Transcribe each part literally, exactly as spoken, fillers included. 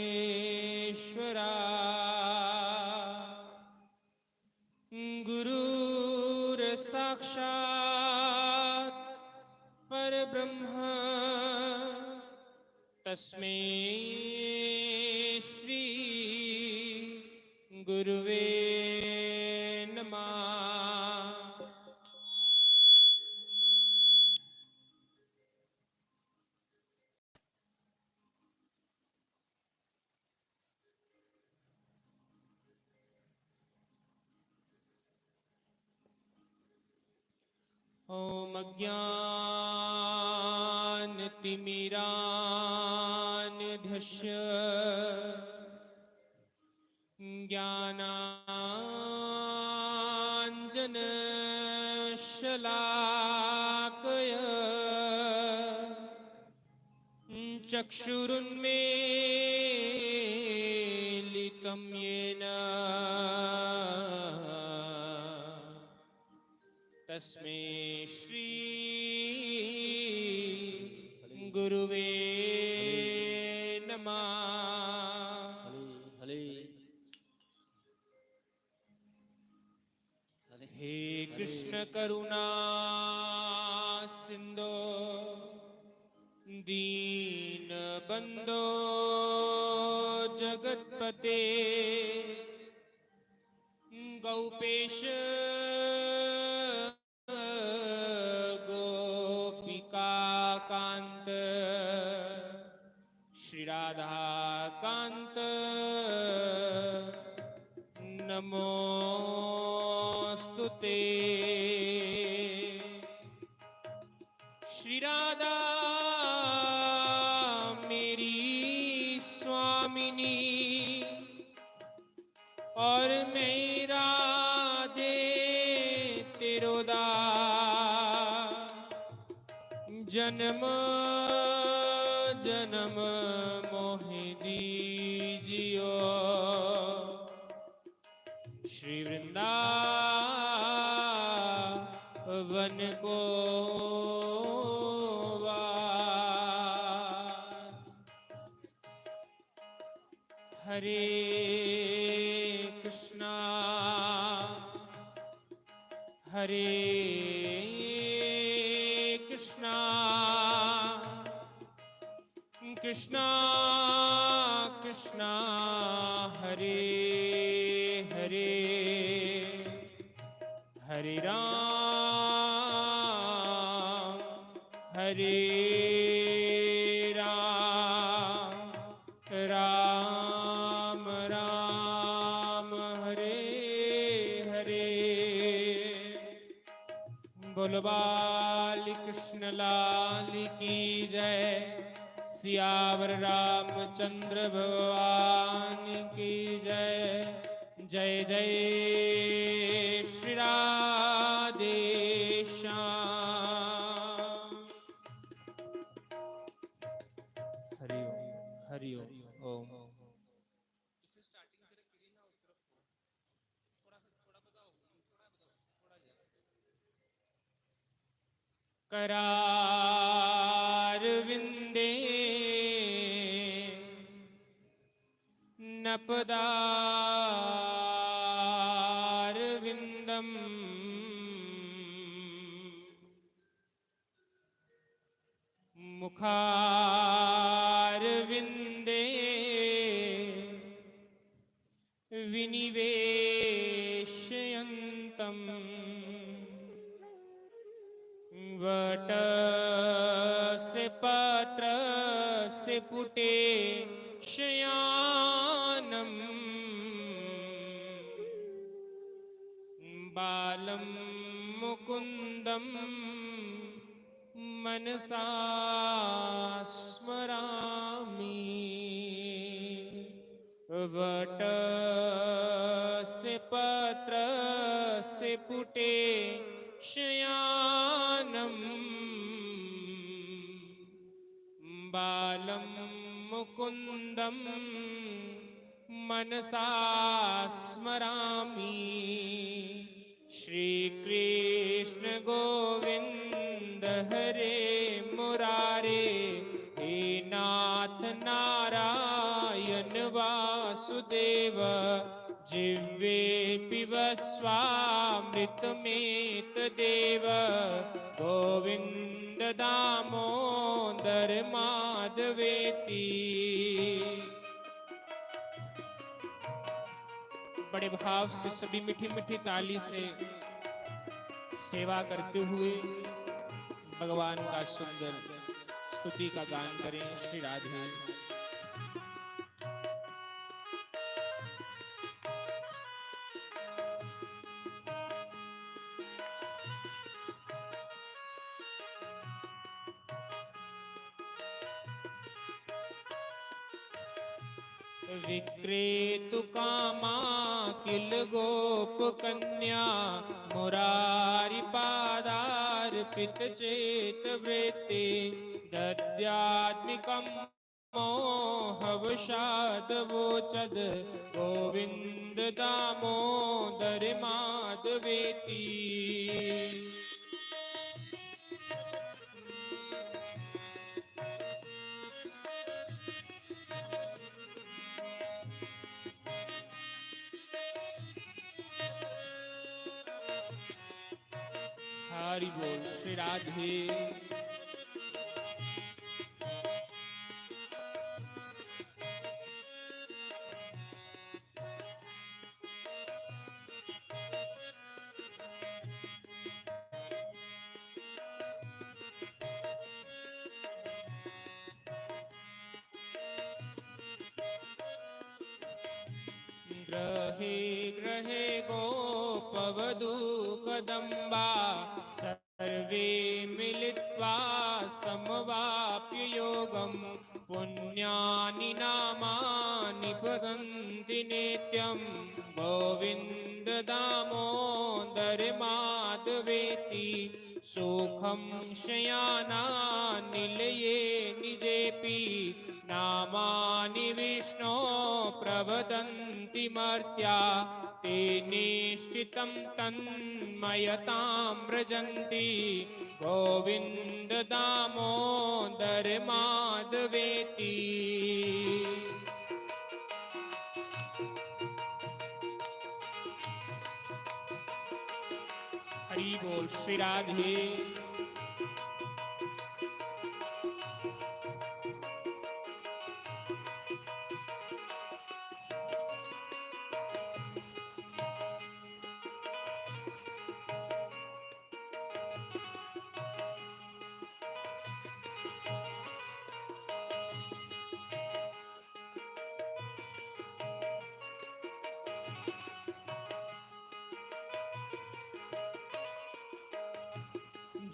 परमेश्वरा। गुरुर्साक्षात् परब्रह्म, तस्मै श्री गुरुवे नमः। ॐ अज्ञानतिमिरान्धस्य ज्ञानाञ्जनशलाकया चक्षुरुन्मीलितं येन तस्मै श्री गुरुवे नमः। हरे, हरे। हे कृष्ण करुणा सिंधो दीन बंधो जगतपते, गोपेश गोपिका कांत श्री राधा कांत नमोस्तुते। श्री राधा मेरी स्वामिनी और मैं राधे तेरो दास, जन्म जन्म मोहि दीजियो श्री वृंदावन को वास। हरे कृष्णा, हरे कृष्णा, कृष्णा कृष्णा, हरे हरे, हरे राम, हरे राम, राम राम, हरे हरे। बोलो बाल कृष्ण लाल की जय, सियावर रामचंद्र भगवान की जय। जय जय श्री राधे श्याम। हरि ओम, हरि ओम, ओम। करारविंदे नपदारविंदम मुखारविंदे विनिवेशयन्तं वटस्य पत्रस्य पुटे शयानं बालं मुकुन्दं मनसा स्मरामि। वटस्य पत्रस्य पुटे शयानं बालं मुकुन्दं मनसा स्मरामि। श्री कृष्ण गोविंद हरे मुरारे, हे नाथ नारायण वासुदेव। जीवे पिबस्वामृतमेतदेव। गोविन्द दामोदर माधवेति। बड़े भाव से सभी मीठी मीठी ताली से सेवा करते हुए भगवान का सुंदर स्तुति का गान करें। श्री राधे। विक्रेतुकामा किल गोप कन्या मुरारी पादार्पित चेत वृत्ति दद्यात्मिकम मोहवशादवोचद गोविन्द दामोदर माधवेति। हरि बोल श्री राधे। गृहे गृहे गोपवधू कदम्बा सर्वे मिलित्वा समवाप्य योगम्। पुण्यानि नामानि भजन्ति नित्यं गोविन्द दामोदर माधवेति। सुखं शयाना निलये निजेऽपि नामानि विष्णो प्रवदन्ति मर्त्या। ते निश्चितं तन्मयतां व्रजन्ति गोविन्द दामोदर माधवेति। हरि बोल श्री राधे।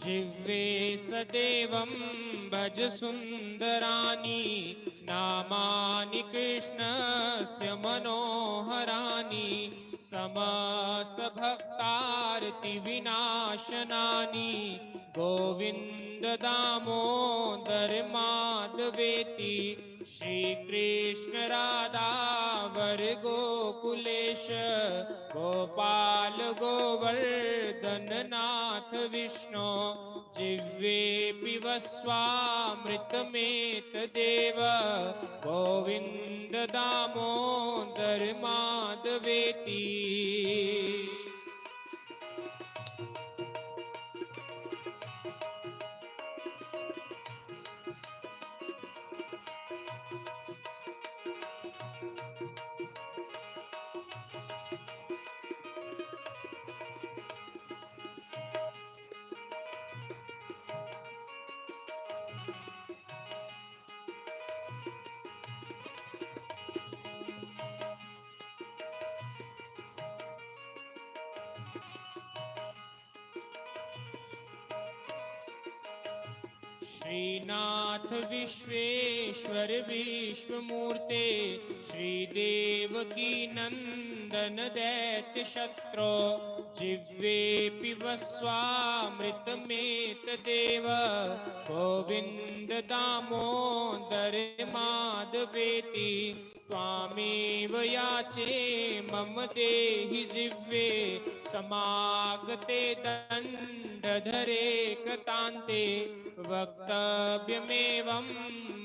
जिह्वे सदेवं भज सुन्दराणि नामानि कृष्णस्य मनोहराणि। समस्तभक्तार्तिविनाशनानि गोविन्द दामोदर माधवेति। श्रीकृष्ण राधा वर गोकुलेश गोपाल गोवर्धन नाथ विष्णो। जिह्वे पिबस्वामृतमेतदेव गोविन्द दामोदर माधवेति। श्रीनाथ विश्वेश्वर विश्वमूर्ते श्रीदेवकी नन्दन दैत्य शत्रो। जिह्वे पिबस्वामृतमेतदेव गोविन्द दामोदर माधवेति। स्वामीव याचे मम देहि जिह्वे समागते दण्डधरे कृतान्ते। वक्तव्यमेवं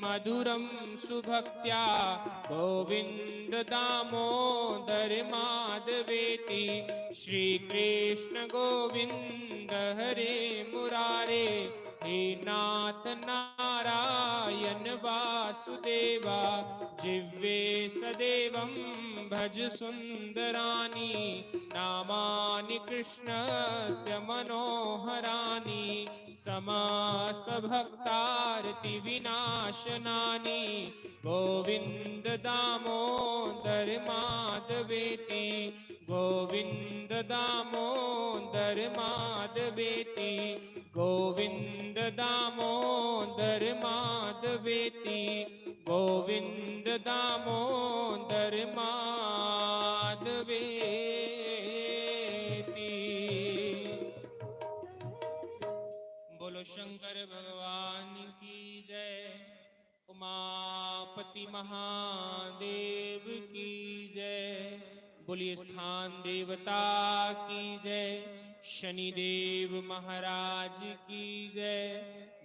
मधुरं सुभक्त्या गोविन्द दामोदर माधवेति। श्रीकृष्ण गोविन्द हरे मुरारे हे नाथ नारायण वासुदेवा। जिह्वे सदेवं भज सुन्दराणि नामानि कृष्णस्य मनोहराणि। समस्तभक्तार्तिविनाशनानि गोविन्द दामोदर माधवेति। गोविन्द दामोदर माधवेति। गोविन्द दामोदर माधवेति। गोविन्द दामोदर माधवेति। बोलो शंकर भगवान की जय। उमापति महादेव की जय। बोलिए स्थान देवता की जय। शनिदेव महाराज की जय।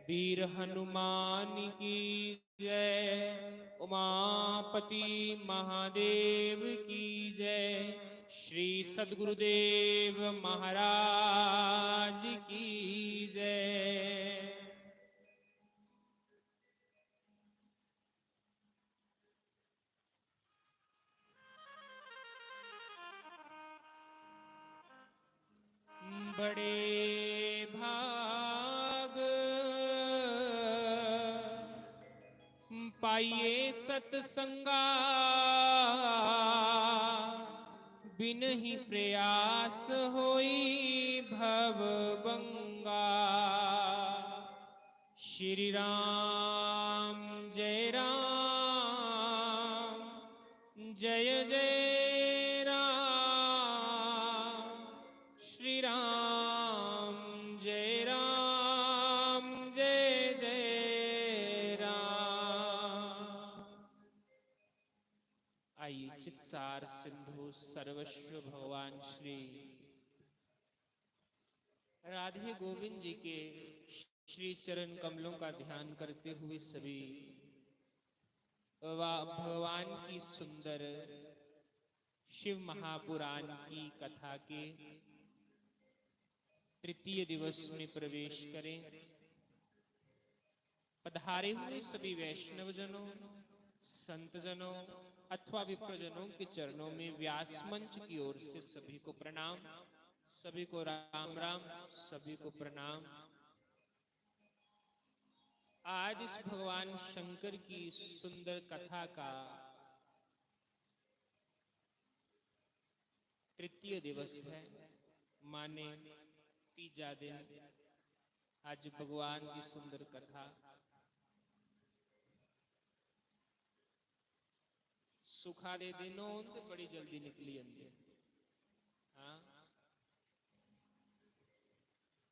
वीर हनुमान की जय। उमापति महादेव की जय। श्री सद्गुरुदेव महाराज की जय। बड़े भाग पाइए सतसंगा, बिनहि प्रयास होई भव बंगा। श्री राम जय राम, जय जय राम। श्री राम जय राम, जय जय राम। आइए, चित्सार सिंधु सर्वस्व भगवान श्री राधे गोविंद जी के श्री चरण कमलों का ध्यान करते हुए सभी वा-, भगवान की सुंदर शिव महापुराण की कथा के तृतीय दिवस में प्रवेश करें। पधारे हुए सभी वैष्णव जनों, संत जनों अथवा विप्रजनों के चरणों में व्यास मंच की ओर से सभी को प्रणाम, सभी को राम राम, सभी को प्रणाम। आज इस भगवान शंकर की सुंदर कथा का तृतीय दिवस है, माने तीजा दिन। आज भगवान की सुंदर कथा। सुखा दे दिन होन ते बड़ी जल्दी निकली जंदे। हाँ,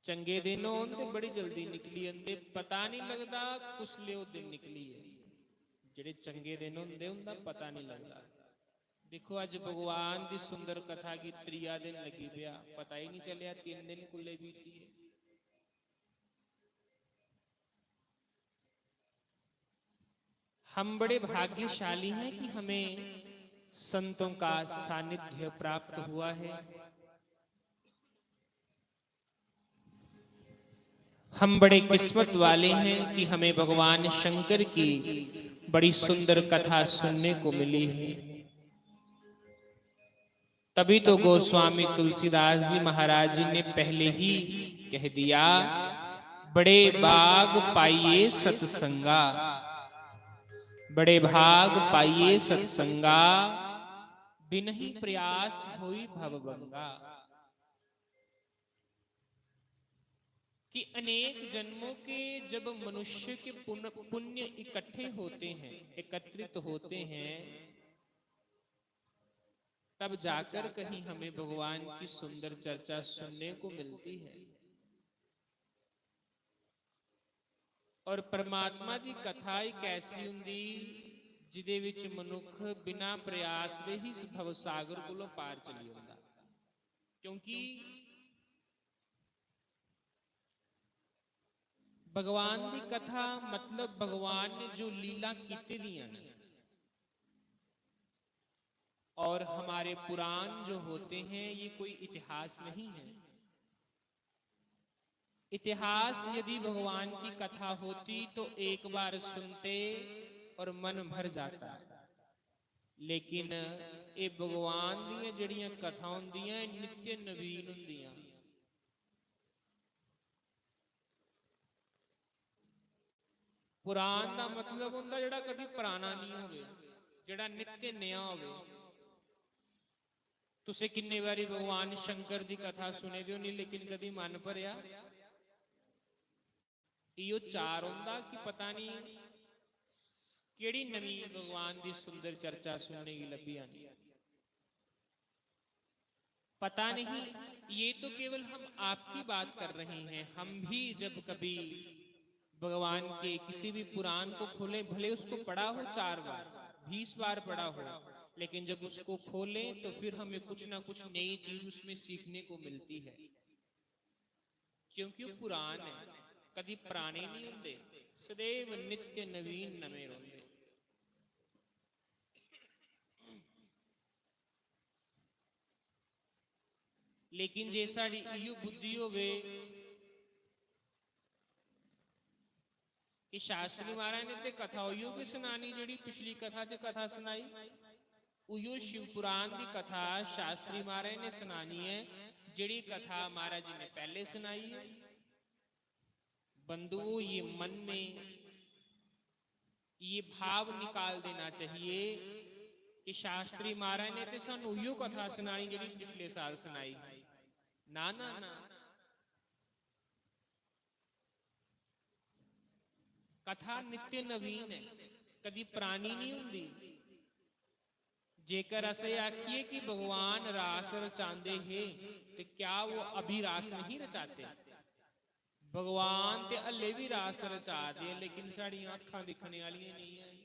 चंगे दिन होन ते बड़ी जल्दी निकली जंदे, पता नहीं लगदा कुसले ओह् दिन निकली जाए। जेह्ड़े चंगे दिन होंदे, उंदा पता नहीं लगदा। देखो, अज भगवान दी सुंदर कथा गी त्रिया दिन लगी पेआ, पता ही नहीं चलेआ तिन्न दिन कुल्ले बीती गे। हम बड़े भाग्यशाली हैं कि हमें संतों का सानिध्य प्राप्त हुआ है। हम बड़े किस्मत वाले हैं कि हमें भगवान शंकर की बड़ी सुंदर कथा सुनने को मिली है। तभी तो गोस्वामी तुलसीदास जी महाराज जी ने पहले ही कह दिया, "बड़े भाग पाइए सत्संगा, बड़े भाग पाइए सत्संगा, बिनहि प्रयास होई भवभंगा।" कि अनेक जन्मों के जब मनुष्य के पुन-, पुण्य इकट्ठे होते हैं, एकत्रित होते हैं, तब जाकर कहीं हमें भगवान की सुंदर चर्चा सुनने को मिलती है। और परमात्मा दी कथा एक ऐसी हुंदी जिदे विच मनुख बिना प्रयास दे ही इस भवसागर कोलों पार चली जंदा। क्योंकि भगवान दी कथा, मतलब भगवान ने जो लीला कीती दियां ने, और हमारे पुराण जो होते हैं, ये कोई इतिहास नहीं है। इतिहास यदि भगवान की कथा होती तो एक बार सुनते और मन भर जाता, लेकिन ये भगवान दियां जेड़ियां कथा होंदियां, नित्य नवीन होंदियां। पुराण दा मतलब होंदा जेड़ा कदी पुराना नहीं होवे, जेड़ा नित्य नया होवे। तुसें किन्ने बारी भगवान शंकर दी कथा सुने दे होनी, लेकिन कदी मन भरेआ? इयो चार होंदा कि पता नहीं केड़ी नवी भगवान दी सुंदर चर्चा सुनने की लभी आनी। पता नहीं, ये तो केवल हम आपकी बात कर रहे हैं। हम भी जब कभी भगवान के किसी भी पुराण को खोलें, भले उसको पढ़ा हो चार बार, बीस बार पढ़ा हो, लेकिन जब उसको खोलें तो फिर हमें कुछ ना कुछ नई चीज उसमें सीखने को मिलती है। क्योंकि वो पुराण है, कदी पुराने नहीं होंदे, सदैव नित्य नवीन नवे रहिंदे। लेकिन जे साड़ी इयो बुद्धि होवे कि शास्त्री महाराज ने ते कथा उयो की सुनानी जेड़ी पिछली कथा च कथा सुनाई, उयो शिव पुराण दी कथा शास्त्री महाराज ने सुनानी है, जेड़ी कथा महाराज जी ने पहले सुनाई है। बंधुओं, ये मन में ये भाव निकाल देना चाहिए कि शास्त्री महाराज ने ते सानू उयो कथा सुनानी जेड़ी पिछले साल सुनाई। ना, ना, ना। कथा नित्य नवीन है, कदी पुरानी नहीं हुंदी। जेकर अस एह आखिए कि भगवान रास रचांदे हे, ते क्या वो अभी रास नहीं रचाते? भगवान ते हल्ले भी रास रचा दे, लेकिन साड़ियां अक्खां दिक्खने आह्लियां नेईं हैन।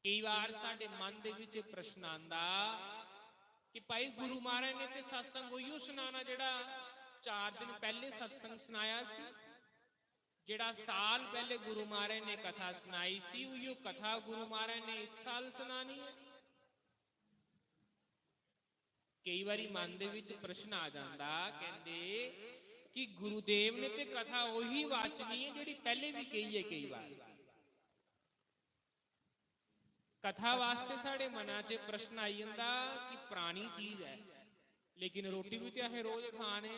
केई बार साढ़े मन दे विच प्रश्न आंदा कि भाई, गुरु महाराज ने ते सत्संग उहियो सुनाना जेह्ड़ा चार दिन पैह्ले सत्संग सुनाया सी, जेह्ड़ा साल पैह्ले गुरु महाराज ने कथा सुनाई सी, उहियो कथा गुरु महाराज ने इस साल सुनानी है। केई बारी मन दे विच प्रश्न आ जांदा, कहंदे कि गुरुदेव ने ते कथा उही वाचनी है जेह्ड़ी पैह्ले भी कही है। केई बार कथा वास्ते साढ़े मना च प्रश्न आई जंदा कि पुरानी चीज ऐ, लेकिन रोटी भी ते असें रोज खाने,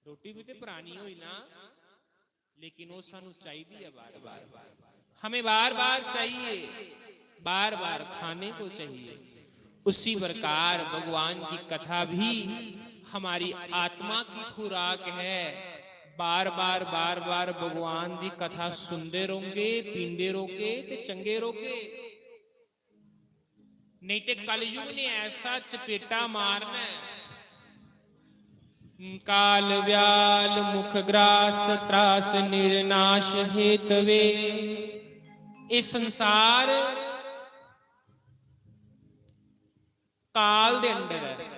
रोटी भी ते पुरानी होई ना, लेकिन वो सानू चाहिदी है बार बार। हमें बार बार चाहिए, बार बार खाने को चाहिए। उसी प्रकार भगवान की कथा भी हमारी आत्मा की खुराक है। बार बार, बार बार भगवान की कथा सुनते रहोगे, पींदे रहोगे ते चंगे रहोगे। नहीं ते कलयुग ने ऐसा चपेटा मारना है। काल व्याल मुख ग्रास त्रास निर्नाश हेतवे। ये संसार काल दे अंडर है।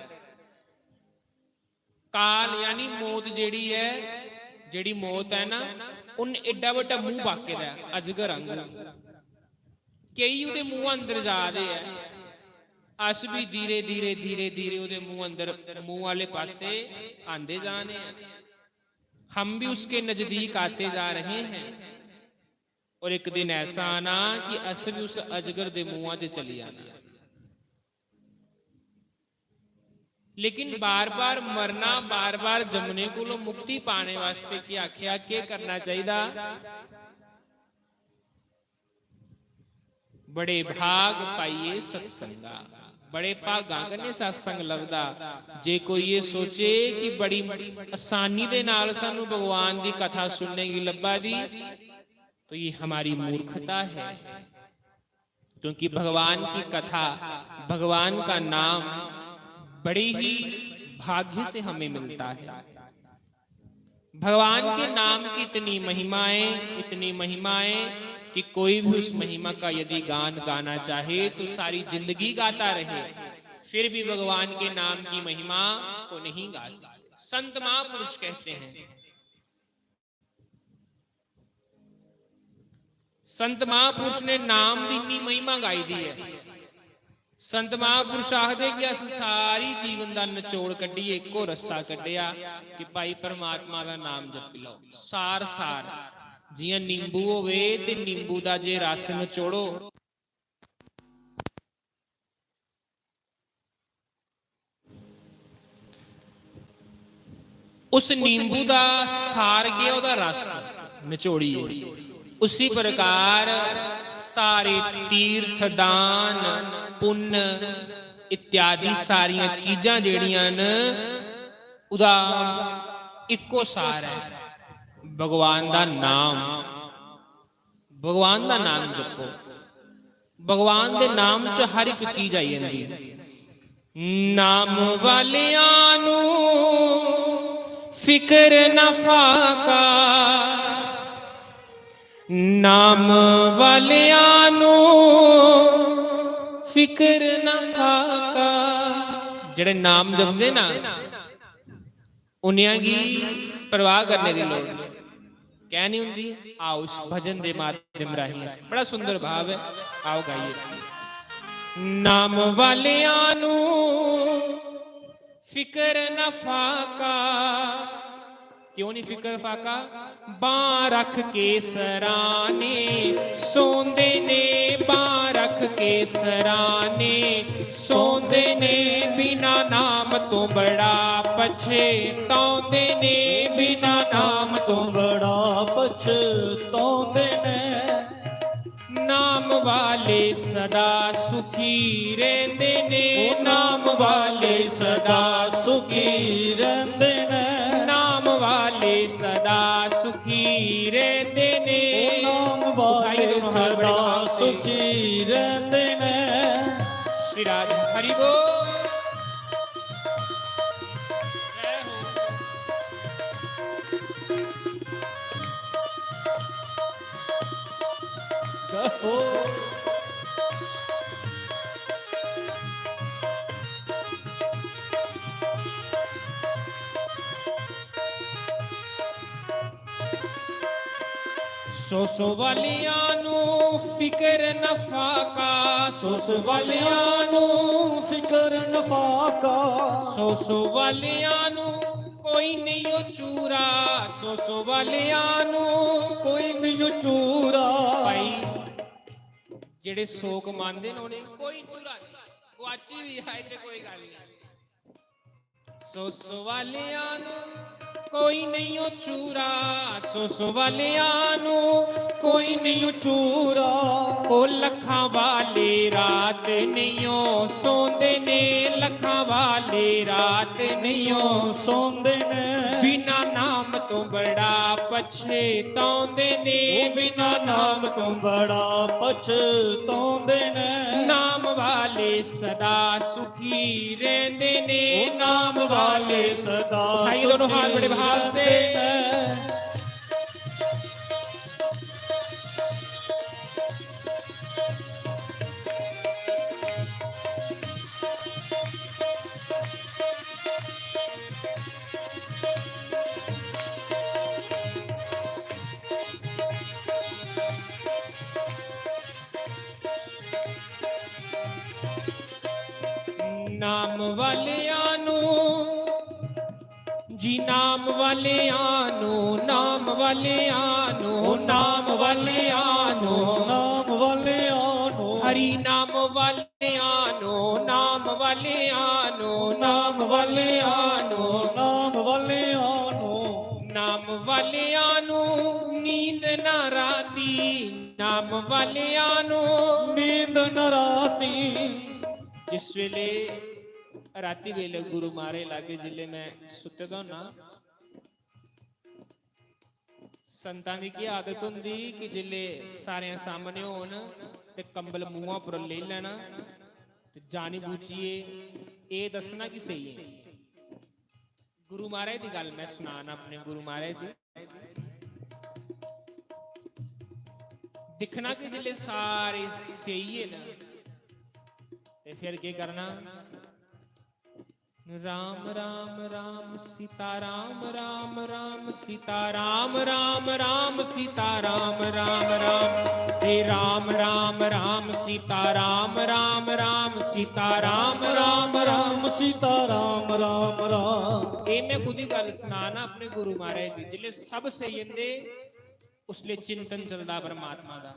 काल यानी मौत जेह्ड़ी ऐ, जेह्ड़ी मौत ऐ ना, उन्न एड्डा बड्डा मूंह बाके दा ऐ, अजगर आंगू। केई ओह्दे मूंह अंदर जा दे ऐ, अस बी धीरे, धीरे, धीरे, धीरे ओह्दे मूंह अंदर, मूंह आह्ले पास्से आंदे जा ने आं। हम भी उसके नजदीक आते जा रहे हैं। और एक दिन ऐसा आना कि अस भी उस अजगर दे मुंहा च चली जाना। लेकिन बार-बार मरना, बार-बार जमने कोलों मुक्ति पाने वास्ते केह् आखेआ, केह् करना चाहिदा? बड़े भाग पाइए सत्संगा, बड़े भागां कन्नै सत्संग लभदा। जे कोई एह् सोचे कि बड़ी आसानी दे नाल सानू भगवान दी कथा सुनने गी लब्भा दी, तो ये हमारी मूर्खता है, क्योंकि भगवान की कथा, भगवान का नाम बड़े ही भाग्य से हमें मिलता है। भगवान के नाम की इतनी महिमा है, इतनी महिमा है कि कोई भी उस महिमा का यदि गान गाना चाहे तो सारी जिंदगी गाता रहे, फिर भी भगवान के नाम की महिमा को नहीं गा सकते। संत महापुरुष कहते हैं, संत महापुरुष ने नाम दी इन्नी महिमा गाई दी है। संत महापुरुष आखदे कि अस सारी जीवन दा नचोड़ कड्ढियै इक्को रस्ता कड्ढेआ कि भाई परमात्मा दा नाम जपी लैओ। सार, सार, जियां नींबू होवे ते नींबू दा जे रस नचोड़ो, उस नींबू दा सार केह्, ओह्दा रस नचोड़ियै, उसी प्रकार सारे तीर्थ, दान, पुन्न इत्यादि सारियां चीजां जेह्ड़ियां न, ओह्दा इक्को सार ऐ, भगवान दा नाम। भगवान दा नाम जपो। भगवान दे नाम च हर इक चीज आई जंदी। नाम वालियां नू फिकर ना फाका, नाम वालियां नू फिकर ना फाका। जेह्ड़े नाम जपदे ना, उन्हें गी परवाह करने दी लोड़ नहीं। कैं नहीं होंदी? आओ इस भजन दे माध्यम राही अस, बड़ा सुंदर भाव है, आओ गाइए। नाम वालियां नू फिकर ना फाका, क्यों नहीं फिकर फाका? बांह रख के सराने सौंदे ने, बांह रख के सराने सौंदे ने, बिना नाम तो बड़ा पछताउंदे ने, बिना नाम तो बड़ा पछताउंदे ने। नाम वाले सदा सुखी रहंदे ने, ओ नाम वाले सदा सुखी रहंदे ने। नाम वाले सदा सुखी रहंदे ने। ओ नाम उठाइए वाले दोनों हाथ बड़े सदा भाव से। सुखी रहंदे ने। श्री राधे हरि बोल। जय हो। जय हो। सौ सौ वालियां नू फिकर नफा का, सौ सौ वालियां नू फिकर नफा का। सौ सौ वालियां नू कोई नहीं ओ चूरा, सौ सौ वालियां नू कोई नहीं ओ चूरा। भाई, जेह्ड़े सौ कमांदे न, उ'नें कोई चूरा नहीं, गुआची भी आए ते कोई गल्ल नहीं। सौ सौ वालियां नू कोई नहीं ओ चूरा, सौ सौ वालियां नू कोई नहीं ओ चूरा। ओ लखां वाले रात नहीं ओ सौंदे ने, लखां वाले रात नहीं ओ सौंदे ने। बिना नाम तो बड़ा पछताउंदे ने, ओ बिना नाम तो बड़ा पछताउंदे ने। नाम वाले सदा सुखी रहंदे ने। ओ नाम वाले सदा उठाइए दोनों हाथ सुखी बड़े भाव से। रहंदे ने। नाम वालियां नू, जी नाम वालियां नू, नाम वालियां नू, नाम वालियां नू, नाम वालियां नू, हरि नाम वालियां नू, नाम वालियां नू, नाम वालियां नू, नाम वालियां नू, नाम वालियां नू नींद ना राती, नाम वालियां नू नींद ना राती। जिस वेले राती वेले गुरु मारे लागे, जिसले मैं सुत्ते दा होना, संतां दी केह् आदत होंदी कि जिसले सारें सामने होन ते कंबल मुंहा पर लेई लैना ते जानी बूझियै एह् दस्सना कि सेई ऐ। गुरु महाराज दी गल्ल मैं सनाना, अपने गुरु महाराज दी। दिक्खना कि जिसले सारे सेइये न, ते फिर केह् करना? राम राम राम सीता राम, राम राम सीता राम, राम राम सीता राम, राम राम। हे राम राम राम सीता राम, राम राम सीता राम, राम राम सीता राम, राम राम। एह् मैं खुद ही गल्ल सनाना अपने गुरु महाराज दी। जिसले सब सेई जंदे, उसले चिंतन चलदा परमात्मा दा।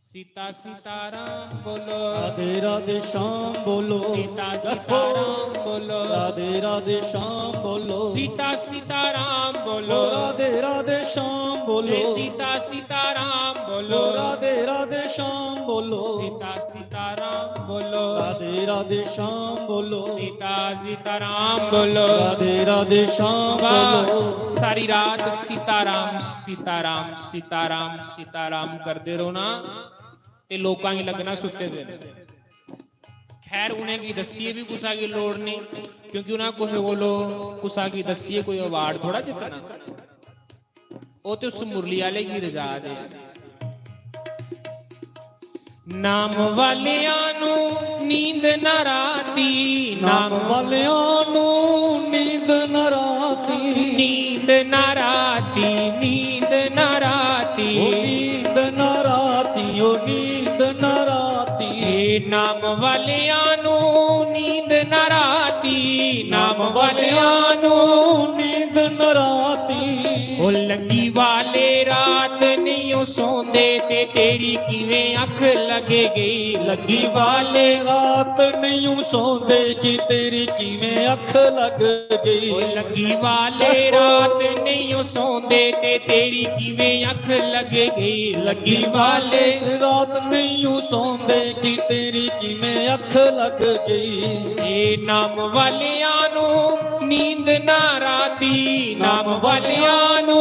सीता सीता राम बोलो, राधे राधे श्याम बोलो, सीता सीता राम बोलो, राधे राधे श्याम बोलो, सीता सीता राम बोलो, राधे राधे श्याम बोलो, जय सीता सीता राम बोलो, राधे राधे श्याम बोलो, सीता सीता राम बोलो, राधे राधे श्याम बोलो, सीता सीता राम बोलो। राधे राधे श्याम वाह, बोलो। सारी रात सीताराम सीताराम सीताराम सीताराम करदे रौह्ना ते लोकां गी लग्गना सुत्ते दे न। खैर, उ'नेंगी दस्सियै बी कुसै गी लोड़ नेईं, क्योंकि उ'नें कुसै कोलो कुसै गी दस्सियै कोई अवार्ड थोह्ड़ा जित्तना। ओह् ते उस मुरली आह्ले गी रजा दे। नाम वालेआं नू नींद ना राती, नाम वालेआं नू नींद ना राती, नींद ना राती, नींद ना राती, ओ नींद ना राती, ओ नींद ना राती। हे नाम वालेआं नू नींद ना राती, नाम वालेआं नू नींद ना राती। ओ लग्गी वाले रात नहीं ओ सौंदे ते तेरी किवें अख लग गई। लग्गी वाले रात नहीं ओ सौंदे कि तेरी किवें अख लग गई। ओ लग्गी वाले रात नहीं ओ सौंदे ते तेरी किवें अख लग गई। लग्गी वाले रात नहीं ओ सौंदे कि तेरी किवें अख लग गई। ए नाम वालेआं नू नींद ना राती, नाम वालेआं नू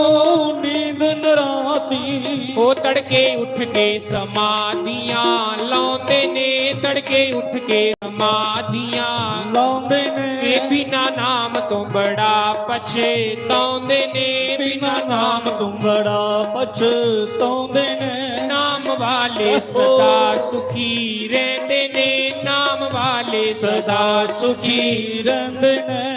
नींद ना राती। ओ तड़के उठ के समाधियां लाउंदे ने, तड़के उठ के समाधियां लाउंदे ने। ए बिना नाम तो बड़ा पछताउंदे ने, बिना नाम तो बड़ा पछताउंदे ने। नाम वाले सदा सुखी रहिंदे ने, नाम वाले सदा सुखी रहिंदे ने।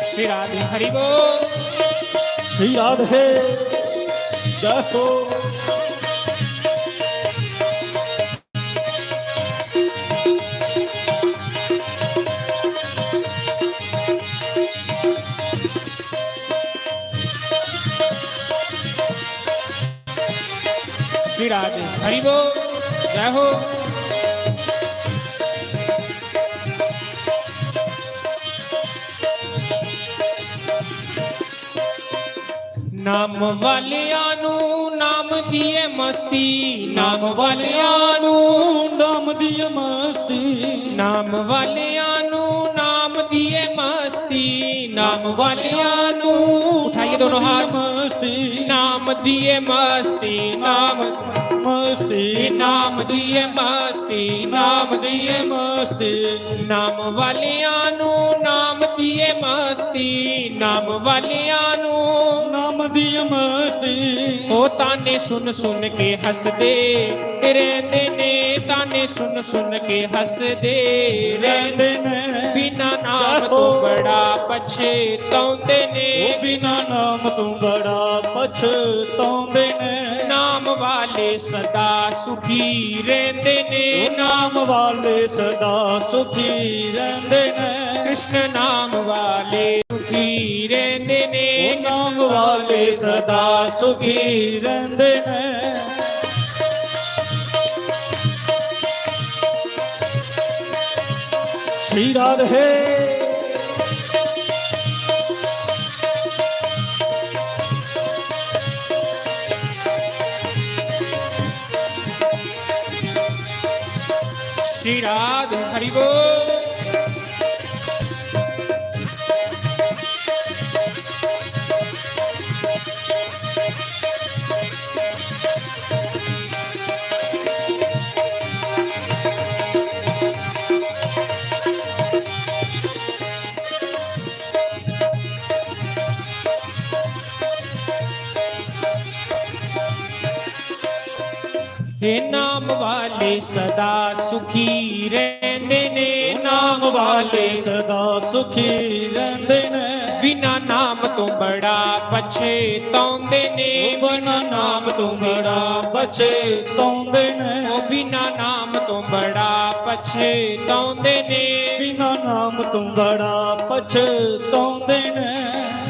श्री राधे हरि बोल। श्री राधे जय हो। श्री राधे हरि बोल जय हो। नाम वालेआं नू नाम दी ऐ मस्ती, नाम वालेआं नू नाम दी ऐ मस्ती। नाम वालेआं नू नाम दी ऐ मस्ती, नाम वालेआं नू उठाइए दोनों हाथ। मस्ती। नाम दी ऐ मस्ती, नाम मस्ती। नाम दी ऐ मस्ती, नाम दी ऐ मस्ती। नाम वालेआं नू नाम दी ऐ मस्ती, नाम वालेआं नू नाम दी ऐ मस्ती। ओ ताने सुन सुन के हसदे रहिंदे ने, ताने सुन सुन के हसदे रहिंदे ने। बिना नाम तो बड़ा पछताउंदे ने। ओ बिना नाम तो बड़ा पछताउंदे ने। नाम वाले सदा सुखी रहिंदे ने। ओ नाम वाले सदा सुखी रहिंदे ने। कृष्ण नाम वाले सुखी रहिंदे ने। ओ नाम वाले सदा सुखी रहिंदे ने। श्री राधे। श्री राधे हरि बोल। हे नाम वाले सदा सुखी रहंदे ने। नाम वाले सदा सुखी रहंदे ने। बिना नाम तो बड़ा पछताउंदे ने। बिना नाम तो बड़ा पछताउंदे ने। ओ बिना नाम तो बड़ा पछताउंदे ने। बिना नाम तो बड़ा पछताउंदे ने।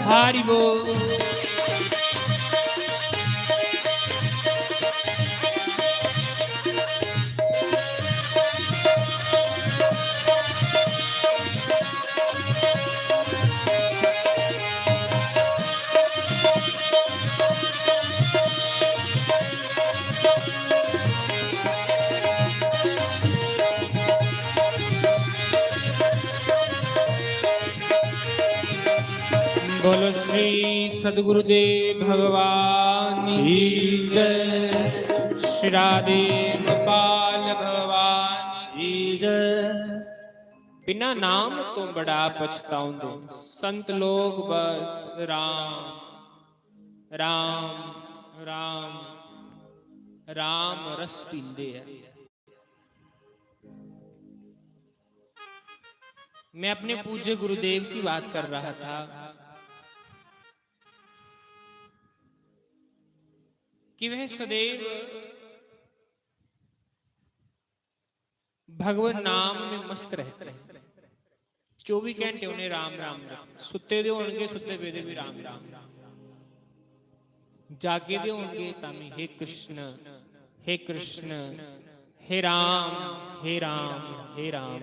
हरि बोल। बोलो श्री सदगुरुदेव भगवान की जय। श्री राधे गोपाल भगवान की जय। बिना नाम तो बड़ा पछताउंदे संत लोग बस राम, राम, राम, राम रस पींदे ऐ। मैं अपने पूज्य गुरुदेव की बात कर रहा था कि वह सदैव भगवत नाम में मस्त रहते हैं। चौबी घंटे उन्हें राम राम जप, सुत्ते दे होणगे, सुत्ते पेदे भी राम राम, जागे दे होणगे तां भी हे कृष्ण, हे कृष्ण, हे राम, हे राम, हे राम।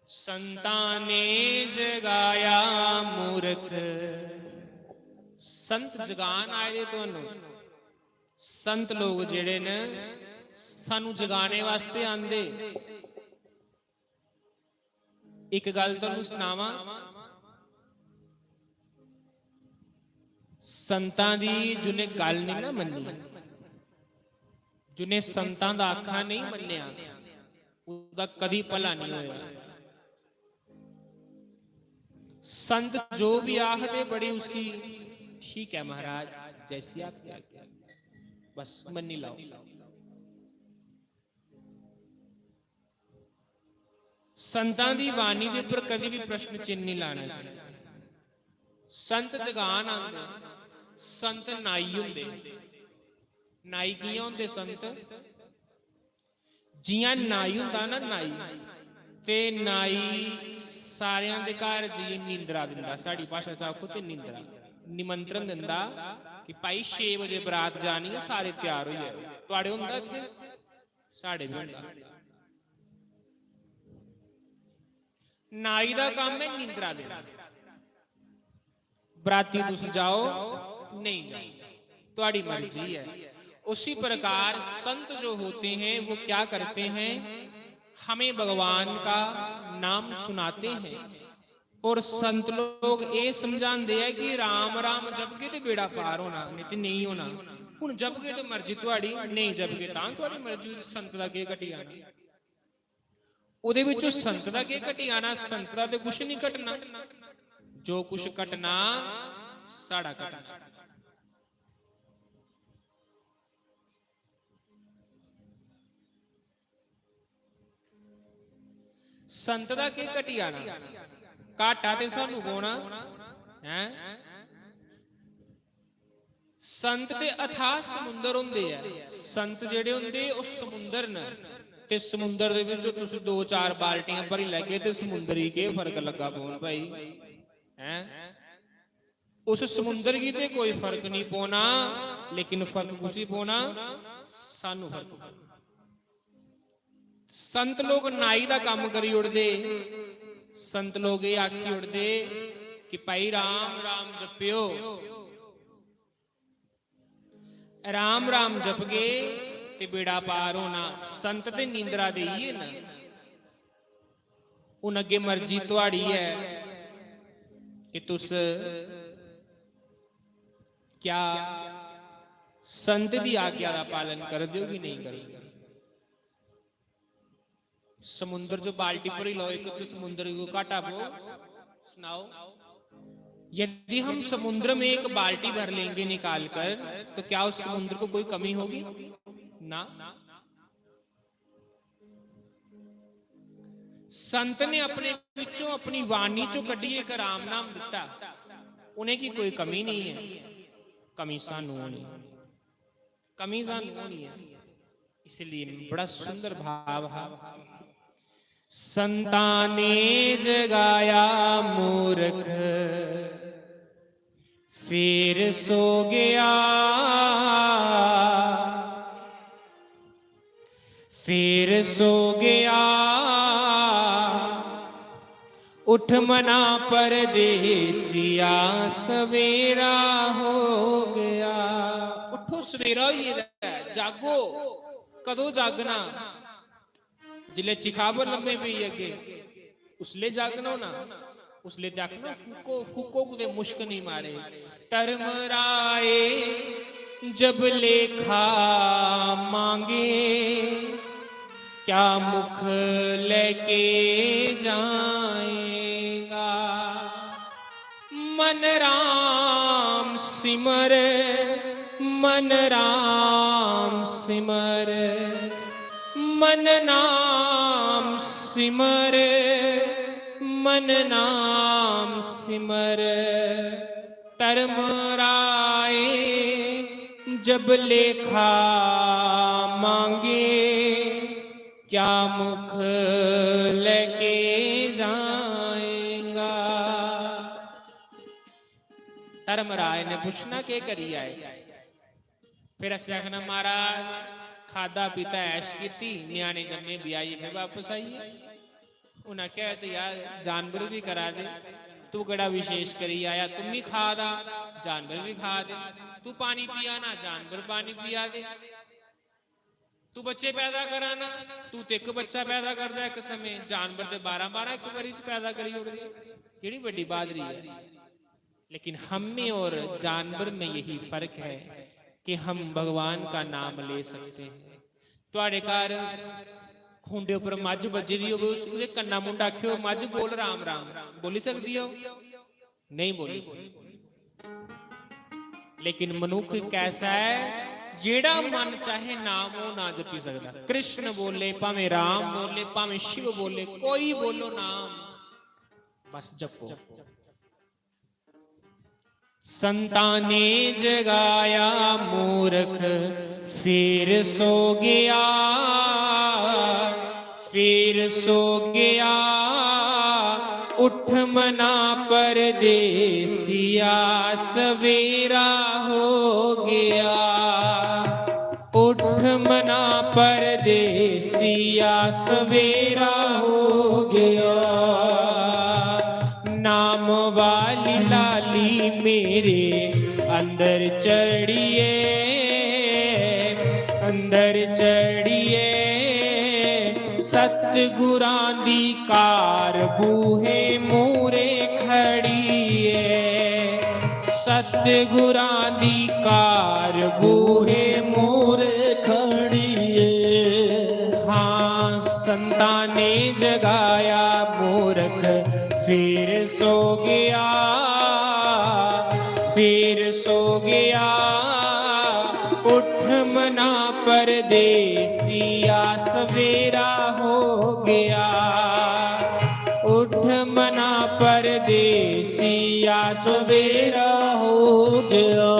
संतां ने जगाया मूरख। संत जगान आए दे तुहानू। संत लोग जेड़े न, सानू जगाने वास्ते आंदे। इक गल्ल तुहानू सनावां, संतां दी जुने गल्ल नहीं ना मन्नी, जुने संतां दा आखा नहीं मन्नेआ, ओह्दा कदी भला नहीं होया। संत जो भी आखदे, बड़ी उसी, "ठीक है महाराज, जैसी आपकी आज्ञा।" बस मन्नी लाओ। संतां दी वाणी दे उप्पर कदी भी प्रश्न चिन्ह नहीं लाना चाहिए। संत जगान आंदे, संत नाई हुंदे। नाई कियां हुंदे संत? जियां नाई हुंदा ना, नाई, ते नाई सारेआं दे घर जाइयै नींदरा दिंदा, साढ़ी भाशा च आखो ते नींदरा, निमंत्रण दिंदा कि भाई छे बजे बरात जानी ऐ, सारे त्यार होई जाओ। थुआढ़े हुंदा इत्थै? साढ़े बी होंदा। नाई दा कम्म ऐ नींदरा देना। बराती तुस जाओ, नहीं जाओ, थुआड़ी मर्जी है। उसी प्रकार संत जो होते हैं, वो क्या करते हैं? हमें भगवान का नाम सुनाते हैं। और संत लोग ये समझाते हैं कि राम राम जपगे ते बेड़ा पार होना, नहीं ते नहीं होना। हुन जपगे ते मर्जी थुआड़ी, नहीं जपगे तां थुआड़ी मर्जी। संत दा केह् घटी जाना? ओह्दे विचों संत दा केह् घटी आना? संत दा ते कुछ नहीं घटना। जो कुछ घटना, साढ़ा घटना। संत दा केह् घटी आना? घाटा ते सानू पौना, हैं? संत ते अथाह समुंदर होंदे ऐ। संत जेह्ड़े होंदे, ओह् समुंदर न। ते समुंदर दे विच तुस दो चार बाल्टियां भरी लैगे ते समुंदर गी केह् फर्क लग्गा पौन भाई? हैं? उस समुंदर गी ते कोई फर्क नहीं पौना, लेकिन फर्क कुसी पौना? सानू फर्क पौना। संत लोग नाई दा कम्म करी ओड़दे। संत लोग एह् आखी ओड़दे कि भाई राम राम जप्पेओ, राम राम जपगे ते बेड़ा पार होना। संत ते नींदरा देइये ना। हुन अग्गे मर्जी थुआड़ी ऐ कि तुस क्या संत दी आज्ञा दा पालन करदे ओ कि नहीं करदे? समुंदर च बाल्टी भरी लैओ इक, ते समुंदर गी कोई घाटा पौग? सनाओ। यदि हम समुद्र में एक बाल्टी भर लेंगे निकाल कर, तो क्या उस समुद्र को कोई कमी होगी? ना। संत ने अपने विचों, अपनी वाणी चों कड्ढियै एक राम नाम दिता, उनेंगी कोई कमी नहीं है। कमी सानू होनी, कमी सानू होनी है। इसलिए बड़ा सुंदर भाव है। संतां ने जगाया मूरख, फिर सो गया, फिर सो गया। उठ मना परदेसिया, सवेरा हो गया। उठो, सवेरा होई गेदा ऐ, जागो। कदों जागना? जिसलै चिखावर लम्मे पेई अग्गे, उसलै जागना होना। उसलै ते आखना, "फूको, फूको, कुतै मुश्क नहीं मारे।" धर्मराय जब लेखा मांगे, क्या मुख लेके जाएगा? मन राम सिमर, मन राम सिमर, मन नाम सिमर, मन नाम सिमर। धर्मराय जब लेखा मांगे, क्या मुख लेके जाएगा? धर्मराय ने पुछना, "केह् करी आए?" फिर असें आखना, "महाराज, खादा पीता, ऐश कीती, ञ्याणे जम्मे, ब्याहियै फिर बापस आई गे।" उ'नें आखेआ, "ते यार, जानवर बी करा दे, तू केह्ड़ा विशेष करी आया? तू बी खा दा, जानवर बी खा दे, तू पानी पिया ना, जानवर पानी पिया दे, तू बच्चे पैदा करा ना, तू ते इक बच्चा पैदा करदा इक समें, जानवर ते बारां बारां इक बारी च पैदा करी ओड़दे, केह्ड़ी बड्डी बहादरी ऐ?" लेकिन हम में और जानवर में यही फर्क है कि हम भगवान का नाम ले सकते हैं। थुआड़े घर खुंडे उप्पर मज्झ बज्झी दी होवे, उस, ओह्दे कन्ना मुंडा आखेओ, "मज्झ बोल राम राम," बोली सकदी ओ? नहीं बोली सकदी। लेकिन मनुख इक ऐसा ऐ, जेड़ा मन चाहे नाम ओह् ना जपी सकदा। कृष्ण बोले, भामें राम बोले, भामें शिव बोले, कोई बोलो नाम, बस जपो। संतां ने जगाया मूरख, फिर सो गया, फिर सो गया। उठ मना परदेसिया, सवेरा हो गया। उठ मना परदेसिया, सवेरा हो गया। नाम वाली लाली मेरे अंदर चढ़िए, अंदर चढ़िए। सतगुरां दी कार बूहे मूरे खड़ी ਏ। ਸਤਿਗੁਰਾਂ ਦੀ ਕਾਰ ਬੂਹੇ ਮੂਹਰੇ ਖੜੀ ਏ। ਹਾਂ, संतां ने जगाया मूरख, फिर सो गया, फिर सो गया। उठ मना परदेसिया, सवेरा हो गया। उठ मना परदेसिया, सवेरा हो गया।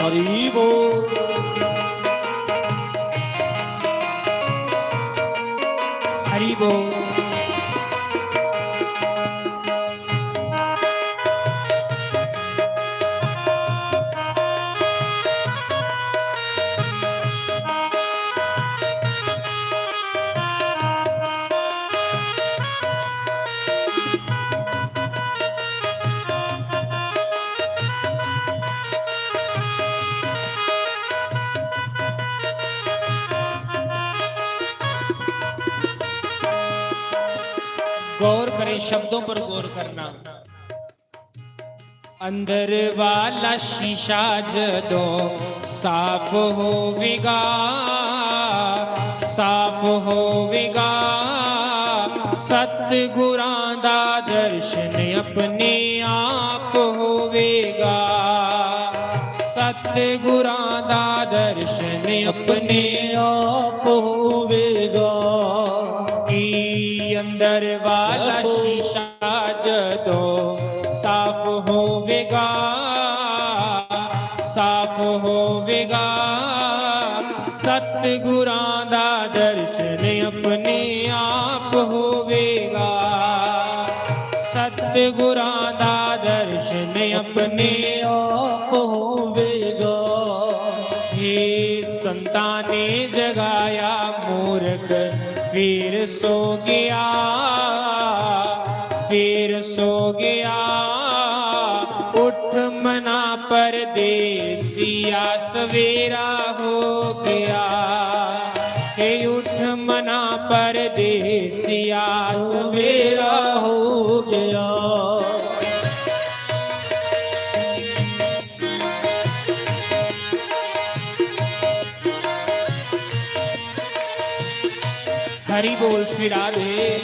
हरि बोल। हरि बोल। गौर करें, शब्दों पर गौर करना। अंदर वाला शीशा जदों साफ होवेगा, साफ होवेगा, सतगुरां दा दर्शन अपने आप होवेगा, सतगुरां दा दर्शन अपने आप होवेगा। कि अंदर वाला शीशा जदों साफ होवेगा, साफ होवेगा, सतगुरां दा दर्शन अपने आप होवेगा, सतगुरां दा दर्शन अपने आप होवेगा। हे संतां ने जगाया मूरख, फिर सो गया, फिर सो गया। उठ मना परदेसिया, सवेरा हो गया। हे उठ मना परदेसिया, सवेरा हो गया। हरि बोल श्री राधे।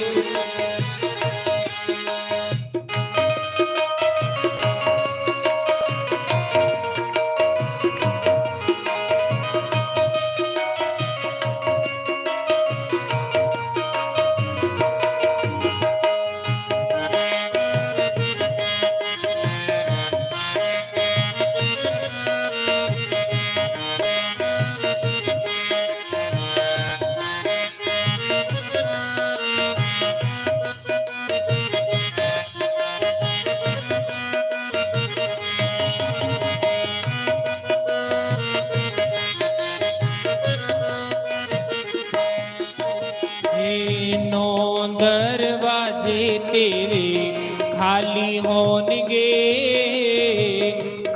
हे नौ दरवाजे तेरे खाली होणगे,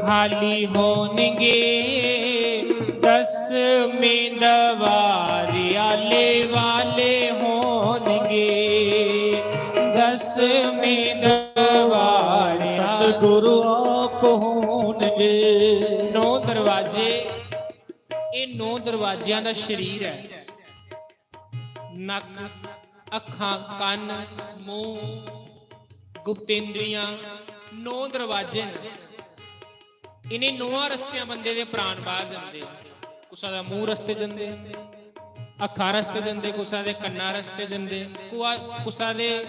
खाली होणगे। दसवें दरवाजे आले वाले होणगे, दसवें दरवाजे। सतगुरु आप होणगे। नौ दरवाजे, ਇਹ ਨੌ ਦਰਵਾਜ਼ਿਆਂ ਦਾ ਸਰੀਰ ਹੈ। ਨੱਕ, ਅੱਖਾਂ, ਕੰਨ, ਮੂੰਹ, ਗੁਪਤੇਂਦਰੀਆਂ, ਨੌ ਦਰਵਾਜ਼ੇ ਨੇ। इ'नें नौवां रस्तेआं बंदे दे प्राण बाहर जंदे। कुसै दा मूंह रस्ते जंदे, अक्खां रस्ते जंदे, कुसै दे कन्नां रस्ते जंदे, कुआ-, कुसै दे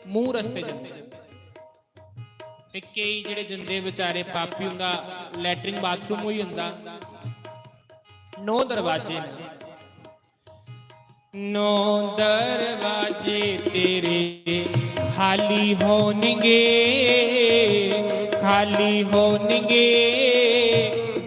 मूंह रस्ते जंदे। ते केई जेह्ड़े जंदे बेचारे पापी, उं'दा लैट्रिन बाथरूम होई जंदा। नौ दरवाजे न। नौ दरवाजे तेरे खाली होणगे, खाली होणगे।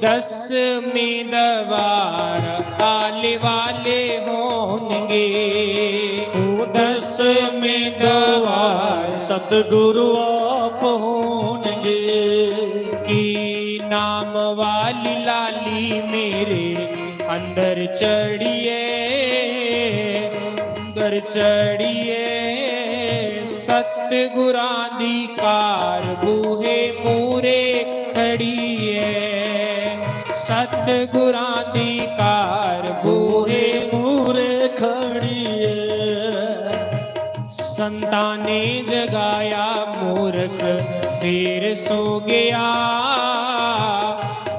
दसवें दरवाजे आले वाले होणगे। ओ दसवें दरवाजे सतगुरु आप होणगे। कि नाम वाली लाली मेरे अंदर चढ़िए, अंदर चढ़िए। सतगुरां दी कार बूहे मूरे खड़ी ऐ, सतगुरां दी कार बूहे मूरे खड़ी ऐ। संतां ने जगाया मूरख, फिर सो गया,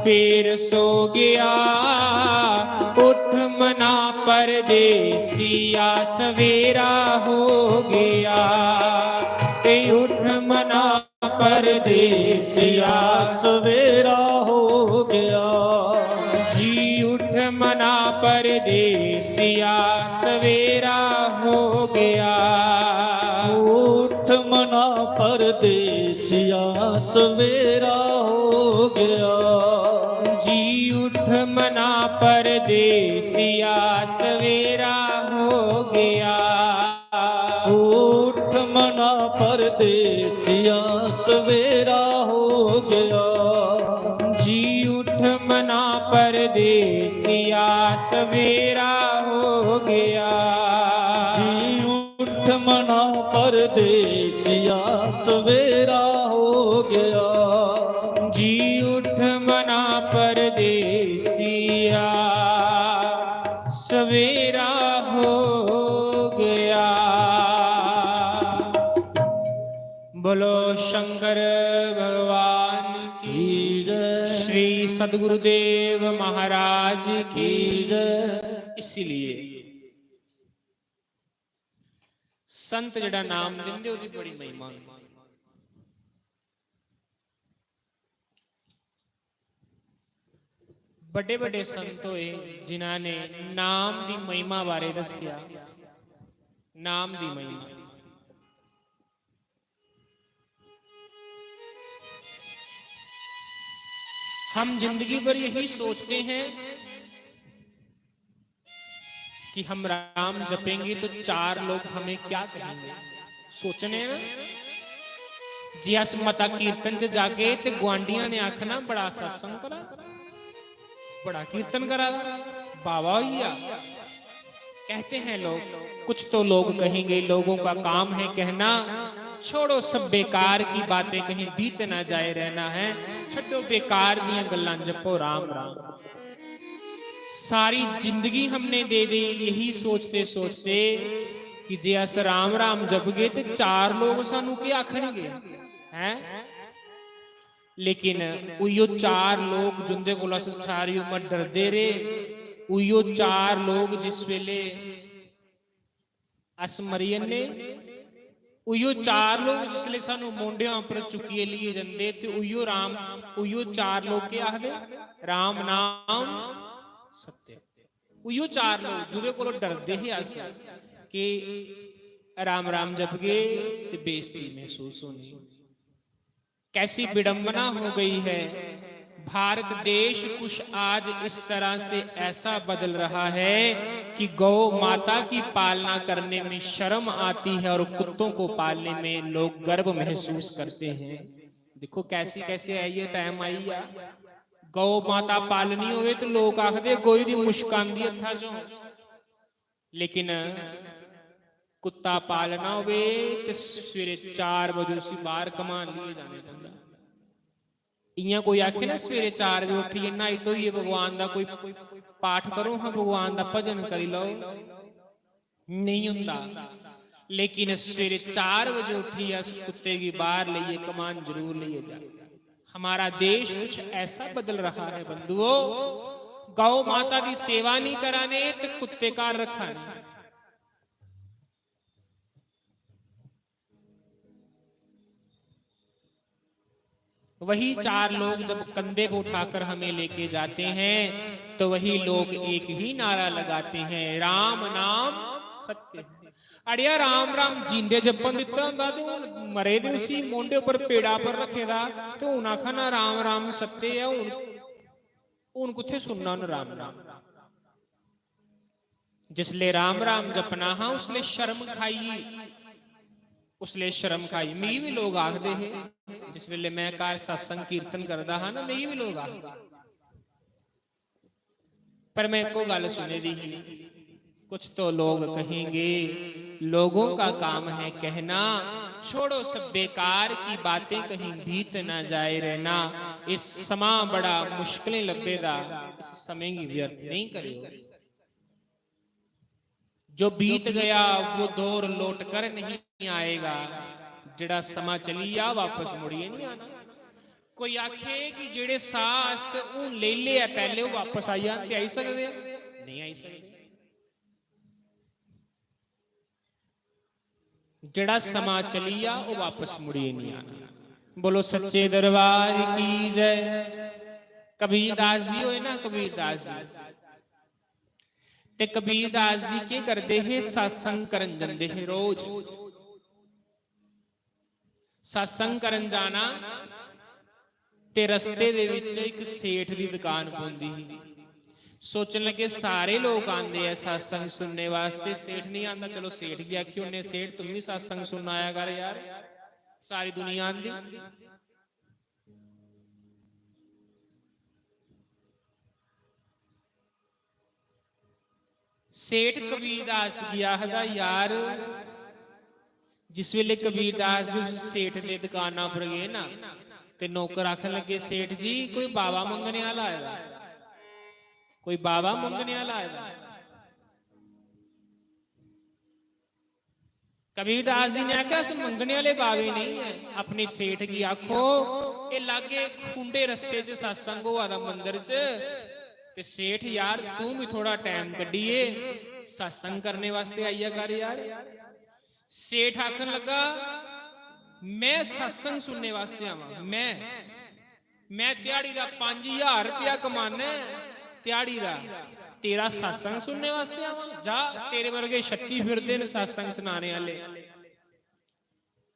फिर सो गया। उठ मना परदेसिया, सवेरा हो गया। ए उठ मना परदेसिया, सवेरा हो गया। जी उठ मना परदेसिया, सवेरा हो गया। उठ मना परदेसिया, सवेरा हो गया। जी उठ मना परदेसिया, सवेरा हो गया। उठ मना परदेसिया, सवेरा हो गया। जी उठ मना परदेसिया, सवेरा हो गया। जी उठ मना परदेसिया, सवेरा हो गया। जी उठ मना परदेसिया, सवेरा हो गया। बोलो शंकर भगवान की, की जय। श्री सदगुरुदेव महाराज की की जय। इसीलिए संत जेड़ा नाम दिंदे, ओदी बड़ी महिमा होंदी। बड़े बड़े संत होए जिन्हां ने नाम दी महिमा बारे दस्सेआ। नाम दी महिमा। हम जिंदगी भर यही सोचते हैं कि हम राम जपेंगे तो चार लोग हमें क्या कहेंगे। सोचने हैं ना, जे अस मता कीर्तन च जागे ते गुआंढियां ने आखना, "बड़ा सत्संग करा, बड़ा कीर्तन करा, बाबा होई गेआ।" कहते हैं लोग, कुछ तो लोग कहेंगे, लोगों का काम है कहना, "छोड़ो सब बेकार की बातें, कहीं बीत ना जाए, रहना है, छड्डो बेकार दियां गल्लां, जपो राम राम।" सारी जिंदगी हमने दे दी यही सोचते सोचते कि जे अस राम राम जपगे ते चार लोग सानू केह् आखनगे, हैं? लेकिन उइयो चार लोग जिंदे कोला अस सारी उम्र डरदे रेह्, उइयो चार लोग जिस वेले अस मरी जन्ने, उइयो चार लोग जिसले सानू मोंढेआं उप्पर चुक्कियै लेइयै जंदे, ते उइयो राम, उइयो चार लोग केह् आखदे? "राम नाम सत्य।" उइयो चार लोग जुदे कोलों डरदे हे अस कि राम राम जपगे ते बेइज्जती महसूस होनी। कैसी विडंबना हो गई है। भारत देश कुछ आज इस तरह से ऐसा बदल रहा है कि गौ माता की पालना करने में शर्म आती है और कुत्तों को पालने में लोग गर्व महसूस करते हैं। देखो, कैसी कैसी आई है, टाइम आई है। गौ माता पालनी होवे तो लोग आखदे, "गोई दी मुश्क आंदी हत्था चों।" लेकिन कुत्ता पालना होवे ते सवेरे चार बजे उसी बाहर घमान लिए जाने पौंदा। इयां कोई आखे ना, "सवेरे चार बजे उठियै न्हाई धोइयै भगवान दा कोई पाठ करो हां, भगवान दा भजन करी लैओ," नेईं होंदा। लेकिन सवेरे चार बजे उठियै अस कुत्ते गी बाहर लेइयै घमान जरूर लेइयै जागे। हमारा देश कुछ ऐसा बदल रहा है बंधुओ, गौ माता की सेवा नहीं कराने तो कुत्ते घर रखा नहीं। वही चार लोग जब कंधे पे उठाकर हमें लेके जाते हैं, तो वही लोग एक ही नारा लगाते हैं, "राम नाम सत्य है।" अड़िया, राम राम जींदे जपन दित्ता होंदा ते हुन मरे दे उसी मोंढे उप्पर पेड़ा पर रखे दा, ते हुन आखा ना, "राम राम सत्य ऐ।" हुन, हुन कुत्थै सुनना उन राम राम? जिसले राम राम जपना हा, उसले शर्म खाई, उसले शर्म खाई। मिगी भी लोग आखदे हे, जिस वेले मैं घर सत्संग कीर्तन करदा हा ना, मिगी भी लोग आखदे। पर मैं इक्को गल्ल सुने दी ही, कुछ तो लोग कहेंगे, लोगों का काम है कहना, छोड़ो सब बेकार की बातें, कहीं बीत ना जाए रहना। इस समां बड़ा मुश्किलें लब्भे दा, इस समें गी व्यर्थ नहीं करेओ। जो बीत गया वो दौर लौट कर नहीं आएगा। जेड़ा समां चली जा, वापस मुड़ियै नहीं आना। कोई आखे कि जेड़े साह अस हून लेई ले ऐ पैह्ले, ओह् वापस आई जान ते आई सकदे? नहीं आई सकदे। जेड़ा समां चली जा, ओह् वापस मुड़ियै नहीं आना। बोलो सच्चे दरबार की जय। कबीरदास जी होए ना, कबीरदास जी, ते कबीरदास जी केह् करदे हे? सत्संग करन जंदे हे रोज। सत्संग करन जाना, ते रस्ते दे विच इक सेठ दी दुकान पौंदी ही। सोचन लगे, सारे लोक आंदे ऐ सत्संग सुनने वास्ते, सेठ नहीं आंदा, चलो सेठ गी आखी ओड़ने, "सेठ, तुम भी सत्संग सुनन आया कर यार, सारी दुनिया आंदी।" सेठ कबीरदास गी आखदा, "यार, जिस बेले कबीरदास जी उस सेठ दे दुकाना पर गए ना, ते नौकर आखन लगे, "सेठ जी, कोई बावा मंगने आह्ला आए दा, कोई बावा मंगने आह्ला आए दा।" कबीरदास जी ने आखेआ, "अस मंगने आह्ले बावे नेईं ऐ।" अपने सेठ गी आखो, "एह् लागे खुंडे रस्ते च सत्संग होआ दा मंदर च, ते सेठ यार, तूं बी थोड़ा टैम कड्ढियै सत्संग करने वास्ते आई जा कर यार।" सेठ आखन लगा, "मैं सत्संग सुनने वास्ते आवां, मैं, मैं ध्याड़ी दा पंज ज्हार रपेआ कमाना ऐ, ध्याड़ी दा, तेरा सत्संग सुनने वास्ते आवां? जा, तेरे वर्गे छत्ती फिरदे न सत्संग सनाने आह्ले।"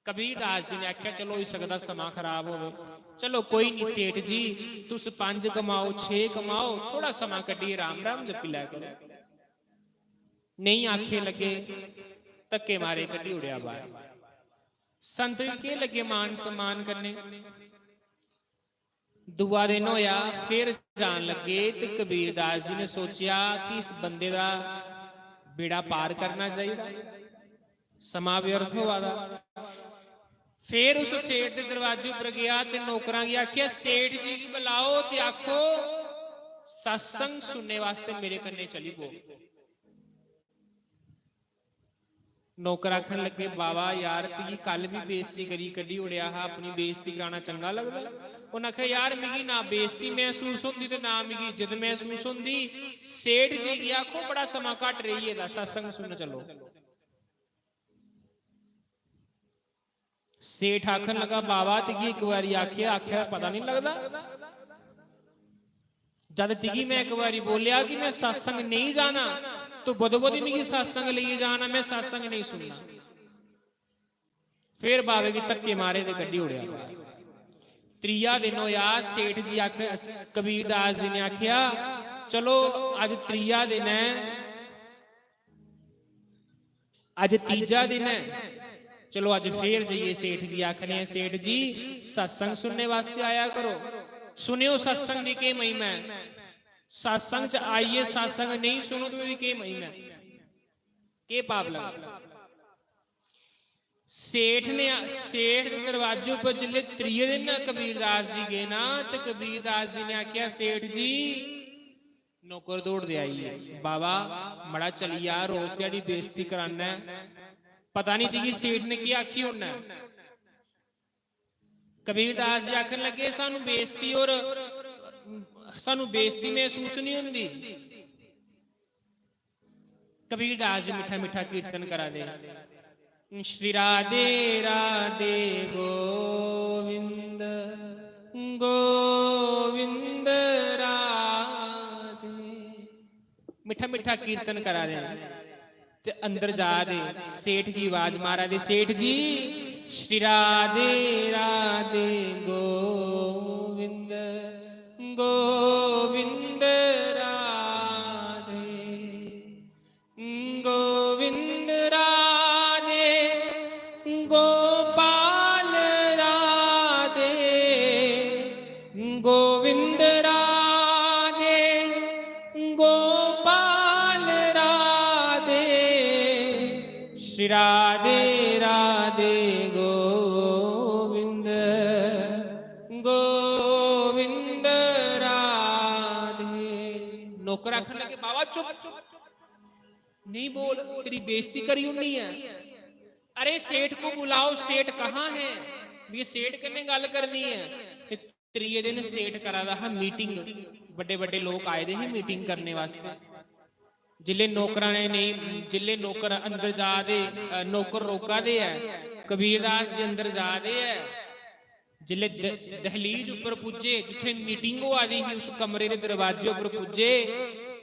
कबीरदास जी ने आखेआ, "चलो, होई सकदा समां खराब होवे, चलो कोई निं सेठ जी, तुस पंज कमाओ, छे कमाओ, थोड़ा समां कड्ढियै राम राम जपी लै करो।" नेईं आखे लगे, धक्के मारे कड्ढी ओड़ेआ बाहर। संत जी केह् लगे मान सम्मान करने। दूआ दिन होया, फिर जान लगे ते कबीरदास जी ने सोचेआ कि इस बंदे दा बेड़ा पार करना चाहिदा, समां व्यर्थ होआ दा। फिर उस सेठ दे दरवाजे उप्पर गया ते नौकरां गी आखेआ, "सेठ जी गी बुलाओ ते आखो सत्संग सुनने वास्ते मेरे कन्नै चली पो।" नौकर आखन लगे, "बावा यार, तुगी कल बी बेइज्जती करी कड्ढी ओड़ेआ हा, अपनी बेइज्जती कराना चंगा लगदा?" उ'नें आखेआ, "यार, मिगी ना बेइज्जती मसूस होंदी ते ना मिगी इज्जत मसूस होंदी। सेठ जी गी आखो, बड़ा समां घट्ट रेही गेदा, सत्संग सुनन चलो।" सेठ आखन लगा, "बावा, तुगी इक बारी आखेआ, आखेआ पता नहीं लगदा? जद तुगी मैं इक बारी बोलेआ कि मैं सत्संग नहीं जाना, तो बदो बदी मिगी सत्संग लेइयै जाना, मैं सत्संग नहीं सुनना।" फिर बावे गी धक्के मारे ते कड्ढी ओड़ेआ बाहर। त्रीया दिन होया, सेठ जी आख, कबीरदास जी ने आखेआ, "चलो, अज त्रीया दिन ऐ, अज तीजा दिन ऐ, चलो, अज फिर जाइयै सेठ गी आखने आं, 'सेठ जी, सत्संग सुनने वास्ते आया करो, सुनेओ सत्संग दी केह् महिमा ऐ। सत्संग च आइयै सत्संग नेईं सुनो ते ओह्दी केह् महिमा ऐ, केह् पाप लगदा?'" सेठ ने, सेठ दे दरवाजे उप्पर जिसले त्रिये दिन कबीरदास जी गे ना, ते कबीरदास जी ने आखेआ, "सेठ जी," नौकर दौड़दे आई गे, "बाबा, मड़ा चली जा, रोज ध्याड़ी बेइज्जती कराना ऐ, पता नहीं तुगी सेठ ने केह् आखी ओड़ना ऐ।" कबीरदास जी आखन लगे, "सानू बेइज्जती और, सानू बेइज्जती महसूस नहीं होंदी।" कबीरदास जी मिट्ठा मिट्ठा कीर्तन करा दे, "श्री राधे राधे गोविंद, गोविंद राधे।" मिट्ठा मिट्ठा कीर्तन करा दे ते अंदर जा दे, सेठ गी आवाज मारा दे, "सेठ जी, श्री राधे राधे गोविंद, गोविंद राधे, गोविंद राधे, गोपाल राधे, गोविंद राधे, गोपाल राधे, श्री राधे राधे गोविंद, गोविंद राधे।" नौकर आखन लगे, "बाबा चुप, नहीं बोल, तेरी बेइज्जती करी उड़नी है।" "अरे सेठ को बुलाओ, सेठ कहाँ है, मिगी सेठ कन्नै गल्ल करनी है।" ते त्रिये दिन सेठ करा दा हा मीटिंग, बड्डे बड्डे लोक आए दे हे मीटिंग करने वास्ते। जिल्ले नौकरां ने नेईं, जिल्ले नौकर अंदर जा दे, अ, नौकर रोका दे ऐ, कबीरदास जी अंदर जा दे ऐ, जिल्ले द-, दहलीज उप्पर पुज्जे, जित्थै मीटिंग होआ दी ही, उस कमरे दे दरवाजे उप्पर पुज्जे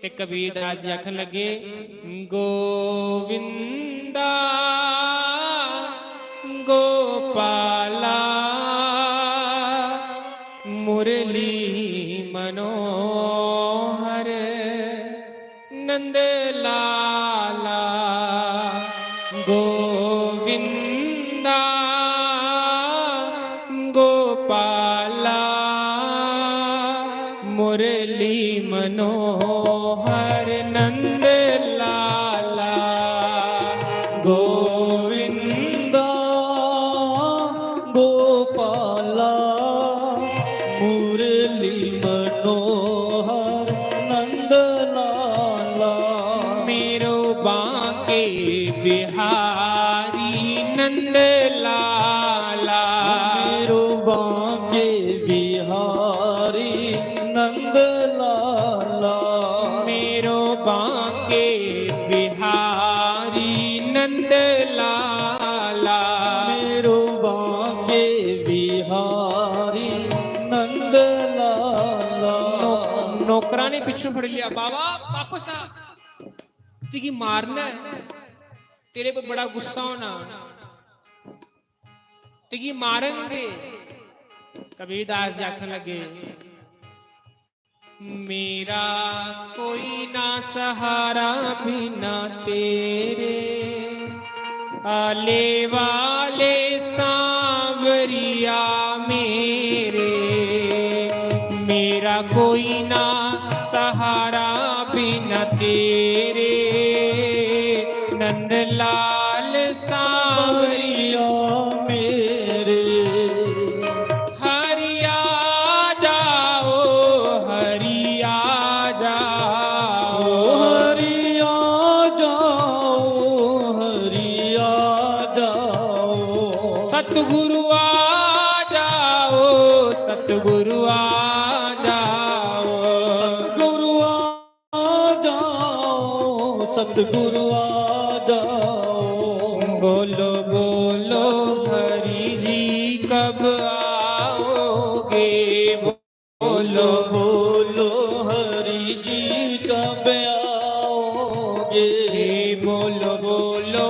ते कबीरदास जी आखन लगे, "गोविंदा गोपाला मुरली मनोहर नंद लाला, गोविंदा गोपाला मुरली मनोहर नंद लाला, गोविंदा नंद लाला। मेरो बांके बिहारी नंद लाला। मेरो बांके बिहारी नंद लाला। मेरो बांके बिहारी नंद लाला। नौ-, नौकरां ने पिच्छों फड़ी लिया, "बाबा, वापस आ, तुगी मारना है, तेरे पर बड़ा गुस्सा होना, तुगी मारन गे।" कबीरदास जी आखन लगे, "मेरा कोई ना सहारा बिना तेरे, आले वाले सांवरिया मेरे। मेरा कोई ना सहारा बिना तेरे, नंदलाल सांवरिया मेरे।" हरि आ जाओ, हरि आ जाओ। हरि आ जाओ, हरि आ जाओ। सतगुरु आ जाओ, सतगुरु आ जाओ। सतगुरु आ जाओ, सतगुरु आ जाओ। बोलो, बोलो हरि जी कब आओगे? बोलो, बोलो हरि जी कब आओगे? बोलो, बोलो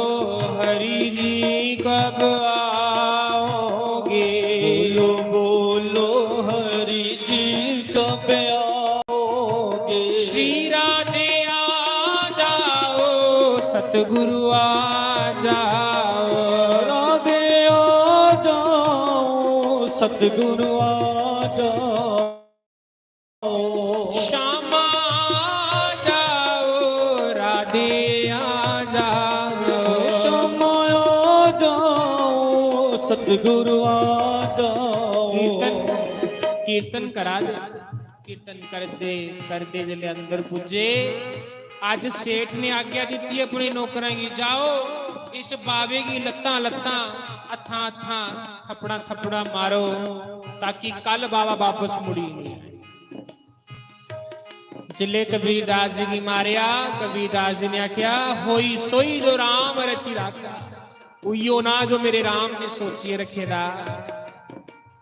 हरि जी कब आओगे? बोलो, बोलो हरि जी कब आओगे? श्री राधे आ जाओ, सतगुरु आ जाओ। राधे आ जाओ, सतगुरु आ जाओ। श्यामा आ जाओ, राधे आ जाओ। श्यामा आ जाओ, सतगुरु आ जाओ। कीर्तन, कीर्तन करा दे, कीर्तन करदे करदे जिसले अंदर पुज्जे, अज्ज सेठ ने आज्ञा दित्ती अपने नौकरां गी, "जाओ, इस बावे गी लत्तां लत्तां, हत्थां हत्थां, थप्पड़ां थप्पड़ां मारो, ताकि कल बावा वापस मुड़ी नहीं आए।" जिसले कबीरदास जी गी मारेआ, कबीरदास जी ने आखेआ, "होई सोई जो राम रची राखा।" उइयो ना जो मेरे राम ने सोचियै रखे दा।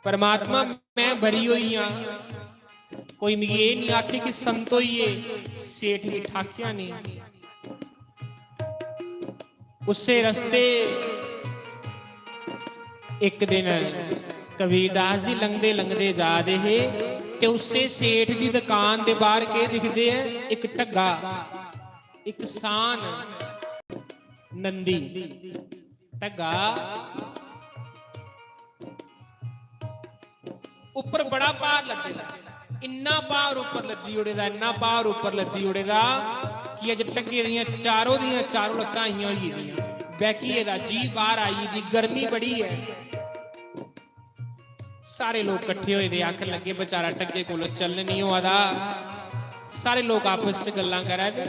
परमात्मा, मैं बरी होई आं, कोई मिगी एह् निं आखे कि संत होइये, सेठ गी ठाकेआ नेईं। उस्सै रस्ते इक दिन कबीरदास जी लंघदे लंघदे जा दे हे ते उस्सै सेठ दी दकान दे बाह्र केह् दिखदे ऐ? इक ढग्गा, इक सान, नंदी। ढग्गा उप्पर बड़ा भार लद्दे दा, इन्ना भार उप्पर लद्दी ओड़े दा, इन्ना भार उप्पर लद्दी ओड़े दा कि अज्ज ढग्गे दियां चारों दियां चारों लत्तां इ'यां होई गेदियां, बैह्की गेदा, जीह्ब बाह्र आई गेदी, गर्मी बड़ी ऐ। सारे लोक कट्ठे होए दे, आखन लगे, "बेचारा ढग्गे कोल चलन निं होआ दा।" सारे लोक आपस च गल्लां करा दे।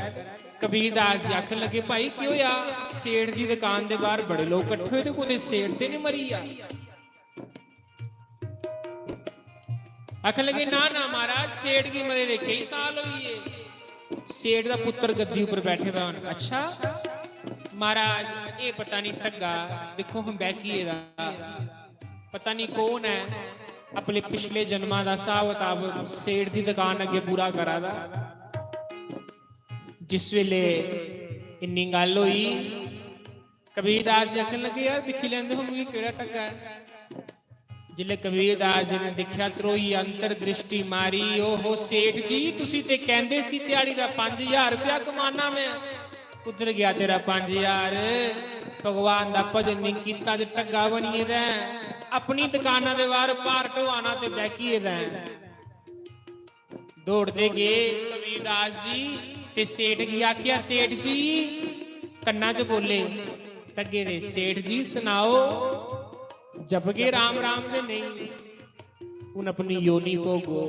कबीरदास जी आखन लगे, "भाई, केह् होआ? सेठ दी दकान दे बाह्र बड़े लोक कट्ठे होए दे, कुतै सेठ ते निं मरी गेआ?" आखन लगे, "ना, ना महाराज, सेठ गी मरे दे केई साल होई गे। सेठ दा पुत्तर गद्दी उप्पर बैठे दा होना।" "अच्छा महाराज, एह् पता निं ढग्गा, दिक्खो हां, बैह्की गेदा, पता निं कौन ऐ, अपने पिछले जन्मा दा स्हाब कताब सेठ दी दकान अग्गें पूरा करा दा।" जिस वेले इन्नी गल्ल होई, कबीरदास जी आखन लगे, "यार, दिक्खी लैंदे हो मिगी केह्ड़ा ढग्गा ऐ।" जिसलै कबीरदास जी ने दिक्खेआ, ध्रोइयै अंतर दृष्टि मारी, "ओहो सेठ जी, तुसी ते कहंदे सी ध्याड़ी दा पंज ज्हार रपेआ कमाना मैं, कुद्धर गेआ तेरा पंज ज्हार? भगवान दा भजन नहीं कीता, अज्ज ढग्गा बनी गेदा ऐ, अपनी दकाना दे बाहर भार ढोआना ते बैह्की गेदा ऐ।" दौड़दे गे कबीरदास जी ते सेठ गी आखेआ, "सेठ जी," कन्ना च बोले ढग्गे दे, "सेठ जी, सनाओ, जपगे राम राम जे नेईं? हून अपनी योनि भोगो।"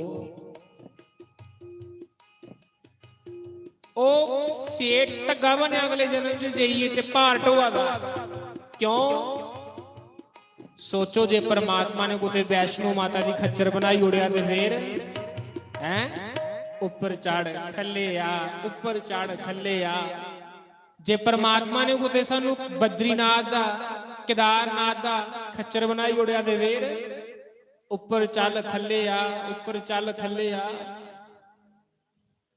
ओह् सेठ ढग्गा बनेआ अगले जन्म च जाइयै ते भार ढोआ दा। क्यों? सोचो, जे परमात्मा ने कुतै वैष्णो माता दी खच्चर बनाई ओड़ेआ ते फिर, हैं? उप्पर चढ़, थल्ले आ, उप्पर चढ़, थल्ले आ। जे परमात्मा ने कुतै सानू बद्रीनाथ दा, केदारनाथ दा खच्चर बनाई ओड़ेआ ते फिर उप्पर चल, थल्ले आ, उप्पर चल, थल्ले आ।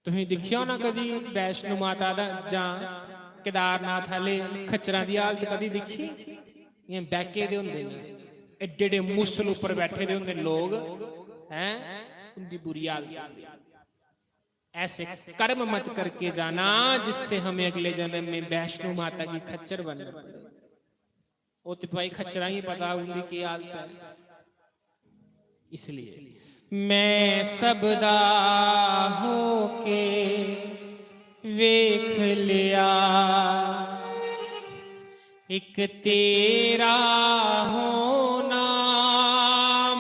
तुसीं दिक्खेआ होना कदी वैष्णो माता दा जां केदारनाथ आह्ले खच्चरां दी हालत कदी दिक्खी? इ'यां बैह्के दे होंदे न, एड्डे एड्डे मुसल उप्पर बैठे दे होंदे न लोग, हैं? उं'दी बुरी हालत होंदी। ऐसे कर्म मत करके जाना जिससे हमें अगले जन्म में वैष्णो माता की खच्चर बनना पड़े। ओह् ते भाई खच्चरां गी पता उं'दी केह् हालत ऐ। इसलिए मैं सबदा होके वेख लिया, एक तेरा होना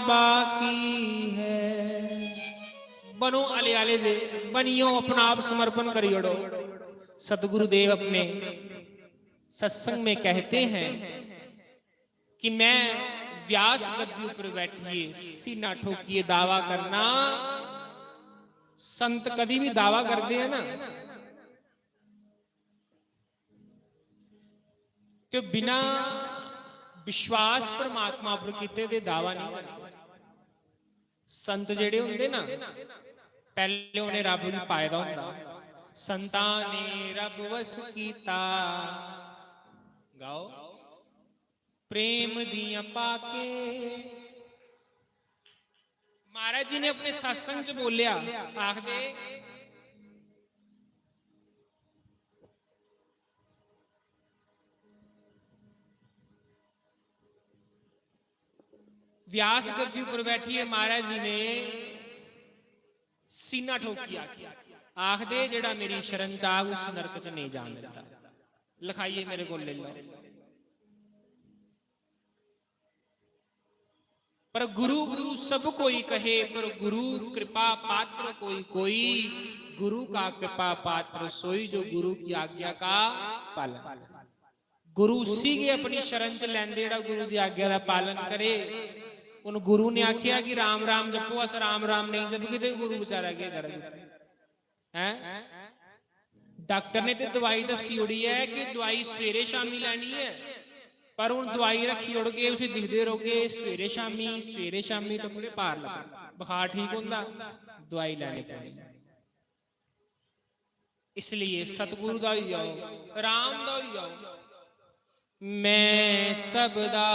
बाकी है। बनो आले आले दे, बनियो, अपना आप समर्पण करी ओड़ो। सतगुरुदेव अपने सत्संग में कहते हैं कि मैं व्यास गद्दी ऊपर बैठिए सीना ठोकिए दावा करना, संत कदी भी दावा करदे हैं ना, ते बिना विश्वास परमात्मा पर कीते दे दावा नहीं करदे। संत जेह्ड़े होंदे ना, पैह्ले उ'नें रब गी पाए दा होंदा। संतां ने रब वस कीता। गाओ। प्रेम दियां पाके। महाराज जी ने अपने सत्संग च बोलिया, आखदे, व्यास गद्दी उप्पर बैठिए महाराज जी ने सीना ठोकी आखी, आखदे, "जेह्ड़ा मेरी शरण च आग, उसी नरक च नेईं जान दिंदा।" लखाइए मेरे कोल ले लो। पर गुरु गुरु सब कोई कहे, पर गुरु कृपा पात्र कोई कोई। गुरु का कृपा पात्र सोई, जो गुरु की आज्ञा का पालन करे। गुरु उसी गै अपनी शरण च लैंदे जेह्ड़ा गुरु दी आज्ञा दा पालन करे। हुन गुरु ने आखेआ कि राम राम जपो, अस राम राम नेईं जपगे ते गुरु बेचारा केह् करग? हैं? डाक्टर ने ते दवाई दस्सी ओड़ी ऐ कि दवाई सवेरे शामी लैनी ऐ, पर हुन दवाई रक्खी ओड़गे, उसी दिखदे रौह्गे सवेरे शामी, सवेरे शामी, ते कुतै पार लग्गना। बुखार ठीक होंदा, दवाई लैनी पौनी। इसलिए सतगुरु दा होई जाओ, राम दा होई जाओ। मैं सबदा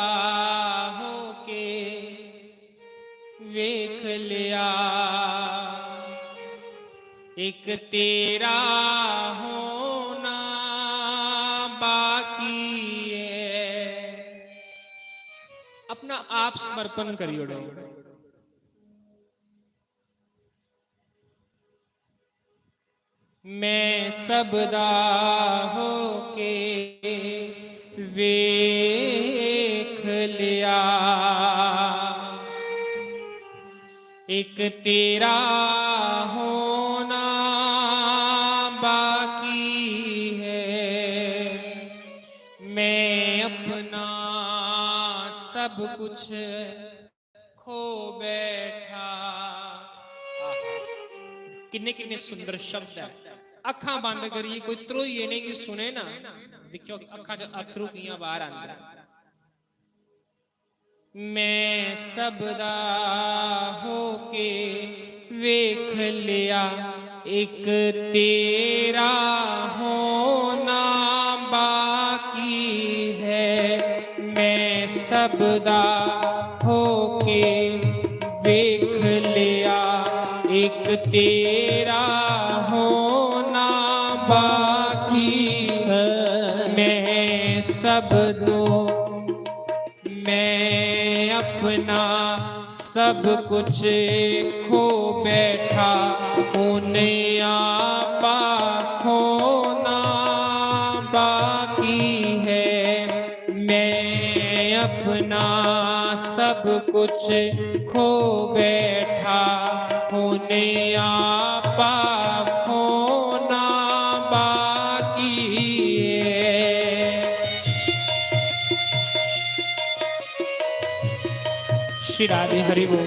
होके वेख लिया, एक तेरा होना बाकी है। अपना आप समर्पण करी ओड़ो। मैं सबदा होके वेख लिया, एक तेरा होना बाकी है। मैं अपना सब कुछ खो बैठा। आहा, किन्ने किन्ने सुंदर शब्द ऐ। अक्खां बंद करिए कोई ध्रोइयै इ'नेंगी सुने ना, दिक्खेओ अक्खां च अत्थरू कि'यां बाहर आंदे। मैं सबदा होके वेख लिया, एक तेरा होना बाकी है। मैं सबदा होके वेख लिया, एक तेरा होना बाकी है। मैं सबदों मैं अपना सब कुछ खो बैठा, हुन आपा खोना बाकी है। मैं अपना सब कुछ खो बैठा, हुन आपा खोना बाकी है। श्री राधे हरि बोल।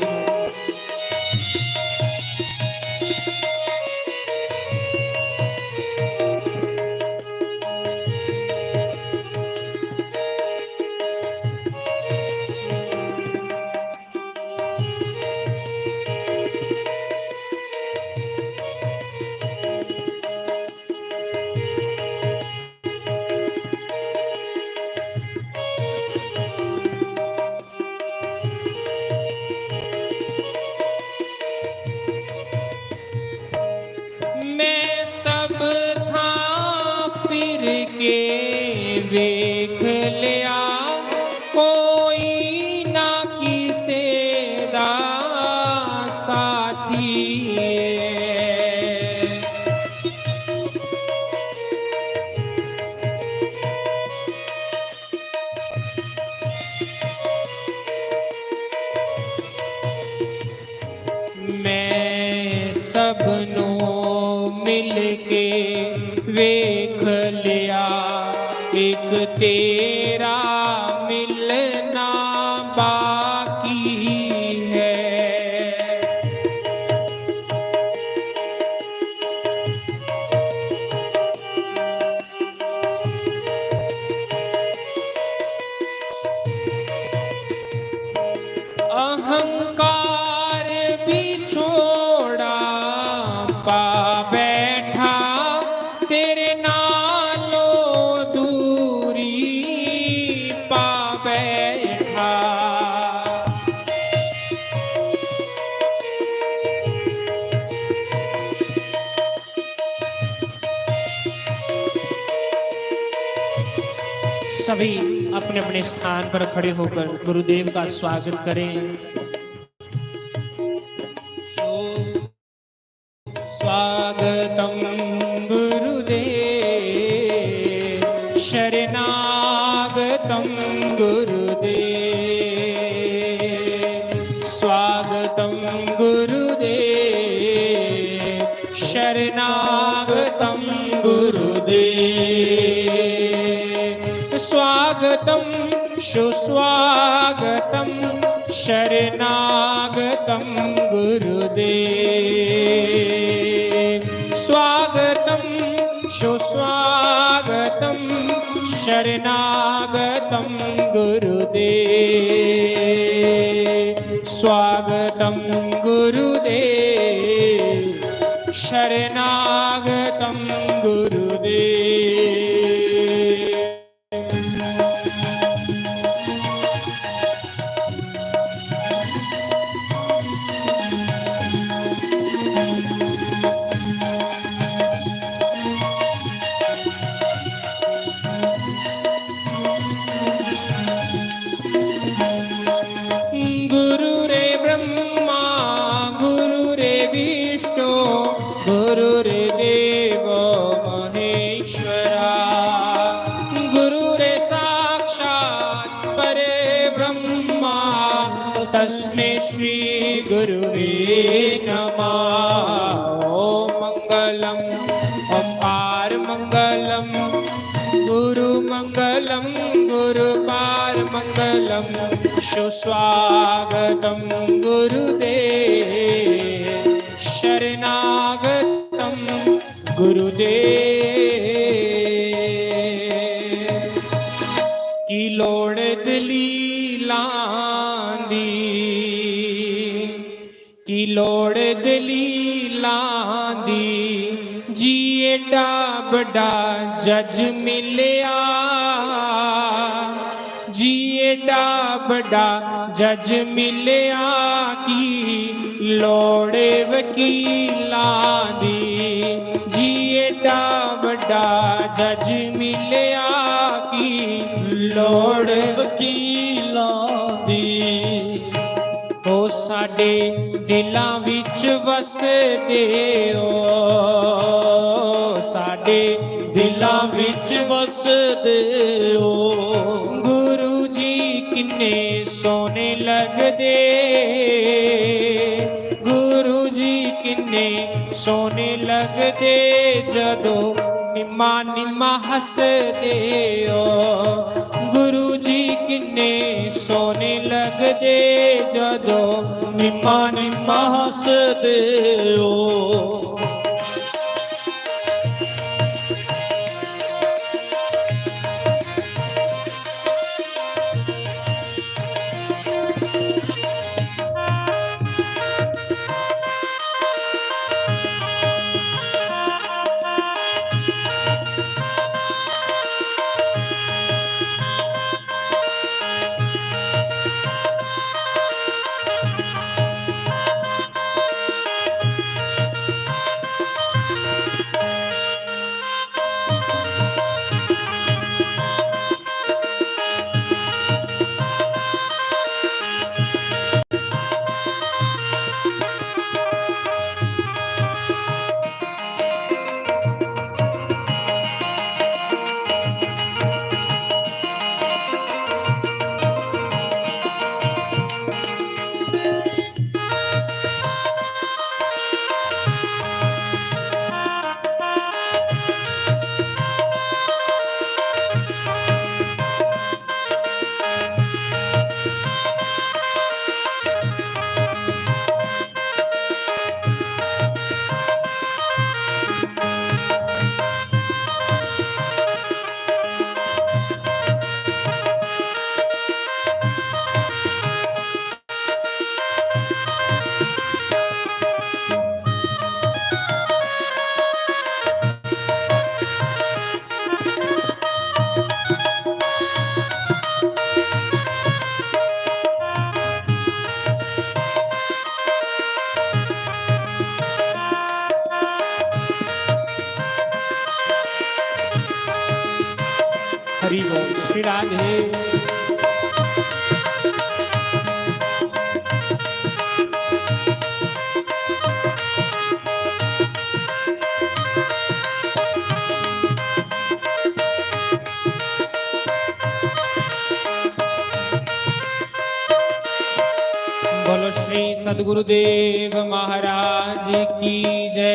मैं सब थां फिर के वेख लिया, कोई ना किसे दा साथी। मैं सबनों मिलके वेख लिया, एक तेरा मिलना बाकी है। अहंकार बिछोड़ा पा बैठा, तेरे नालों दूरी पा बैठा। सभी अपने अपने स्थान पर खड़े होकर गुरुदेव का स्वागत करें। स्वागतं गुरुदेव, शरणागतं गुरुदेव, स्वागतं गुरुदेव, शरणागतं गुरुदेव, स्वागतं सुस्वागतं शरणागतं गुरुदेव, स्वागतं सुस्वागतं शरणागतं गुरुदेव, स्वागतं गुरुदेव, शरणागतं गुरुदेव। गुरु रे ब्रह्मा, गुरु रे विष्णु, गुरु रे देव महेश्वरा, गुरु रे साक्षात परे ब्रह्मा, तस्मे श्री गुरुवे नमः। ओम मंगलम, ओम पार मंगलम, गुरु मंगलम, गुरु पार मंगलम, सुस्वागतम गुरुदेव, शरणागतम गुरुदेव। की लोड़ दलीलां दी, की लोड़ दलीलां दी, जी एडा बड़ा जज मिलया, जी एडा बड़ा जज मिलया, की लोड़ वकीलां दी, जी एडा बड़ा जज मिलया, की लोड़ वकीलां दी। ओ साडे दिलां विच वसदे ओ, साडे दिलां विच वसदे ओ। गुरु जी किन्ने सोहने लगदे, गुरु जी किन्ने सोहने लगदे, जदों निम्मा निम्मा हसदे ओ। गुरु जी किन्ने सोहने लगदे, जदों निम्मा निम्मा हसदे ओ। हरि बोल श्री राधे। बोलो श्री सदगुरुदेव महाराज की जय।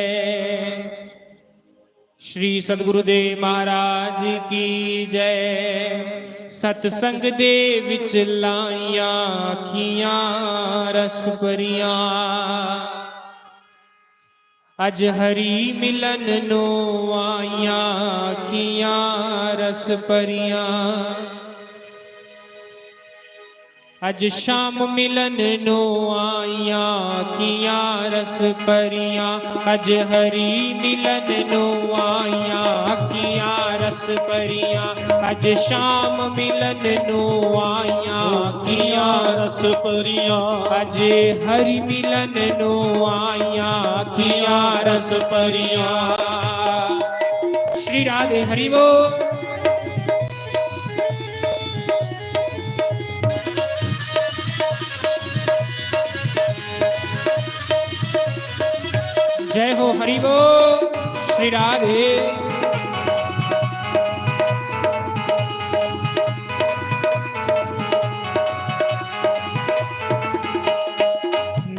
श्री सदगुरुदेव महाराज की जय। सतसंग दे विच लाइयां अखियां रस भरियां। अज हरि मिलन नू आइयां अखियां रस भरियां। अज श्याम मिलन नू आइयां अखियां रस भरियां। अज हरि मिलन नू आइयां अखियां रस भरियां। अज श्याम मिलन नू आइयां अखियां रस भरियां। अज हरि मिलन नू आइयां अखियां रस भरियां। श्री राधे हरि बोल। जय हो हरि बोल श्री राधे।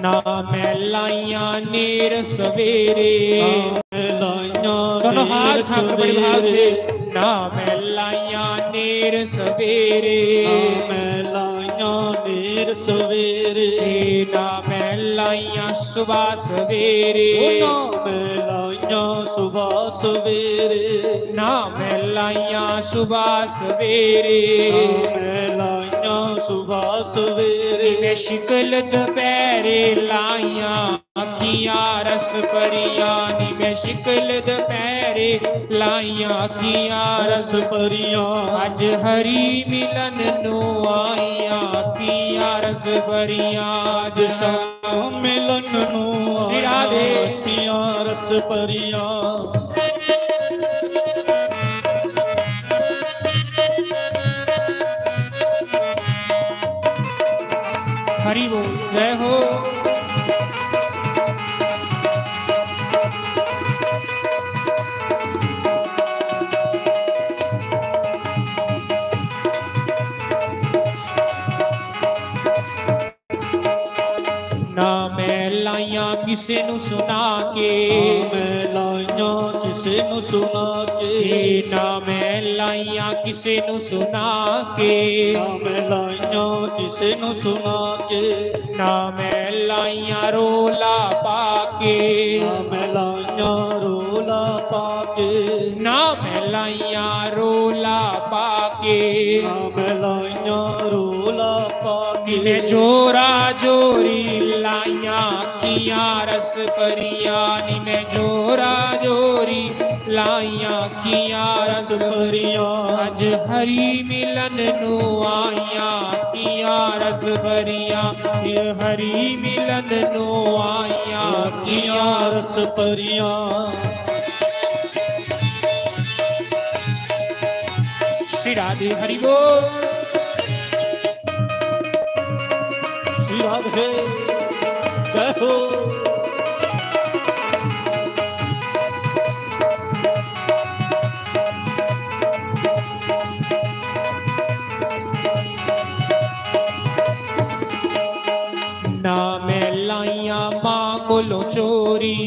ना मैं लाइयां नेर सवेरे। ना मैं लाइयां दोनों हाथ नेर उठा कर बड़े भाव से। सवेरे। ना मैं लाइयां नेर सवेरे। ना मैं लाइयां नेर सवेरे। ए ना मैं लाइयां सुबह सवेरे। ओ ना मैं लाइयां सुबह सवेरे। ना मैं लाइयां सुबह सवेरे। ना मैं लाइयां सुबह सवेरे। नी मैं शिकल दपैरे लाइयां अखियां रस भरियां। नी मैं शिकल दपैरे लाइयां अखियां रस रस भरियां। अज हरि मिलन नू आइयां अखियां रस भरियां। अज श्याम मिलन नू श्री राधे। आइयां अखियां रस भरियां। हरि बोल जय हो। ना मैं लाइयां किसे नू सुना के। ना मैं लाइयां किसे नू सुना के। ए ना मैं लाइयां किसे नू सुना के। ना मैं लाइयां ਕਿਸੇ ਨੂੰ ਸੁਣਾ ਕੇ। ਨਾ ਮੈਂ ਲਾਈਆਂ ਰੋਲਾ ਪਾ ਕੇ। ਨਾ ਮੈਂ ਲਾਈਆਂ ਰੋਲਾ ਪਾ ਕੇ। ਨਾ ਮੈਂ ਲਾਈਆਂ ਰੋਲਾ ਪਾ ਕੇ। ਨਾ ਮੈਂ ਲਾਈਆਂ ਰੋਲਾ ਪਾ ਕੇ। ਨੀ ਮੈਂ ਜੋਰਾ ਜੋਰੀ ਲਾਈਆਂ ਅੱਖੀਆਂ ਰਸ ਭਰੀਆਂ। ਨੀ ਮੈਂ ਜੋਰਾ ਜੋਰੀ ਲਾਈਆਂ ਅੱਖੀਆਂ ਰਸ ਭਰੀਆਂ। ਅੱਜ ਹਰੀ ਮਿਲਨ ਨੂੰ ਆਈਆਂ ਅੱਖੀਆਂ ਰਸ ਭਰੀਆਂ। ਇਹ ਹਰੀ ਮਿਲਨ ਨੂੰ ਆਈਆਂ ਅੱਖੀਆਂ ਰਸ ਭਰੀਆਂ। श्री राधे हरि बोल। श्री राधे जय हो। ਨਾ ਮੈਂ ਲਾਈਆਂ ਮਾਂ ਕੋਲੋਂ ਚੋਰੀ।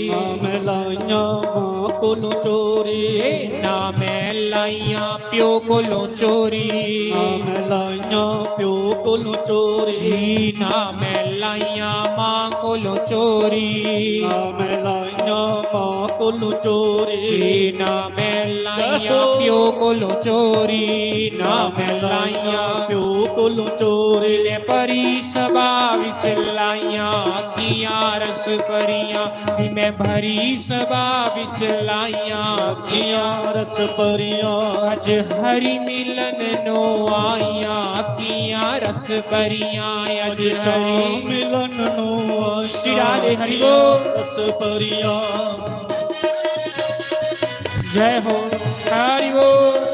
ਨਾ ਮੈਂ ਲਾਈਆਂ ਮਾਂ ਕੋਲੋਂ ਚੋਰੀ। ਏ ਨਾ ਮੈਂ ਲਾਈਆਂ ਪਿਓ ਕੋਲੋਂ ਚੋਰੀ। ਨਾ ਮੈਂ ਲਾਈਆਂ ਪਿਓ ਕੋਲੋਂ ਚੋਰੀ। ਜੀ ਨਾ ਮੈਂ ਲਾਈਆਂ ਮਾਂ ਕੋਲੋਂ ਚੋਰੀ। ਨਾ ਮੈਂ ਲਾਈਆਂ ਮਾਂ ਕੋਲੋਂ ਚੋਰੀ। ਨਾ ਮੈਂ ਲਾਈਆਂ ਪਿਓ ਕੋਲੋਂ ਚੋਰੀ। ਨਾ ਮੈਂ ਲਾਈਆਂ ਪਿਓ ਕੋਲੋਂ ਚੋਰੀ। ਨੇ ਭਰੀ ਸਭਾ ਵਿੱਚ ਲਾਈਆਂ ਅੱਖੀਆਂ ਰਸ ਭਰੀਆਂ। ਨੀ ਮੈਂ ਭਰੀ ਸਭਾ ਵਿੱਚ ਲਾਈਆਂ ਅੱਖੀਆਂ ਰਸ ਭਰੀਆਂ। ਅੱਜ ਹਰੀ ਮਿਲਨ ਨੂੰ ਆਈਆਂ ਅੱਖੀਆਂ ਰਸ ਭਰੀਆਂ। ਅੱਜ ਹਰੀ ਮਿਲਨ ਨੂੰ ਆਈਆਂ। श्री राधे हरि बोल। रस भरिया। जय हो हरि बोल।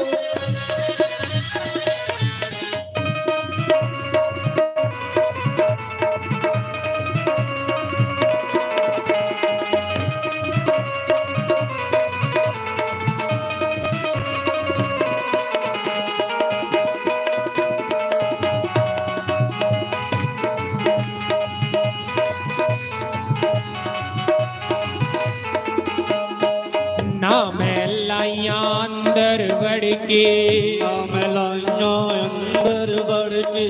ना मैं लाइया अंदर वड़ के। ना मैं लाइया अंदर वड़ के।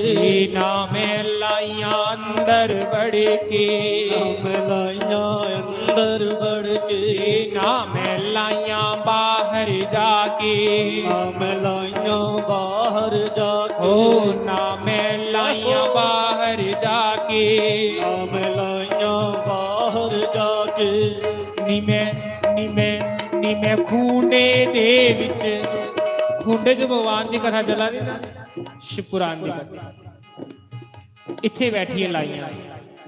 ना मैं लाइया अंदर वड़ के। ना मैं लाइया अंदर वड़ के। ना मैं लाइया बाहर जाके। ना मैं लाइया बाहर जाके। ओ ना मैं लाइया बाहर जाके। ना मैं लाइया बाहर जाके। नी मैं, नी मैं, नी मैं खूंडे दे विच, खूंडे च भगवान दी कथा चला दी ना, शिव पुराण दी कथा। इत्थे बैठिए लाइयां।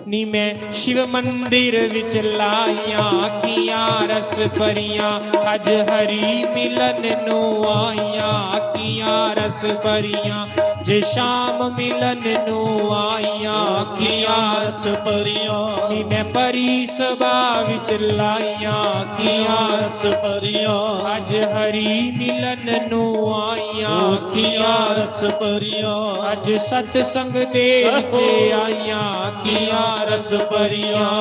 नी मैं शिव मंदिर विच लाइयां अखियां रस भरियां, अज हरि मिलन नू आइयां अखियां रस भरियां, जे शाम मिलन नू आइयां अखियां रस भरियां। नी मैं परी सभा विच लाइयां अखियां रस भरियां, अज हरि मिलन नू आइयां अखियां रस भरियां। अज सतसंग दे विच आइयां अखियां रस भरियां।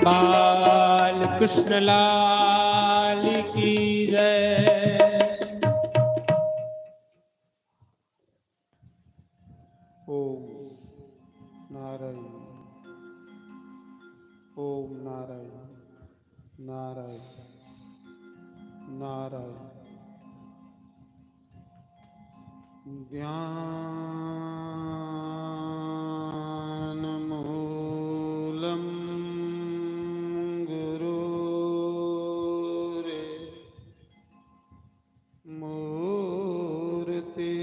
बाल कृष्ण लाल की जय। ओम नारायण, ओम नारायण, नारायण, नारायण। ध्यानमूलं गुरोरे मूर्ति।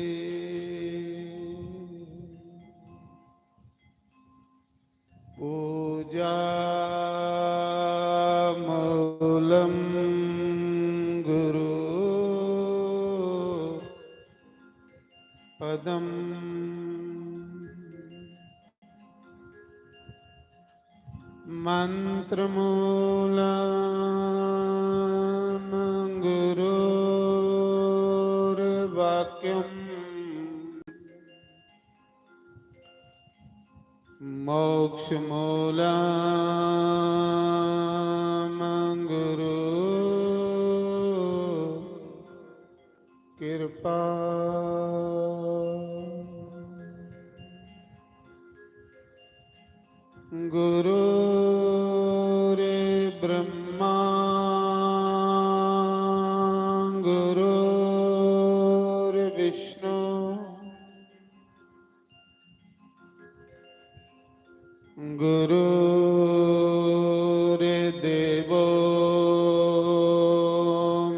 पूजा मूलं गुरु पदम्। मंत्र मूलं मोक्षमूलं गुरु कृपा। गुरुर्ब्रह्मा गुरुर्विष्णु गुरुर्देवो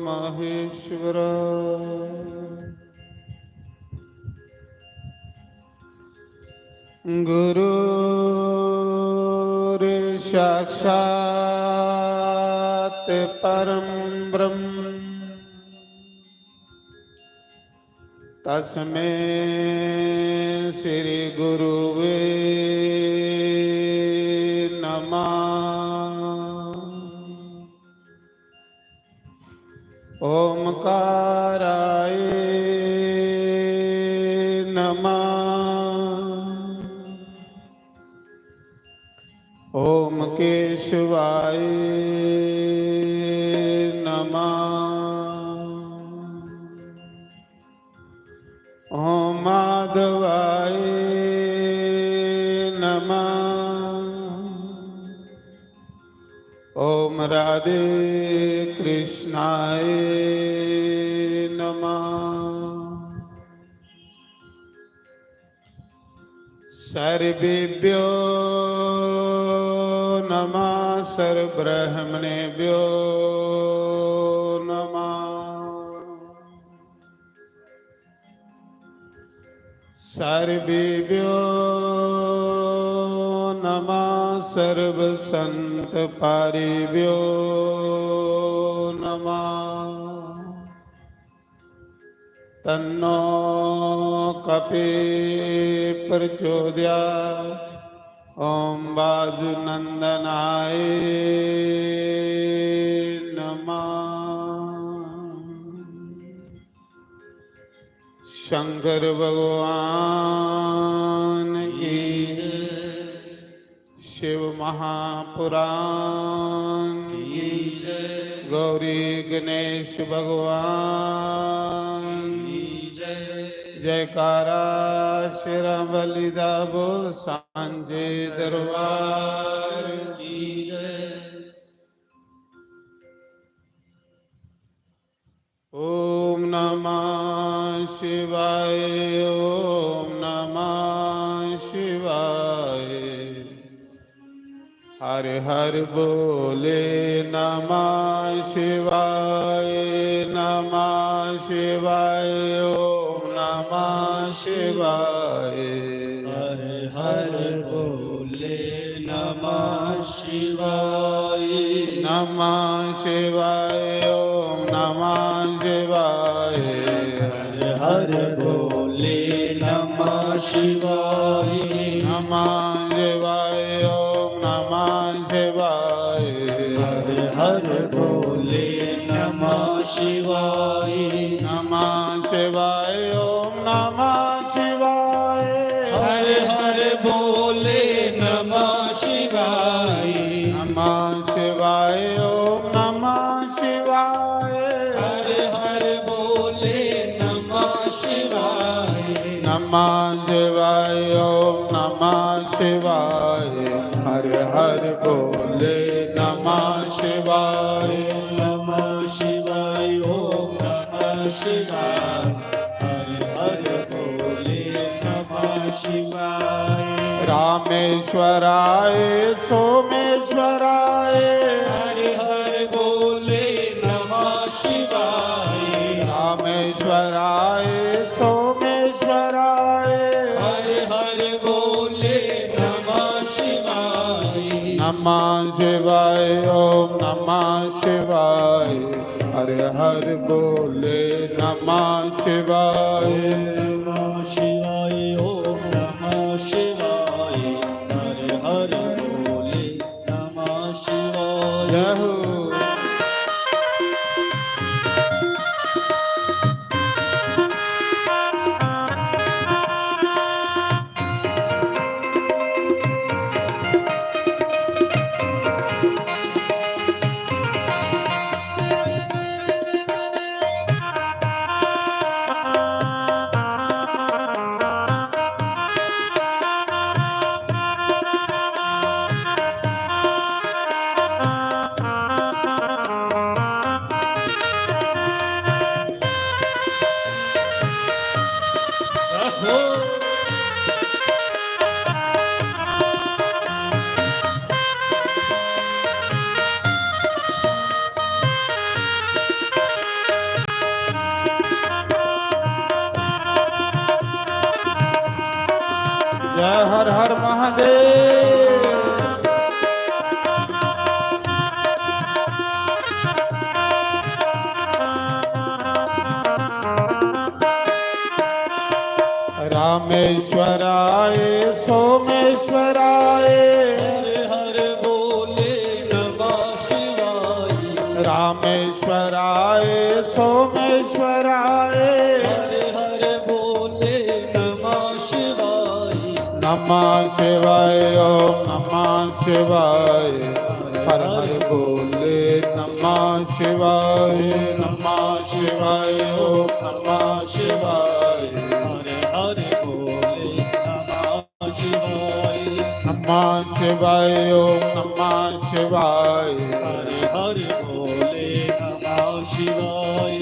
महेश्वर। गुरुर्साक्षात् परं ब्रह्म तस्मै श्री गुरुवे नमः। ओमकाराय नमः। ओम केशवाय नमः। ओम माधवाय नमः। ओम राधे कृष्णाय नमः। सर्वेभ्यो नमः, सर्वब्राह्मणेभ्यो नमः। सर्वेभ्यो नमः, सर्वसंतपारिभ्यो नमः। तन्नो कपि प्रचोदयात्। ओम वायुनंदनाय नमः। शंकर भगवान की जय। शिव महापुराण की जय। गौरी गणेश भगवान की जय। जयकारा शेरां वाली दा बोल, सांझे दरबार की जय। ओम नमः शिवाय, ओम नमः शिवाय। हर हर बोले नमः शिवाय, नमः शिवाय, ओम नमः शिवाय। हर हर बोले नमः शिवाय। नमः शिवाय, ओम नमः शिवाय। हर हर बोले नमः शिवाय। नमः शिवाय, ओम नमः शिवाय। हर हर बोले नमः शिवाय। नमः शिवाय, ओम नमः शिवाय। हर हर बोले नमः शिवाय। नमः शिवाय, ओम नमः शिवाय। हर हर बोले नमः शिवाय। नमः शिवाय, ओम नमः शिवाय। हर हर बोले नमः शिवाय। नमः शिवाय, ओम नमः शिवाय। हर हर बोले नमः शिवाय। रामेश्वराय सोमेश्वराय। हर हर बोले नमः शिवाय। रामेश्वराय सोमेश्वराय। हर हर बोले नमः शिवाय। नमः शिवाय, ओम नमः शिवाय। हर हर बोले नमः शिवाय। नमः शिवाय, ओम नमः शिवाय। हर हर बोले नमः शिवाय। जय हो। रामेश्वराय सोमेश्वराय। हर हर बोले नमः शिवाय। रामेश्वराय सोमेश्वराय। हर हर बोले नमः शिवाय। नमः शिवाय, ओम नमः शिवाय। हर हर बोले नमः शिवाय, नमः शिवाय, ओम नमः शिवाय। हर हर बोले नमः शिवाय। नमः शिवाय, ओम नमः शिवाय। हर हर बोले नमः शिवाय।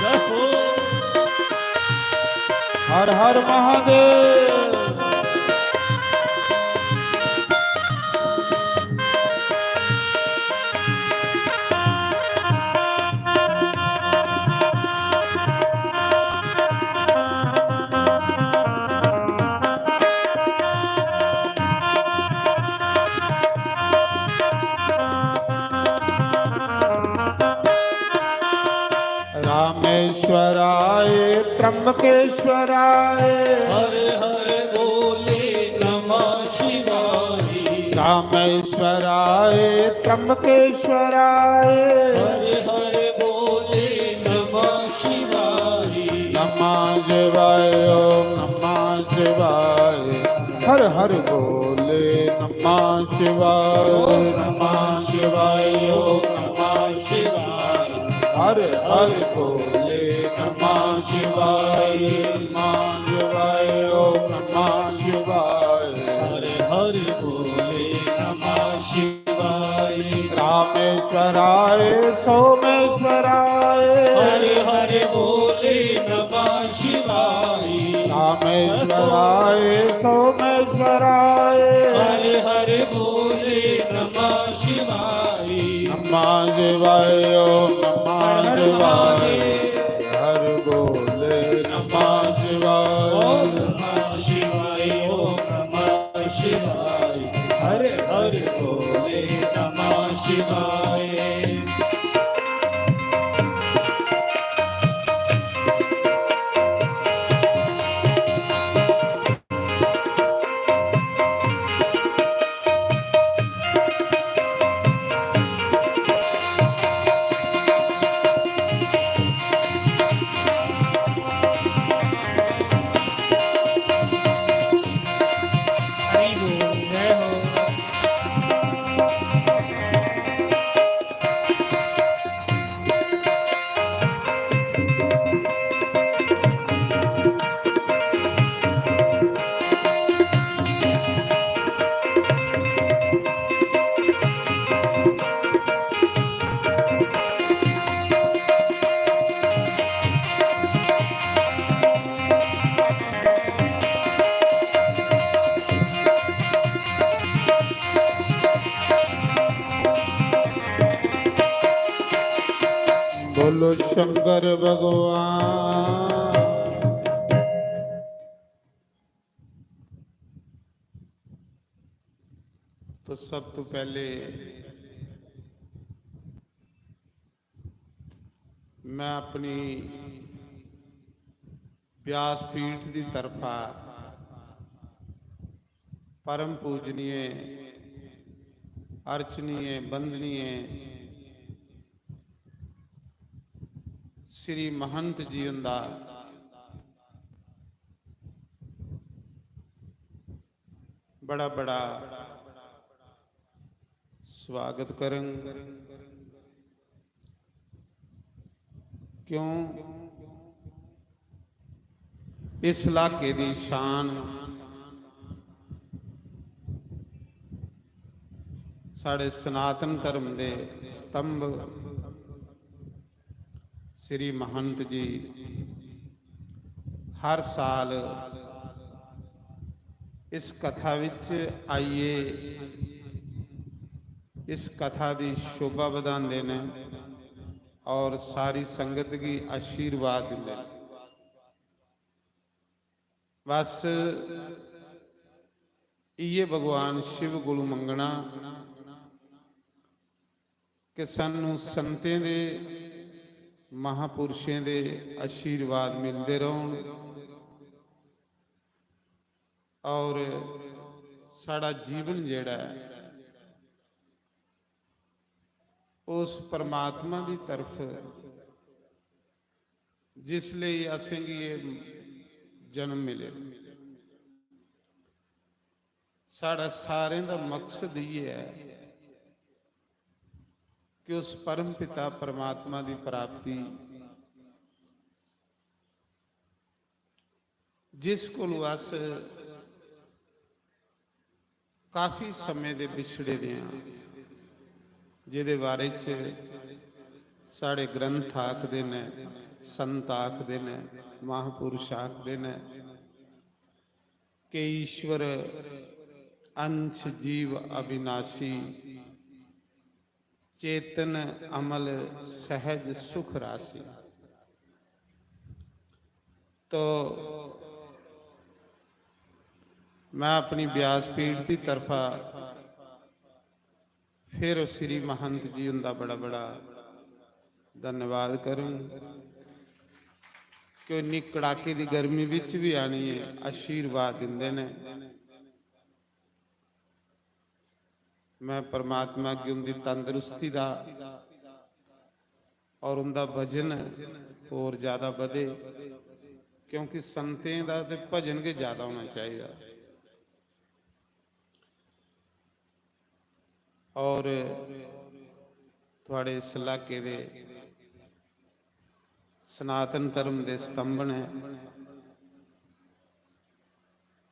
जय हो। हर हर महादेव। रामेश्वराय त्र्यंबकेश्वराय। हर हर बोले नमः शिवाय। रामेश्वराय त्र्यंबकेश्वराय। हर हर बोले नमः शिवाय। नमः शिवाय, ओम नमः शिवाय। हर हर बोले नमः शिवाय। ओम नमः शिवाय, ओम नमः शिवाय। हर हर बोले नमः शिवाय। नमः शिवाय, ओम नमः शिवाय। हर हर बोले नमः शिवाय। रामेश्वराय सोमेश्वराय। हर हर बोले नमः शिवाय। रामेश्वराय सोमेश्वराय। हर हर बोले नमः शिवाय। नमः शिवाय, ओम नमः शिवाय। हर बोले नमः शिवाय। ओम नमः शिवाय, ओम नमः शिवाय। हर हर बोले नमः शिवाय। हरि बोल, जय हो। बोलो शंकर भगवान। तो सब तो पहले मैं अपनी व्यासपीठ दी तरफा परम पूजनीय, अर्चनीय, वंदनीय श्री महंत जी हुंदा बड़ा बड़ा स्वागत करंग। क्यों, इस इलाके दी शान साढ़े सनातन धर्म दे स्तंभ श्री महंत जी हर साल इस कथा विच आइए इस कथा दी शोभा बधांदे न और सारी संगत गी आशीर्वाद दिंदे न। बस इयै भगवान शिव कोलू मंगना कि सानू संतें दे महापुरुषें दे आशीर्वाद मिलदे रौह्न और साढ़ा जीवन जेह्ड़ा ऐ, उस परमात्मा दी तरफ जिस लेई असेंगी एह् जन्म मिले, साढ़ा सारें दा मकसद इ'यै ऐ कि उस परम पिता परमात्मा दी प्राप्ति, जिस कोलू अस काफी समें दे बिछड़े दे आं, जेह्दे बारे च साढ़े ग्रंथ आखदे न, संत आखदे न, महापुरुष आखदे न कि ईश्वर अंश जीव अविनाशी, चेतन अमल सहज सुख राशि। तो मैं अपनी व्यासपीठ की तरफा फिर श्री महंत जी हुंदा बड़ा बड़ा धन्यवाद करूं कि इन्नी कड़ाके दी गर्मी विच भी आनियै आशीर्वाद दिंदे ने। मैं परमात्मा अग्गें उंदी तंदरुस्ती दा और उंदा भजन होर ज्यादा बधे, क्योंकि संतें दा ते भजन गै ज्यादा होना चाहिदा। और थुआड़े इस इलाके दे सनातन धर्म दे स्तंभ न।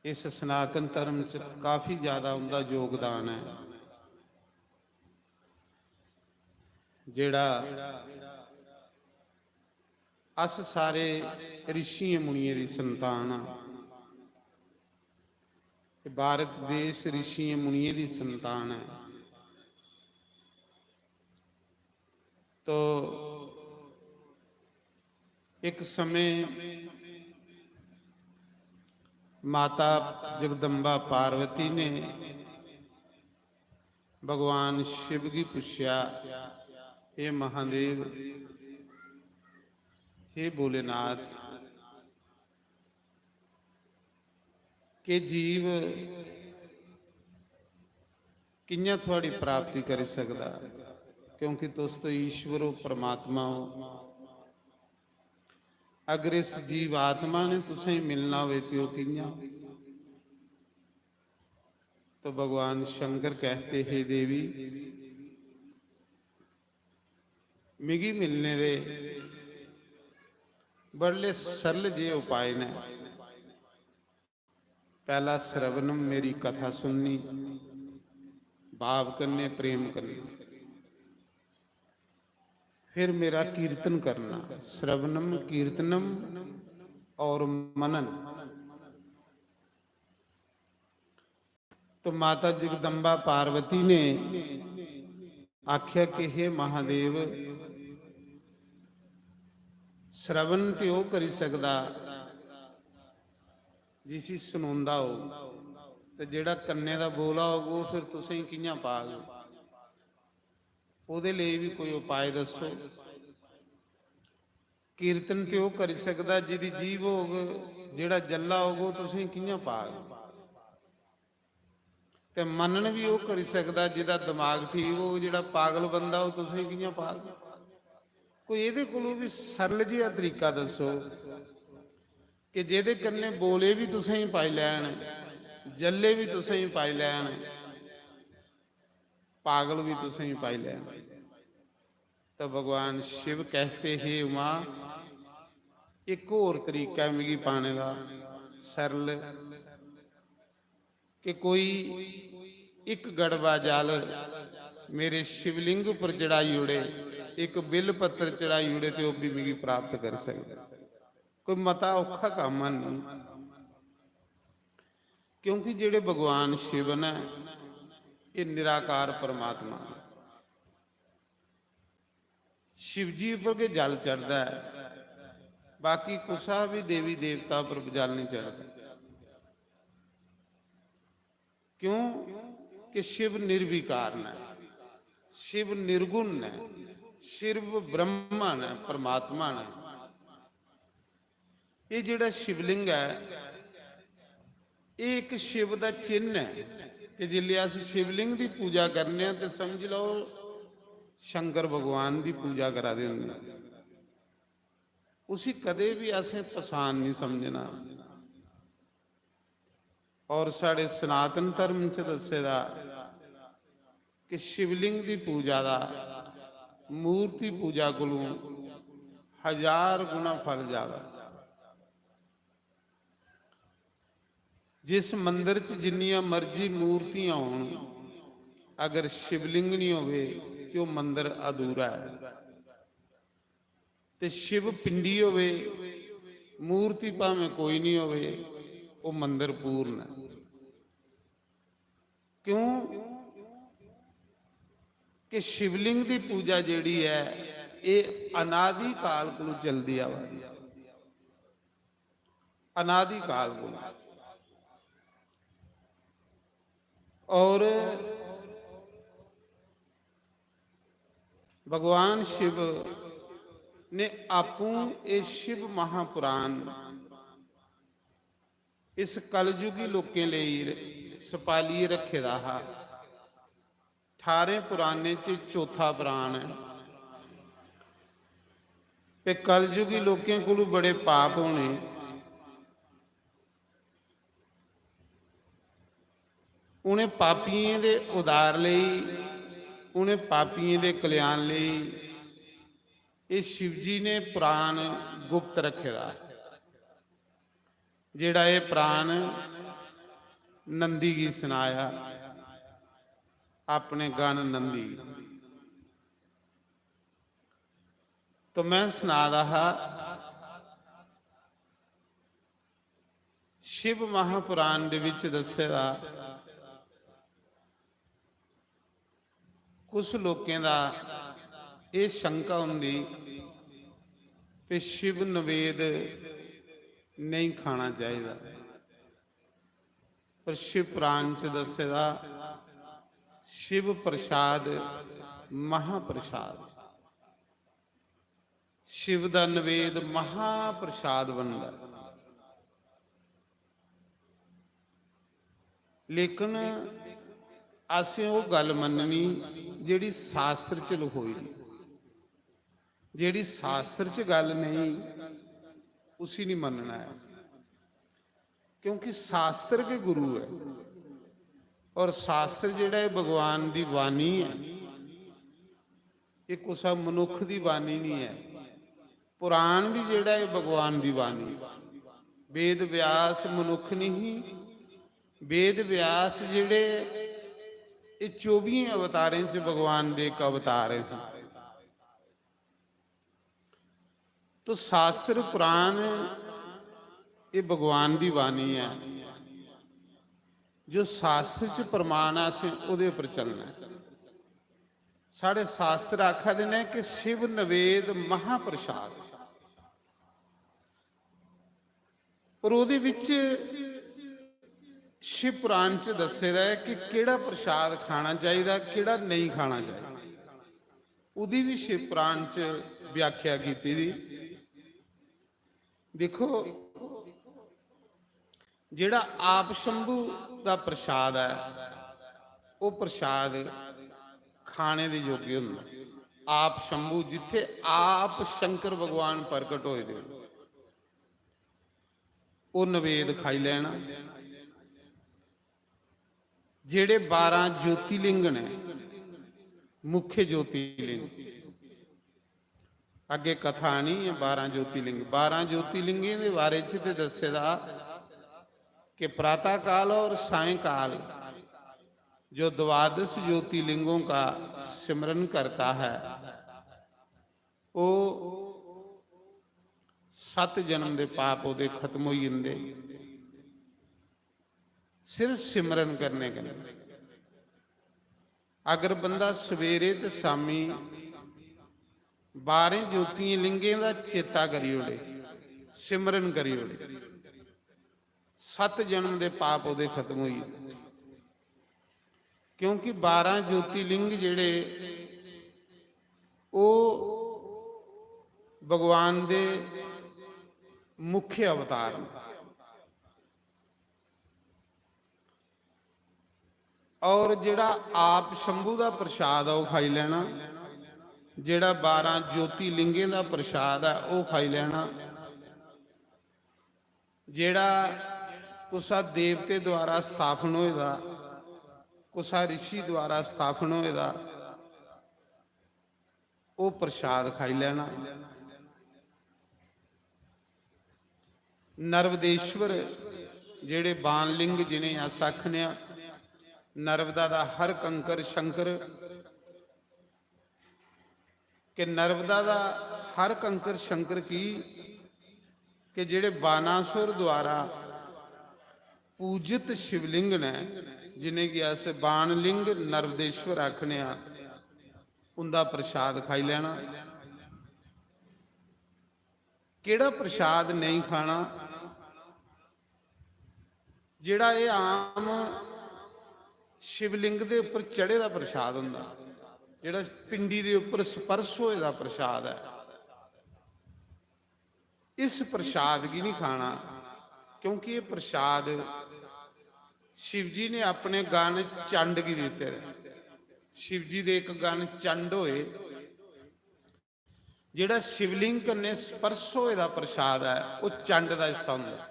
इस सनातन धर्म च काफी ज्यादा उंदा योगदान ऐ, जेड़ा अस सारे ऋषियें मुनियें दी संतान आं। एह् भारत देश ऋषियें मुनियें दी संतान ऐ। तो एक समय माता जगदम्बा पार्वती ने भगवान शिव गी पुच्छेआ, "हे महादेव, हे भोलेनाथ, के जीव कि'यां थुआड़ी प्राप्ति करी सकदा? क्योंकि तुस तो ईश्वर हो, परमात्मा हो। अगर इस जीव आत्मा ने तुसेंगी मिलना होवे ते ओह् कि'यां?" तो भगवान शंकर कहते, "हे देवी, मिगी मिलने दे बड़ले सरल जे उपाय न। पहला श्रवणम, मेरी कथा सुननी, भाव कन्ने, प्रेम कन्ने। फिर मेरा कीर्तन करना, श्रवणम, कीर्तनम और मनन।" तो माता जगदम्बा पार्वती ने आख्या कि हे महादेव, श्रवण ते ओह् करी सकदा जिसी सनोंदा हो, ते जेह्ड़ा कन्ने दा बोला होग, ओह् फिर तुसेंगी कि'यां पाग? ओह्दे लेई बी कोई उपाय दस्सो। कीर्तन ते ओह् करी सकदा जिदी जीभ होग, जेह्ड़ा जल्ला होग, ओह् तुसेंगी कि'यां पाग? ते मनन बी ओह् करी सकदा जिदा दिमाग ठीक होग, जेह्ड़ा पागल बंदा, ओह् तुसेंगी कि'यां पाग? कोई एह्दे कोलू बी सरल जेहा तरीका दस्सो कि जेह्दे कन्नै बोले बी तुसेंगी पाई लैन, जल्ले बी तुसेंगी पाई लैन, पागल बी तुसेंगी पाई लैन। तो भगवान शिव कहते, "हे उमा, एक होर तरीका ऐ मिगी पाने दा, सरल, कि कोई इक गड़बा जल मेरे शिवलिंग उप्पर चढ़ाई ओड़े, इक बिल पत्तर चढ़ाई ओड़े, ते ओह् बी मिगी प्राप्त करी सकदा।" कोई मता औखा कम्म है नहीं, क्योंकि जेह्ड़े भगवान शिव न, एह् निराकार परमात्मा न। शिव जी उप्पर गै जल चढ़दा ऐ, बाकी कुसा बी देवी देवता उप्पर जल नहीं चढ़दा। क्यों? कि शिव निर्विकार न, शिव निर्गुण न, शिव ब्रह्मा न, परमात्मा न। एह् जेह्ड़ा शिवलिंग ऐ, एह् इक शिव दा चिन्ह ऐ कि जिसलै अस शिवलिंग दी पूजा करने आं ते समझी लैओ शंकर भगवान दी पूजा करा दे होन्ने आं। उसी कदें बी असें पसान निं समझना। और साढ़े सनातन धर्म च दस्से दा कि शिवलिंग दी पूजा दा मूर्ति पूजा कोलू हजार गुना फल ज्यादा। जिस मंदर च जिन्नियां मर्जी मूर्तियां होन, अगर शिवलिंग नहीं होवे तो मंदर अधूरा है। ते शिव पिंडी होवे, मूर्ति भावें कोई नहीं होवे, वो मंदर पूर्ण है। क्यों? कि शिवलिंग दी पूजा जेड़ी है, ये अनादि काल कोलू चलदी आवा दी है, अनादि काल कोलू। और भगवान शिव ने आपूं ये शिव महापुराण इस कलयुगी लोकें लेई सपालियै रखे दा हा। ठारें पुराणें च चौथा पुराण ऐ। ते कलयुगी लोकें कोलू बड़े पाप होने, उ'नें पापियें दे उद्धार लेई, उ'नें पापियें दे कल्याण लेई एह् शिवजी ने पुराण गुप्त रखे दा। जेड़ा एह् प्राण नंदी गी सनाया, अपने गण नंदी गी। तो मैं सना दा हा, शिव महापुराण दे विच दस्से दा, कुछ लोकें दा एह् शंका होंदी कि शिव नवेद नेईं खाना चाहिदा, पर शिव पुराण च दस्से दा शिव प्रसाद महाप्रसाद, शिव दा नवेद महाप्रसाद बनदा। लेकिन असें ओह् गल्ल मन्ननी जेह्ड़ी शास्त्र च लखोई दी। जेह्ड़ी शास्त्र च गल्ल नेईं, उसी निं मन्नना ऐ, क्योंकि शास्त्र गै गुरु ऐ। और शास्त्र जेह्ड़ा ऐ, भगवान दी वाणी ऐ, एह् कुसै मनुक्ख दी वाणी निं ऐ। पुराण बी जेह्ड़ा ऐ, भगवान दी वाणी। वेद व्यास मनुक्ख निं ही, वेद व्यास जेह्ड़े एह् चौबियें अवतारें च भगवान दे इक अवतार हे। तो शास्त्र पुराण एह् भगवान दी वाणी ऐ। जो शास्त्र च प्रमाण ऐ, असें ओह्दे उप्पर चलना ऐ। साढ़े शास्त्र आखा दे ने कि शिव नवेद महाप्रसाद, पर ओह्दे विच शिव पुराण च दस्से दा ऐ कि केह्ड़ा प्रसाद खाना चाहिदा, केह्ड़ा नेईं खाना चाहिदा। ओह्दी बी शिव पुराण च व्याख्या कीती दी। दिक्खो, जेह्ड़ा आप शंभू दा प्रसाद ऐ, ओह् प्रसाद खाने दे योग्य होंदा। आप शंभू, जित्थे आप शंकर भगवान प्रकट होए दे, ओह् नवेद खाई लैना। जेह्ड़े बारां ज्योतिलिंग ने, मुख्य ज्योतिलिंग, अग्गें कथा आनी ऐ बारां ज्योतिलिंग। बारां ज्योतिलिंगें दे बारे च ते दस्से दा कि प्रातः काल और सायंकाल जो द्वादश ज्योतिलिंगों का सिमरन करता है, वो सत्त जन्म दे पाप ओह्दे खत्म होई जंदे। सिर्फ सिमरन करने कन्नै। अगर बंदा सवेरे ते शामी बारें ज्योतियें लिंगें दा चेता करी ओड़े, सिमरन करी ओड़े, सत्त जन्म दे पाप ओह्दे खत्म होई जंदे। क्योंकि बारां ज्योतिलिंग जेह्ड़े ओह् भगवान दे मुख्य अवतार न। और जेह्ड़ा आप शंभू दा प्रसाद ऐ, ओह् खाई लैना। जेह्ड़ा बारां ज्योतिलिंगें दा प्रसाद ऐ, ओह् खाई लैना। जेह्ड़ा कुसा देवते द्वारा स्थापन होए दा, कुसा ऋषि द्वारा स्थापन होए दा, ओह् प्रसाद खाई लैना। नर्वदेश्वर, जेह्ड़े बाणलिंग जिनें अस आखने आं, नर्मदा दा हर कंकर शंकर, कि नर्मदा दा हर कंकर शंकर की, कि जेह्ड़े बाणासुर द्वारा पूजित शिवलिंग न, जिनेंगी अस बाणलिंग नर्वदेश्वर आखने आं, उंदा प्रसाद खाई लैना। केह्ड़ा प्रसाद नेईं खाना? जेह्ड़ा एह् आम शिवलिंग दे उप्पर चढ़े दा प्रसाद होंदा, जेह्ड़ा पिंडी दे उप्पर स्पर्श होए दा प्रसाद ऐ, इस प्रसाद गी नहीं खाना, क्योंकि एह् प्रसाद शिव जी ने अपने गण चंड गी दित्ते दा ऐ। शिव जी दे इक गण चंड होए, जेह्ड़ा शिवलिंग कन्नै स्पर्श होए दा प्रसाद ऐ, ओह् चंड दा हिस्सा होंदा ऐ,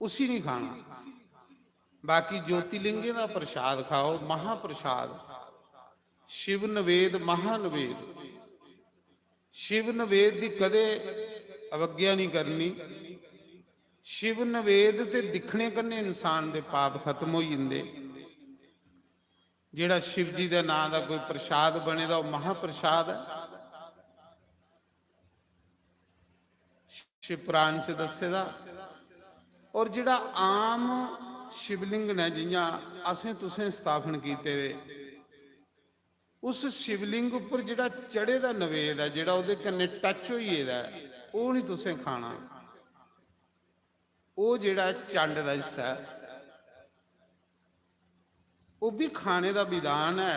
उसी नहीं खाना। बाकी ज्योतिलिंगें दा प्रसाद खाओ, महाप्रसाद, शिव नवेद, महानवेद। शिव नवेद दी कदे अवज्ञा नहीं करनी। शिव नवेद ते दिक्खने कन्नै इंसान दे पाप खत्म होई जंदे। जेह्ड़ा शिव जी दे नां दा कोई प्रसाद बने दा, ओह् महाप्रसाद ऐ। शिव पुराण च दस्से दा। और जेह्ड़ा आम शिवलिंग ने, जियां असें तुसें स्थापन कीते दे, उस शिवलिंग उप्पर जेह्ड़ा चढ़े दा नवेद ऐ, जेह्ड़ा ओह्दे कन्नै टच होई गेदा ऐ, ओह् निं तुसें खाना। ओह् जेह्ड़ा चंड दा हिस्सा ऐ, ओह् बी खाने दा विधान ऐ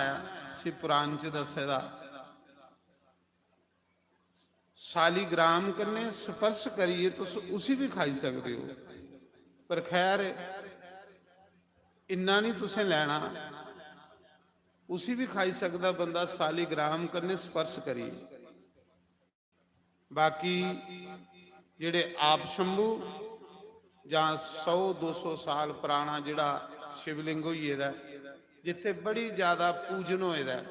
शिव पुराण च दस्से दा। सालीग्राम कन्नै स्पर्श करियै तुस उसी बी खाई सकदे ओ, पर खैर, इन्ना निं तुसें लैना। उसी बी खाई सकदा बंदा सालीग्राम कन्नै स्पर्श करियै। बाकी जेह्ड़े आप शंभू जां सौ दो सौ साल पराना जेह्ड़ा शिवलिंग होई गेदा ऐ, जित्थै बड़ी ज्यादा पूजन होए दा ऐ,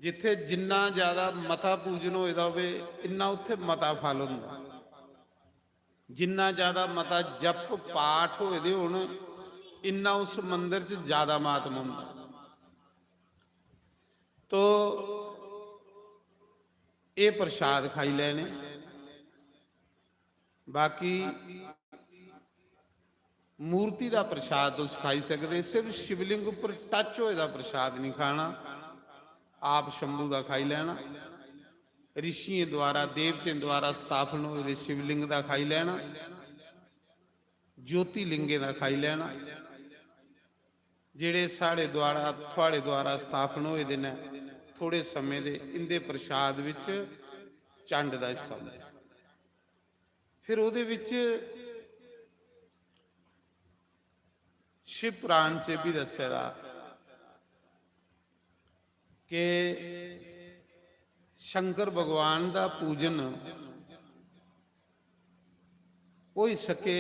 जित्थै जिन्ना ज्यादा मता पूजन होए दा होवे, इन्ना उत्थै मता फल होंदा। जिन्ना ज्यादा मता जप पाठ होए दे होन, इन्ना उस मंदर च ज्यादा महात्म होंदा। तो एह् प्रसाद खाई लैने। बाकी मूर्ति दा प्रसाद तुस खाई सकदे, सिर्फ शिवलिंग उप्पर टच होए दा प्रसाद नहीं खाना। आप शंभू दा खाई लैना, ऋषियें द्वारा, देवतें द्वारा स्थापन होए दे शिवलिंग दा खाई लैना, ज्योतिलिंगें दा खाई लैना। जेह्ड़े साढ़े द्वारा, थुआढ़े द्वारा स्थापन होए दे न, थोड़े समें दे, इंदे प्रसाद विच चंड दा हिस्सा होंदा। फिर ओह्दे विच शिव पुराण च भी दस्से दा कि शंकर भगवान दा पूजन होई सके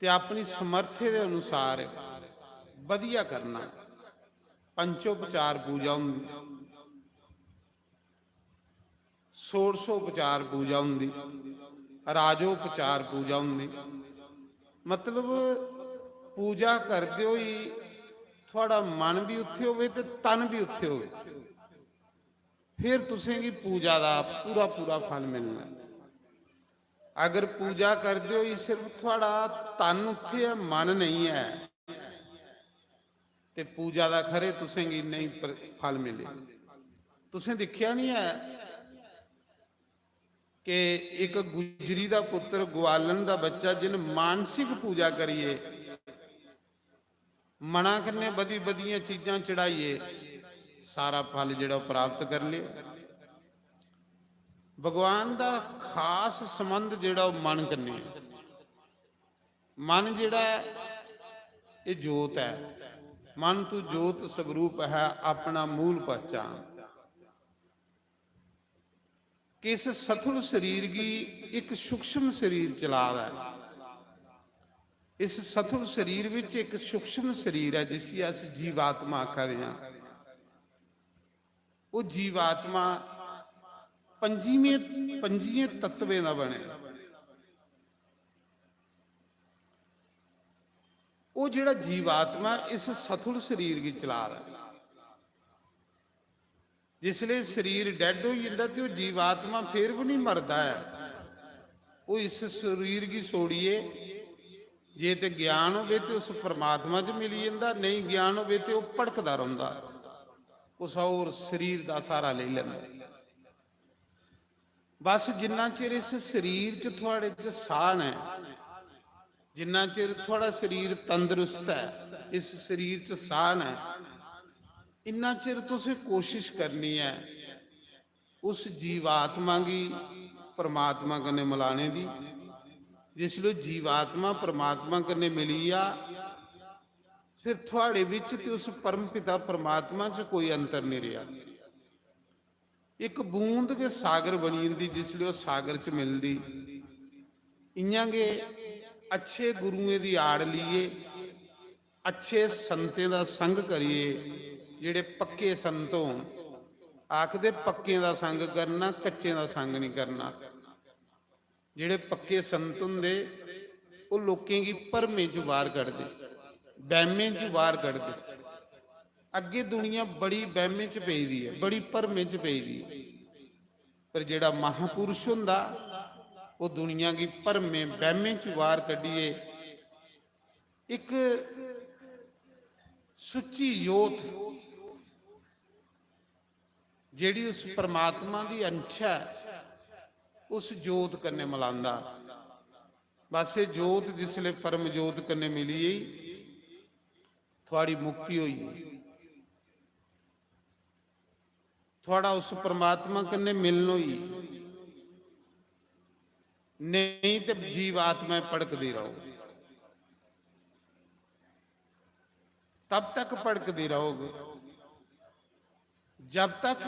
ते अपनी समर्थे दे अनुसार बधिया करना। पंचोपचार पूजा होंदी, षोड़शोपचार पूजा होंदी, राजोपचार पूजा होंदी। मतलब, पूजा करदे होई थुआढ़ा मन भी उत्थे होवे ते तन भी उत्थे होवे, फिर तुसेंगी पूजा दा पूरा पूरा फल मिलना। अगर पूजा करदे होई सिर्फ थुआढ़ा तन उत्थे ऐ, मन नहीं ऐ, ते पूजा दा खरे तुसेंगी नहीं पर-, फल मिले। तुसें दिक्खेआ नहीं ऐ कि इक गुजरी दा पुत्र, ग्वालन दा बच्चा, जिन मानसिक पूजा करिए, मना कन्नै बधी बधियां चीजां चढ़ाइए, सारा फल जेह्ड़ा ओह् प्राप्त करी लेआ। भगवान दा खास संबंध जेह्ड़ा ओह् मन कन्नै ऐ। मन जेह्ड़ा ऐ, एह् जोत ऐ। "मन तू जोत स्वरूप है, अपना मूल पहचान।" कि इस सथुल शरीर गी इक सूक्ष्म शरीर चला दा ऐ। इस सथुल शरीर विच इक सूक्ष्म शरीर ऐ, जिसी अस जीवात्मा आखा दे आं। ओह् जीवात्मा पंजियें, पंजियें तत्वें दा बने दा। ओह् जेह्ड़ा जीवात्मा इस सथुल शरीर गी चला दा ऐ। जिसलै शरीर dead होई जंदा ते ओह् जीवात्मा फिर बी निं मरदा ऐ। ओह् इस शरीर गी छोड़ियै जे ते ज्ञान होवे ते उस परमात्मा च मिली जंदा, नेईं ज्ञान होवे ते ओह् भटकदा रौंह्दा, कुसै होर शरीर दा स्हारा लेई लैंदा। बस जिन्ना चिर इस शरीर च थुआड़े च साह् न, जिन्ना चिर थुआड़ा शरीर तंदरुस्त ऐ, इस शरीर च साह् न, इन्ना चिर तुसें कोशिश करनी ऐ उस जीवात्मा गी परमात्मा कन्नै मिलाने दी। जिसलै जीवात्मा परमात्मा कन्नै मिली जा, फिर थुआड़े बिच ते उस परम पिता परमात्मा च कोई अंतर निं रेहा। इक बूंद गै सागर बनी जंदी जिसलै ओह् सागर च मिलदी। इ'यां गै अच्छे गुरुएं दी आड़ लेइयै, अच्छे संतें दा संग करियै, जेह्ड़े पक्के संत होन, आखदे पक्कें दा संग करना, कच्चें दा संग निं करना। जेह्ड़े पक्के संत होंदे, ओह् लोकें गी भरमें चों बाह्र कढदे, बैह्में चों बाह्र कढदे। अग्गें दुनिया बड़ी बैह्में च पेई दी ऐ, बड़ी भरमें च पेई दी ऐ, पर जेह्ड़ा महापुरुष होंदा, ओह् दुनिया गी भरमें बैह्में चों बाह्र कड्ढियै इक सुच्ची जोत, जेह्ड़ी उस परमात्मा दी अंश ऐ, उस जोत कन्नै मलांदा। बस एह् जोत जिसलै परम जोत कन्नै मिली गेई, थुआड़ी मुक्ति होई गेई, थुआड़ा उस परमात्मा कन्नै मिलन होई गेई। नेईं ते जीवात्मा भड़कदी रौह्ग। तब तक भड़कदी रौह्ग जब तक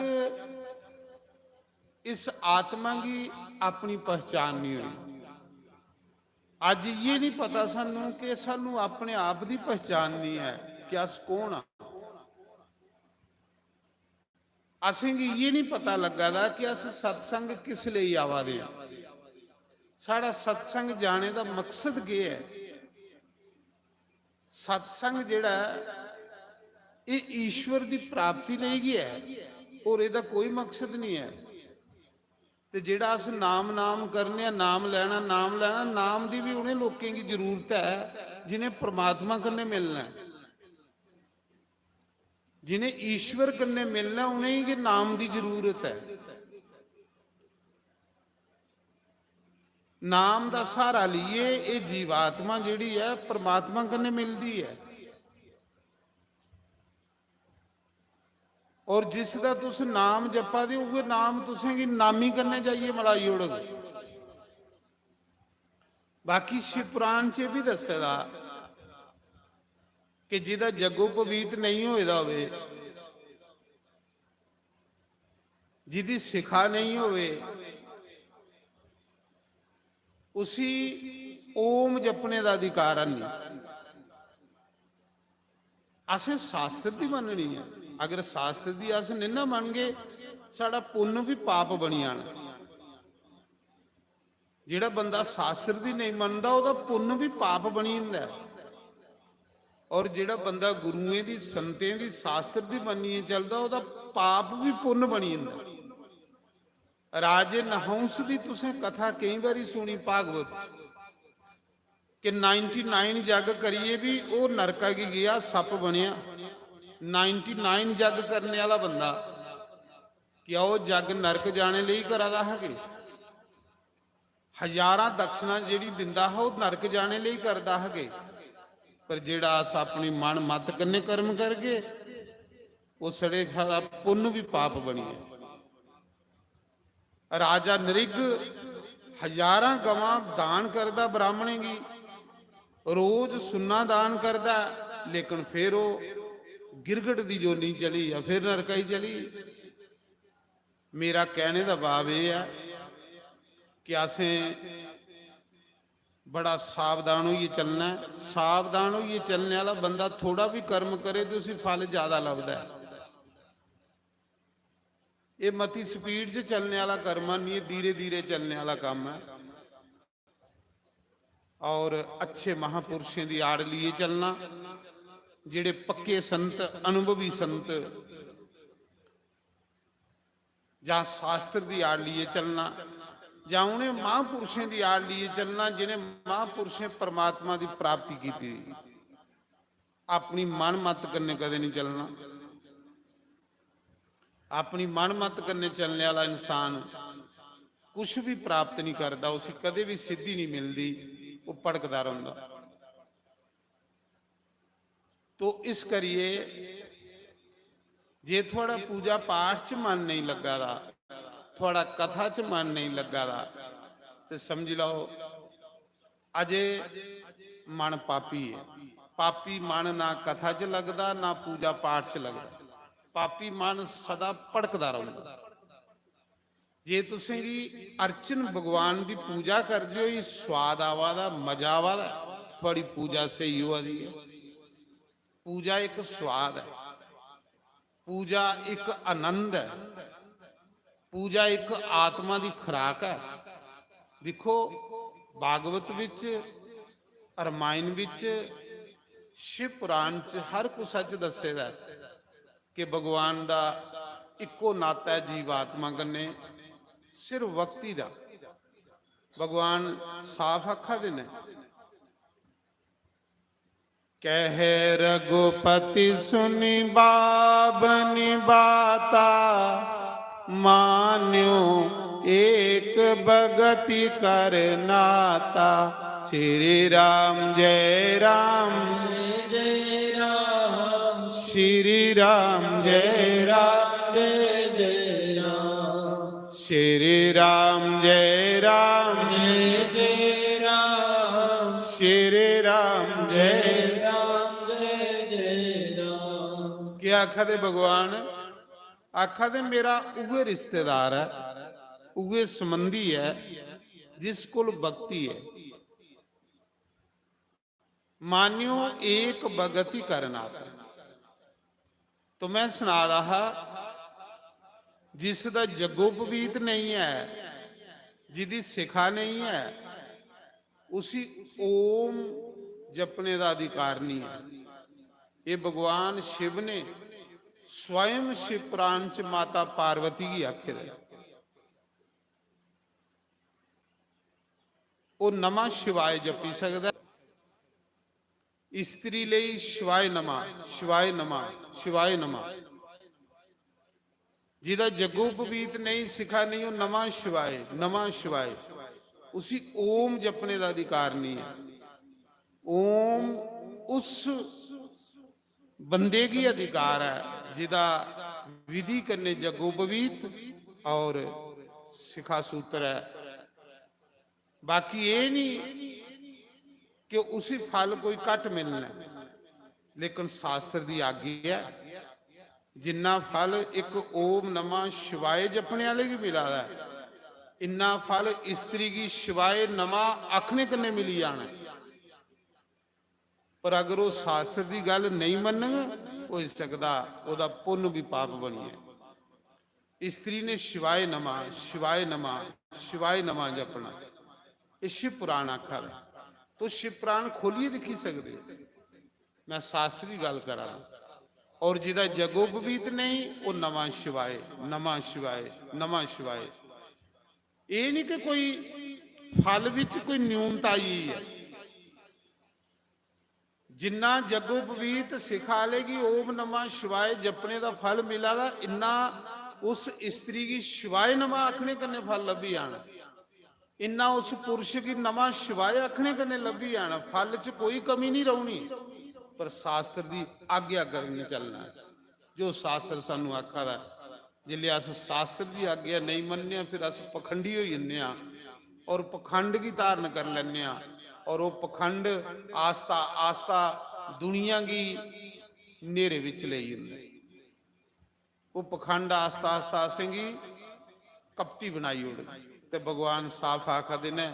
इस आत्मा गी अपनी पहचान नहीं होई। अज्ज इ'यै नहीं पता सानू कि सानू अपने आप दी पहचान नहीं है कि अस कौन आं। असेंगी इ'यै नहीं पता लग्गा दा कि अस सत्संग किस लेई आवा दे आं, साढ़ा सत्संग जाने दा मकसद केह् ऐ। सत्संग जेह्ड़ा ऐ, एह् ईश्वर दी प्राप्ति लेई गै ऐ, होर एह्दा कोई मकसद नहीं ऐ। ते जेह्ड़ा अस नाम नाम करने आं, नाम लैना, नाम लैना, नाम दी बी उ'नें लोकें गी जरूरत ऐ जि'नें परमात्मा कन्नै मिलना ऐ। जि'नें ईश्वर कन्नै मिलना, उ'नेंगी गै नाम दी जरूरत ऐ। नाम दा स्हारा लेइयै एह् जीवात्मा जेह्ड़ी ऐ, परमात्मा कन्नै मिलदी ऐ। और जिस दा तुस नाम जप्पा दे, उ'ऐ नाम तुसेंगी नामी कन्नै जाइयै मलाई ओड़ग। बाकी शिव पुराण च बी दस्से दा कि जिदा जग्गो पवीत नेईं होए दा होवे, जिदी शिखा नेईं होवे, उसी ओम जपने दा अधिकार है नहीं। असें शास्त्र दी मननी ऐ। अगर शास्त्र दी अस नेईं ना मनगे, साढ़ा पुन्न भी पाप बनी जाना। जेह्ड़ा बंदा शास्त्र दी नेईं मनदा, ओह्दा पुन्न भी पाप बनी जंदा ऐ। और जेह्ड़ा बंदा गुरुएं दी, संतें दी, शास्त्र दी मन्नियै चलदा, ओह्दा पाप भी पुन्न बनी जंदा ऐ। राजे नहुंस दी तुसें कथा केईं बारी सुनी भागवत च कि नाइंटी नाइन जग करियै बी ओह् नरका गी गेआ, सप्प बनेआ। नाइंटी नाइन जग करने आह्ला बंदा, क्या ओह् जग नरक जाने लेई करा दा हा के? हजारां दक्षिणा जेह्ड़ी दिंदा हा, ओह् नरक जाने लेई करदा हा के? पर जेह्ड़ा अस अपनी मन मत कन्नै कर्म करगे, ओह् सड़े दा पुन्न भी पाप बनी जाए। राजा नृग हजारां गवां दान करदा ब्राह्मणें गी, रोज सुन्ना दान करदा, लेकिन फिर ओह् गिरगट दी जोनी चली या फिर नरका ही चली। मेरा कहने दा भाव एह् ऐ कि असें बड़ा सावधान होइयै चलना ऐ। सावधान होइयै चलने आह्ला बंदा थोड़ा भी कर्म करे ते उसी फल ज्यादा लभदा ऐ। एह् मती स्पीड च चलने आह्ला कर्म निं ऐ, धीरे धीरे चलने आह्ला कम्म ऐ। और अच्छे महापुरुषें दी आड़ लेइयै चलना, जेह्ड़े पक्के संत, अनुभवी संत, जां शास्त्र दी आड़ लेइयै चलना, जां उ'नें महापुरुषें दी आड़ लेइयै चलना जि'नें महापुरुषें परमात्मा दी प्राप्ति कीती दी। अपनी मन मत कन्नै कदें निं चलना। अपनी मन मत कन्नै चलने आह्ला इंसान कुछ भी प्राप्त निं करदा, उसी कदें भी सिद्धि निं मिलदी, ओह् भटकदा रौंह्दा। तो इस करियै जे थुआढ़ा पूजा पाठ च मन नेईं लग्गा दा, थुआढ़ा कथा च मन नेईं लग्गा दा, ते समझी लैओ अजे मन पापी ऐ। पापी मन ना कथा च लगदा, ना पूजा पाठ च लगदा। पापी मन सदा भटकदा रौंह्दा। जे तुसें गी अर्चन भगवान दी पूजा करदे होई स्वाद आवा दा, मजा आवा दा, थुआढ़ी पूजा स्हेई होआ दी ऐ। पूजा इक स्वाद ऐ, पूजा इक आनंद ऐ, पूजा इक आत्मा दी खुराक ऐ। दिक्खो, भागवत बिच, रामायण बिच, शिव पुराण च हर कुसै च दस्से दा ऐ कि भगवान दा इक्को नाता ऐ जीवात्मा कन्नै, सिर्फ भक्ति दा। भगवान साफ आखा दे न, कह रघुपति सुनि बाबनि बाता, मान्यो एक बगति कर नाता। श्री राम जय राम, जय राम, श्री राम जय राम, जय जय राम। श्री राम जय राम, जय जय राम। श्री राम जय राम, जय जय राम। क्या आखा दे भगवान? आखा दे मेरा उ'ऐ रिश्तेदार ऐ, उ'ऐ संबंधी ऐ जिस कोल भक्ति ऐ। मान्यो एक बगति करनाता। तो मैं सना रहा हा, जिस दा जग्गोपवीत नहीं है, जिदी शिखा नहीं है, उसी ओम जपने दा अधिकार नहीं है। ये भगवान शिव ने स्वयं शिव पुराण च माता पार्वती गी आखे दा। ओह् नमः शिवाय जपी सकदा ऐ। स्त्री लेई शिवाय नमः, शिवाय नमः, शिवाय नमः। जिदा जग्गोपवीत नहीं, शिखा नहीं, ओह् नमः शिवाय, नमः शिवाय। उसी ओम जपने दा अधिकार नहीं है। ओम उस बंदे गी अधिकार है जिदा विधि कन्नै जग्गोपवीत और शिखा सूत्र है। बाकी एह् नहीं कि उसी फल कोई घट मिलना ऐ, लेकिन शास्त्र दी आज्ञा ऐ, जिन्ना फल इक ओम नमः शिवाय जपने आह्ले गी मिला दा ऐ, इन्ना फल स्त्री गी शिवाय नमः आखने कन्नै मिली जाना ऐ। पर अगर ओह् शास्त्र दी गल्ल नेईं मन्नग, होई सकदा ओह्दा पुन्न बी पाप बनी जाए। स्त्री ने शिवाय नमः, शिवाय नमः, शिवाय नमः जपना। एह् शिव पुराण आखा दा। तुस शिव पुराण खोलियै दिक्खी सकदे ओ। मैं शास्त्र दी गल्ल करा ना। और जिदा जगोपवीत नहीं, ओह् नमः शिवाय, नमः शिवाय, नमः शिवाय। एह् नहीं कि कोई फल विच कोई न्यूनता आई है। जिन्ना जग्गोपवीत शिखा आह्ले गी ओम नमः शिवाय जपने दा फल मिला दा, इन्ना उस स्त्री गी शिवाय नमः आखने कन्नै फल लब्भी जाना, इन्ना उस पुरुष गी नमः शिवाय आखने कन्नै लब्भी जाना। फल च कोई कमी नहीं रौह्नी, पर शास्त्र दी आज्ञा कन्नै चलना अस। जो शास्त्र सानू आखा दा ऐ। जिसलै अस शास्त्र दी आज्ञा नेईं मनने आं, फिर अस पखंडी होई जन्ने आं और पखंड गी धारण करी लैन्ने आं। और ओह् पखंड आस्ता आस्ता दुनिया गी न्हेरे बिच लेई जंदा ऐ। ओह् पखंड आस्ता आस्ता असेंगी कपटी बनाई ओड़ग। ते भगवान साफ आखदे न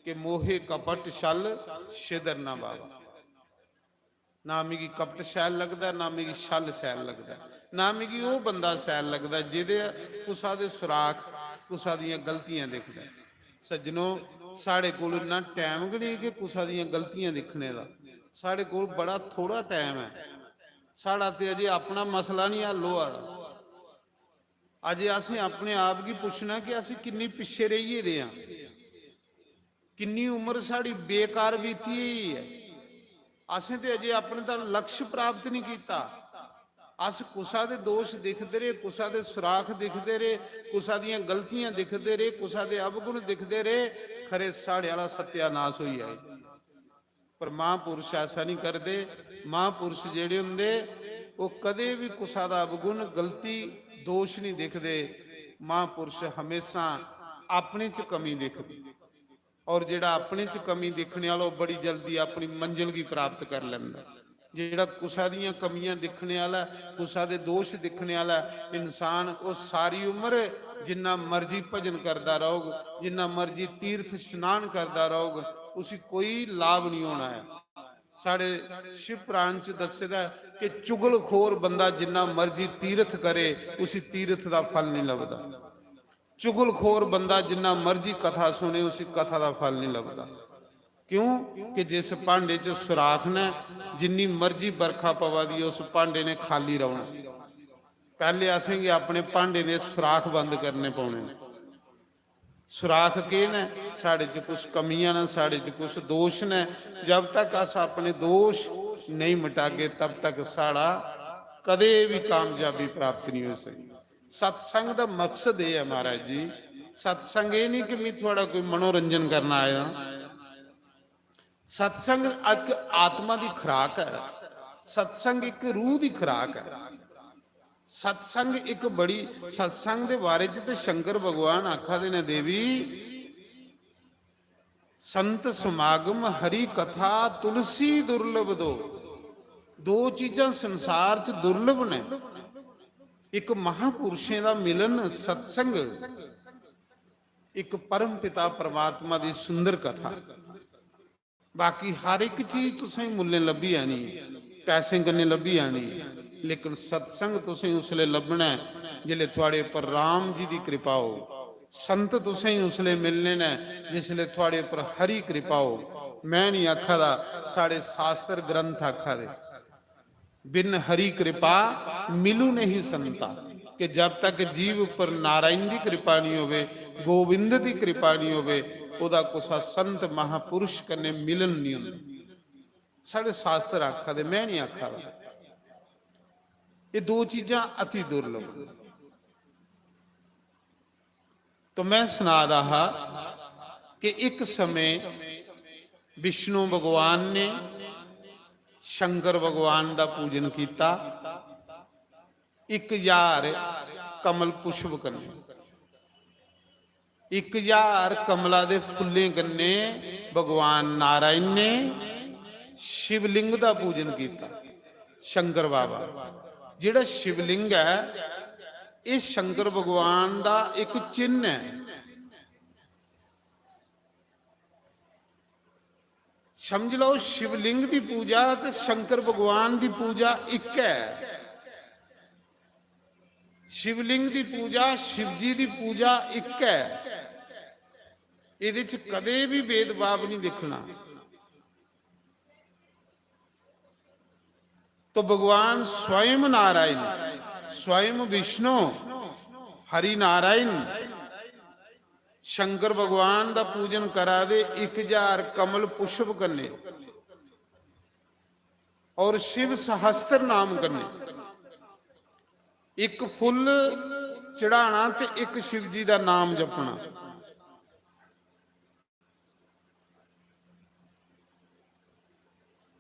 कि मोहे कपट छल छिदर ना बाबा। ना मिगी कपट शैल लगदा, ना मिगी छल शैल लगदा, ना मिगी ओह् बंदा शैल लगदा जेह्दे कुसा दे सुराख, कुसा दियां गलतियां दिखदा। सज्जनो, साढ़े कोल इन्ना टैम गै नेईं कि कुसा दियां गलतियां दिक्खने दा। साढ़े कोल बड़ा थोड़ा टैम ऐ। साढ़ा ते अजे अपना मसला निं हल होआ दा। अजे असें अपने आप गी पुच्छना कि अस किन्नी पिच्छे रेही गेदे आं, किन्नी उम्र साढ़ी बेकार बीती गेई ऐ। असें ते अजे अपने दा लक्ष्य प्राप्त निं कीता। अस कुसा दे दोष दिखदे रेह्, कुसा दे सुराख दिखदे रेह्, कुसा दियां गलतियां दिखदे रेह्, कुसा दे अवगुण दिखदे रेह्, खरे साढ़े आह्ला सत्यानाश होई जाए। पर महापुरुष ऐसा नहीं करदे। महापुरुष जेह्ड़े होंदे, ओह् कदे बी कुसा दा अवगुण, गलती, दोष नहीं दिखदे। महापुरुष हमेशा अपने च कमी दिखदे। और जेह्ड़ा अपने च कमी दिक्खने आह्ला, ओह् बड़ी जल्दी अपनी मंजिल गी प्राप्त कर लैंदा। जेह्ड़ा कुसा दियां कमियां दिक्खने आह्ला ऐ, कुसा दे दोष दिक्खने आह्ला ऐ, इंसान ओह् सारी उम्र जिन्ना मर्जी भजन करदा रौह्ग, जिन्ना मर्जी तीर्थ स्नान करदा रौह्ग, उसी कोई लाभ निं होना ऐ। साढ़े शिव पुराण च दस्से दा ऐ कि चुगलखोर बंदा जिन्ना मर्जी तीर्थ करे, उसी तीर्थ दा फल निं लभदा। चुगलखोर बंदा जिन्ना मर्जी कथा सुने, उसी कथा दा फल निं लभदा। क्यों? कि जिस भांडे च सुराख न, जिन्नी मर्जी बरखा पवा दी, उस भांडे ने खाली रौह्ना। पैह्ले असेंगी अपने भांडे दे सुराख बंद करने पौने न। सुराख केह् न? साढ़े च कुछ कमियां न, साढ़े च कुछ दोष न। जब तक अस अपने दोष नेईं मिटागे, तब तक साढ़ा कदे बी कामयाबी प्राप्त नहीं हो सकदी। सत्संग दा मकसद एह् ऐ महाराज जी, सत्संग एह् नहीं कि मैं थुआढ़ा कोई मनोरंजन करना आया। सत्संग इक आत्मा दी खुराक ऐ, सत्संग इक रूह दी खुराक ऐ। सत्संग इक बड़ी, सत्संग दे बारे च ते शंकर भगवान आखा दे न, देवी, संत समागम हरि कथा तुलसी दुर्लभ दो। दो चीजां संसार च दुर्लभ ने, इक महापुरुषें दा मिलन सत्संग, इक परम पिता परमात्मा दी सुंदर कथा। बाकी हर इक चीज तुसें मुल्लें लब्भी जानी, पैसें कन्नै लब्भी जानी, लेकिन सत्संग तुसें उसले लब्भना ऐ जिसले थुआड़े उप्पर राम जी दी कृपा हो। संत तुसें उसले मिलने न जिसले थुआड़े उप्पर हरि कृपा हो। मैं नहीं आखा दा, साढ़े शास्त्र ग्रंथ आखा दे। बिन हरि कृपा मिलू नहीं संता, कि जब तक जीव उप्पर नारायण दी कृपा नहीं होवे, गोविंद दी कृपा नहीं होवे, ओदा कुसा संत महापुरुष कन्नै मिलन नहीं होंदा। साढ़े शास्त्र आखा दे, मैं नहीं आखा दा। ये दो चीजां अति दुर्लभ न। तो मैं सना दा हा कि इक समें विष्णु भगवान ने शंकर भगवान दा पूजन कीता, इक ज्हार कमल पुष्प कन्नै, इक ज्हार कमला दे फुल्लें कन्नै भगवान नारायण ने शिवलिंग दा पूजन कीता। शंकर बाबा, जेह्ड़ा शिवलिंग ऐ, एह् शंकर भगवान दा इक चिन्ह ऐ। समझ लैओ, शिवलिंग दी पूजा ते शंकर भगवान दी पूजा इक ऐ। शिवलिंग दी पूजा, शिवजी दी पूजा इक ऐ। एह्दे च कदें बी भेदभाव नहीं दिक्खना। तो भगवान स्वयं नारायण, स्वयं विष्णु, हरि नारायण, शंकर भगवान दा पूजन करा दे इक हजार कमल पुष्प कन्नै और शिव सहस्त्र नाम कन्नै। इक फुल्ल चढ़ाना ते इक शिव जी दा नाम जपना।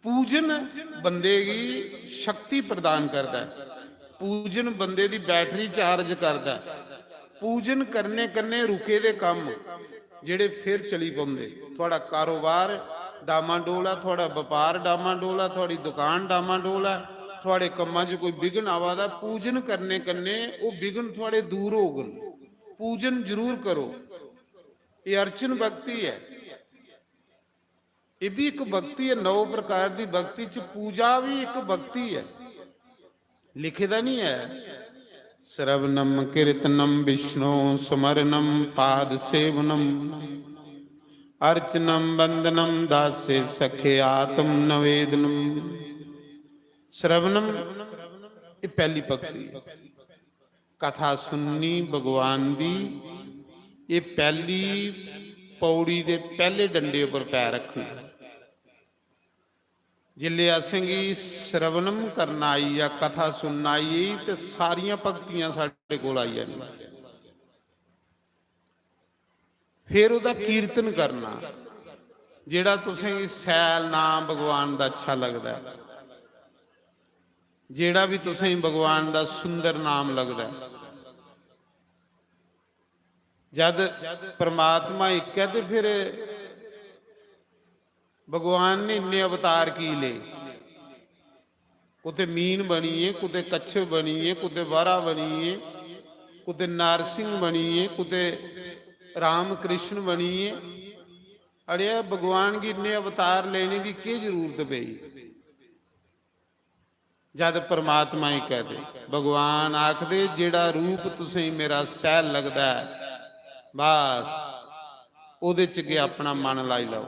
पूजन बंदे गी शक्ति प्रदान करदा ऐ। पूजन बंदे दी बैटरी चार्ज करदा ऐ। पूजन करने कन्नै रुके दे कम्म जेह्ड़े फिर चली पौंदे। थुआढ़ा कारोबार डामाडोल ऐ, थुआढ़ा बपार डामाडोल ऐ, थुआढ़ी दुकान डामाडोल ऐ, थुआढ़े कम्मां च कोई विघ्न आवा दा, पूजन करने कन्नै ओह् विघ्न थुआढ़े दूर होङन। पूजन जरूर करो। एह् अर्चन भक्ति ऐ। एह् बी इक भक्ति ऐ, नौ प्रकार दी भक्ति च पूजा बी इक भक्ति ऐ। लिखे दा निं ऐ, श्रवणम कीर्तनम विष्णु स्मरणम पाद सेवनम अर्चनम वंदनम दासे सखे आत्म नवेदनम। श्रवणम, एह् पैह्ली भक्ति। कथा सुननी भगवान दी, एह् पैह्ली पौड़ी दे पैह्ले डंडे उप्पर पैर रक्खना। जिसलै असेंगी श्रवणम करना आई जां कथा सुनना आई गेई, ते सारियां भक्तियां साढ़े कोल आई जानियां। फिर ओह्दा कीर्तन करना, जेह्ड़ा तुसेंगी सैल नाम भगवान दा अच्छा लगदा ऐ, जेह्ड़ा बी तुसेंगी भगवान दा सुंदर नाम लगदा ऐ। जद परमात्मा इक ऐ, ते फिर भगवान ने इन्ने अवतार की ले? कुते मीन बनिए, कुते कच्छप बनिए, कुते वरा बनिए, कुते नारसिंह बनिए, कुते राम कृष्ण बनिए। अड़े, भगवान गी इन्ने अवतार लेने दी केह् जरूरत पेई? जद परमात्मा ही कह दे, भगवान आखदे, "जेह्ड़ा रूप तुसेंगी मेरा सैल लगदा ऐ, बस ओह्दे च गै अपना मन लाई लैओ,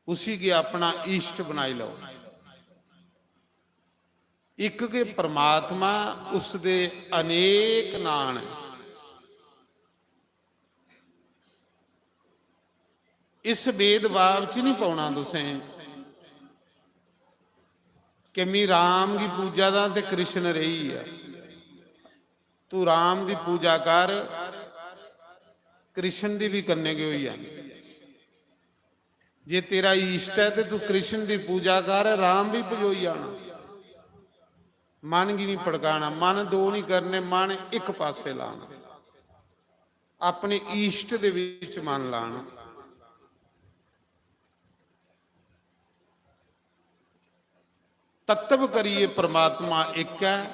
उसी गै अपना इष्ट बनाई लैओ।" इक गै परमात्मा, उसदे अनेक नांऽ न। इस भेदभाव च नहीं पौना तुसें कि मी राम गी पूजा दा ते कृष्ण रेही गेआ। तू राम दी पूजा कर, कृष्ण दी भी कन्नै गै होई जानी। जे तेरा इष्ट ऐ ते तू कृष्ण दी पूजा कर, राम भी पजोई जाना। मन गी नहीं भड़काना, मन दो नहीं करने, मन इक पासे लाना। अपने इष्ट दे विच मन लाना। तत्व करिए परमात्मा इक ऐ।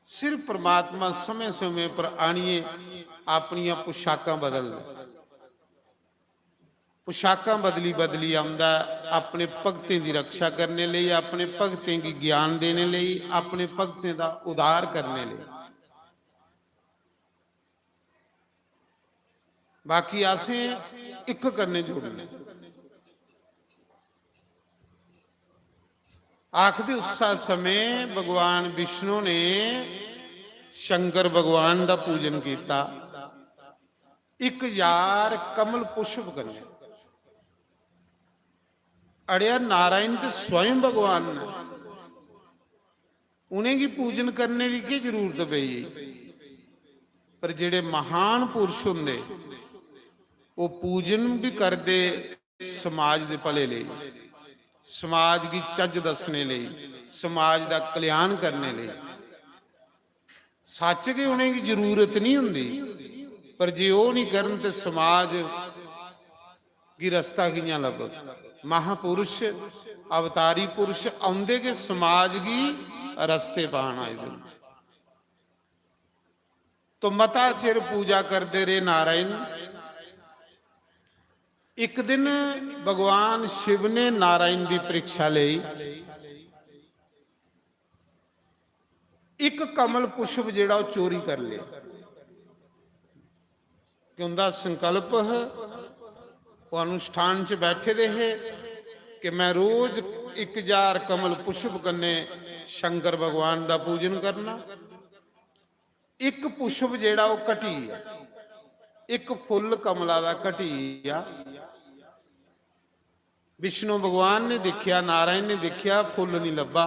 सिर्फ परमात्मा समय समय पर आनिए अपनियां पोशाकां बदल, पोशाकां बदली बदली आंदा ऐ, अपने भगतें दी रक्षा करने लेई, अपने भगतें गी ज्ञान देने लेई, अपने भगतें दा उद्धार करने लेई। बाकी असें इक कन्नै जुड़ना। आखदे उस समय भगवान विष्णु ने शंकर भगवान दा पूजन कीता, इक हजार कमल पुष्प कन्नै। अड़ेआ, नारायण ते स्वयं भगवान न, उ'नेंगी पूजन करने दी केह् जरूरत पेई? पर जेह्ड़े महान पुरुष होंदे, ओह् पूजन बी करदे समाज दे भले लेई, समाज गी चज्ज दस्सने लेई, समाज दा कल्याण करने लेई। सच्च गै उ'नेंगी जरूरत नहीं होंदी, पर जे ओह् नहीं करन ते समाज गी रस्ता कि'यां लब्भग? महापुरुष, अवतारी पुरुष औंदे गै समाज गी रस्ते पान आए दे न। तो मता चिर पूजा करदे रेह् नारायण। इक दिन भगवान शिव ने नारायण दी परीक्षा लेई। इक कमल पुष्प जेह्ड़ा ओह् चोरी कर लेआ। कि उं'दा संकल्प हा, ओह् अनुष्ठान च बैठे दे हे कि मैं रोज इक हजार कमल पुष्प कन्नै शंकर भगवान दा पूजन करना। इक पुष्प जेह्ड़ा ओह् घटी गेआ, इक फुल्ल कमला दा घटी गेआ। विष्णु भगवान ने दिक्खेआ, नारायण ने दिक्खेआ, फुल्ल नहीं लब्भा।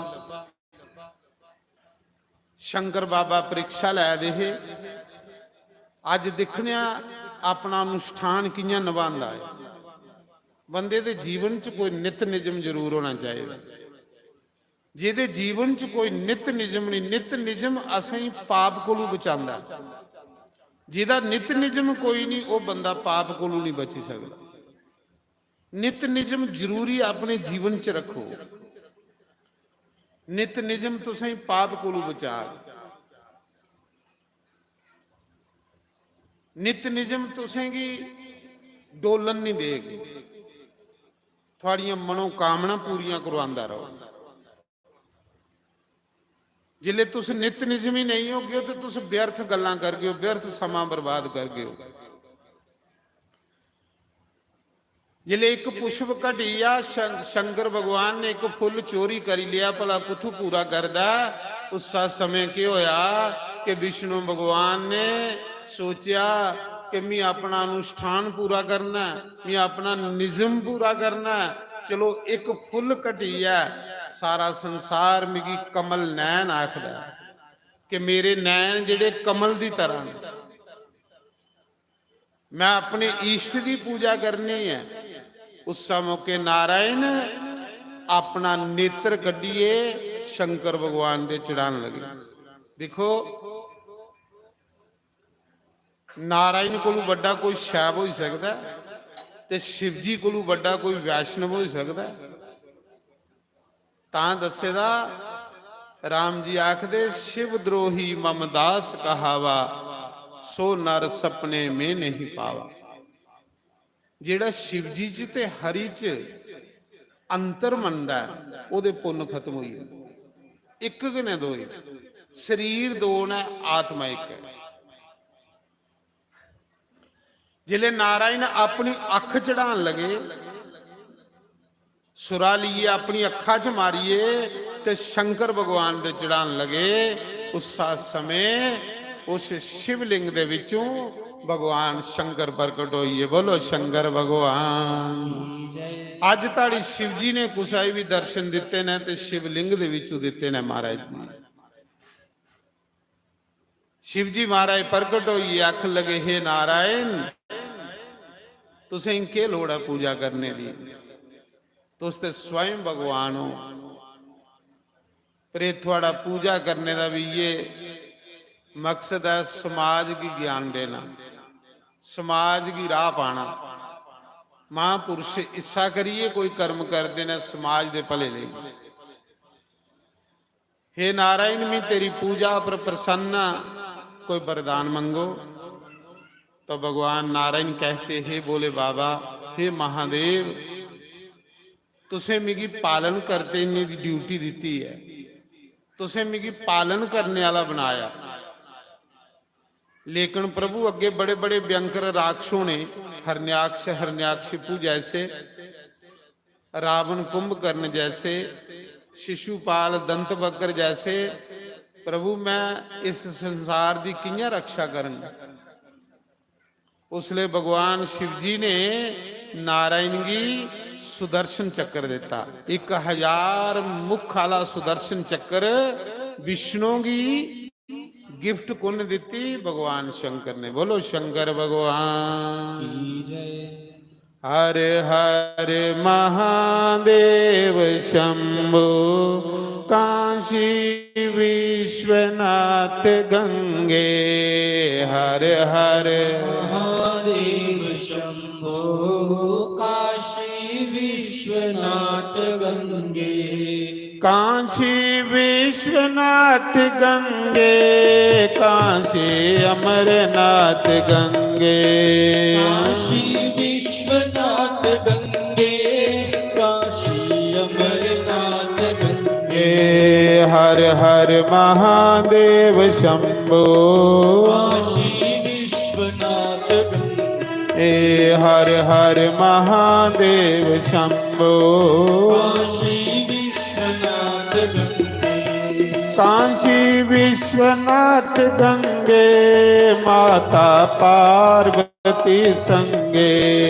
शंकर बाबा परीक्षा लै दे हे। अज्ज दिक्खने आं अपना अनुष्ठान कि'यां नभांदा ऐ। बंदे दे जीवन च कोई नित निजम जरूर होना चाहिदा। जेह्दे जीवन च कोई नित निजम नहीं, नित निजम असेंगी पाप कोलू बचांदा। जेह्दा नित निजम कोई नहीं, ओह् बंदा पाप कोलू नहीं बची सकदा। नित निजम जरूरी अपने जीवन च रखो। नित निजम तुसेंगी पाप कोलू बचाग। नित निजम तुसेंगी डोलन नहीं देग। थुआड़ियां मनोकामना पूरियां करवांदा रहो। जिसले तुस नित निजमी नहीं होगे, तो तुस व्यर्थ गल्लां करगे हो, व्यर्थ समां बर्बाद करगे हो। जिसले एक पुष्प घटी जा, शं-, शंकर भगवान ने एक फुल चोरी करी लिया, भला कुत्थू पूरा करदा? उस समय केह् होया कि विष्णु भगवान ने सोचेआ कि मैं अपना अनुष्ठान पूरा करना है, मैं अपना निजम पूरा करना है। चलो, एक फुल घटी है, सारा संसार मिगी कमल नैन आखदा है कि मेरे नैन जेह्ड़े कमल दी तरह न। मैं अपने इष्ट दी पूजा करनी है। उस मौके नारायण अपना नेत्र कड्ढियै शंकर भगवान दे चढ़ान लगे। देखो, नारायण कोलू बड्डा कोई शैव होई सकदा है ते शिवजी कोलू बड्डा कोई वैष्णव होई सकदा है। तां दस्से दा, राम जी आखदे, "शिव द्रोही मम दास कहावा, सो नर सपने में नहीं पावा।" जेह्ड़ा शिवजी च ते हरि च अंतर मनदा ऐ, ओह्दे पुन्न खत्म होई जंदे। इक गै न दो, शरीर दो न, आत्मा इक ऐ। जिसले नारायण अपनी अख चढ़ान लगे, सुरा लेइयै अपनी अखा च मारियै ते शंकर भगवान दे चढ़ान लगे, उस समय उस शिवलिंग दे विचों भगवान शंकर प्रकट होइए। बोलो शंकर भगवान। अज ताड़ी शिव जी ने कुसै भी दर्शन दिते ने ते शिवलिंग दे विचों दिते ने महाराज जी। शिव जी महाराज प्रकट होइए, आखन लगे, "हे नारायण, तुसें केह् लोड़ ऐ पूजा करने दी? तुस ते स्वयं भगवान हो। पर एह् थुआढ़ा पूजा करने दा भी इ'यै मकसद ऐ, समाज गी ज्ञान देना, समाज गी राह पाना।" महापुरुष इस्सा करियै कोई कर्म करदे न समाज दे भले लेई। "हे नारायण, मैं तेरी पूजा पर प्रसन्न आं, कोई वरदान मंगो।" तो भगवान नारायण कहते, "हे भोले बाबा, हे महादेव, तुसें मिगी पालन करने दी ड्यूटी दित्ती ऐ, तुसें मिगी पालन करने आह्ला बनाया।" लेकिन प्रभु अग्गे बड़े-बड़े भयंकर राक्षस होने, हरण्याक्ष, हरण्याक्षिपु जैसे, रावण कुंभकर्ण जैसे, शिशुपाल दंतवक्र जैसे। प्रभु, मैं इस संसार दी कि'यां रक्षा करंगा? उसले भगवान शिव जी ने नारायण गी सुदर्शन चक्र दिता। एक हजार मुख आला सुदर्शन चक्र विष्णु गी गिफ्ट कुण दित्ती? भगवान शंकर ने। बोलो शंकर भगवान की जय। हर हर महादेव शंभो, काशी विश्वनाथ गंगे। हर हर महादेव शंभो, काशी विश्वनाथ गंगे। काशी विश्वनाथ गंगे, काशी अमरनाथ गंगे। काशी विश्वनाथ गंगे, काशी अमरनाथ गंगे। हर हर महादेव शंभो। काशी विश्वनाथ गंगे। हर हर महादेव शंभो। काशी विश्वनाथ गंगे। काशी विश्वनाथ गंगे, माता पार्वती संगे।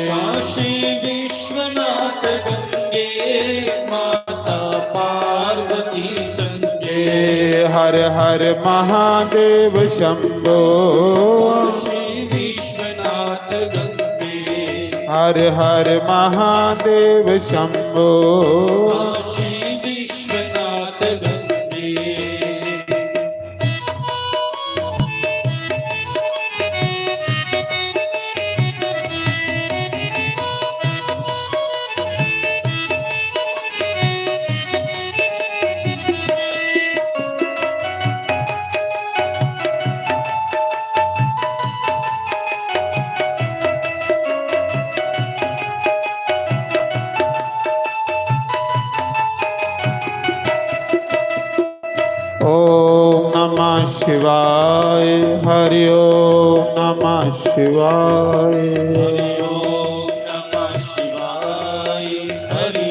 काशी विश्वनाथ गंगे, माता पार्वती संगे। हर हर महादेव शंभो। काशी विश्वनाथ गंगे। हर हर महादेव शंभो। काशी विश्वनाथ ओम नमः शिवाय। हरि ओम नमः शिवाय। हरि ओम नमः शिवाय। हरि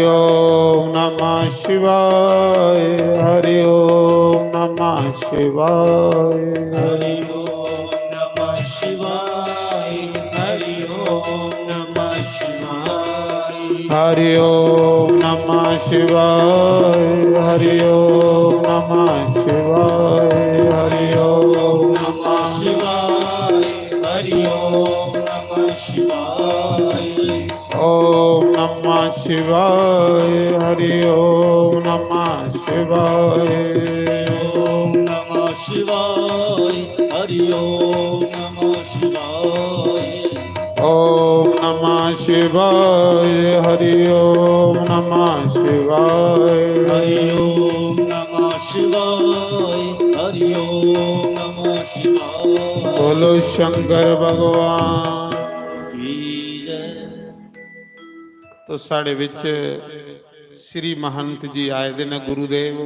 ओम नमः शिवाय। हरि ओम नमः शिवाय। हरि ओम नमः शिवाय। हरि ओम नमः शिवाय। हरि ओम नमः शिवाय। हरि ओम नमः शिवाय। हरि ओम नमः शिवाय। हरि ओम नमः शिवाय। हरि ओम नमः शिवाय। ओम नमः शिवाय। हरि ओम नमः शिवाय। ओम नमः शिवाय। हरि ओम नमः शिवाय। ओम नमः शिवाय। हरि ओम नमः शिवाय। हरि ओम नमः शिवाय। हरि ओम नमः शिवाय। बोलो शंकर भगवान की जय। तो साढ़े विच श्री महंत जी आए दे न गुरुदेव,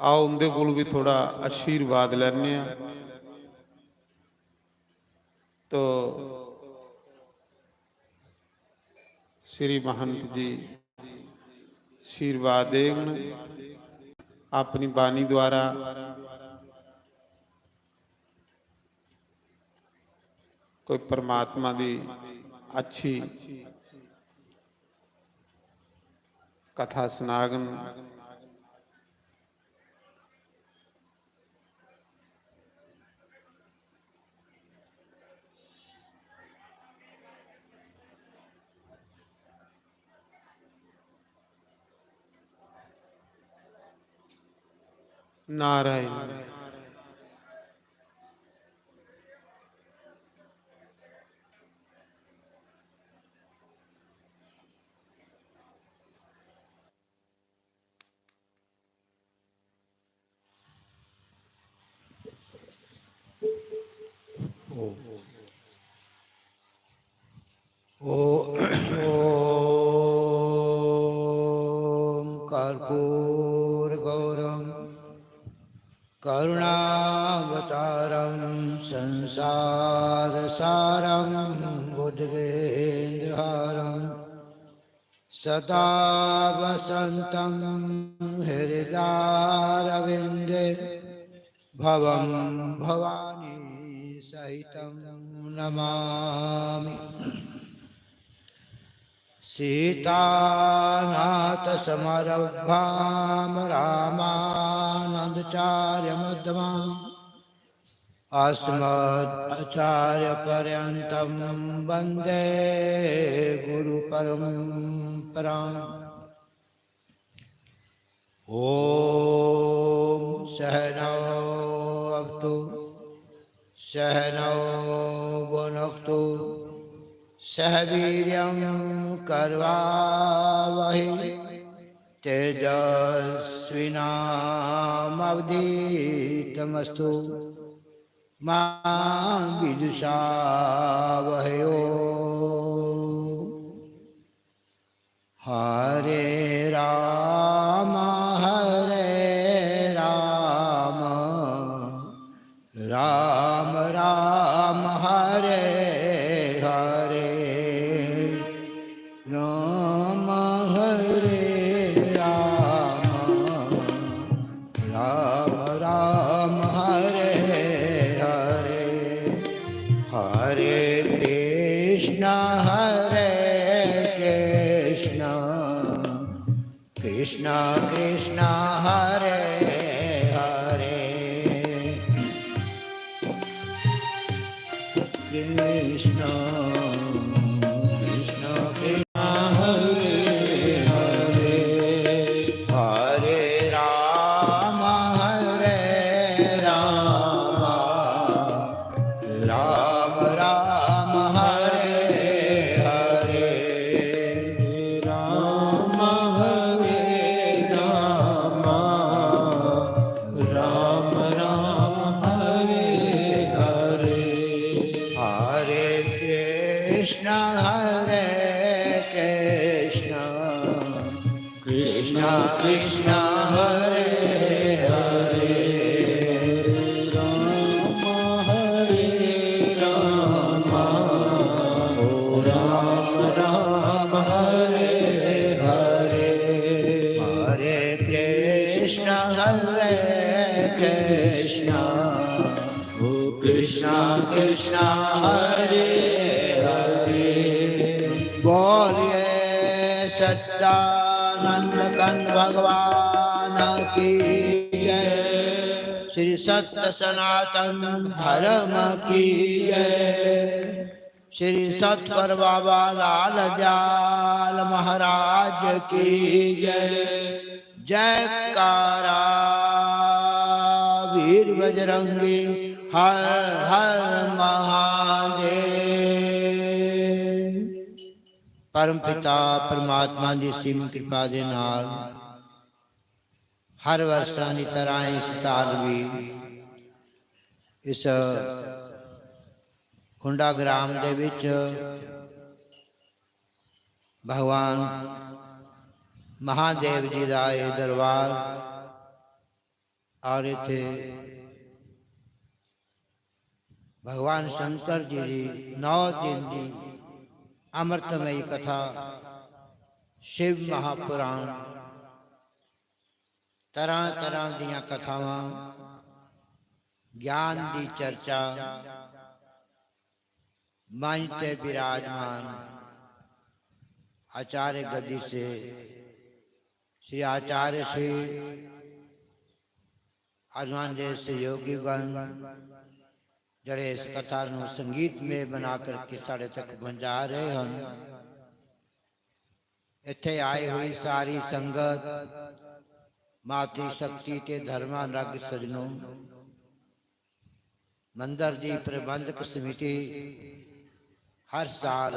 आओ उंदे कोल भी थोड़ा आशीर्वाद लैने आ। तो श्री महंत जी आशीर्वाद देंगन अपनी बाणी द्वारा। कोई परमात्मा दी अच्छी कथा सनागन। नारायण। ओ, ओ, ओम कर्पूर गौरम करुणावतारम संसार सारम बुद्धगेंद्रहारम सदा वसन्तं हृदारविन्दे भवं भवानी सहितं नमामि। सीतानाथसमारम्भां रामानन्दाचार्यमध्यमाम् अस्मदाचार्यपर्यन्तं वन्दे गुरुपरम्पराम्। ॐ सहनौ भुनक्तु सहनौ भुनक्तु सह वीर्यं करवावहै तेजस्विनावधीतमस्तु मा विद्विषावहै। ॐ हरे राम हरे राम राम राम हरे हरे। राम हरे राम राम राम हरे हरे। हरे कृष्ण हरे कृष्ण कृष्ण कृष्ण हरे हरे। कृष्ण कृष्ण कृष्ण हरे हरे। हरे राम हरे राम राम राम हरे हरे। राम हरे राम कृष्णा कृष्णा हरे हरे, राम हरे राम, राम राम हरे हरे। हरे कृष्णा हरे कृष्णा, ओ कृष्णा कृष्णा हरे हरे। बोलिए सच्चिदानंद घन भगवान की जय। श्री सत्य सनातन धर्म की जय। श्री सतगुरु बाबा लाल दयाल महाराज की जय। जयकारा वीर बजरंगी, हर हर महादेव। परम पिता परमात्मा दी सीम कृपा दे नाल हर वर्षां दी तरह इस साल भी इस खुंडा ग्राम दे विच भगवान महादेव जी दा एह् दरबार और इत्थे भगवान शंकर जी दी नौ दिन दी अमृतमयी कथा, शिव महापुराण, तरह तरह दियां कथावां, ज्ञान दी चर्चा, मंच ते विराजमान आचार्य गद्दी से श्री आचार्य श्री, अरमान दे सहयोगीगण, ਜਿਹੜੇ इस कथा ਨੂੰ संगीतमय बना करके साढ़े तक पहुंचा रहे हैं। ਇੱਥੇ ਆਈ ਹੋਈ ਸਾਰੀ संगत, मातृ शक्ति ते धर्मानुरागी सज्जनों, मंदिर दी प्रबंधक समिति हर साल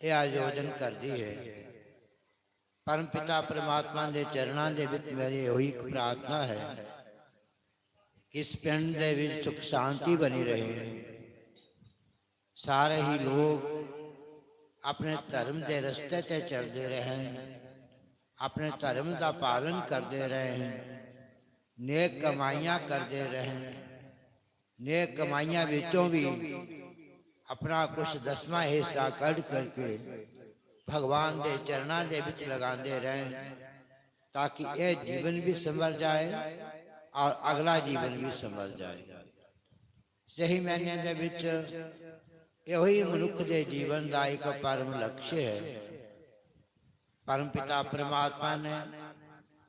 ਇਹ ਆਯੋਜਨ ਕਰਦੀ ਹੈ। परम पिता परमात्मा ਦੇ ਚਰਨਾਂ ਦੇ ਵਿੱਚ ਮੇਰੀ ਇਹੋ ਇੱਕ प्रार्थना है कि इस ਪਿੰਡ ਦੇ ਵਿੱਚ सुख शांति बनी रहे, सारे ही लोग अपने धर्म के रस्ते ते चलते रहें, अपने धर्म का पालन करते रहें, नेक कमाइयां करते रहें, नेक कमाइयां विचों भी अपना कुछ दसवां हिस्सा कढ़ करके भगवान के चरणा के विच लगाते रहें, ताकि यह जीवन भी संवर जाए और अगला जीवन भी संवर जाए। सही मायने दे विच यही मनुख दे जीवन दा एक परम लक्ष्य है। परम पिता परमात्मा ने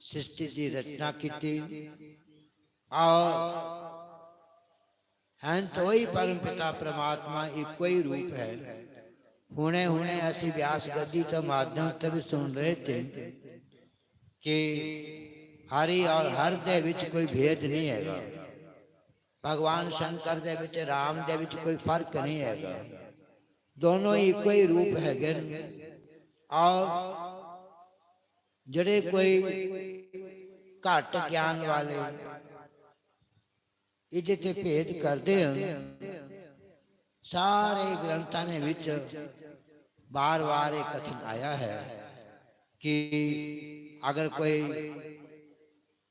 सृष्टि की रचना की और हैं तो वही परम पिता परमात्मा इको ही रूप है। हुणे हुणे असी व्यास गद्दी के माध्यम से भी सुन रहे थे कि हरि और हर दे विच कोई भेद नहीं हैगा। भगवान शंकर दे विच, राम दे विच कोई फर्क नहीं हैगा। दोनों ही इको ही रूप है। और जड़े कोई घट ज्ञान वाले इदे ते भेद करदे हैं। सारे ग्रंथां दे विच बार-बार ये कथन आया है कि अगर कोई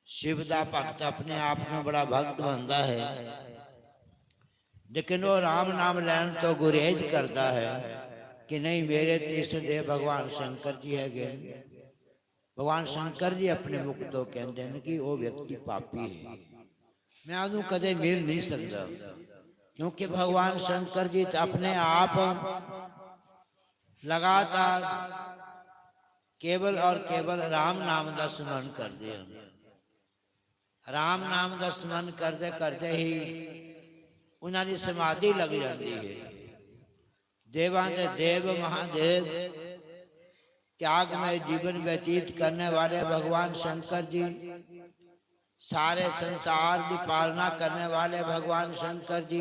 शिव दा भक्त अपने आप में बड़ा भक्त बनता है, लेकिन वो राम नाम लैन तो गुरेज करता है कि नहीं, मेरे तो इष्ट देव भगवान शंकर जी है गए। भगवान शंकर जी अपने मुख तो कहते हैं कि वो व्यक्ति पापी है, मैं ਉਹਨੂੰ ਕਦੇ ਮਿਲ ਨਹੀਂ ਸਕਦਾ। क्योंकि भगवान शंकर जी तो अपने आप लगातार केवल और केवल राम नाम का स्मरण करते हैं। राम नाम का स्मरण करते करते ही उन्होंने समाधि लग जाती है। देवां दे देव महादेव, त्यागमय जीवन व्यतीत करने वाले भगवान शंकर जी, सारे संसार की पालना करने वाले भगवान शंकर जी,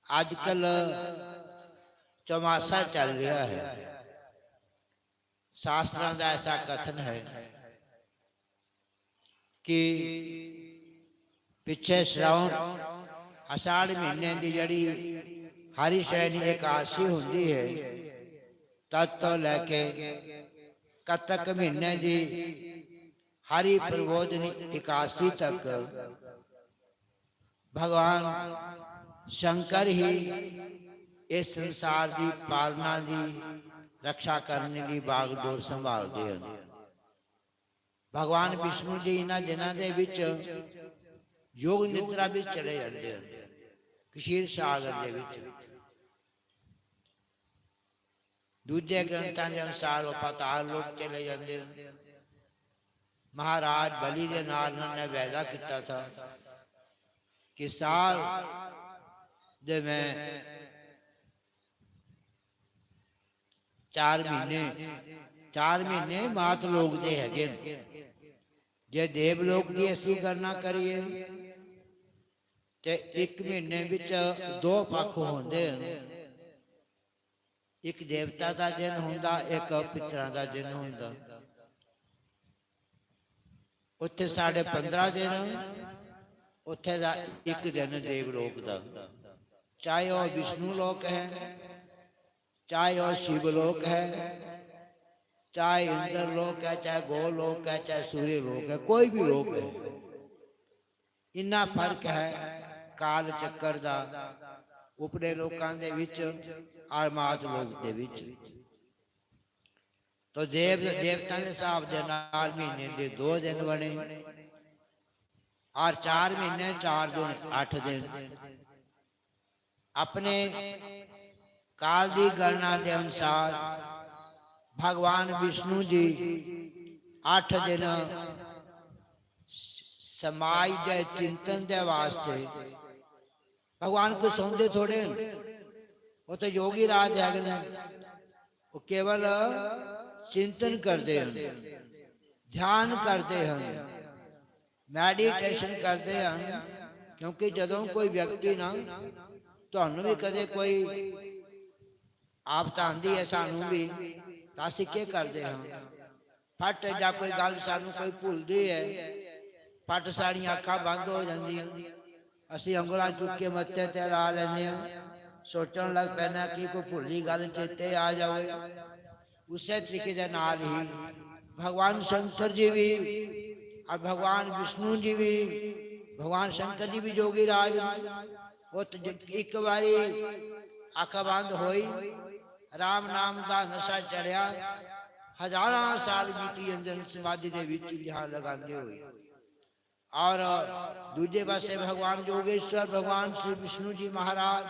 आजकल चौमासा चल रहा है। शास्त्रां का ऐसा कथन है कि पिछे श्रावण आषाढ़ महीने की जड़ी हरिशयनी एकादशी होंदी है, तद तो लेके कत्तक महीने दी हरि प्रबोधनी एकादशी तक भगवान शंकर ही इस संसार दी पालना दी, रक्षा करने दी बागडोर संभालदे हन। भगवान विष्णु जी इन्हां दिनां दे विच योग निद्रा विच चले जांदे हन, क्षीर सागर दे विच। दूजे ग्रंथां दे अनुसार वो पाताल लोक चले जांदे हन। महाराज बलि दे नाल उन्होंने वायदा किया था कि साल दे मैं चार महीने, चार महीने मात लोक दे हैगे न। जे देवलोक की असी गणना करिए ते एक महीने विच दो पक्ख होंदे न। एक देवता दा दिन हुंदा, एक पितरां दा दिन हुंदा। उत्थे साढ़े पंद्रह दिन, उत्थे दा एक दिन देवलोक दा। चाहे वह विष्णु लोक है, चाहे वह शिव लोक है, चाहे इंद्र लोक है, चाहे गो लोक है, चाहे सूर्य लोक है, कोई भी लोक है, इन्ना फर्क है काल चक्कर दा, उपरे लोकां दे विच और मात लोक दे विच। तो देव, देवतां दे हिसाब दे नाल महीने दे दो दिन बने और चार महीने, चार दूने अठ दिन। अपने काल दी गणना दे अनुसार भगवान विष्णु जी अठ दिन स-, समाज दे चिंतन दे वास्ते, भगवान कोई सौंदे थोड़े न, वो तो योगी राज है, वो केवल चिंतन करते हैं, ध्यान करते हैं, meditation करते हैं। क्योंकि जदों कोई व्यक्ति ना, ਤੁਹਾਨੂੰ ਵੀ ਕਦੇ ਕੋਈ ਆਫਤ ਆਂਦੀ ਹੈ ਸਾਨੂੰ ਵੀ, ਤਾਂ ਅਸੀਂ ਕੀ ਕਰਦੇ ਹਾਂ? ਫਟ ਜਾਂ ਕੋਈ ਗੱਲ ਸਾਨੂੰ ਕੋਈ ਭੁੱਲਦੀ ਹੈ, ਫਟ ਸਾਡੀਆਂ ਅੱਖਾਂ ਬੰਦ ਹੋ ਜਾਂਦੀਆਂ, ਅਸੀਂ ਉਂਗਲਾਂ ਚੁੱਕ ਕੇ ਮੱਥੇ ਤੇ ਲਾ ਲੈਂਦੇ ਹਾਂ, ਸੋਚਣ ਲੱਗ ਪੈਣਾ ਕਿ ਕੋਈ ਭੁੱਲੀ ਗੱਲ ਚੇਤੇ ਆ ਜਾਵੇ। ਉਸੇ ਤਰੀਕੇ ਦੇ ਨਾਲ ਹੀ ਭਗਵਾਨ ਸ਼ੰਕਰ ਜੀ ਵੀ ਔਰ ਭਗਵਾਨ ਵਿਸ਼ਨੂੰ ਜੀ ਵੀ, ਭਗਵਾਨ ਸ਼ੰਕਰ ਜੀ ਵੀ ਜੋਗੀ ਰਾਜ ਨੇ। ਉਹ ਤੇ ਜ-, ਇੱਕ ਵਾਰੀ ਅੱਖ ਬੰਦ ਹੋਈ, ਰਾਮ ਨਾਮ ਦਾ ਨਸ਼ਾ ਚੜਿਆ, ਹਜ਼ਾਰਾਂ ਸਾਲ ਬੀਤੀ ਜਾਂਦੇ ਨੇ ਸਮਾਧੀ ਦੇ ਵਿੱਚ ਧਿਆਨ ਲਗਾਉਂਦੇ ਹੋਏ। ਔਰ ਦੂਜੇ ਪਾਸੇ ਭਗਵਾਨ ਜੋਗੇਸ਼ਵਰ, ਭਗਵਾਨ ਸ਼੍ਰੀ ਵਿਸ਼ਨੂੰ ਜੀ ਮਹਾਰਾਜ,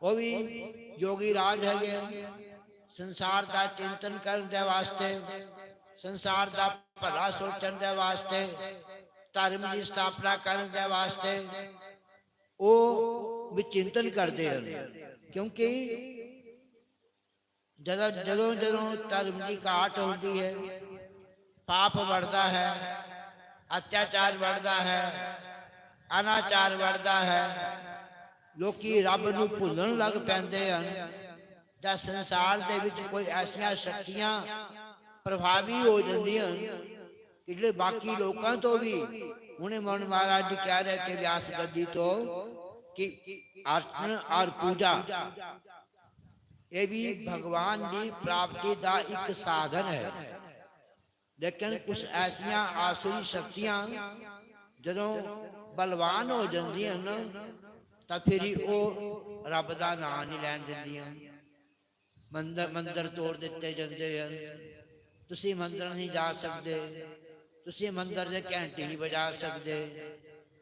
ਉਹ ਵੀ ਜੋਗੀ ਰਾਜ ਹੈਗੇ ਨੇ। ਸੰਸਾਰ ਦਾ ਚਿੰਤਨ ਕਰਨ ਦੇ ਵਾਸਤੇ, ਸੰਸਾਰ ਦਾ ਭਲਾ ਸੋਚਣ ਦੇ ਵਾਸਤੇ, ਧਰਮ ਦੀ ਸਥਾਪਨਾ ਕਰਨ ਦੇ ਵਾਸਤੇ ਉਹ ਵੀ ਚਿੰਤਨ ਕਰਦੇ ਹਨ। ਕਿਉਂਕਿ ਜਦੋਂ, ਜਦੋਂ, ਜਦੋਂ ਧਰਮ ਦੀ ਘਾਟ ਹੁੰਦੀ ਹੈ, ਪਾਪ ਵੱਧਦਾ ਹੈ, ਅਤਿਆਚਾਰ ਵੱਧਦਾ ਹੈ, ਅਨਾਚਾਰ ਵੱਧਦਾ ਹੈ, ਲੋਕੀ ਰੱਬ ਨੂੰ ਭੁੱਲਣ ਲੱਗ ਪੈਂਦੇ ਹਨ। ਜਾਂ ਸੰਸਾਰ ਦੇ ਵਿੱਚ ਕੋਈ ਐਸੀਆਂ ਸ਼ਕਤੀਆਂ ਪ੍ਰਭਾਵੀ ਹੋ ਜਾਂਦੀਆਂ ਹਨ ਕਿ ਜਿਹੜੇ ਬਾਕੀ ਲੋਕਾਂ ਤੋਂ ਵੀ, ਹੁਣੇ ਮਨ ਮਹਾਰਾਜ ਜੀ ਕਹਿ ਰਹੇ ਤੇ ਵਿਆਸ ਗੱਦੀ ਤੋਂ, ਕਿ ਅਰਚਨ ਔਰ ਪੂਜਾ, ਇਹ ਵੀ ਭਗਵਾਨ ਦੀ ਪ੍ਰਾਪਤੀ ਦਾ ਇੱਕ ਸਾਧਨ ਹੈ। ਲੇਕਿਨ ਕੁਝ ਐਸੀਆਂ ਆਸੁਰੀ ਸ਼ਕਤੀਆਂ ਜਦੋਂ ਬਲਵਾਨ ਹੋ ਜਾਂਦੀਆਂ ਹਨ, ਤਾਂ ਫਿਰ ਹੀ ਉਹ ਰੱਬ ਦਾ ਨਾਂ ਨਹੀਂ ਲੈਣ ਦਿੰਦੀਆਂ। ਮੰਦਰ, ਮੰਦਰ ਤੋੜ ਦਿੱਤੇ ਜਾਂਦੇ ਹਨ। ਤੁਸੀਂ ਮੰਦਰ ਨਹੀਂ ਜਾ ਸਕਦੇ, ਤੁਸੀਂ ਮੰਦਰ ਦੇ ਘੰਟੀ ਨਹੀਂ ਵਜਾ ਸਕਦੇ।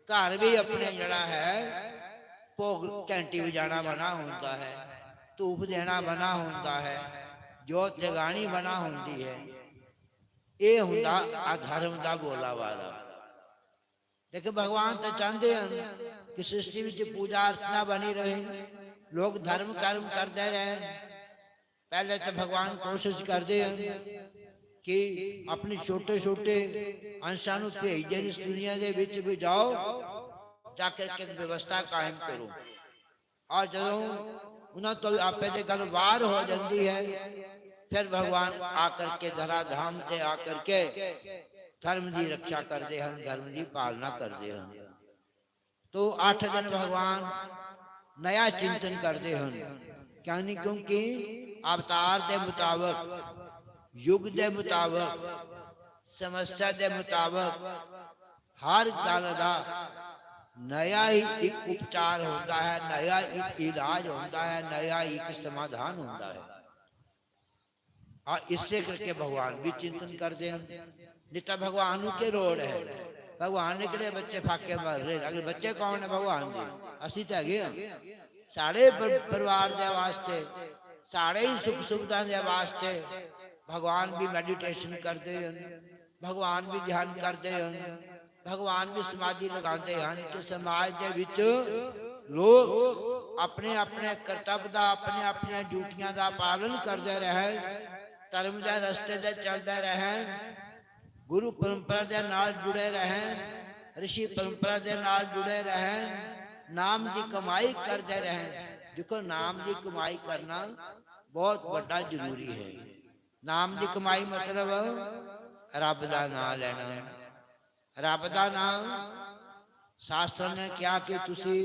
ਘਰ ਵੀ ਆਪਣੇ ਜਿਹੜਾ ਹੈ, ਭੋਗ, ਘੰਟੀ ਵਜਾਣਾ ਮਨਾ ਹੁੰਦਾ ਹੈ, ਧੂਪ ਦੇਣਾ ਮਨਾ ਹੁੰਦਾ ਹੈ, ਜੋਤ ਜਗਾਣੀ ਮਨਾ ਹੁੰਦੀ ਹੈ। ਇਹ ਹੁੰਦਾ ਅਧਰਮ ਦਾ ਬੋਲਾਵਾਲਾ। ਲੇਕਿਨ ਭਗਵਾਨ ਤਾਂ ਚਾਹੁੰਦੇ ਹਨ ਕਿ ਸ੍ਰਿਸ਼ਟੀ ਵਿੱਚ ਪੂਜਾ ਅਰਚਨਾ ਬਣੀ ਰਹੇ, ਲੋਕ ਧਰਮ ਕਰਮ ਕਰਦੇ ਰਹਿਣ। ਪਹਿਲੇ ਤਾਂ ਭਗਵਾਨ ਕੋਸ਼ਿਸ਼ ਕਰਦੇ ਹਨ ਕਿ ਆਪਣੇ ਛੋਟੇ-ਛੋਟੇ ਅੰਸ਼ਾਂ ਨੂੰ ਭੇਜ ਦੇਣ ਇਸ ਦੁਨੀਆ ਦੇ ਵਿੱਚ, ਵੀ ਜਾਓ, ਜਾ ਕੇ ਇੱਕ ਵਿਵਸਥਾ ਕਾਇਮ ਕਰੋ। ਔਰ ਜਦੋਂ ਉਹਨਾਂ ਤੋਂ ਆਪੇ ਦੇ ਗੱਲ ਬਾਹਰ ਹੋ ਜਾਂਦੀ ਹੈ, ਫਿਰ ਭਗਵਾਨ ਆ ਕਰਕੇ, ਧਰਾ ਧਾਮ ਤੇ ਆ ਕਰਕੇ ਧਰਮ ਦੀ ਰੱਖਿਆ ਕਰਦੇ ਹਨ, ਧਰਮ ਦੀ ਪਾਲਣਾ ਕਰਦੇ ਹਨ। ਤੋ ਅੱਠ ਦਿਨ ਭਗਵਾਨ ਨਇਆ ਚਿੰਤਨ ਕਰਦੇ ਹਨ। ਕਿਉਂ ਨਹੀਂ? ਕਿਉਂਕਿ ਅਵਤਾਰ ਦੇ ਮੁਤਾਬਕ युग दे मुताबक, समस्या दे मुताबक हर गल दा नया ही एक उपचार होंदा है, नया एक इलाज होंदा है, नया एक समाधान होंदा है। और इससे करके भगवान भी चिंतन करते हैं। नहीं तो भगवान के रोड़ है, भगवान ने किहड़े बच्चे फाके मार रहे? अगर बच्चे कौन है? भगवान दे। असी तो है। सारे पर-, परिवार दे वास्ते, सारे ही सुख सुविधा दे वास्ते भगवान भी मेडिटेशन करते हैं, भगवान भी ध्यान करते हैं, भगवान भी समाधि लगाते हैं कि समाज दे विच लोग अपने अपने कर्तव्य का, अपने अपने ड्यूटियां का पालन करते रहें, धर्म के रस्ते ते चलते रहें, गुरु परंपरा के नाल जुड़े रहें, ऋषि परंपरा के नाल जुड़े रहें, नाम की कमाई करते रहें। देखो, नाम की कमाई करना बहुत बड़ा जरूरी है। नाम की कमाई मतलब रब का नाम लेना। रब का नाम, शास्त्र ने कहा कि तुसी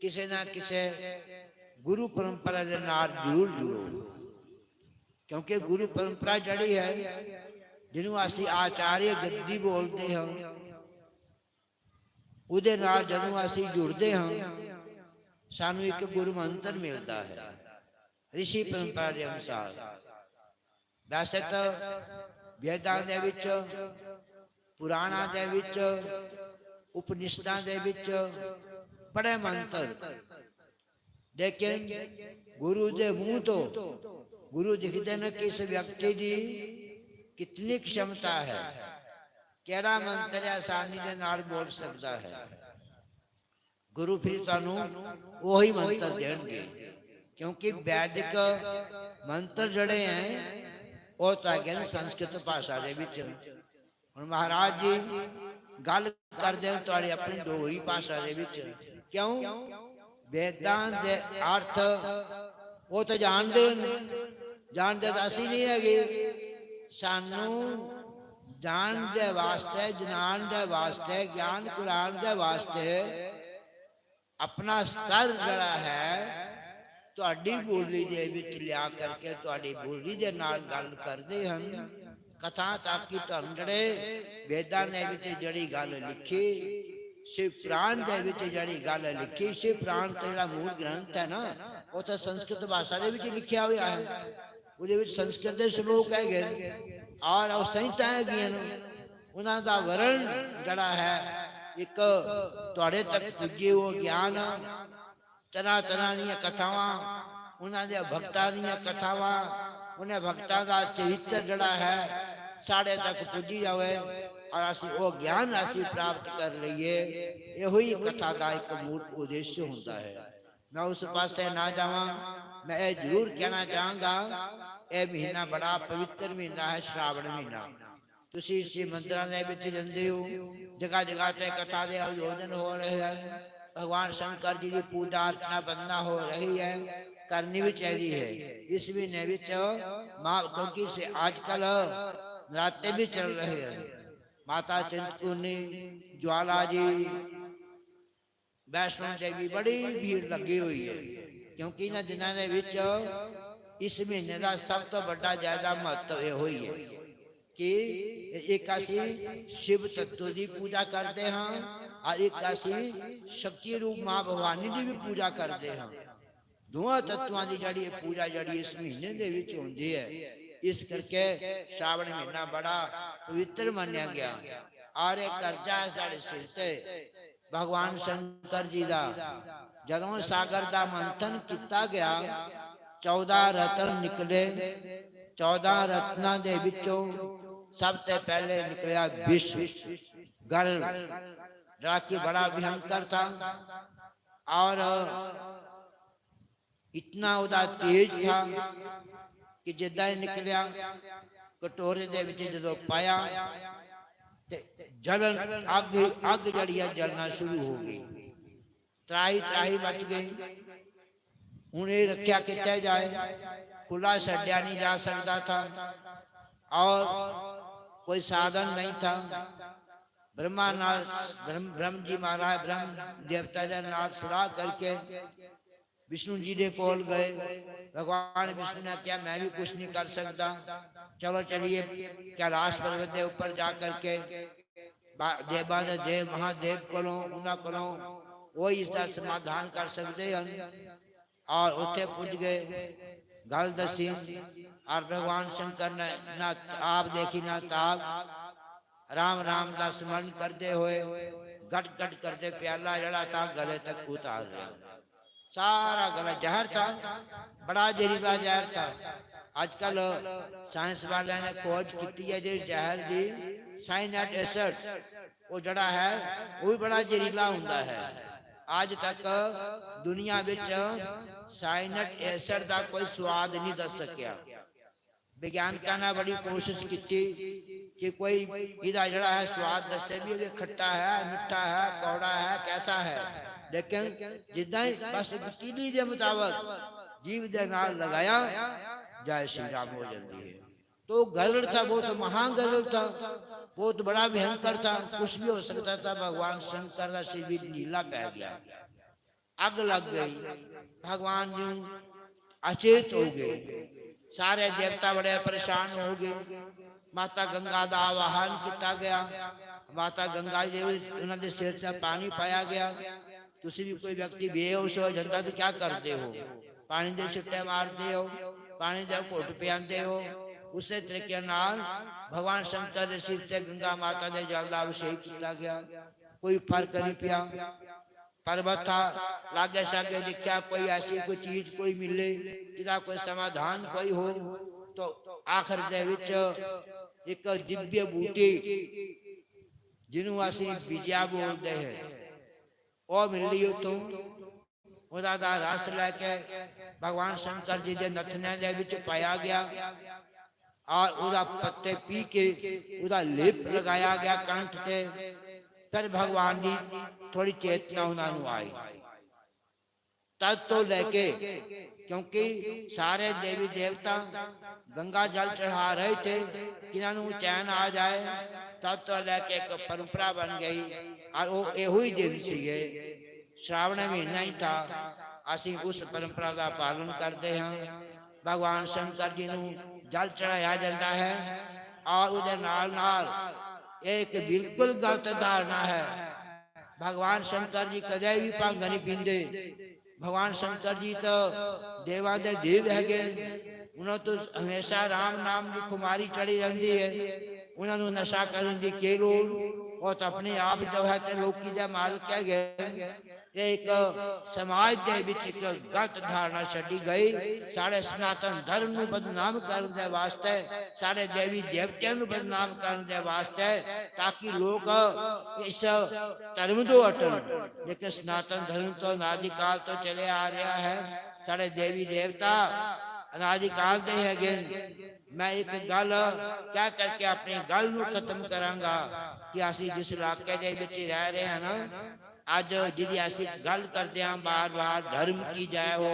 किसी ना किसी गुरु परंपरा के नाल जरूर जुड़ो, क्योंकि गुरु परंपरा जड़ी है, जिन्हों असी आचार्य गद्दी बोलते हैं, उहदे नाल जदों असी जुड़ते हैं, सानू एक गुरु मंत्र मिलता है ऋषि परंपरा के अनुसार। वैसे तो वेदां दे विच, पुराणां दे विच, उपनिषदां दे विच बड़े मंत्र, लेकिन गुरु दे मुंह तो गुरु दिखते न कि इस व्यक्ति की कितनी क्षमता है, केड़ा मंत्र आसानी के नाल बोल सकता है। गुरु फिर तुहानू वही मंत्र देंगे, क्योंकि वैदिक मंत्र जड़े हैं, वो तो है संस्कृत भाषा दे विच। हुण महाराज जी गल करदे हैं तुहाड़ी अपनी डोगरी भाषा दे विच। क्यों? वेदां दे अर्थ वो तो जानदे न, जानदे तो असी नहीं हैगे। सानू जान दे वास्ते, जनान दे वास्ते, ज्ञान कुरान दे वास्ते अपना स्तर जड़ा है, तुहाडी बोली दे विच लिया करके, तुहाडी बोली दे नाल गल करदे हन। कथा, ताकि तुहानू जड़े वेदां दे विच जड़ी गल लिखी, शिव पुराण दे विच जड़ी गल लिखी, शिव पुराण ते जड़ा मूल ग्रंथ है ना, वो तो संस्कृत भाषा दे विच लिखिया होया है, उहदे विच संस्कृत दे श्लोक हैगे न और वो संहिता हैगियां न। उन्हां दा वर्ण जड़ा है, एक तुहाडे तक पुज्जे वो ज्ञान, तरह तरह दीयां कथावां, उन्हां दे भगतां दीयां कथावां, उन्हें भगतां दा चरित्र जड़ा है, साढ़े तक पुज्जी जावे और असी वो ज्ञान असी प्राप्त कर लईए। इहो ही कथा दा एक मूल उद्देश्य हुंदा है। मैं उस पासे ना जावां, मैं ये जरूर कहना चाहांगा, ये महीना बड़ा पवित्र महीना है, श्रावण महीना। तुसी इसी मंदिरां दे विच जांदे हो, जगह जगह ते कथा दे आयोजन हो रहे हैं, भगवान शंकर जी की पूजा अर्चना वंदना हो रही है, करनी भी चाहिए है। इस महीने विच माँ, क्योंकि इस आजकल नराते भी चल रहे हैं, माता चिंतपूर्णी, ज्वाला जी, वैष्णो देवी बड़ी भीड़ लगी हुई है, क्योंकि इन्हां दिनां दे विच इस महीने का सब तो बड़ा ज्यादा महत्व यह हुई है कि एक असी शिव तत्व की पूजा करते हाँ और एक असी शक्ति रूप माँ भवानी की भी पूजा करते हाँ। दोवां तत्वां की जड़ी पूजा जड़ी इस महीने दे विच होंदी है। इस करके श्रावण महीना बड़ा पवित्र मानया गया। और एक कर्जा है साढ़े सिर ते भगवान शंकर जी दा। जदों सागर दा मंथन किया गया, चौदह रत्न निकले। चौदह रत्ना दे विचों सब ते पहले निकलिया विष, गरल, जड़ा कि बड़ा भयंकर था और इतना उदा तेज था कि जिद्दां ही निकलिया, कटोरे दे विच जदों पाया ते जलन, अग, अग जड़ी है जलना शुरू हो गई। त्राही त्राही मच गई। हुण ये रखिया कित्ते जाए, खुला छड्या नहीं जा सकता था और कोई साधन नहीं था। ब्रह्मा नाल, ब्रह्म, ब्रह्म जी महाराज ब्रह्म देवता दे नाल सलाह करके विष्णु जी दे कोल गए। भगवान विष्णु ने कहा, "मैं भी कुछ नहीं कर सकता, चलो चलिए कैलाश पर्वत के ऊपर जा करके बा-, देवां दे देव महादेव कोलों, उन्हां कोलों, वो इसका समाधान कर सकते हैं।" और उत्थे पुज गए, गल दसी, और भगवान शंकर ने ना आप देखी ना ताप, राम राम का स्मरण करते हुए गट गट करते प्याला जड़ा था गले तक उतार लिया। सारा गला जहर था, बड़ा जहरीला जहर था। आजकल साइंस वाले ने खोज की है जो जहर दी साइनेट एसिड, वो जड़ा है, वो भी बड़ा जहरीला होंदा है। आज तक दुनिया विच साइनेट एसिड का कोई स्वाद नहीं दस सकिया। विज्ञानकां ने बड़ी कोशिश की कि कोई इहदा जड़ा है स्वाद दस्से भी, ये खट्टा है, मिठा है, कौड़ा है, कैसा है, लेकिन जिद्दां ही बस एक तीली दे मुताबक जीभ दे नाल लगाया, जय श्री राम हो जाती है। तो गरल था, बहुत महान गरल था, बहुत बड़ा भयंकर था, कुछ भी हो सकता था। भगवान शंकर का सिर भी नीला पै गया, अग लग गई, भगवान जी अचेत हो गए। सारे देवता बड़े परेशान हो गए। माता गंगा का आवाहन किया गया। माता गंगा जी उन्होंने सिर ते पानी पाया गया। तुसी भी कोई व्यक्ति बेहोश हो जाता तो क्या करते हो? पानी दे छिट्टे मारते हो, पानी दे घुट पियाते हो। उसी तरीके नाल भगवान शंकर दे सिर ते गंगा माता दे जल का अभिषेक किया गया, कोई फर्क नहीं पिया। पर्वत था, लागे शागे देखा कोई ऐसी कोई चीज कोई मिले, किदा कोई समाधान कोई हो, तो आखिर दे विच एक दिव्य बूटी जिन्हों असी विजया बोलते हैं, वह मिली उतों। उदा दा रस लेके भगवान शंकर जी के नथने दे विच पाया गया और उदा पत्ते पी के उदा लेप लगाया गया कंठ ते। फिर भगवान की थोड़ी चेतना उन्होंने आई। तद तो लेके, क्योंकि सारे देवी देवता गंगा जल चढ़ा रहे थे कि इन्हों चैन आ जाए, तद तो लेके एक परंपरा बन गई। और वो एहू ही दिन सीगे, श्रावण महीना ही था, असी उस परंपरा का पालन करते हैं। भगवान शंकर जी नू जल चढ़ाया जाता है और उहदे नाल नाल एक बिल्कुल गलत धारणा है। भगवान शंकर जी कदे भी भंग नहीं पींदे। भगवान शंकर जी तो देवां दे देव हैगे, उन्होंने तो हमेशा राम नाम की खुमारी चढ़ी रहती है। उन्होंने नशा करने की की लोड़, वो तो अपने आप जो है ते लोकी दे मालक हैगे। ये एक समाज दे विच एक गलत धारणा छड्डी गई। साढ़े सनातन धर्म नू बदनाम करन दे वास्ते, साढ़े देवी देवतियां नू बदनाम करन दे वास्ते, ताकि लोग इस धर्म तो हटन। लेकिन सनातन धर्म तो अनादिकाल तो चले आ रहा है। साढ़े देवी देवता अनादिकाल दे हैगे न। मैं एक गल कह करके अपनी गल नू खत्म करांगा कि असी जिस इलाके दे विच रह रहे हैं ना, अज जिहदी असी गल करदे हां बार-बार, "धर्म की जय हो",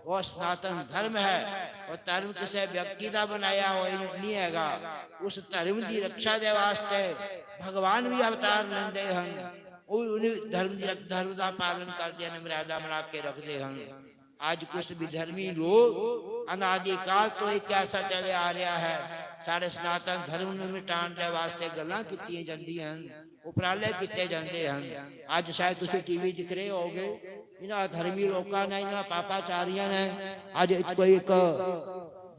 वो सनातन धर्म है। वो धर्म किसी व्यक्ति का बनाया हुआ नहीं हैगा। उस धर्म की रक्षा दे वास्ते भगवान भी अवतार लेंदे हन, वो भी उन्हीं धर्म की रख-, धर्म का पालन करदे हन, मर्यादा बना के रखदे हन। अज कुछ विधर्मी लोग अनादिकाल तो एक ऐसा चले आ रहा है, साढ़े सनातन धर्म नू मिटाण दे वास्ते गल्लां कीतियां जांदियां हन, उपराले कीते जांदे हन। अज शायद तुसी टीवी दिख रहे होगे, इन्हां धर्मी लोकां ने, इन्हां पापाचारियां ने अज कोई एक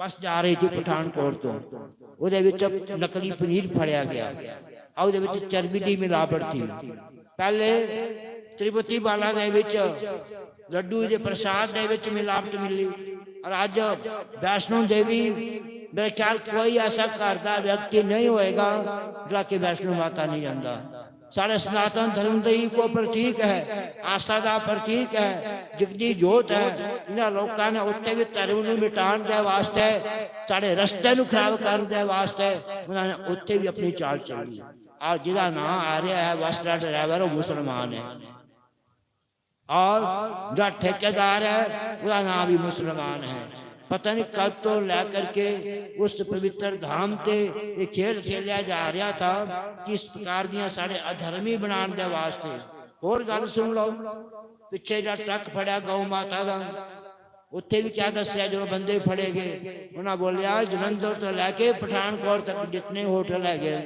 बस जा रही थी पठानकोट तो, ਉਹਦੇ ਵਿੱਚ ਨਕਲੀ ਪਨੀਰ ਫੜਿਆ ਗਿਆ, ਆ ਉਹਦੇ ਵਿੱਚ ਚਰਬੀ ਦੀ ਮਿਲਾਵਟ ਸੀ। ਪਹਿਲੇ ਤ੍ਰਿਪਤੀ ਬਾਲਾ ਦੇ ਵਿੱਚ ਲੱਡੂ ਦੇ ਪ੍ਰਸ਼ਾਦ ਦੇ ਵਿੱਚ ਮਿਲਾਵਟ ਮਿਲੀ, ਔਰ ਅੱਜ ਵੈਸ਼ਨੋ ਦੇਵੀ, ਮੇਰੇ ਖਿਆਲ ਕੋਈ ਐਸਾ ਘਰ ਦਾ ਵਿਅਕਤੀ ਨਹੀਂ ਹੋਏਗਾ ਜਿਹੜਾ ਕਿ ਵੈਸ਼ਨੋ ਮਾਤਾ ਨਹੀਂ ਜਾਂਦਾ। ਸਾਡੇ ਸਨਾਤਨ ਧਰਮ ਦਾ ਹੀ ਕੋ ਪ੍ਰਤੀਕ ਹੈ, ਆਸਥਾ ਦਾ ਪ੍ਰਤੀਕ ਹੈ, ਜਗਦੀ ਜੋਤ ਹੈ। ਇਹਨਾਂ ਲੋਕਾਂ ਨੇ ਉੱਤੇ ਵੀ ਧਰਮ ਨੂੰ ਮਿਟਾਉਣ ਦੇ ਵਾਸਤੇ, ਸਾਡੇ ਰਸਤੇ ਨੂੰ ਖਰਾਬ ਕਰਨ ਦੇ ਵਾਸਤੇ ਉਹਨਾਂ ਨੇ ਉੱਤੇ ਵੀ ਆਪਣੀ ਚਾਲ ਚੱਲੀ। ਆ ਜਿਹਦਾ ਨਾਂ ਆ ਰਿਹਾ ਹੈ ਬਸ ਦਾ ਡਰਾਈਵਰ, ਉਹ ਮੁਸਲਮਾਨ ਹੈ। और जो ठेकेदार है, उसका नाम भी मुसलमान है। पता नहीं कब तो लेकर के उस पवित्र धाम ते ये खेल खेलिया जा रहा था कि इस प्रकार दियां साढ़े अधर्मी बनाने दे वास्ते। होर गल्ल सुन लो, पिच्छे जा ट्रक फड़या गौ माता दा, उत्थे भी क्या दस्सेआ, जो बंदे फड़े गए, उन्हें बोलिया, "जलंधर तो लेके पठानकोट तक जितने होटल है गए,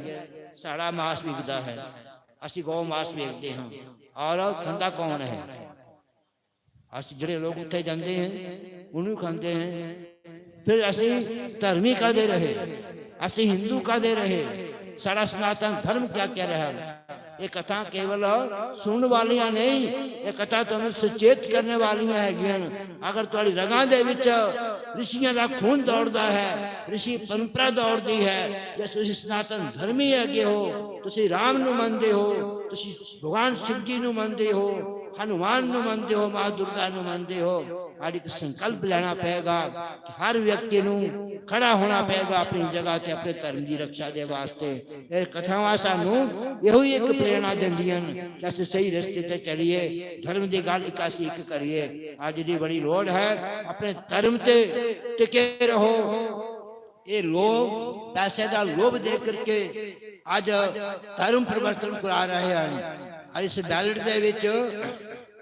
सारा मांस बिकदा है, असी गौ मांस बेचते हैं।" और खांदा कौन है? अस जेह्ड़े लोक उत्थे जांदे हैं, उन्हें खांदे हैं। फिर असी धर्मी कादे रहे, असी हिंदू कादे रहे, साढ़ा सनातन धर्म क्या क्या रहा? ये कथा केवल सुनने वालियां नहीं, ये कथा तुहानू सचेत करने वालियां हैगियां न। अगर तुहाडी रगां दे विच ऋषियां दा खून दौड़दा है, ऋषि परंपरा दौड़दी है, जे तुसी सनातन धर्मी हैगे हो, तुसी राम नू मनदे हो, तुसी भगवान शिव जी नू मनदे हो, हनुमान नू मनदे हो, मां दुर्गा नू मनदे हो, आज एक संकल्प लेना पएगा कि हर व्यक्ति नू खड़ा होना पएगा अपनी जगह ते अपने धर्म की रक्षा दे वास्ते। ये कथावां सानू यही एक प्रेरणा दिंदियां न कि अस सही रस्ते ते चलिए, धर्म दी गल इक अस इक करिए। अज दी बड़ी लोड़ है, अपने धर्म ते टिके रहो। ये लोग पैसे का लोभ दे करके अज धर्म परिवर्तन करा रहे हैं। अज इस बैलेट दे विच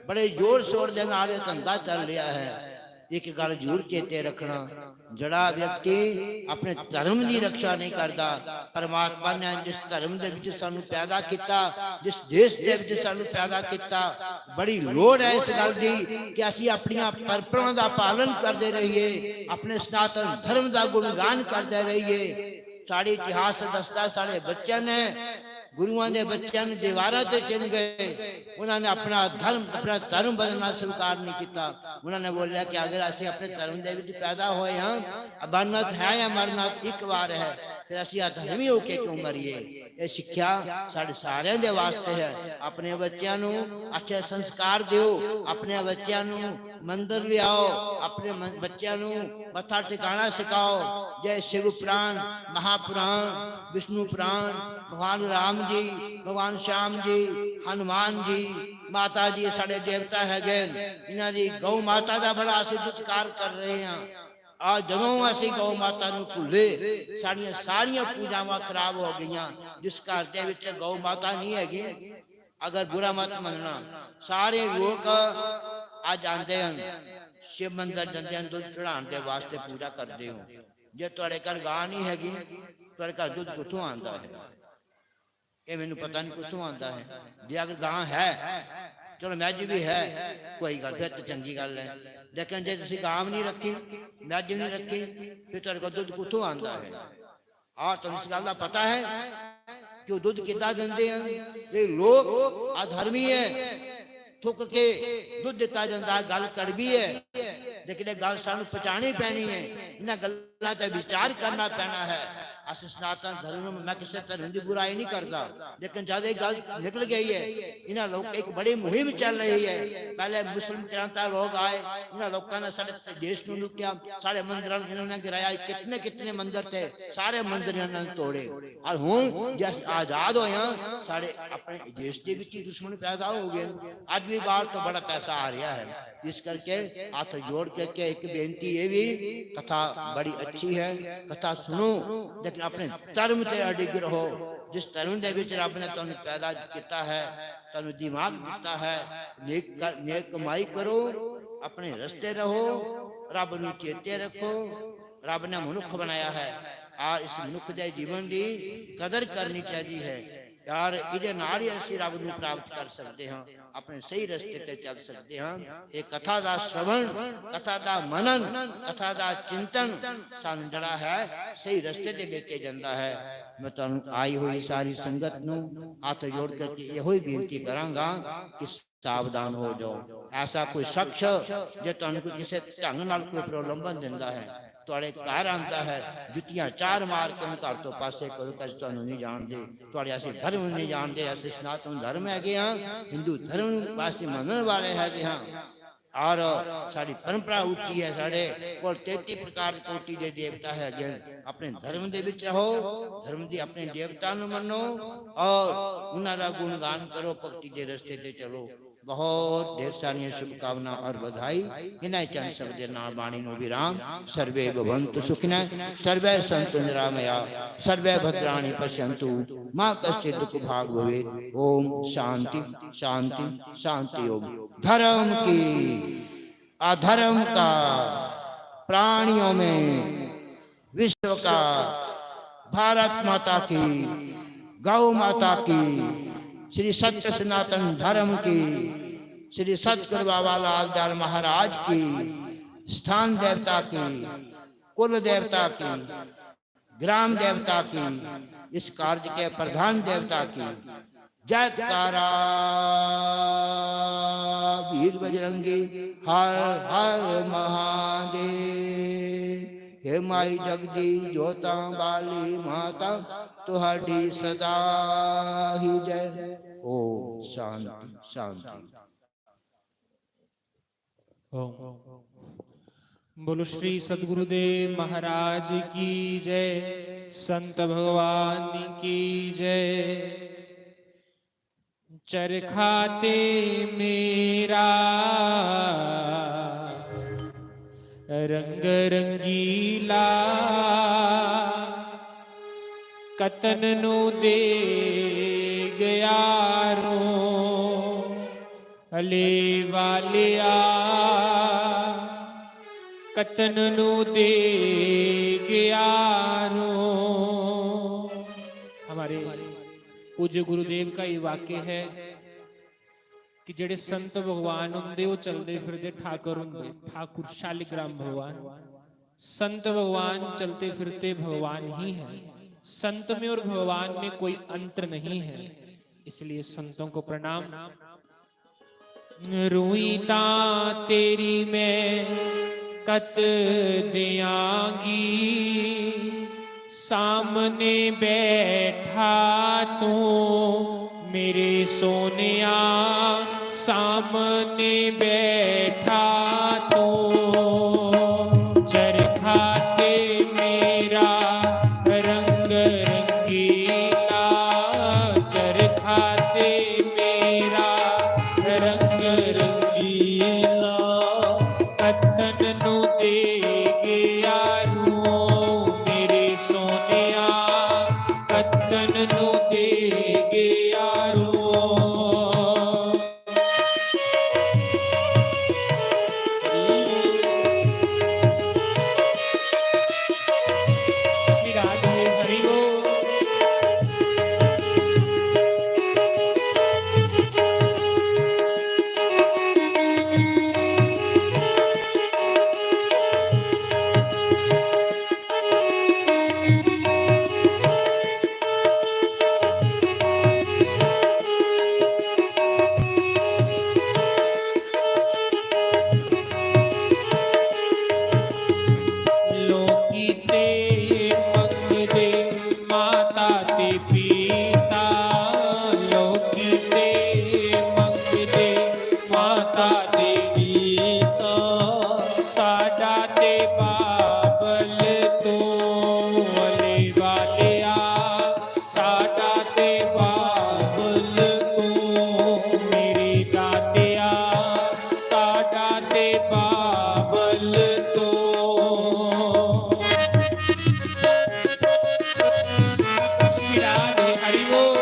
बड़े जोर शोर दे नाल ये धंधा चल रहा है। एक गल जरूर चेते रखना, जड़ा व्यक्ति अपने धर्म की रक्षा नहीं करता, परमात्मा ने जिस धर्म दे विच सानू पैदा किता, जिस देश दे विच सानू पैदा किता, बड़ी लोड़ है इस गल दी कि असी अपनियां परंपरावां दा पालन करदे रहिए, अपने सनातन धर्म दा गुणगान करदे रहिए। साढ़े इतिहास दसदा, साढ़े बच्चों ने, गुरुआं दे बच्चों ने दीवारां ते चिन गए, उन्होंने अपना धर्म, अपना धर्म बदलना स्वीकार नहीं किया। उन्होंने बोलिया कि अगर असी अपने धर्म दे विच पैदा होए हां, अमरनाथ है या मरनाथ एक बार है, फिर असी अधर्मी होके क्यों मरिए? ये शिक्षा साढ़े सारे दे वास्ते है। अपने बच्चों नू अच्छे संस्कार दियो, अपने बच्चों नू मंदिर ले आओ, अपने मन-, बच्चों नू मत्था टिकाना सिखाओ। जय शिव पुराण, महापुराण, विष्णु पुराण, भगवान राम जी, भगवान श्याम जी, हनुमान जी, माता जी साढ़े देवता है गए। इन्हां दी गौ माता का बड़ा असी दुत्कार कर रहे हैं। आज जदों असी गौ माता नू भुल्ले, साड़ियां सारियां पूजावां खराब हो गईयां। जिस घर दे विच गौ माता नहीं हैगी, अगर बुरा मत मनना, सारे लोक अज आंदे हैं, शिव मंदिर जांदे हैं, दुध चढ़ाण दे वास्ते पूजा करदे हो। जे तुहाडे घर गां नहीं हैगी, तुहाडे घर दुध कित्थों आंदा है? ये मैनू पता नहीं कित्थों आंदा है। जे अगर गां है, चलो मैज भी है, कोई गल, फिर तो चंगी गल है। लेकिन जे तुसी गां भी नहीं रखी, मैज भी नहीं रखी, फिर तुहाडे कोल दुध कित्थों आंदा है? और तुहानू इस गल का पता है कि वो दुध कितना देंदे हैं? ये लोग अधर्मी है, थुक के दुध दिता जाता है, गल कड़वी है, लेकिन ये गल सानू पचानी पैनी है, इन्हां गल्लां ते विचार करना पैना है। अस सनातन धर्म, मैं किसी धर्म की बुराई नहीं करता, लेकिन जद ये गल निकल गई है, इन्हां लोग एक बड़ी मुहिम चल रही है। पहले मुस्लिम क्रांता लोग आए, इन्हां लोगों ने साडे देश को लुटिया, साडे मंदिरां नू इन्होंने गिराया। कितने कितने मंदिर थे, सारे मंदिर इन्होंने तोड़े। और हुण जे अस आजाद होए हां, साडे अपने देश दे विच ही दुश्मन पैदा हो गए। अज भी बाहर तो बड़ा पैसा आ रहा है। इस करके हाथ जोड़ करके एक बेनती ये भी, कथा बड़ी अच्छी है, कथा सुनो, लेकिन अपने धर्म ते अडिग रहो। जिस धर्म दे विच रब ने तुहानू पैदा किया है, तुहानू दिमाग दिता है, नेक कर, नेक कमाई करो, अपने रस्ते रहो, रब नू चेते रखो। रब ने मनुख बनाया है, और इस मनुख दे जीवन की कदर करनी चाहिए है। यार, इहदे नाल ही असीं रब नू प्राप्त कर सकते हां, अपने सही रस्ते ते चल सकते हां। ये कथा दा श्रवण, कथा दा मनन, कथा दा चिंतन सानू जिहड़ा है, सही रस्ते ते लेके जांदा है। मैं तुहानू आई हुई सारी संगत नू हाथ जोड़ करके इहो ही बेनती करांगा कि सावधान हो जाओ। ऐसा कोई शख्स जे तुहानू कोई किसी ढंग नाल कोई प्रलोभन दिंदा है, तुहाडे घर आंदा है, जुत्तियां चार मार के घर तो पासे करो, कि अस तुहानू नहीं जानदे, तुहाडे असीं धर्म नहीं जानदे, असीं सनातन धर्म हैगे हां, हिंदू धर्म असीं मनण वाले हैगे हां। और साडी परंपरा ऊंची है, साडे कोल तैंती प्रकार कोटि दे देवता हैगे हन। अपने धर्म दे विच रहो, धर्म दी अपने देवता नू मनो और उन्हां दा गुणगान करो, भक्ति दे रस्ते ते चलो। बहुत ढेर सारियां शुभकामना और बधाई। इन्हें चंद शब्द दे नाल बाणी नूं विराम। सर्वे भवंतु सुखिनः, सर्वे संतु निरामया, सर्वे भद्राणि पश्यंतु, मां कश्चित दुख भाग भवेत। ओम शांति, शांति, शांति। ओम धर्म की, अधर्म का, प्राणियों में विश्व का, भारत माता की, गौ माता की, श्री सत्य सनातन धर्म की, श्री सतगुरु बाबा लाल दयाल महाराज की, स्थान देवता की, कुल देवता की, ग्राम देवता की, इस कार्य के प्रधान देवता की जयकारा। वीर बजरंगी हर हर महादेव। हे माई जगदीश जोतां वाली माता, तुहाडी सदा ही जय। ओम शांति शांति। ओम। बोलो श्री सतगुरुदेव महाराज की जय, संत भगवान की जय। चरखा ते मेरा रंग रंगीला, कतन नू दे गयारों। अले वालिया, कतन नू दे गयारों। हमारे पूज्य गुरुदेव का ये वाक्य है कि जेड़े संत भगवान हुंदे, वो चलदे फिरदे ठाकर हुंदे, ठाकुर शालिग्राम भगवान। संत भगवान चलते फिरते भगवान ही है। संत में और भगवान में कोई अंतर नहीं है, इसलिए संतों को प्रणाम। रूई तां तेरी मैं कत दियांगी, सामने बैठा तू मेरे सोनिया, सामने बैठा तू। चरखा ते मेरा रंग रंगीला, चरखा ते मेरा रंग रंगीला। कतन नू दे गयारों मेरे सोनिया, कतन नू दे गयारों। श्री राधे हरि बोल। लोकी ते मंगदे माता ते पिता, लोकी ते मंगदे माता ते पिता। साडा ते बाबल तू, अले वालिया, साडा ते बाबल तू, मेरे दातिया, साडा ते बाबल तू। श्री राधे हरि बोल।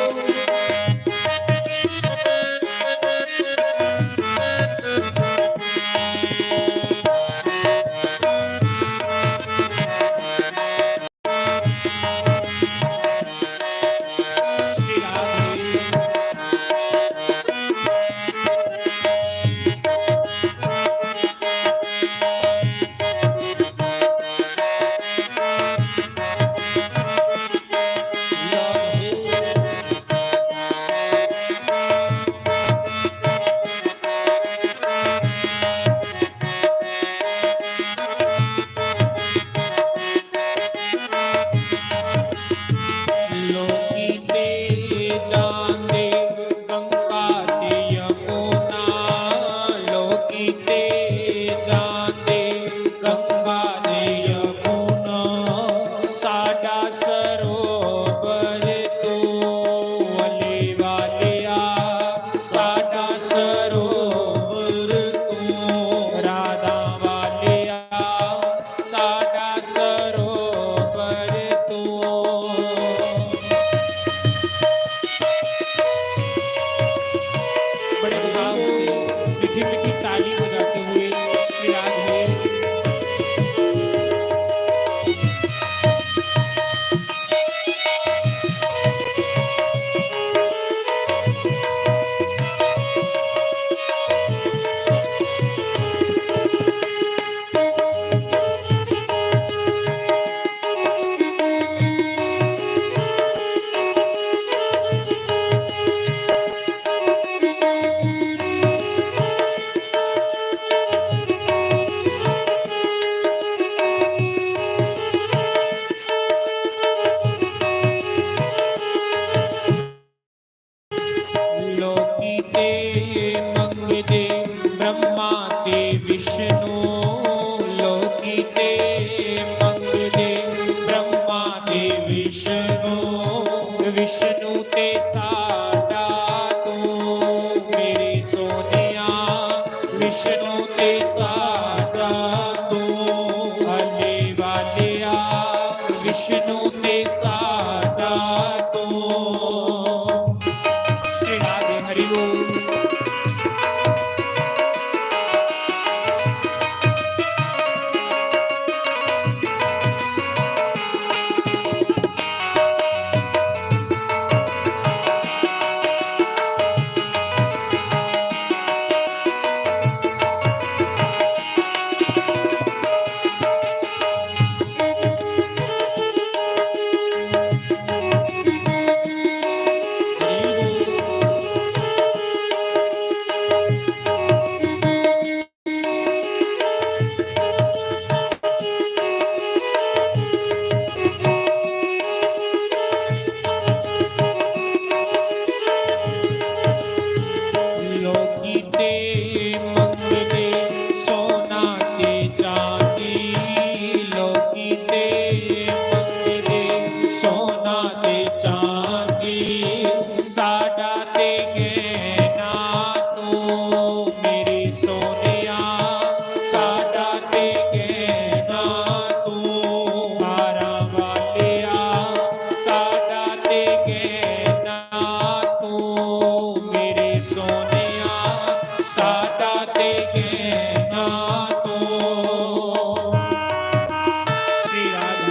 लोकी ते जांदे गंगा ते यमुना, लोकी ते जांदे गंगा ते यमुना। साडा सरोवर तू, अले वालिया, साडा सरोवर विष्णु, विष्णु ते साडा तू, मेरे सोनिया, विष्णु ते साडा तू, अले वालिया, विष्णु ते साडा तू। श्री राधे, हरि बोल। लोकी ते मंगदे सोना ते चांदी, लोकी ते मंगदे सोना ते चांदी, साडा ते गहना तू, मेरे सोनिया, साडा ते गहना तू, हारां वालिया, साडा ते गहना तू, मेरे सोनिया, साडा ते गहना तू। श्री राधे।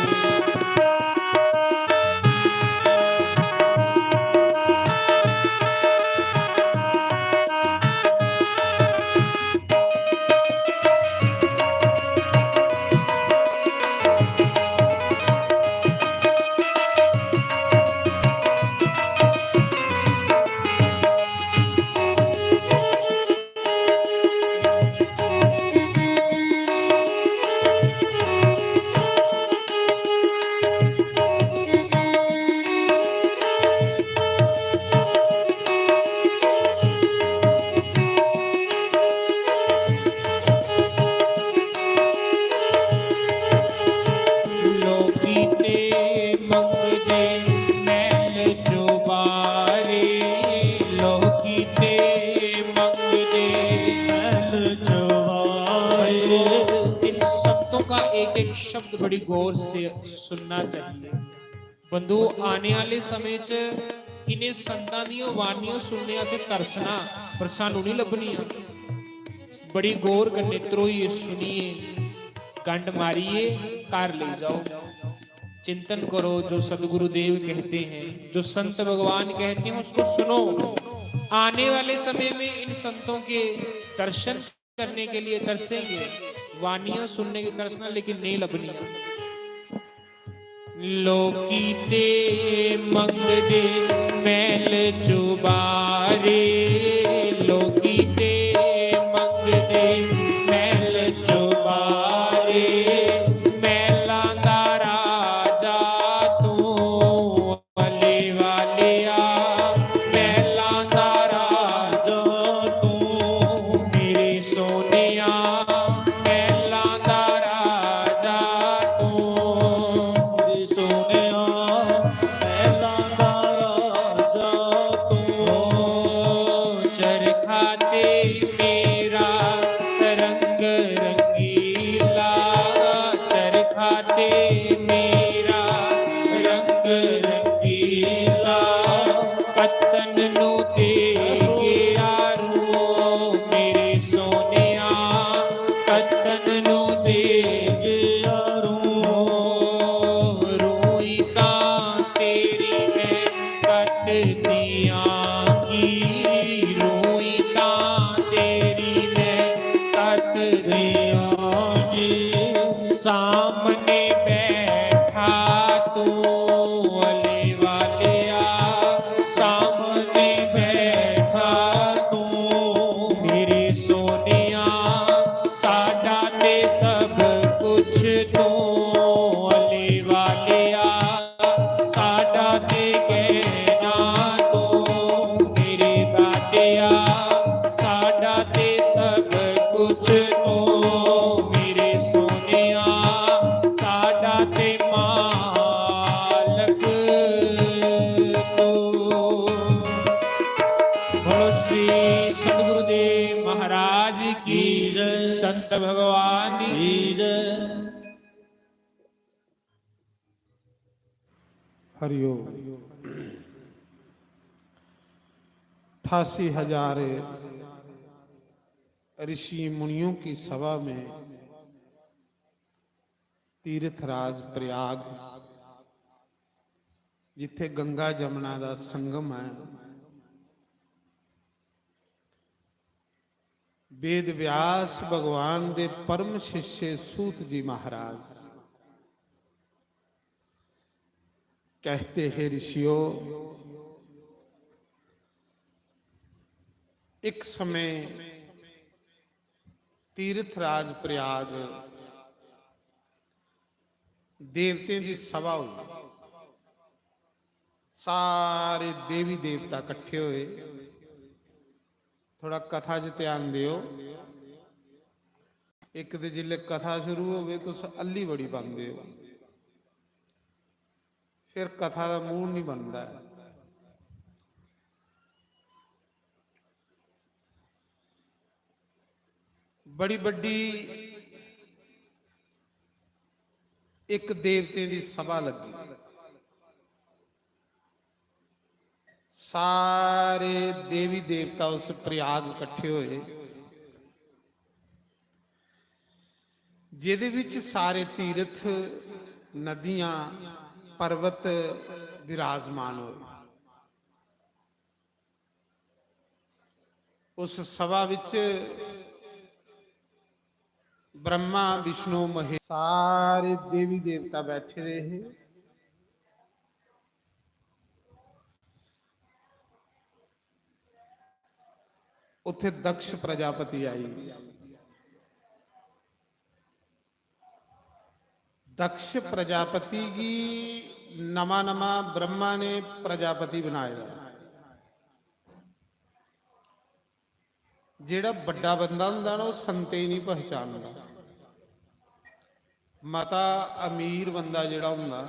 लोकी ते मंगदे महल चुबारे, लोकी ते मंगदे महल चुबारे। इन संतों का एक एक शब्द बड़ी गौर से सुनना चाहिए। बंधु, आने आह्ले समें च इ'नें संतां दियां वाणियां सुनने असें तरसना, पर सानू नहीं लब्भनियां। बड़ी गौर कन्नै ध्रोइयै सुनियै, गंढ मारियै घर लेई जाओ। चिंतन करो, जो सदगुरुदेव कहते हैं, जो संत भगवान कहते हैं, उसको सुनो। आने वाले समय में इन संतों के दर्शन करने के लिए तरसेंगे, वाणियां सुनने की तरसना, लेकिन नहीं लभनियां। लोकी ते मंगदे महल चुबारे, लोकी ते मंगदे महल चुबारे, महलां दा राजा तू। वाले वालिया, महलां दा राजा तू, मेरे सोनिया, महलां दा राजा तू, मेरे सोनिया, महलां दा राजा तू। चरखा ते मेरा रंग रंगीला, चरखा ते मेरा रंग रंगीला, कत्तन नू दे गया रूं, मेरे सोनिया, कत्तन नू दे गया रूं। रूई तां तेरी मैं कत्त दियां गी, रूई तां तेरी मैं कत्त दियां गी। सामने बैठा तू वाले वालिया, सामने बैठा तू मेरे सोनिया, साडा ते सब कुछ तू वाले वालिया, साडा ते कहना तू मेरे दातिया, साडा ते सब कुछ तू मेरे सोनिया, साडा ते मालक भगवान की जय। हरिओम। अठासी हजार ऋषि मुनियों की सभा में तीर्थराज प्रयाग, जिथे गंगा जमुना का संगम है, वेद व्यास भगवान दे परम शिष्य सूत जी महाराज कहते हैं, ऋषियों, एक समय तीर्थराज प्रयाग देवतें दी सभा हुई। सारे देवी देवता कट्ठे होए। थोड़ा कथा च ध्यान दियो। इक ते जिसलै कथा शुरू होवे, तुस हल्ली बड़ी पांदे हो, फिर कथा दा मूड नहीं बनदा ऐ। बड़ी बड्डी इक देवतें दी सभा लगी। सारे देवी देवता उस प्रयाग कट्ठे होए, जेदे विच सारे तीर्थ, नदियां, पर्वत विराजमान होए। उस सभा विच ब्रह्मा, विष्णु, महेश, सारे देवी देवता बैठे दे हे। उत्थे दक्ष प्रजापति आई। दक्ष प्रजापति गी नमां नमां ब्रह्मा ने प्रजापति बनाए दा। जेह्ड़ा बड्डा बंदा होंदा ना, ओह् संतें गी नहीं पहचानदा। मता अमीर बंदा जेह्ड़ा होंदा,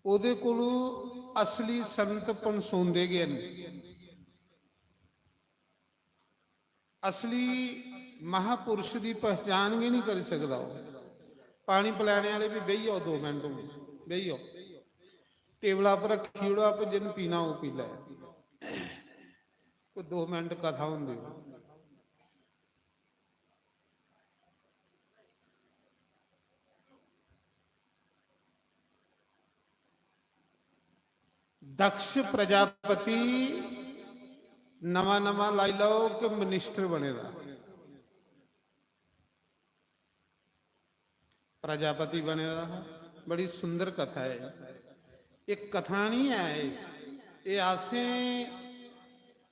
ओह्दे कोलू असली संत पनसोंदे गै न। असली महापुरुष दी पहचान गै नहीं करी सकदा ओह्। पानी पलैने आह्ले भी बेही जाओ, दो मिनट हून बेही जाओ, टेबला पर रक्खी ओड़ो, आप जिन पीना ओह् पी लै। कोई दो मिनट कथा होंदी। दक्ष प्रजापति नमां नमां लाई लैओ कि मिनिस्टर बने दा, प्रजापति बने दा हा। बड़ी सुंदर कथा है। एह् कथा नहीं है, एह्, एह् असें,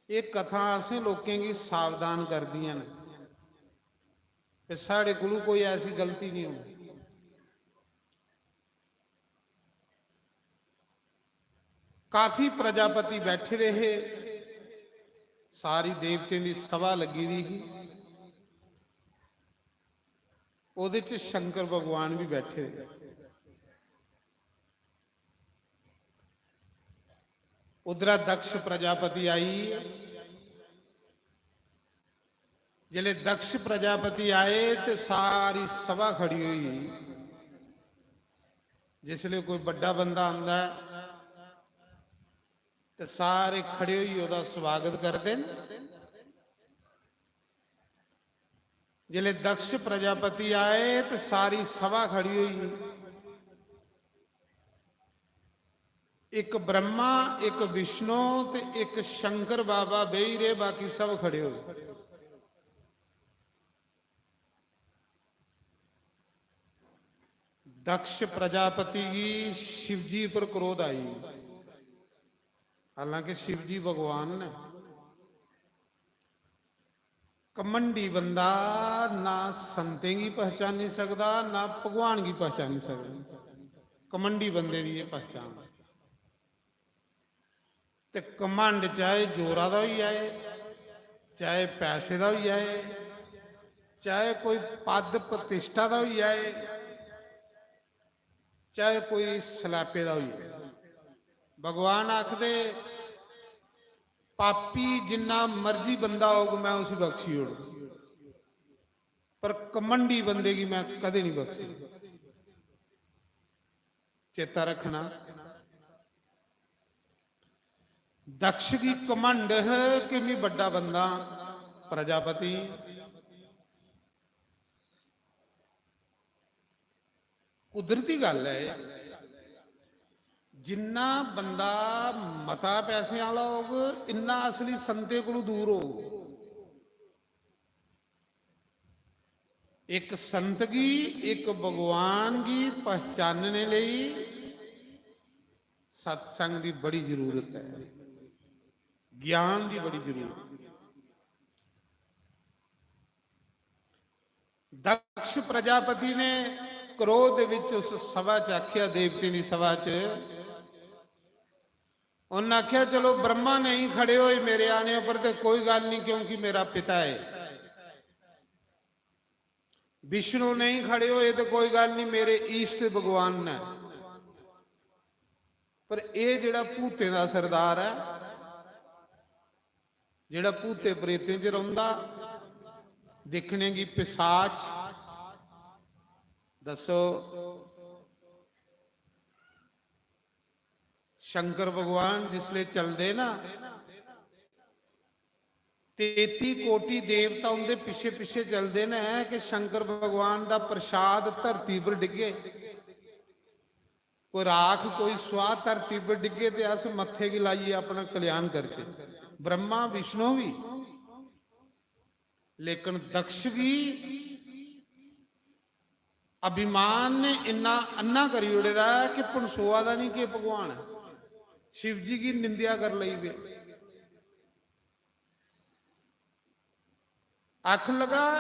एह् कथा असें लोकें गी सावधान करदियां न कि साढ़े कोलू कोई ऐसी गलती नहीं होनी। काफी प्रजापति बैठे दे हे, सारी देवतें दी सभा लगी दी ही। ओह्दे च शंकर भगवान भी बैठे दे। उद्धरा दक्ष प्रजापति आई। जिसलै दक्ष प्रजापति आए ते सारी सभा खड़ी होई। जिसलै कोई बड्डा बंदा आंदा ऐ ते सारे खड़े होइयै ओह्दा स्वागत करदे न। जिसलै दक्ष प्रजापति आए ते सारी सभा खड़ी होई। इक ब्रह्मा, इक विष्णु ते इक शंकर बाबा बेही रेह्, बाकी सब खड़े होए। दक्ष प्रजापति गी शिवजी पर क्रोध आई, हालांकि शिवजी भगवान ने। घमंडी बंदा ना संतें गी पहचानी सकदा, ना भगवान गी पहचानी सकदा। घमंडी बंदे दी एह् पहचान। ते घमंड चाहे जोरा दा होई जाए, चाहे पैसे दा होई जाए, चाहे कोई पद प्रतिष्ठा दा होई जाए, चाहे कोई सलैपे दा होई जाए। भगवान आखदे, "पापी जिन्ना मर्जी बंदा होग, मैं उसी बख्शी ओड़ूं।" पर घमंडी बंदे गी मैं कदें नहीं बख्शना। चेता रखना, दक्ष गी घमंड है कि मैं बड्डा बंदा, प्रजापति। कुदरती गल्ल ऐ, जिन्ना बंदा मता पैसे आह्ला होग, इन्ना असली संतें कोलू दूर होग। इक संत गी, इक भगवान गी पहचानने लेई सत्संग दी बड़ी जरूरत ऐ, ज्ञान दी बड़ी जरूरत। दक्ष प्रजापति ने क्रोध विच उस सभा च आख्या, देवतें दी सभा च, उन्हें आख्या, "चलो, ब्रह्मा नहीं खड़े होए मेरे आने पर, ते कोई गल्ल नहीं, क्योंकि मेरा पिता है। विष्णु नहीं खड़े होए, तो कोई गल्ल नहीं, मेरे इष्ट भगवान ने।" पर एह जेड़ा भूतें दा सरदार है, जेड़ा भूते प्रेतें च रौंदा, दिक्खने गी पिशाच, दसो, शंकर भगवान जिसले चलदे ना, तेती कोटि देवता उंदे पिछे पिछे चलदे न कि शंकर भगवान दा प्रसाद धरती पर डिग्गे, कोई राख, कोई स्वाह धरती पर डिग्गे ते अस मत्थे गी लाइयै अपना कल्याण करचै। ब्रह्मा विष्णु भी, लेकिन दक्ष गी अभिमान ने इन्ना अन्ना करी ओड़े दा ऐ कि पनसोआ दा नहीं कि भगवान ऐ। शिव जी गी निंदेआ कर लई पे। आखन लगा,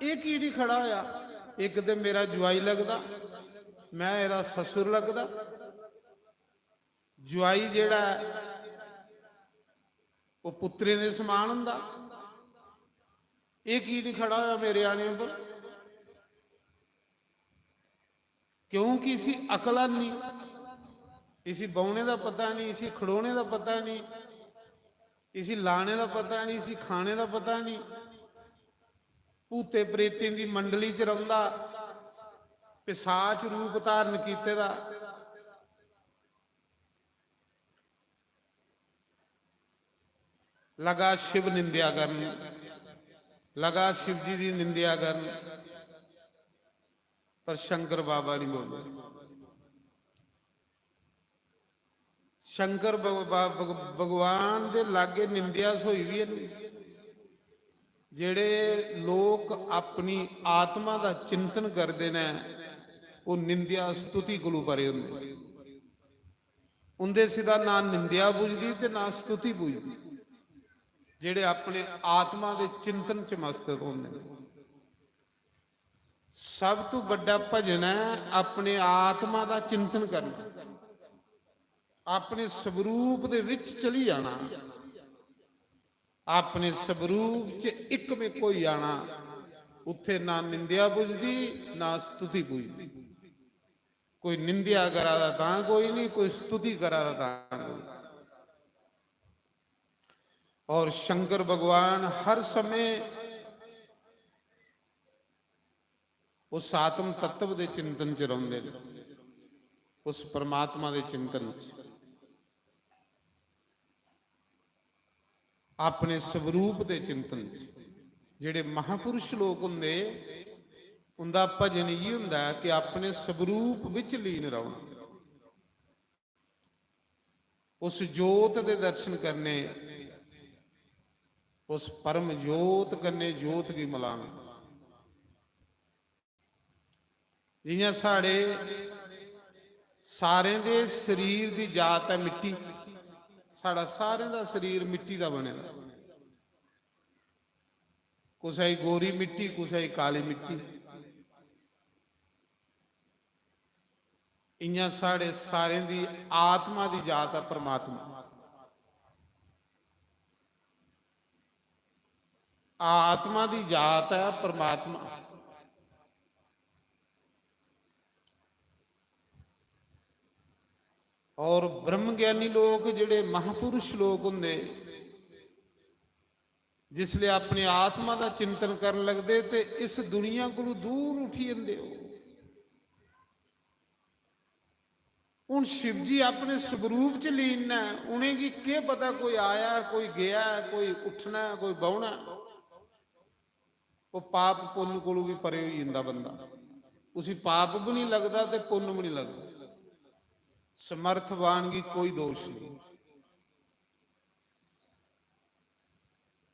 "एह् की निं खड़ा होया? इक ते मेरा जुआई लगदा, मैं एह्दा ससुर लगदा।" जुआई जेह्ड़ा ऐ, ओह् पुत्तरें दे समान होंदा। एह् की निं खड़ा होया मेरे आने पर? क्योंकि इसी अकल है नहीं, इसी बौहने दा पता नहीं, इसी खड़ोने दा पता नहीं, इसी लाने दा पता नहीं, इसी खाने दा पता नहीं। भूते प्रेतें दी मंडली च रौंदा, पिशाच रूप धारण कीते दा। लगा शिव निंदेआ करन, लगा शिव जी दी निंदेआ करन, पर शंकर बाबा नहीं बोले। शंकर भग-, भग-, भगवान दे लागे निंदेआ सोई भी है नहीं। जेड़े लोक अपनी आत्मा दा चिंतन करदे न, ओह निंदेआ स्तुति कोलू परे होंदे। उंदे सिदा ना निंदेआ पुजदी ते ना स्तुति पुजदी। जेड़े अपने आत्मा दे चिंतन च मस्त होंदे न। सब तू बड्डा भजन ऐ अपने आत्मा दा चिंतन करना, अपने स्वरूप दे विच चली जाना, अपने स्वरूप च इकमिक होई जाना। उत्थे ना निंदेआ पुजदी, ना स्तुति पुजदी। कोई निंदेआ करा दा तां कोई नहीं, कोई स्तुति करा दा तां कोई। और शंकर भगवान हर समय उस आत्म तत्व दे चिंतन च रौंदे न, उस परमात्मा दे चिंतन च, अपने स्वरूप दे चिंतन च। जेड़े महापुरुष लोक हुंदे, उंदा भजन इयै हुंदा ऐ कि अपने स्वरूप विच लीन रौहना। उस जोत दे दर्शन करने, उस परम जोत कन्ने जोत गी मिलाना। जियां साढ़े सारें दे शरीर दी जात ऐ मिट्टी, साढ़ा सारें दा शरीर मिट्टी दा बने दा। कुसै गी गोरी मिट्टी, कुसै गी काली मिट्टी। इयां साढ़े सारें दी आत्मा दी जात ऐ परमात्मा। आत्मा दी जात ऐ परमात्मा। और ब्रह्मज्ञानी लोक, जेड़े महापुरुष लोक होंदे, जिसले अपनी आत्मा दा चिंतन करन लगदे ते इस दुनिया कोलू दूर उठी जंदे हो। हुन शिव जी अपने स्वरूप च लीन न, उ'नेंगी केह् पता कोई आया ऐ, कोई गेआ ऐ, कोई उट्ठना ऐ, कोई बौह्ना ऐ। ओह् पाप पुन्न कोलू बी परे होई जंदा बंदा, उसी पाप बी निं लगदा ते पुन्न बी निं लगदा। समर्थवान गी कोई दोश निं।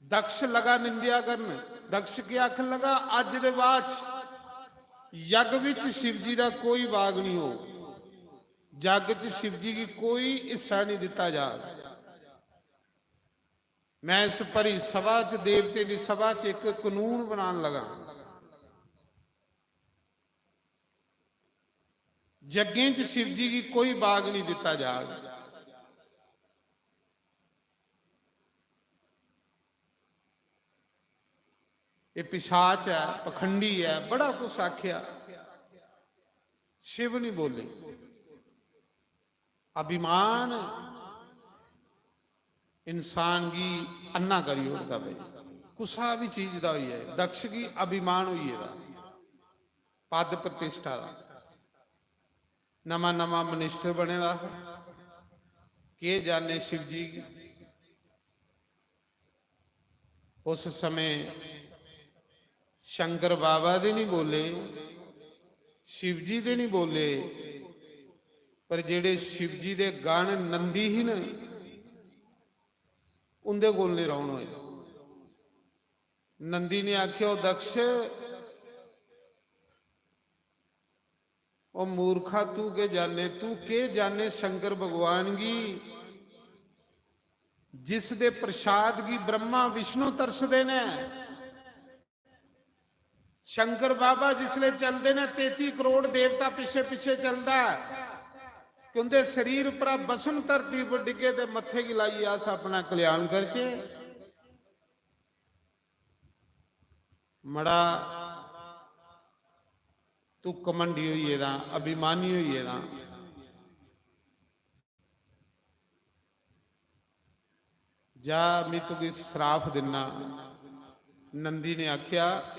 दक्ष लगा निंदेआ करन। दक्ष केह् आखन लगा, अज्ज दे बाद च यज्ञ विच शिव जी दा कोई भाग निं हो, यज्ञ च शिव जी गी कोई हिस्सा निं दित्ता जाग। मैं इस भरी सभा च, देवतें दी सभा च इक कानून बनान लगा। यज्ञें च शिव जी गी कोई भाग निं दित्ता जाग। एह् पिशाच ऐ, पखंडी ऐ, बड़ा कुछ आखेआ, शिव निं बोले। अभिमान इंसान गी अन्ना करी ओड़दा भाई, कुसा बी चीज दा होई जाए। दक्ष गी अभिमान होई गेदा, पद प्रतिष्ठा दा। नमां नमां मिनिस्टर बने दा हा, केह् जाने शिव जी गी। उस समय शंकर बाबा दे नहीं बोले, शिव जी दे नहीं बोले, पर जेड़े शिव जी दे गण नंदी ही न, उंदे कोल नहीं रौन होए। नंदी ने आख्या, "ओ दक्ष, ओ मूर्खा, तू के जाने, तू के जाने शंकर भगवान गी, जिस दे प्रसाद गी ब्रह्मा विष्णु तरसदे ने।" शंकर बाबा जिसले चलदे ने, तेती करोड़ देवता पिछे पिछे चलदा ऐ कि उंदे शरीर उप्परा बसम धरती पर डिग्गे ते मत्थे गी लाइयै अस अपना कल्याण करचे। मड़ा, तू घमंडी होई गेदा, अभिमानी होई गेदा। जा, मी तुगी श्राप दिन्ना। नंदी ने आख्या,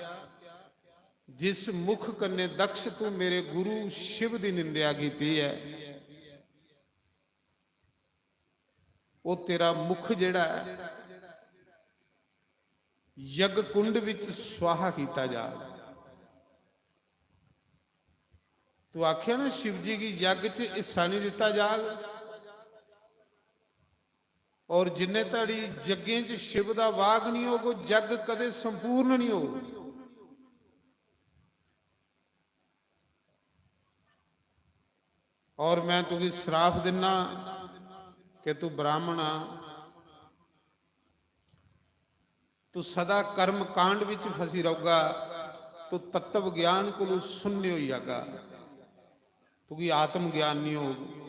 "जिस मुख कन्ने दक्ष तू मेरे गुरु शिव दी निंदेआ कीती ऐ, ओह तेरा मुख जेड़ा ऐ, यज्ञ कुंड विच स्वाहा कीता जाग।" तू आख्या ना, शिव जी गी यज्ञ च हिस्सा नहीं दिता जाग, और जिन्ने धड़ी यज्ञें च शिव दा वाग नहीं होग, ओह यज्ञ कदे संपूर्ण नहीं होग। और मैं तुगी श्राप दिना कि तू ब्राह्मण आ, तू सदा कर्म कांड विच फसी रहोगा, तू तत्व ज्ञान कोलू शून्य होई जागा, तुगी आत्म ज्ञान नहीं होग,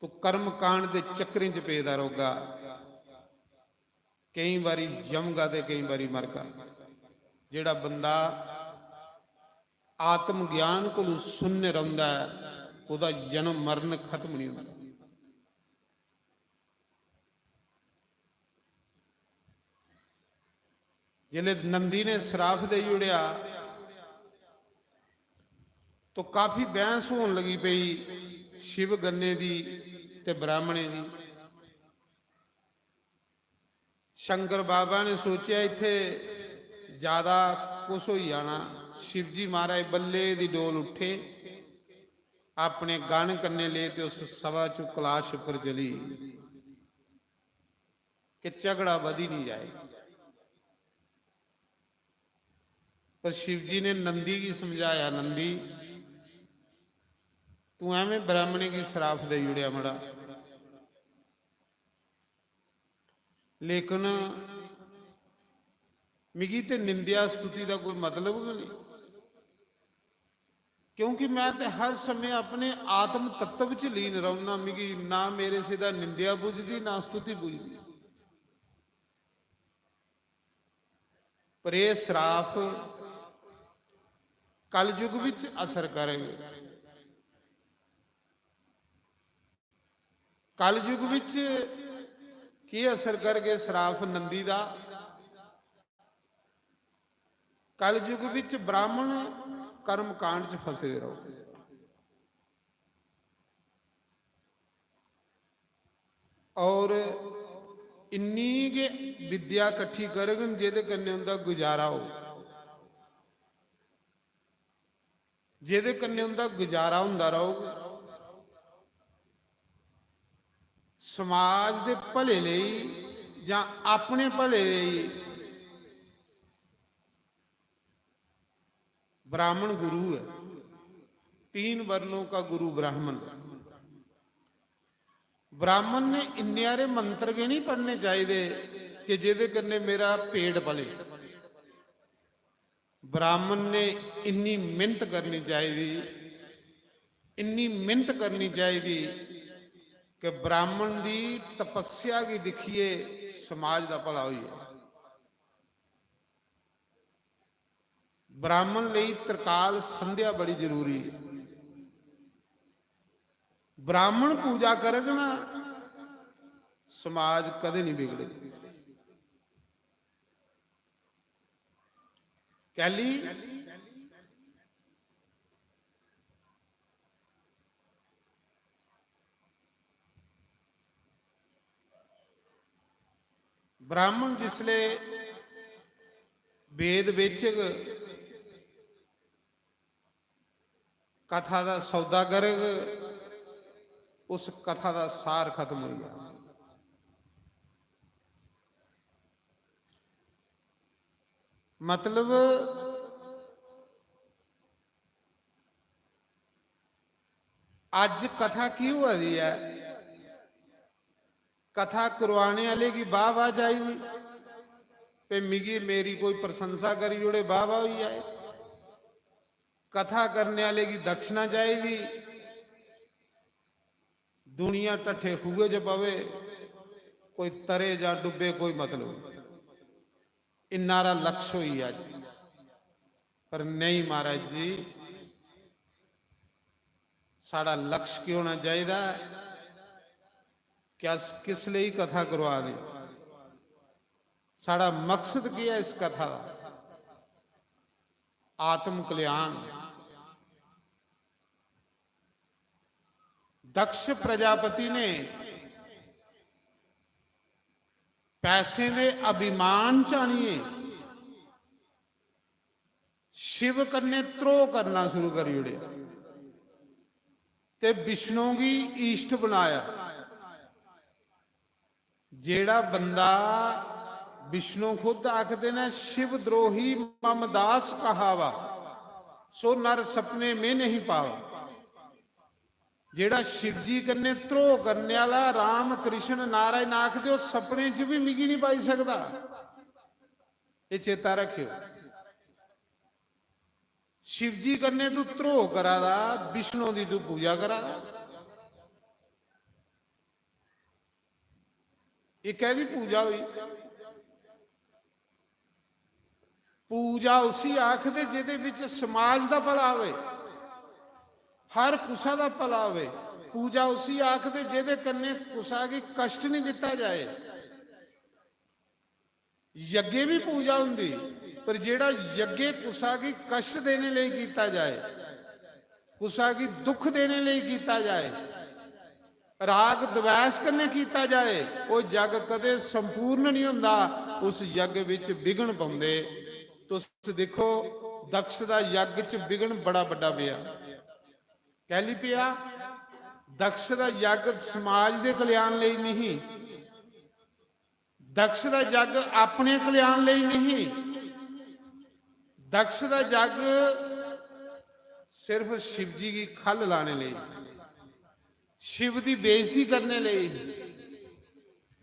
तू कर्म कांड दे चक्करें च पेदा रहोगा। कई बारी जमगा ते कई बारी मरगा। जेड़ा बंदा आत्म ज्ञान कोलू शून्य रौंदा ऐ, ओहदा जन्म मरण खत्म नहीं होंदा। जिसले नंदी ने श्राप देई ओड़ेआ, तो काफी बहस होन लगी पई शिव गन्ने दी ते ब्राह्मणें दी। शंकर बाबा ने सोचेआ, इत्थे ज्यादा कुछ होई जाना। शिवजी महाराज बल्ले दी डोल उठे, अपने गण कन्ने ले ते उस सभा चों कलाश उपर चली कि झगड़ा बधी नहीं जाए। पर शिवजी ने नंदी गी समझाया, "नंदी, तू एवें ब्राह्मणें गी श्राप देई ओड़ेआ मड़ा, लेकिन मिगी ते निंदेआ स्तुति दा कोई मतलब गै नहीं, क्योंकि मैं ते हर समय अपने आत्म तत्व च लीन रौह्ना, मिगी ना मेरे सिवा निंदेआ पुजदी, ना स्तुति पुजदी।" पर एह श्राप कलयुग विच असर करग। कलयुग विच केह् असर करगे सराफ नंदी दा? कलयुग बिच ब्राह्मण कर्मकांड च फसे दे रहो। और इन्नी गै विद्या कट्ठी करगन जेह्दे कन्नै उं'दा गुजारा हो, जेह्दे कन्नै उं'दा गुजारा होंदा रौह्ग। समाज दे भले लेई जां अपने भले लेई ब्राह्मण गुरु है। तीन वर्णों का गुरु ब्राह्मण। ब्राह्मण ने इन्ने हारे मंत्र गै नहीं पढ़ने चाहिए कि जेह्दे कन्नै मेरा पेट पले। ब्राह्मण ने इन्नी मेहनत करनी चाहिए, इन्नी मेहनत करनी चाहिए कि ब्राह्मण दी तपस्या गी दिक्खिए समाज दा भला होई जाए। ब्राह्मण लेई त्रकाल संध्या बड़ी जरूरी है। ब्राह्मण पूजा करग ना, समाज कदे नहीं बिगड़े। कैली? ब्राह्मण जिसले वेद बेचग, कथा दा सौदा करग, उस कथा दा सार खत्म हो गया। मतलब, अज्ज कथा की होआ दी ऐ? कथा करवाने आह्ले गी वाह वाह चाहिदी, ते मिगी मेरी कोई प्रशंसा करी ओड़े, वाह वाह होई जाए। कथा करने आह्ले गी दक्षिणा चाहिदी। दुनिया ढट्ठे खूहे च पवे, कोई तरे जां डुब्बे, कोई मतलब। इन्ना हारा लक्ष्य होई गेआ अज्ज। पर नेईं महाराज जी, साढ़ा लक्ष्य केह् होना चाहिदा? कि अस किस लेई कथा करवा दे? साढ़ा मकसद केह् ऐ इस कथा दा? आत्म कल्याण। दक्ष प्रजापति ने पैसें दे अभिमान च आनियै शिव कन्नै ध्रोह करना शुरू करी ओड़ेआ ते विष्णु गी इष्ट बनाया। जेड़ा बंदा, विष्णु खुद आखदे ने, "शिव द्रोही मम दास कहावा, सो नर सपने में नहीं पावा।" जेड़ा शिव जी कन्नै ध्रोह करने आह्ला, राम कृष्ण नारायण आखदे, ओह् सपने च बी मिगी नहीं पाई सकदा। एह् चेता रखेओ, शिव जी कन्नै तू ध्रोह करा दा, विष्णु दी तू पूजा करा दा। एह् कैह्दी पूजा होई? पूजा उसी आखदे जेह्दे बिच समाज दा भला होवे, हर कुसा दा भला होवे। पूजा उसी आखदे जेह्दे कन्नै कुसा गी कष्ट निं दित्ता जाए। यज्ञ भी पूजा होंदी, पर जेह्ड़ा यज्ञ कुसा गी कष्ट देने लेई कीता जाए, कुसा गी दुख देने लेई कीता जाए, राग द्वेष कन्नै कीता जाए, ओह् यज्ञ कदे संपूर्ण नहीं होंदा। उस यज्ञ विच विघ्न पौंदे। तुस दिक्खो, दक्ष दा यज्ञ च विघ्न बड़ा बड्डा पेआ। कैली पेआ? दक्ष दा यज्ञ समाज दे कल्याण लेई नहीं, दक्ष दा यज्ञ अपने कल्याण लेई नहीं, दक्ष दा यज्ञ सिर्फ शिव जी गी खल लाने लेई, शिव दी बेइज्जती करने लेई।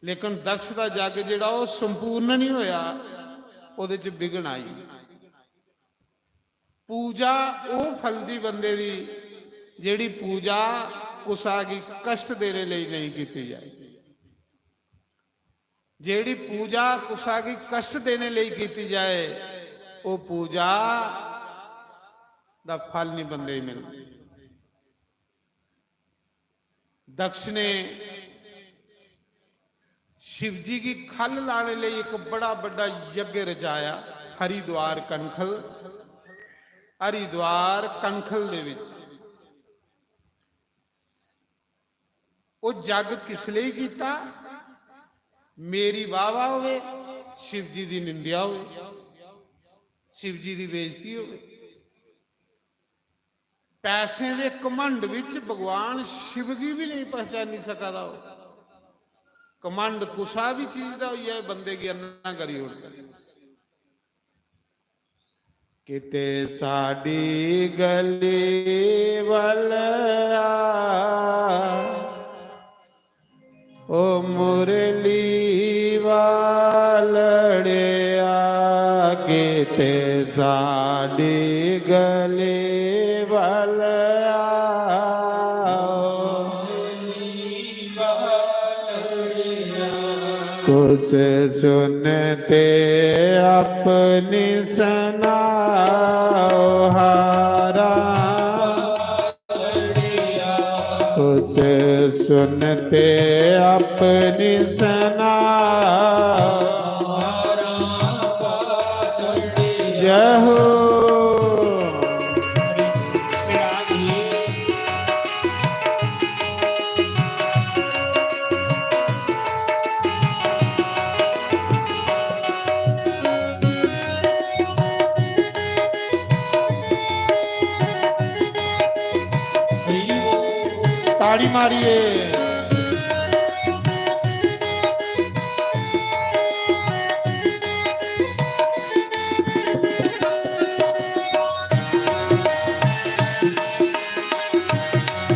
लेकिन दक्ष दा यज्ञ जेह्ड़ा ओह् संपूर्ण नहीं होया, ओह्दे च विघ्न आई। पूजा ओह् फलदी बंदे दी जेह्ड़ी पूजा कुसा गी कष्ट देने लेई नहीं कीती जाए। जेह्ड़ी पूजा कुसा गी कष्ट देने लेई कीती जाए, ओह् पूजा दा फल नहीं बंदे गी मिलदा। दक्ष ने, शिव जी गी खल लाने लेई इक बड़ा बड्डा यज्ञ रचाया हरिद्वार कनखल, हरिद्वार कनखल दे विच। ओह जग किस लेई कीता? मेरी वाह वाह होवे, शिव जी दी निंदेआ होवे, शिव जी दी बेइज्जती होवे। पैसें दे घमंड विच भगवान शिव गी भी नहीं पहचानी सका दा हो। घमंड कुसा भी चीज दा होई जाए, बंदे गी अन्ना करी ओड़दा। किते साडी गली वल आ, ओ मुरली वालड़िया, किते साडी गली वल आ। कुछ सुनते अपनी सुनाओ हारा, कुछ सुनते अपनी सुनाओ। जय हो। ताड़ी मारिए।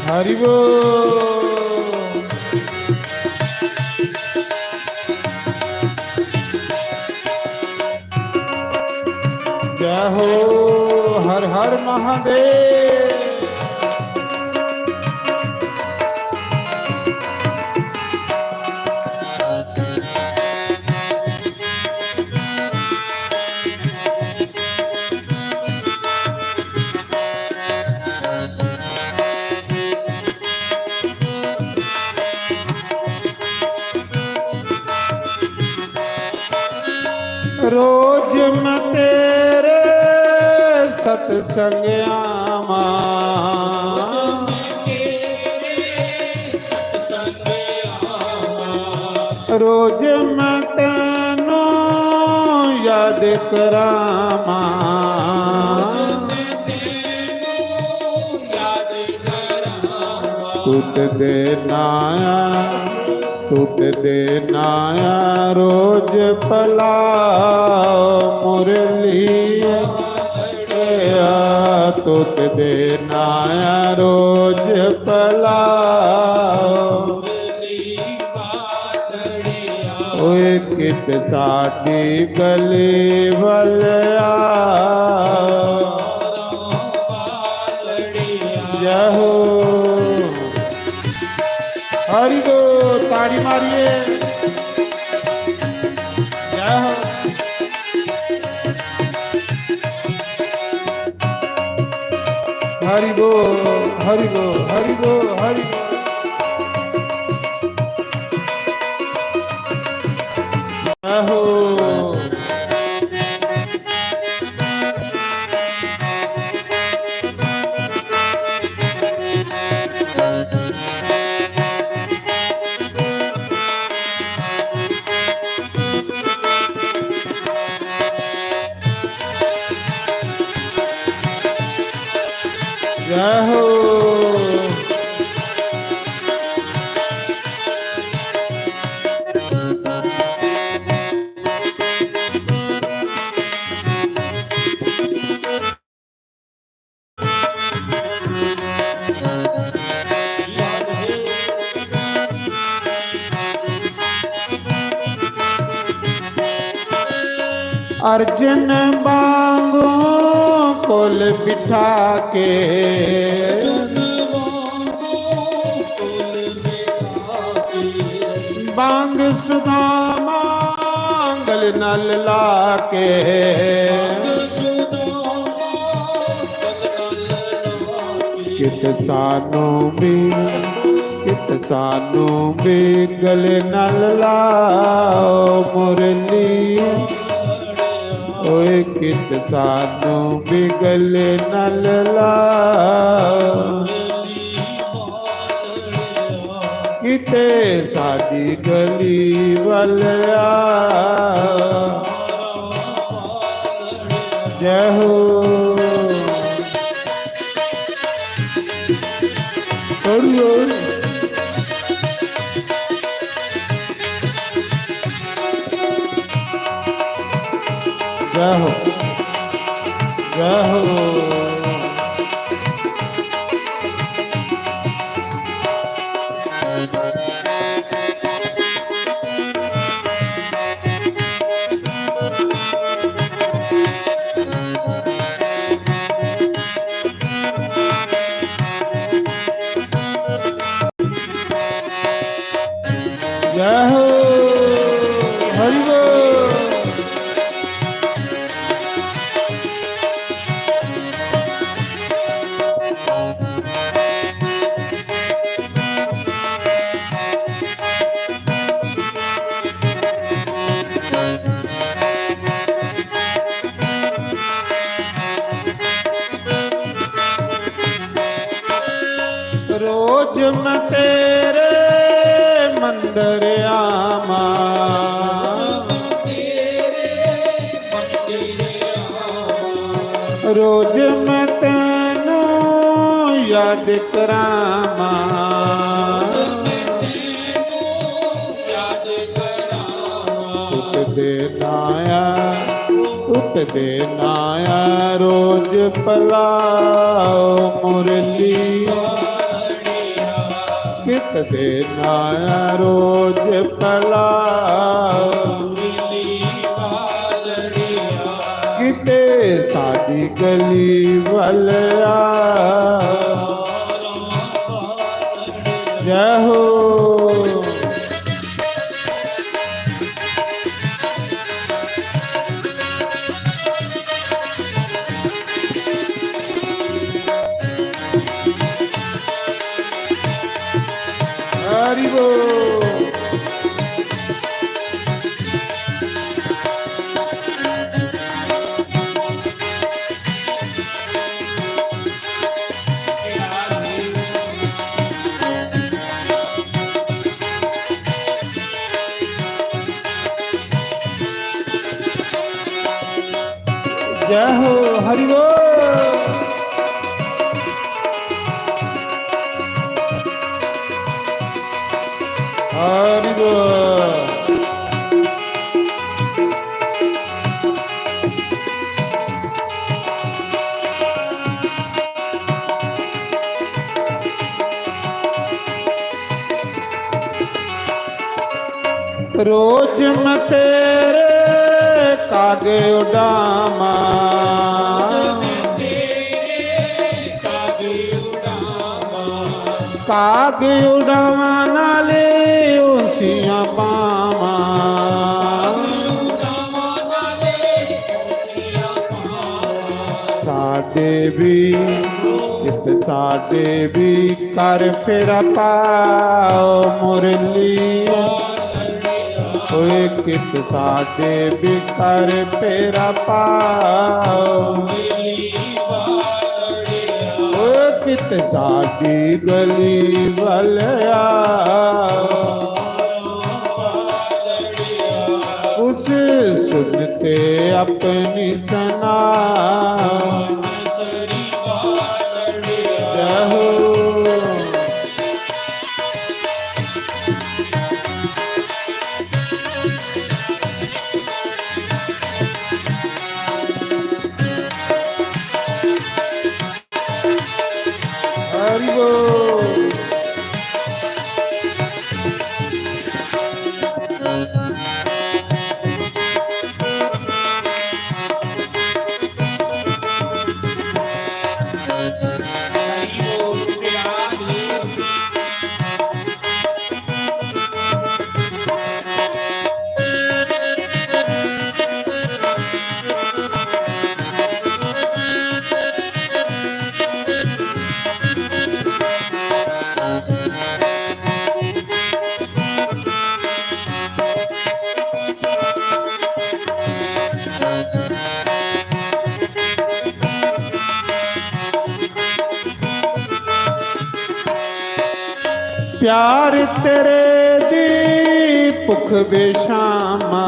हरि बोल। जय हो, हर हर महादेव। रोज मैं तेरे सत्संग आवां। रोज मैं तैनू याद करावां। तुत दे नाया, तुत दे नाया रोज पलाओ मुरली। तुत दे नाया रोज पलाओ। ओए कित साडी गली वल आ। जय हो। हरि बोल, ताड़ी मारिए। जय हो। हरि बोल, हरि बोल, हरि बोल, हरि बोल। जय हो। जय हो। अर्जन बांगों कोल बिठा के, बांग सुदामा गल नाल ला के। कित सानू भी, कित सानू भी गले नाल लाओ मुरली, ओए कित सानू भी गले नाल लाओ, किते साडी गली वल आ। जय हो। हरि हरि। जय हो, जय हो। जय हो, हरि बोल। रोज मैं तेरे मंदिर आवा, रोज मैं तैनू याद करावा। उठदे नाया, उठदे नाया रोज पलाओ मुरली। कित दे नाया रोज पलाओ, किते साडी गली वल आ। जय हो। हरि बोल। जय हो, हरि बोल। हरि बोल। रोज मैं तेरे कागे उड़ावा, कागे उड़ावा नाले उसियां पावा। साडे भी, कित साडे भी कर फेरा पाओ मुरली। ओए कित साडे भी कर फेरा पाओ। ओए कित साडी गली वल आओ। उस सुनते अपनी सना। जय हो। हरि बोल। प्यार तेरे दी भुख बेशामा,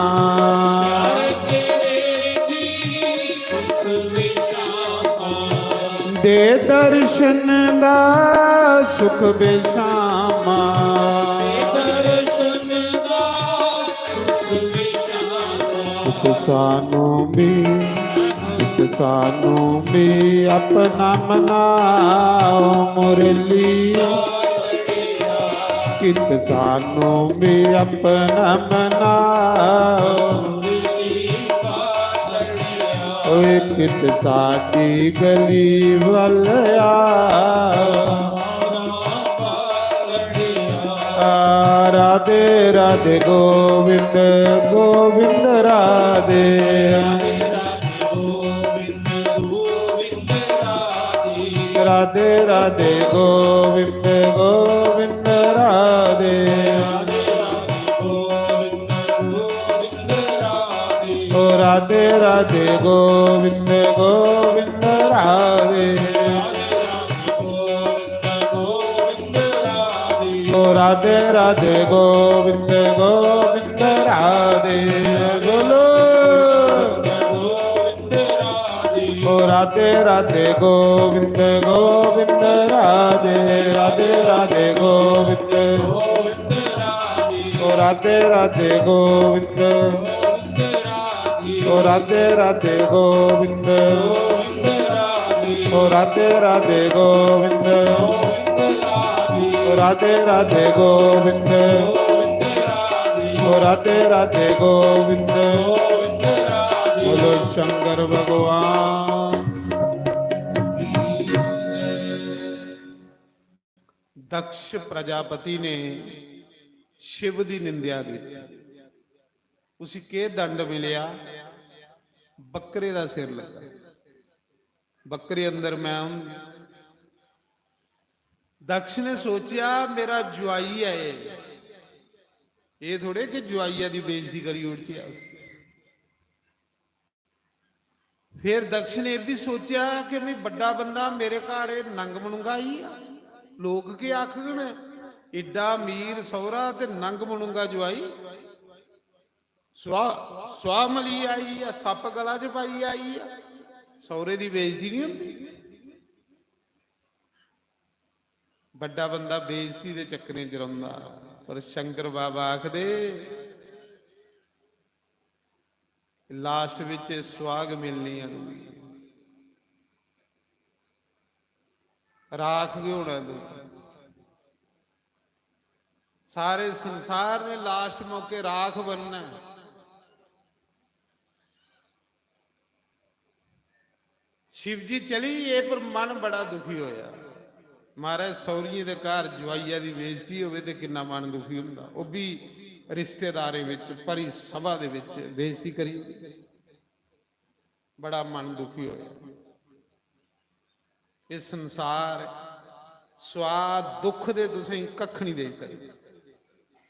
दे दर्शन दा सुख बेशामा। कित सानू भी, कित सानू भी अपना मनाओ मुरली। कित सानू भी अपना मनाओ। ओए कित साडी गली वल आओ। आ, राधे राधे गोविंद, गोविंद राधे। राधे राधे गोविंद, गोविंद राधे। ओ राधे राधे गोविंद, गोविंद राधे। ओ राधे राधे गोविंद, गोविंद राधे। बोलो। ओ राधे राधे गोविंद, गोविंद राधे। राधे राधे गोविंद। ओ राधे राधे गोविंद। ओ राधे राधे गोविंद। ओ राधे राधे गोविंद। ओ राधे राधे गोविंद। ओ राधे राधे गोविंद। बोलो शंकर भगवान। दक्ष प्रजापति ने शिव दी निंदेआ कीती। उसी केह् दंड मिलेआ? बक्करे दा सिर लग्गा। बक्करे अंदर मैं हूं। दक्ष ने सोचेआ, मेरा जुआई ऐ एह्, एह् थोड़े कि जुआइया दी बेइज्जती करी ओड़चै अस। फिर दक्ष ने एह् बी सोचेआ कि मैं बड्डा बंदा, मेरे घर एह् नंग मनुंगा आई आ, लोक केह् आखङन? एड्डा अमीर सौह्रा ते नंग मनुंगा जुआई। सुआ, सुआ मली आई ऐ, सप्प गला च पाई आई ऐ, सौह्रे दी बेइज्जती नहीं होंदी? बड्डा बंदा बेइज्जती दे चक्करें च रौंह्दा, पर शंकर बाबा आखदे, last बिच सुआग मिलनी ऐ तुगी, राख गै होना तू। सारे संसार ने last मौके राख बनना है। शिव जी चली गे, पर मन बड़ा दुखी होया। महाराज, सौरिये दे घर जुआइया दी बेइज्जती होवे ते किन्ना मन दुखी हुंदा। ओह भी रिश्तेदारें विच, भरी सभा दे विच बेइज्जती करी, बड़ा मन दुखी होया। एह संसार स्वाद दुख दे तुसें कख नहीं देई सकदा।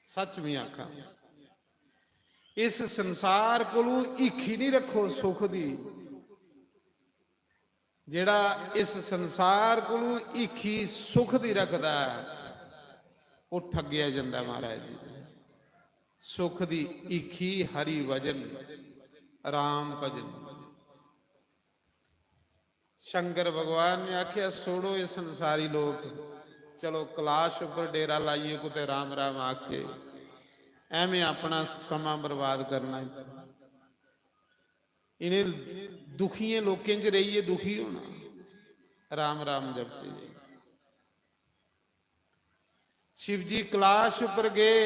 सच में आखां, इस संसार कोलू हीखी नहीं रखो सुख दी। जेड़ा इस संसार कोलू हीखी सुख दी रखदा है, ओह ठग्गेआ जंदा है महाराज जी। सुख दी हीखी हरि भजन, राम भजन। शंकर भगवान ने आख्या, छोड़ो ये संसारी लोक, चलो कैलाश उपर डेरा लाइए कुते राम राम आखचे, एवें अपना समां बर्बाद करना। इन्हें दुखियें लोकें च रेहिए दुखी होना, राम राम जपचे। शिव जी कैलाश उपर गए,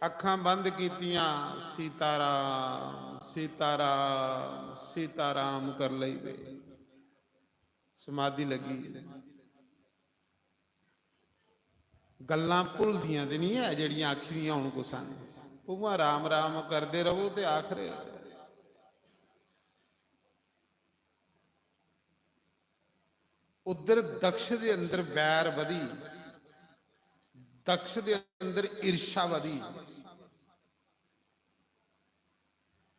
अखां बंद कीतियां, सीताराम सीताराम सीताराम कर लई पे। समाधि लगी। गल्लां भुलदियां ते नहीं है जेड़ियां आखी दियां होन कुसा ने। उ'आं राम राम करदे रवो ते आखर उधर दक्ष दे अंदर बैर बधी, दक्ष दे अंदर ईर्षा बधी,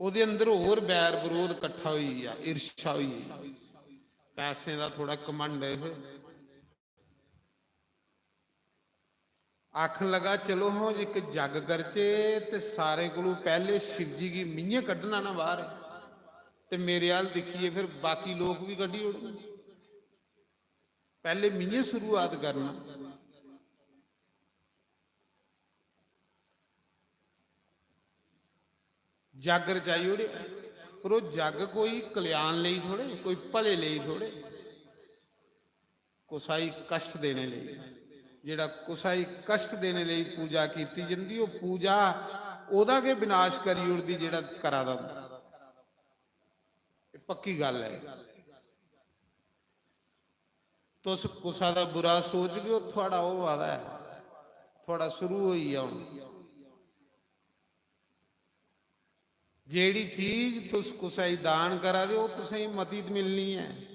ओदे अंदर होर बैर बरोध कट्ठा होई गेआ, ईर्षा होई गेई। पैसें दा थोड़ा घमंड है। आखन लगा, "चलो हां, इक जग करचे ते सारें कोलू पैहले शिवजी गी मिंये कड्ढना ना बाहर, ते मेरे अल दिक्खियै फिर बाकी लोक भी कड्ढी ओड़न। पैहले मिंये शुरुआत करना।" जग रचाई ओड़े, पर ओह् जग कोई कल्याण लेई थोड़े, कोई भले लेई थोड़े, कुसा गी कष्ट देने लेई। जेह्ड़ा कुसा गी कष्ट देने लेई पूजा कीती जंदी, ओह् पूजा ओह्दा गै विनाश करी ओड़दी जेह्ड़ा करा दा होंदा। एह् पक्की गल्ल ऐ। तुस कुसा दा बुरा सोचगे, ओह् थुआढ़ा होआ दा ऐ, थुआढ़ा शुरू होई गेआ हून। जेह्ड़ी चीज तुस कुसै गी दान करा दे ओ, तुसेंगी मती मिलनी ऐ।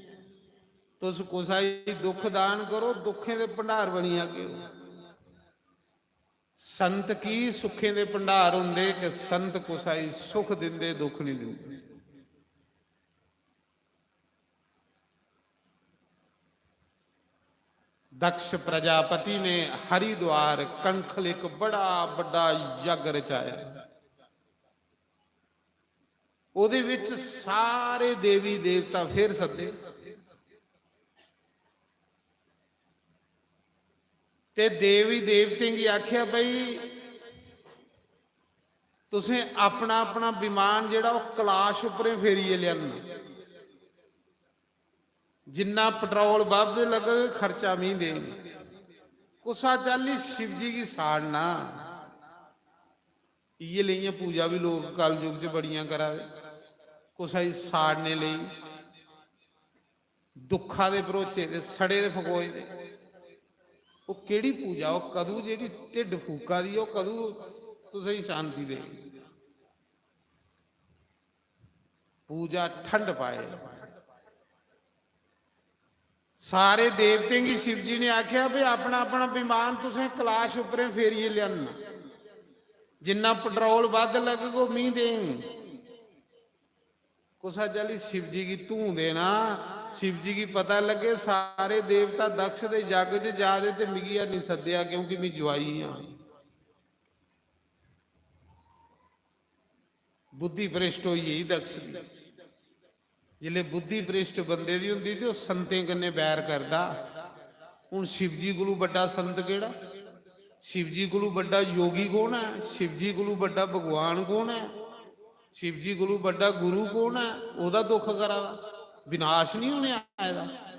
तुस कुसै गी दुख दान करो, दुखें दे भंडार बनी जागे ओ। संत की सुखें दे भंडार होंदे कि संत कुसै गी सुख दिंदे, दुख नहीं दिंदे। दक्ष प्रजापति ने हरिद्वार कंखल एक बड़ा बड़ा यज्ञ रचाया। ओदे विच सारे देवी देवता फिर सद्दे ते देवी देवतें गी आख्या, "भाई, तुसें अपना अपना विमान जेह्ड़ा ओह् कलाश उप्परें फेरियै लेआना।" जिन्ना पेट्रोल बद्ध लग्गग, खर्चा मी देंग। कुसा चाल्ली शिवजी गी साड़ना। इ'यै लेइयां पूजा बी लोक कलयुग च बड़ियां करा दे। कुसा गी साड़ने लेई दुक्खा दे भरोचे दे, सड़े दे, फकोए दे। ओह् केह्ड़ी पूजा? ओह् कदूं जेह्ड़ी ढिड्ड फूका दी, ओह् कदूं तुसेंगी शांति देग? पूजा ठंड पाए। सारे देवतें गी शिव जी ने आख्या, "भी अपना अपना विमान तुसें कलाश उप्परें फेरियै लेआना, जिन्ना पेट्रोल बद्ध लगग, ओह् मी देंग।" कुसा चाल्ली शिव जी गी धूं देना, शिव जी गी पता लग्गे सारे देवता दक्ष दे यज्ञ च जा दे ते मिगी निं सद्देआ, क्योंकि में जुआई आं। बुद्धि भ्रष्ट होई गेई दक्ष दी। जिसलै बुद्धि भ्रष्ट बंदे दी होंदी ते ओह् संतें कन्नै बैर करदा। हुन शिवजी कोलू बड्डा संत केह्ड़ा? शिवजी कोलू बड्डा योगी कौन ऐ? शिवजी कोलू बड्डा भगवान कौन ऐ? शिवजी कोलू बड्डा गुरु कौन ऐ? ओह्दा दुख करा दा, विनाश नहीं होने आए दा।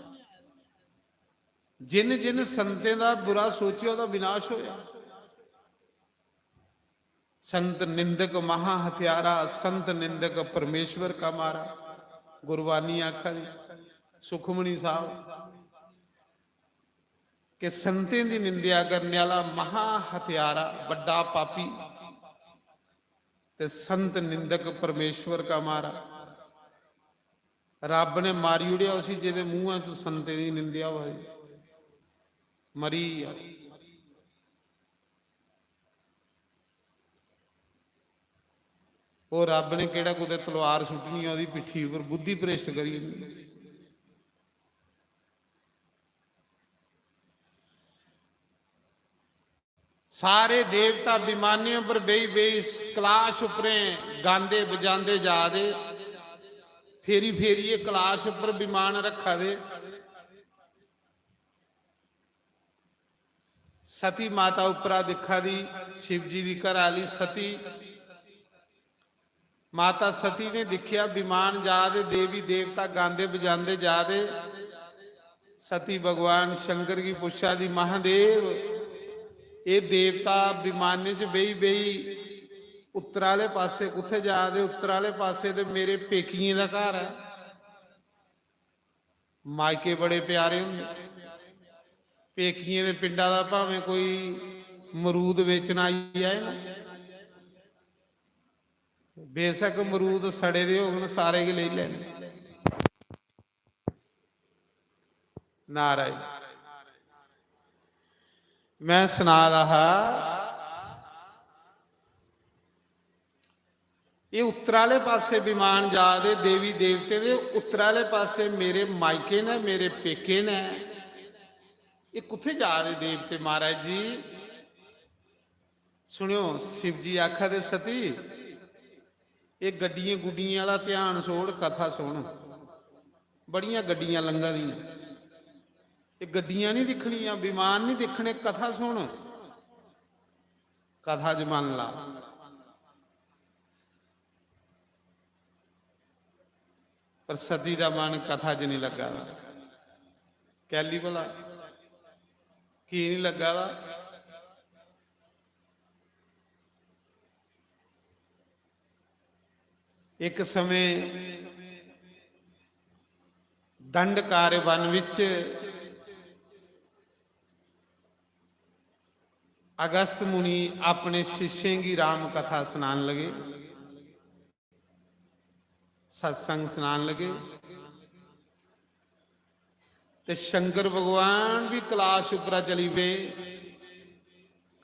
जिन जिन संतें दा बुरा सोचेआ, ओह्दा विनाश होया। संत निंदक महा हत्यारा, संत निंदक परमेश्वर का मारा। गुरबानी आखा दी, सुखमणि साहब, कि संतें दी निंदेआ करने आह्ला महा हत्यारा, बड्डा पापी, ते संत निंदक परमेश्वर का मारा। रब ने मारी ओड़ेआ उसी, जेह्दे मूंहा तू संतें दी निंदेआ होआ दी। मरी गेआ। ओह् रब ने केह्ड़ा कुतै तलवार सुट्टनी ऐ ओह्दी पिट्ठी उप्पर, बुद्धि भ्रष्ट करी ओड़नी। सारे देवता विमानें उप्पर बेही बेही कलाश उप्परें गांदे बजांदे जा दे, फेरी फेरियै कलाश उप्पर विमान रखा दे। सती माता उप्परा दिक्खा दी, शिव जी दी घर आह्ली सती। माता सती ने दिक्खेआ विमान जा दे, देवी देवता गांदे बजांदे जा दे। सती भगवान शंकर गी पुच्छा दी, "महादेव, एह् देवता विमाने च बेही बेही उत्तर आह्ले पासै कुत्थै जा दे?" "उत्तर आह्ले पासै ते मेरे पेकियें दा घर ऐ।" मायके बड़े प्यारे होंदे। पेकियें दे पिंडा दा भावें कोई मरूद बेचन आई जाए ना, बेशक मरूद सड़े दे होङन, सारे गै लेई लैने। नारायण, मैं सना दा हा, एह् उत्तर आह्ले पासै विमान जा दे, देवी देवतें दे उत्तर आह्ले पासै मेरे मायके न, मेरे पेके न। एह् कुत्थै जा दे देवते, महाराज जी? सुनेओ, शिव जी आखा दे, "सती, एह् गड्डियें गुड्डियें आह्ला ध्यान छोड़, कथा सुन। बड़ियां गड्डियां लंघा दियां, एह् गड्डियां नहीं दिक्खनियां, विमान नहीं दिक्खने, कथा सुन, कथा च मन ला।" पर सती दा मन कथा च नहीं लग्गा दा। कैली भला? की नहीं लग्गा दा? एक समय दंडकार्य वन विच अगस्त मुनि अपने शिष्यें गी राम कथा सनान लगे, सत्संग सनान लगे। ते शंकर भगवान भी कैलाश उप्परा चली पे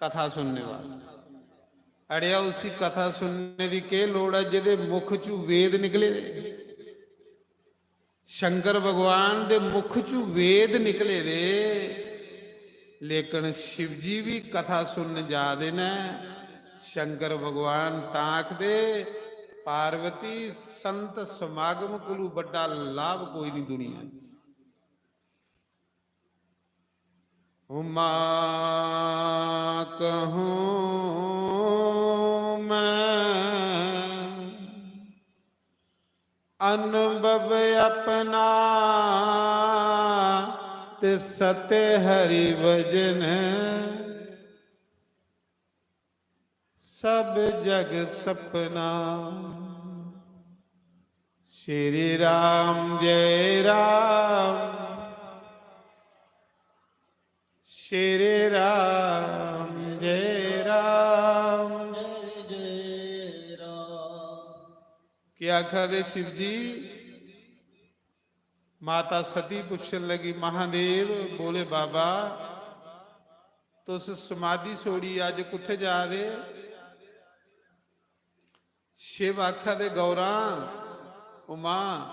कथा सुनने वास्ते। अड़ेआ, उसी कथा सुनने दी केह् लोड़ ऐ जेह्दे मुख चू वेद निकले दे? शंकर भगवान दे मुख चू वेद निकले दे, लेकिन शिव जी भी कथा सुनन जा दे न। शंकर भगवान तां आखदे, "पार्वती, संत समागम कोलू बड्डा लाभ कोई नहीं दुनिया च।" उमा कहूँ मैं अनुभव अपना, ते सत्य हरि भजन सब जग सपना। श्री राम जय राम, श्री राम जय राम। जय जय राम। क्या आखा दे शिव जी? माता सती पुच्छन लगी, "महादेव, भोले बाबा, तुस समाधि छोड़ी अज्ज कुत्थे जा दे?" शिव आखा दे, "गौरां, उमा,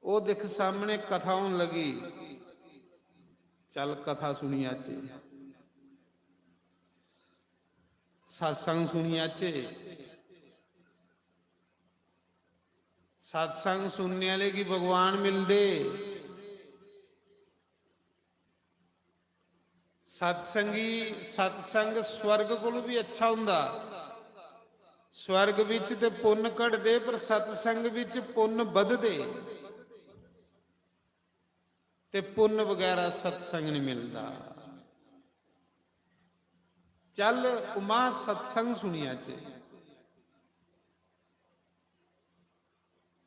ओ दिख सामने कथा होन लगी, चल कथा सुनी आचे, सत्संग सुनी आचे।" सत्संग सुनने आह्ले गी भगवान मिलदे। सत्संगी, सत्संग स्वर्ग कोलू भी अच्छा हुंदा। स्वर्ग विच ते पुन्न घटदे, पर सत्संग विच पुन्न बधदे। ते पुन्न बगैरा सत्संग नहीं मिलदा। चल उमा, सत्संग सुनी आचे।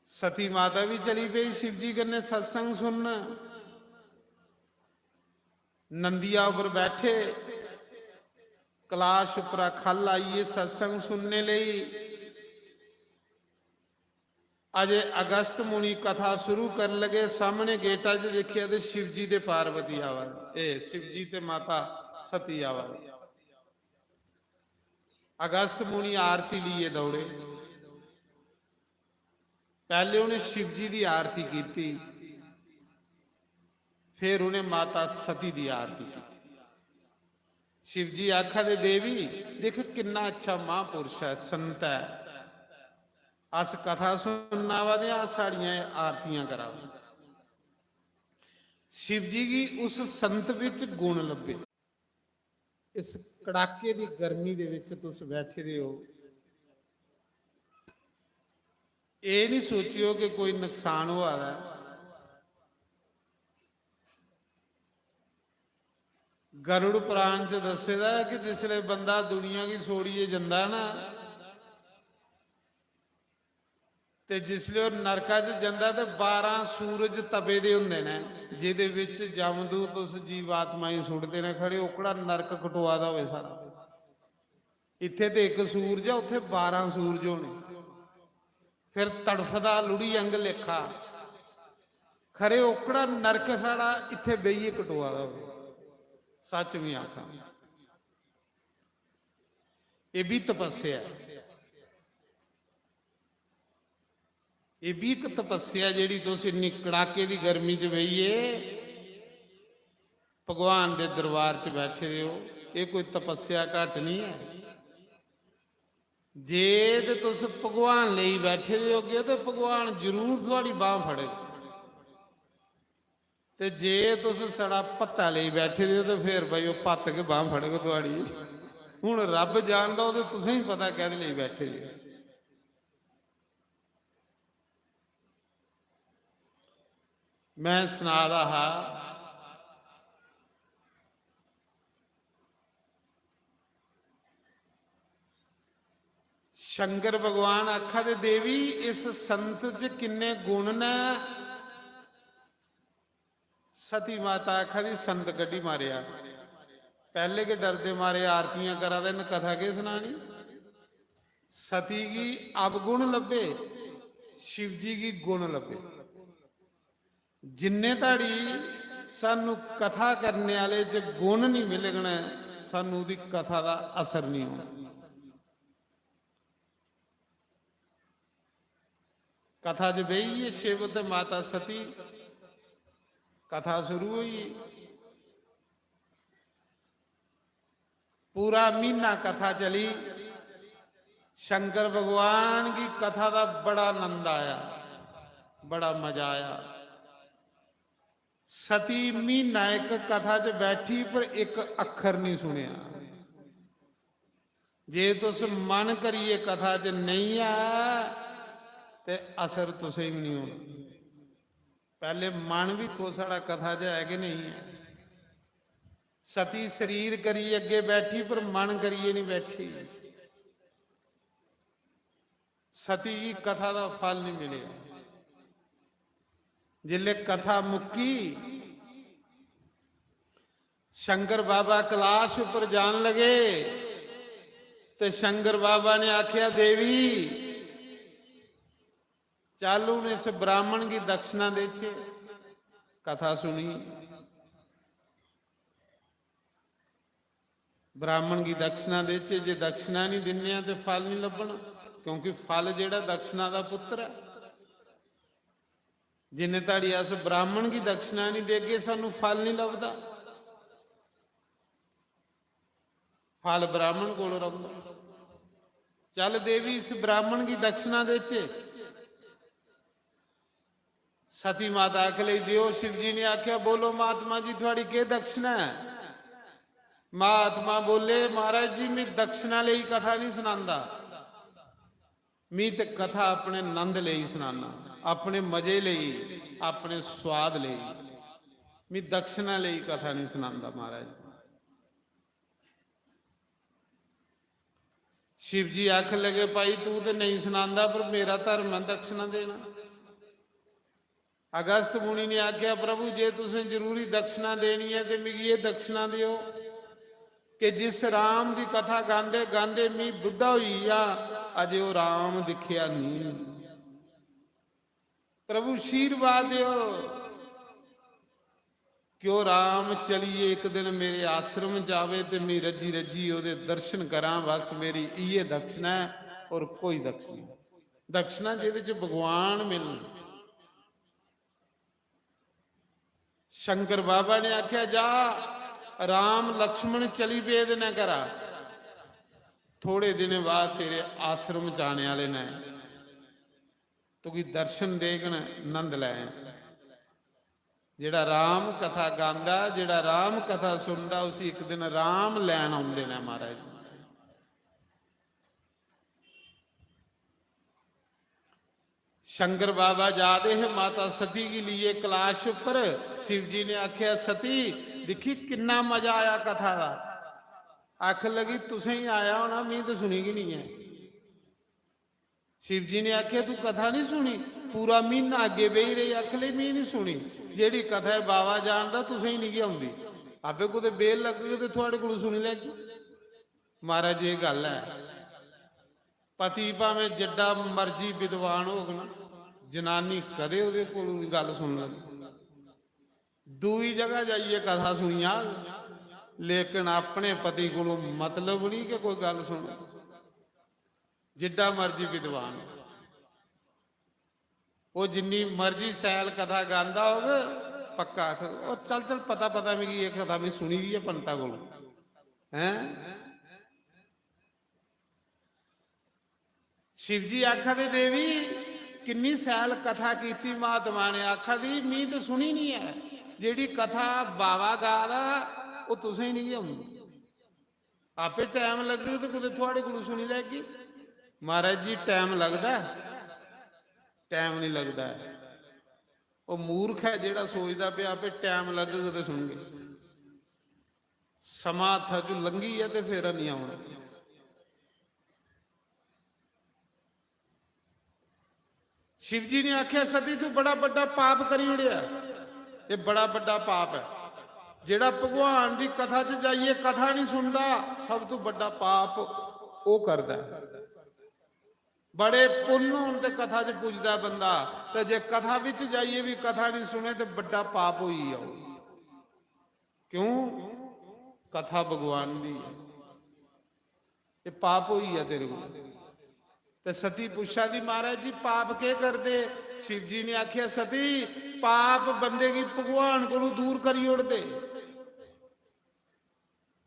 सती माता भी चली पेई शिव जी कन्नै सत्संग सुनन। नंदिया उप्पर बैठे, कैलाश उप्परा ख'ल्ल आइयै सत्संग सुनने लेई। अजे अगस्त मुनि कथा शुरू करन लगे, सामने गेटा च दिक्खेआ ते शिव जी ते पार्वती आवा दे, ए, शिव जी ते माता सती आवा दी। अगस्त मुनि आरती लिए दौड़े। पैह्ले उ'नें शिव जी दी आरती कीती, फिर उ'नें माता सती दी आरती कीती। शिव जी आखा दे, "देवी, दिख किन्ना अच्छा महापुरुष ऐ, संत ऐ, अस कथा सुनन आवा दे आं, साढ़ियां एह् आरतियां करा दे।" शिव जी गी उस संत बिच गुण लब्भे। इस कड़ाके दी गर्मी दे विच तुस बैठे दे हो, एह् निं सोचियो कि कोई नुकसान होआ दा ऐ। गरुड़ पुराण च दस्से दा ऐ कि जिसलै बंदा दुनिया गी छोड़ियै जंदा ना, ते जिसलै ओह् नरका च जंदा ते बारां सूरज तपे दे होंदे न, जेह्दे विच जमदूत उस जीवात्मा गी सुट्टदे न। खरे ओकड़ा नरक कटोआ दा होवे सारा। इत्थे ते इक सूरज ऐ, उत्थे बारां सूरज होने। फिर तड़फदा लुढ़ी अंग लेखा। खरे ओकड़ा नरक साढ़ा इत्थे बेहियै कटोआ दा होवे। सच में आखां, एह् बी तपस्या ऐ। एह् बी इक तपस्या, जेह्ड़ी तुस इन्नी कड़ाके दी गर्मी च बेहियै भगवान दे दरबार च बैठे दे ओ। एह् कोई तपस्या घट्ट निं ऐ। जे ते तुस भगवान लेई बैठे दे होगे ते भगवान जरूर थुआढ़ी बांह् फड़ग। ते जे तुस छड़ा भत्ता लेई बैठे दे ओ ते फिर भाई ओह् भत्त गै बांह् फड़ग थुआढ़ी। हून रब्ब जानदा, ओह् ते तुसें गी पता कैह्दे लेई बैठे दे ओ। मैं सना दा हा, शंकर भगवान आखा दे, "देवी, इस संत च किन्ने गुण न?" सती माता आखा दी, "संत कड्ढी मारेआ, पैह्ले गै डरदे मारे आरतियां करा दे न, कथा केह् सनानी?" सती गी अवगुण लब्भे, शिवजी गी गुण लब्भे। जिन्ने धड़ी सानू कथा करने आह्ले च गुण निं मिलगन, सानू ओह्दी कथा दा असर निं होना। कथा च बेहियै शिव ते माता सती, कथा शुरू होई। पूरा म्हीना कथा चली। शंकर भगवान गी कथा दा बड़ा आनंद आया, बड़ा मजा आया। सती म्हीना इक कथा च बैठी, पर इक अक्खर निं सुनेआ। जे तुस मन करियै कथा च नेईं आए ते असर तुसें गी बी निं होना। पैह्ले मन बी दिक्खो, साढ़ा कथा च है कि नेईं ऐ? सती शरीर करियै अग्गें बैठी, पर मन करियै निं बैठी। सती गी कथा दा फल निं मिलेआ। जिसलै कथा मुक्की, शंकर बाबा कैलाश उप्पर जान लगे ते शंकर बाबा ने आखेआ, "देवी, चल, हून इस ब्राह्मण गी दक्षिणा देचे।" कथा सुनी, ब्राह्मण गी दक्षिणा देचे, जे दक्षिणा निं दिन्ने आं ते फल निं लब्भना, क्योंकि फल जेह्ड़ा दक्षिणा दा पुत्तर ऐ। जिन्ने धड़ी अस ब्राह्मण गी दक्षिणा निं देगे, सानूं फल निं लभदा। फल ब्राह्मण कोल रौंह्दा। चल देवी, इस ब्राह्मण गी दक्षिणा देचे। सती माता आखन लगी, "देओ।" शिव जी ने आखेआ, "बोलो महात्मा जी, थुआढ़ी केह् दक्षिणा ऐ?" महात्मा बोले, "महाराज जी, में दक्षिणा लेई कथा नहीं सनांदा, मी ते कथा अपने नंद लेई सनाना, अपने मजे लेई, अपने स्वाद लेई, मी दक्षिणा लेई कथा नहीं सनांदा महाराज जी।" शिव जी आखन लगे, "भाई, तू ते नहीं सनांदा, पर मेरा धर्म है दक्षिणा देना।" अगस्त मुनि ने आखेआ, "प्रभु, जे तुसें जरूरी दक्षिणा देनी ऐ, ते मिगी एह् दक्षिणा देओ कि जिस राम दी कथा गांदे गांदे मी बुड्ढा होई गेआ, अजे ओह् राम दिक्खेआ नेईं।" प्रभु, आशीर्वाद देओ कि ओह् राम चलिए इक दिन मेरे आश्रम च आवे ते मी रज्जी रज्जी ओह्दे दर्शन करां। बस मेरी इ'यै दक्षिणा ऐ, होर कोई दक्षिणा, दक्षिणा जेह्दे च भगवान मिलन। शंकर बाबा ने आखेआ, "जा, राम लक्ष्मण चली पेदे न घरा, थोड़े दिनें बाद तेरे आश्रम च आने आह्ले न, तुगी दर्शन देगन, नंद लै।" जेह्ड़ा राम कथा गांदा, जेह्ड़ा राम कथा सुनदा, उसी इक दिन राम लैन औंदे न महाराज। शंकर बाबा जा दे हे माता सती गी लेइयै कैलाश उप्पर। शिव जी ने आखेआ, "सती, दिक्खी किन्ना मजा आया कथा दा।" आखन लगी, "तुसें ही आया होना, मी ते सुनी गै निं ऐ।" शिव जी ने आखेआ, "तू कथा नहीं सुनी?" पूरा म्हीना अग्गें बेही रेही, आखन लगी, "मी नहीं सुनी। जेह्ड़ी कथा ऐ बाबा जानदा, तुसें ही निं गै औंदी। आपे कुतै बेल लग्गग ते थुआढ़े कोलू सुनी लैगी।" महाराज, एह् गल्ल ऐ। पति भामें जिड्डा मर्जी विद्वान होग ना, जनानी कदें ओह्दे कोलू निं गल्ल सुन लगी। दूई जगह जाइयै कथा सुनी आग, लेकिन अपने पति कोलू मतलब निं कि कोई गल्ल सुन। जिड्डा मर्जी विद्वान, ओह् जिन्नी मर्जी शैल कथा गांदा होग, पक्का आखग, "ओह् चल, चल, पता, पता मिगी, एह् कथा में सुनी दी ऐ पंता कोलू।" हैं? शिव जी आखा दे, "देवी, किन्नी सैल कथा कीती महात्मा ने।" आखा दी, "मी ते सुनी नहीं है, जेह्ड़ी कथा बाबा गा दा, ओह् तुसें नहीं औंदी। आपे टैम लग्गग ते कुतै थुआढ़े कोलू सुनी लैगी।" महाराज जी, टैम लगदा ऐ? टैम नहीं लगदा ऐ। ओह् मूर्ख ऐ जेह्ड़ा सोचदा पिया आपे टैम लग्गग ते सुनगे। समां हत्था चों लंघी ऐ ते फिर नहीं औना। शिव जी ने आख्या, "सती, तू बड़ा बड्डा पाप करी ओड़ेआ। ये बड़ा बड्डा पाप है। जेड़ा भगवान दी कथा च जाइए कथा नहीं सुनदा, सब तू बड्डा पाप ओह करदा है। बड़े पुन्न होन ते कथा च पुजदा बंदा, ते जे कथा विच जाइए भी कथा नहीं सुने ते बड्डा पाप होई गेआ ओह। क्यों? कथा भगवान दी है।" ये पाप होई गेआ तेरे को। ते सती पुच्छा दी, "महाराज जी, पाप केह् करदे?" शिव जी ने आखेआ, "सती, पाप बंदे गी भगवान कोलू दूर करी ओड़दे,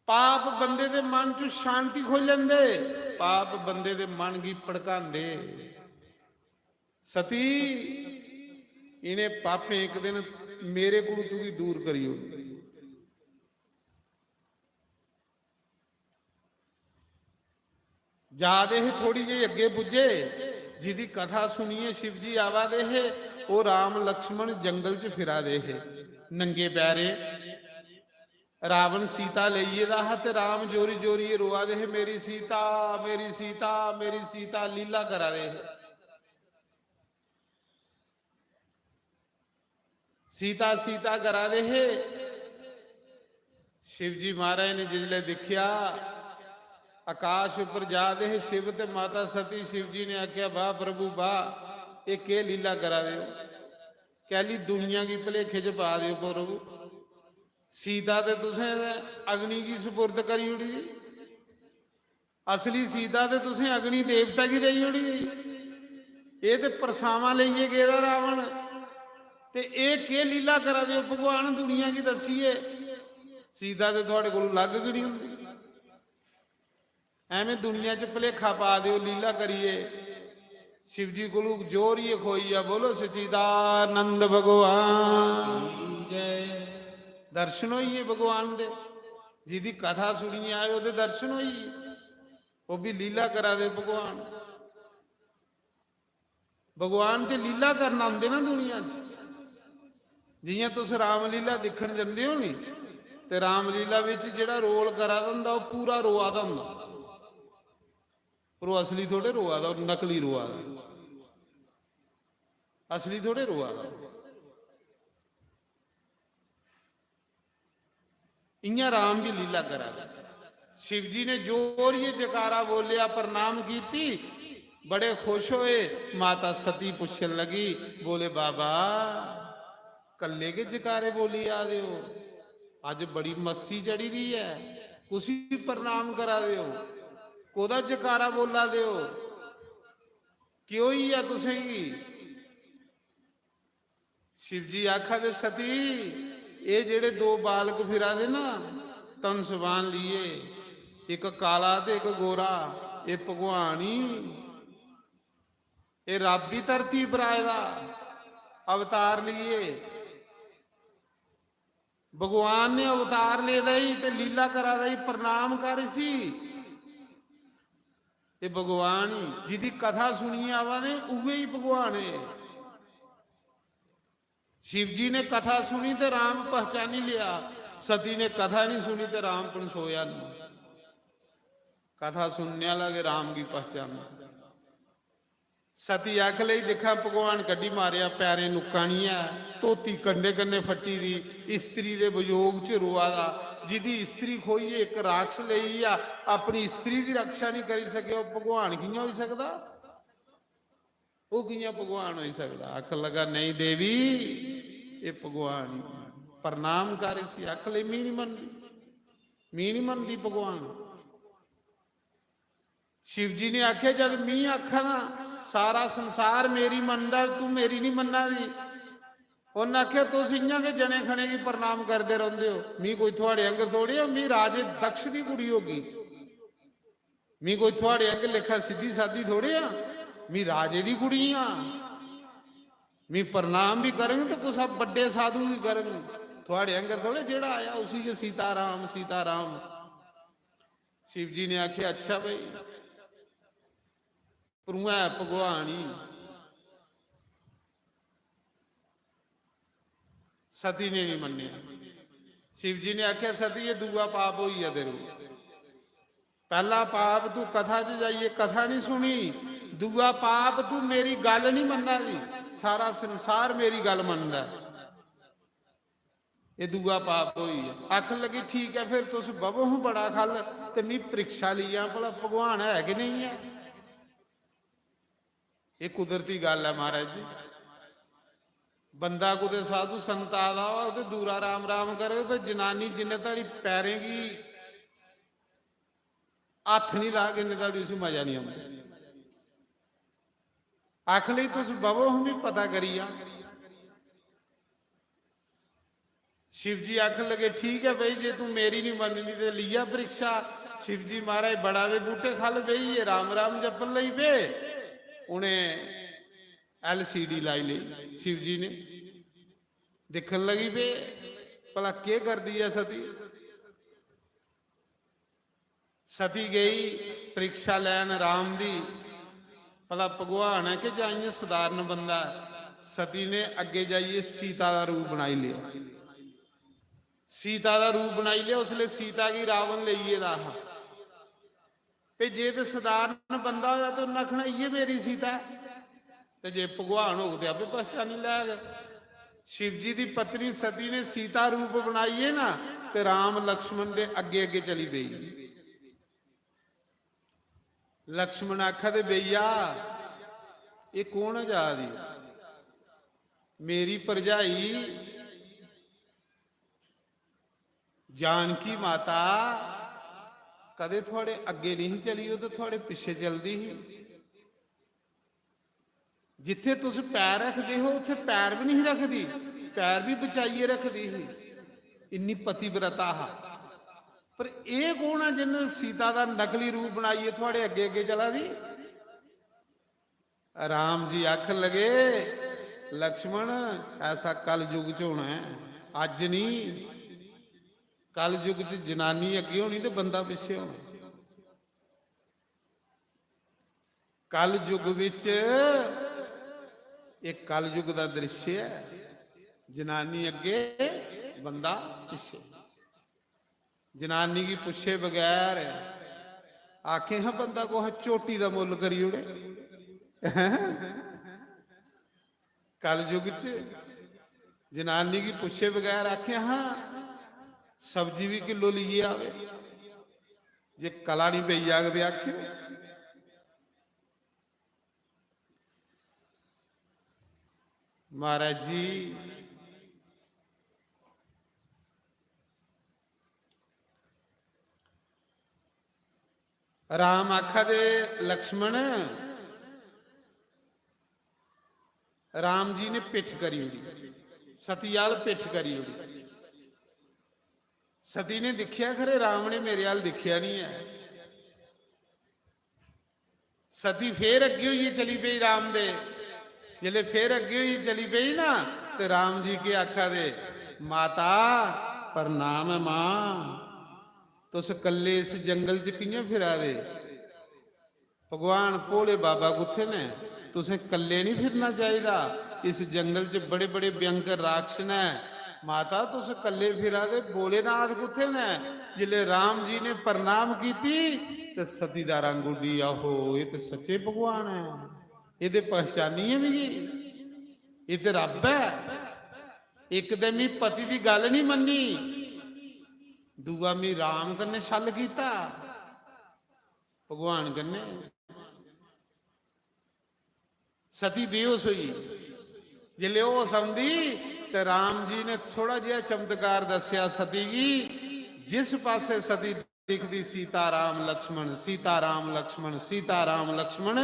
पाप बंदे दे मन च शांति खोई लैंदे, पाप बंदे दे मन गी भड़कांदे। सती, इन्हें पापें इक दिन मेरे कोलू तुगी दूर करी ओड़ना।" जा दे हे, थोड़ी जेही अग्गे पुज्जे, जिदी कथा सुनिए शिव जी आवा दे हे, ओह राम लक्ष्मण जंगल च फिरा दे हे, नंगे पैरें। रावण सीता लेई गेदा हा ते राम जोरी जोरियै रोआ दे हे, "मेरी सीता, मेरी सीता, मेरी सीता," लीला करा दे हे। सीता सीता करा दे हे। शिव जी महाराज ने जिसलै दिक्खेआ, आकाश उप्पर जा दे हे शिव ते माता सती, शिव जी ने आखेआ, "वाह प्रभु वाह, एह् केह् लीला करा दे ओ? कैली दुनिया गी भलेखे च पा दे ओ प्रभु? सीता ते तुसें अग्नि गी सुपुर्द करी ओड़ी।" असली सीता ते तुसें अग्नि देवता गी देई ओड़ी। एह् ते परछामां लेइयै गेदा रावण। ते एह् केह् लीला करा दे ओ भगवान, दुनिया गी दस्सिए। सीता ते थुआढ़े कोल लग्ग गै निं होंदी। ऐवें दुनिया च भलेखा पा दे ओ लीला करिए। शिव जी कोलू जोरियै खोइया बोलो, "सच्चिदानंद भगवान जय।" दर्शन होई गे भगवान दे। जिदी कथा सुनिए आए, ओहदे दर्शन होई गे। ओह भी लीला करा दे भगवान। भगवान ते लीला करन औंदे ना दुनिया च। जियां तुस रामलीला दिक्खन जंदे हो नी, ते रामलीला बिच जेह्ड़ा रोल करा दा होंदा, ओह पूरा रोआ दा होंदा। पर ओह असली थोड़े रोआ दा, ओह नकली रोआ दा। असली थोड़े रोआ दा। इयां राम भी लीला करा दा। शिव जी ने जोरियै जकारा बोलेआ, प्रणाम कीती, बड़े खुश होए। माता सती पुच्छन लगी, बोले, "बाबा, कल्ले गै जकारे बोली आ दे ओ? अज्ज बड़ी मस्ती चढ़ी दी ऐ, कुसी प्रणाम करा दे ओ? कोदा जकारा बोला दे ओ? केह् होई गेआ तुसेंगी?" शिव जी आखा दे, "सती, एह् जेह्ड़े दो बालक फिरा दे ना, धनुष बाण लिए, इक काला ते इक गोरा, एह् भगवान ही, एह् रब ही धरती पर आए दा अवतार लिए। भगवान ने अवतार लेदा ही ते लीला करा दा ही, प्रणाम कर इसी। एह् भगवान ही, जिदी कथा सुनिए आवा दे, उ'ऐ ही भगवान है।" शिव जी ने कथा सुनी ते राम पहचानी लिया, सती ने कथा नहीं सुनी ते राम पनसोया नहीं। कथा सुनने वाला गै राम गी पहचानदा। सती आख लई, "दिक्खां, भगवान कड्ढी मारेआ, पैरें नुक्का निं ऐ, धोती कंडे कन्नै फट्टी दी, स्त्री दे वियोग च रोआ दा, जिदी स्त्री खोइयै इक राक्षस लेई गेआ, अपनी स्त्री दी रक्षा निं करी सकेआ, ओह् भगवान कि'यां होई सकदा? ओह् कि'यां भगवान होई सकदा?" आखन लगा, "नेईं देवी, एह् भगवान ही, प्रणाम कर इसी।" आख लई, "मी निं मनदी, मी निं मनदी भगवान।" शिव जी ने आखेआ, "जद मी आखा ना, सारा संसार मेरी मनदा, तू मेरी नहीं मन्ना दी।" उन्नै आखेआ, "तुस इ'यां गै जने खने गी प्रणाम करदे रौंह्दे ओ। मी कोई थुआड़े आंगर थोड़े आं, मी राजे दक्ष दी कुड़ी होगी। मी कोई थुआड़े आंगर लेखा सिद्धी सादी थोड़े आं, मी राजे दी कुड़ी आं। मी प्रणाम बी करङ ते कुसै बड्डे साधु गी करङ। थुआड़े आंगर थोड़े जेह्ड़ा आया उसी गै सीताराम, सीताराम।" शिव जी ने आखेआ, "अच्छा भाई, पर उ'आं ऐ भगवान ही।" सती ने नहीं मन्नेआ। शिव जी ने आखेआ, "सती, ये दूआ पाप होई गेआ तेरे कोल। पैह्ला पाप तू कथा च जाइयै कथा नहीं सुनी, दूआ पाप तू मेरी गल्ल नहीं मन्ना दी। सारा संसार मेरी गल्ल मनदा ऐ। ये दूआ पाप होई गेआ।" आखन लगी, "ठीक ऐ, फिर तुस बवो हां बड़ा खल ते मी परीक्षा लेई जां, भला भगवान है कि नेईं ऐ।" एह् कुदरती गल्ल ऐ महाराज जी। बंदा कुतै साधु संत आए दा होऐ ते दूरा राम राम करे, पर जनानी जिन्ने धड़ी पैरें गी हत्थ निं लाग, इन्ने धड़ी उसी मजा निं औंदा। आखन लगी, "तुस बवो हां, मी पता करी जां।" शिव जी आखन लगे, "ठीक ऐ भाई, जे तू मेरी निं मन्ननी ते लेई जा परीक्षा।" शिव जी महाराज बड़ा दे बूटे ख'ल्ल बेही गे, राम राम जप्पन लगी पे। उ'नें एल सी डी लाई लेई शिव जी ने, दिक्खन लगी पे, भला केह् करदी ऐ सती। सती गेई परीक्षा लैन राम दी, भला भगवान ऐ कि जां इ'यां सधारण बंदा ऐ। सती ने अग्गें जाइयै सीता दा रूप बनाई लेआ। सीता दा रूप बनाई लेआ। उसलै सीता गी रावण लेई गेदा हा। ते जे ते सधारण बंदा होआ ते उन्नै आखना, "इ'यै मेरी सीता ऐ।" ते जे भगवान होग ते आपे पहचानी लैग। शिव जी दी पत्नी सती ने सीता रूप बनाइयै ना ते राम लक्ष्मण दे अग्गे अग्गे चली पेई। लक्ष्मण आखा दे, "भैया, एह् कौन ऐ जा दी?" "मेरी भरजाई जानकी माता कदें थुआड़े अग्गे नहीं चली, ओह् ते थुआड़े पिच्छे चलदी ही। जित्थे तुस पैर रखदे हो, उत्थे पैर भी नहीं रखदी, पैर भी बचाइयै रखदी ही, इन्नी पतिव्रता हा। पर एह् कौन ऐ जिन्न सीता दा नकली रूप बनाइयै थुआड़े अग्गे अग्गे चला दी?" राम जी आखन लगे, "लक्ष्मण, ऐसा कलयुग च होना ऐ, अज्ज नहीं। कलयुग च जनानी अग्गे होनी ते बंदा पिच्छे होना।" कलयुग विच, एह् कलयुग दा दृश्य ऐ, जनानी अग्गे, बंदा पिच्छे। जनानी गी पुच्छे बगैर आखे हां बंदा कुसै झोटी दा मुल्ल करी ओड़े। कलयुग च जनानी गी पुच्छे बगैर आखे हां सब्जी भी किलो लेइयै आवे, जे कला नहीं पेई जाग ते आखे। महाराज जी, राम आखा दे, "लक्ष्मण, राम जी ने पिट्ठ करी ओड़ी, सती आल पिट्ठ करी ओड़ी।" सती ने दिक्खेआ, "खरे राम ने मेरे आल दिक्खेआ नहीं ऐ।" सती फेर अग्गे होइयै चली पेई राम दे। जिसलै फेर अग्गे होइयै चली पेई ना, ते राम जी केह् आखा दे, "माता, प्रणाम ऐ मां, तुस कल्ले इस जंगल च कि'यां फिरा दे? भगवान भोले बाबा कुत्थे ने? तुसें कल्ले नहीं फिरना चाहिदा। इस जंगल च बड़े-बड़े भयंकर राक्षस ने। माता, तुस कल्ले फिरा दे, भोलेनाथ कुत्थे ने?" जिसलै राम जी ने प्रणाम कीती, ते सती दा रंग उड्डी, "आहो, एह् ते सच्चे भगवान ऐ, एह् ते पहचानियै मिगी, एह् ते रब्ब ऐ। इक ते मी पति दी गल्ल नहीं मन्नी, दूआ मी राम कन्नै छल कीता, भगवान कन्नै।" सती बेहोश होई। जिसलै होश औंदी ते राम जी ने थोड़ा जिहा चमत्कार दस्सेआ सती गी। जिस पासे सती दिखदी, "सीता राम लक्ष्मण, सीता राम लक्ष्मण, सीता राम लक्ष्मण,"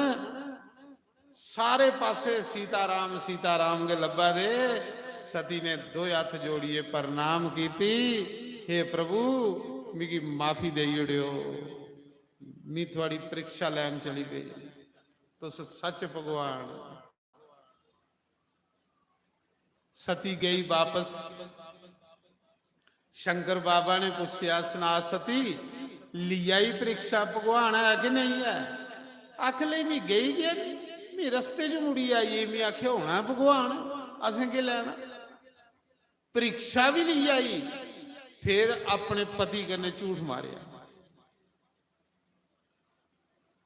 सारे पासे "सीता राम, सीता राम" गै लब्भा दे। सती ने दो हत्थ जोड़ियै प्रणाम कीती, "हे प्रभु, मिगी माफी देई ओड़ेओ, मी थुआड़ी परीक्षा लैन चली पेई, तुस सच भगवान।" सती गई वापस। शंकर बाबा ने पुच्छेआ, "सना सती, ली आई परीक्षा, भगवान है कि नेईं है?" आख लगी, "मी गेई गै निं, मी रस्ते च मुड़ी आई, मी आखेआ होना ऐ भगवान, असें केह् लैना?" परीक्षा बी ली आई, फिर अपने पति कन्नै झूठ मारेआ।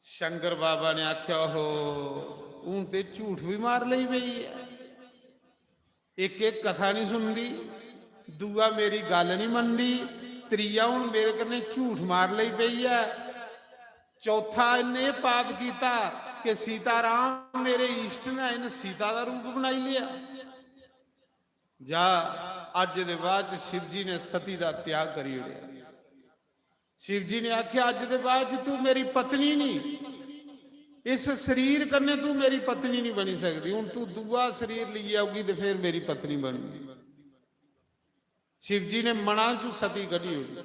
शंकर बाबा ने आखेआ, "ओहो, हून ते झूठ बी मार लेई पेई ऐ। इक, इक कथा निं सुनदी, दूआ मेरी गल्ल निं मनदी, त्रीया हून मेरे कन्नै झूठ मार लेई पेई ऐ। चौथा इन्नै एह् पाप कीता कि सीता राम मेरे इश्ट न, इन्न सीता दा रूप बनाई लेआ।" जा, अज्ज दे बाद च शिव जी ने सती दा त्याग करी ओड़ेआ। शिव जी ने आखेआ, "अज्ज दे बाद च तू मेरी पत्नी नहीं, इस शरीर कन्नै तू मेरी पत्नी नहीं बनी सकदी। हून तू दूआ शरीर लेइयै औगी ते फिर मेरी पत्नी बनगी।" शिव जी ने मना चू सती कड्ढी ओड़ी,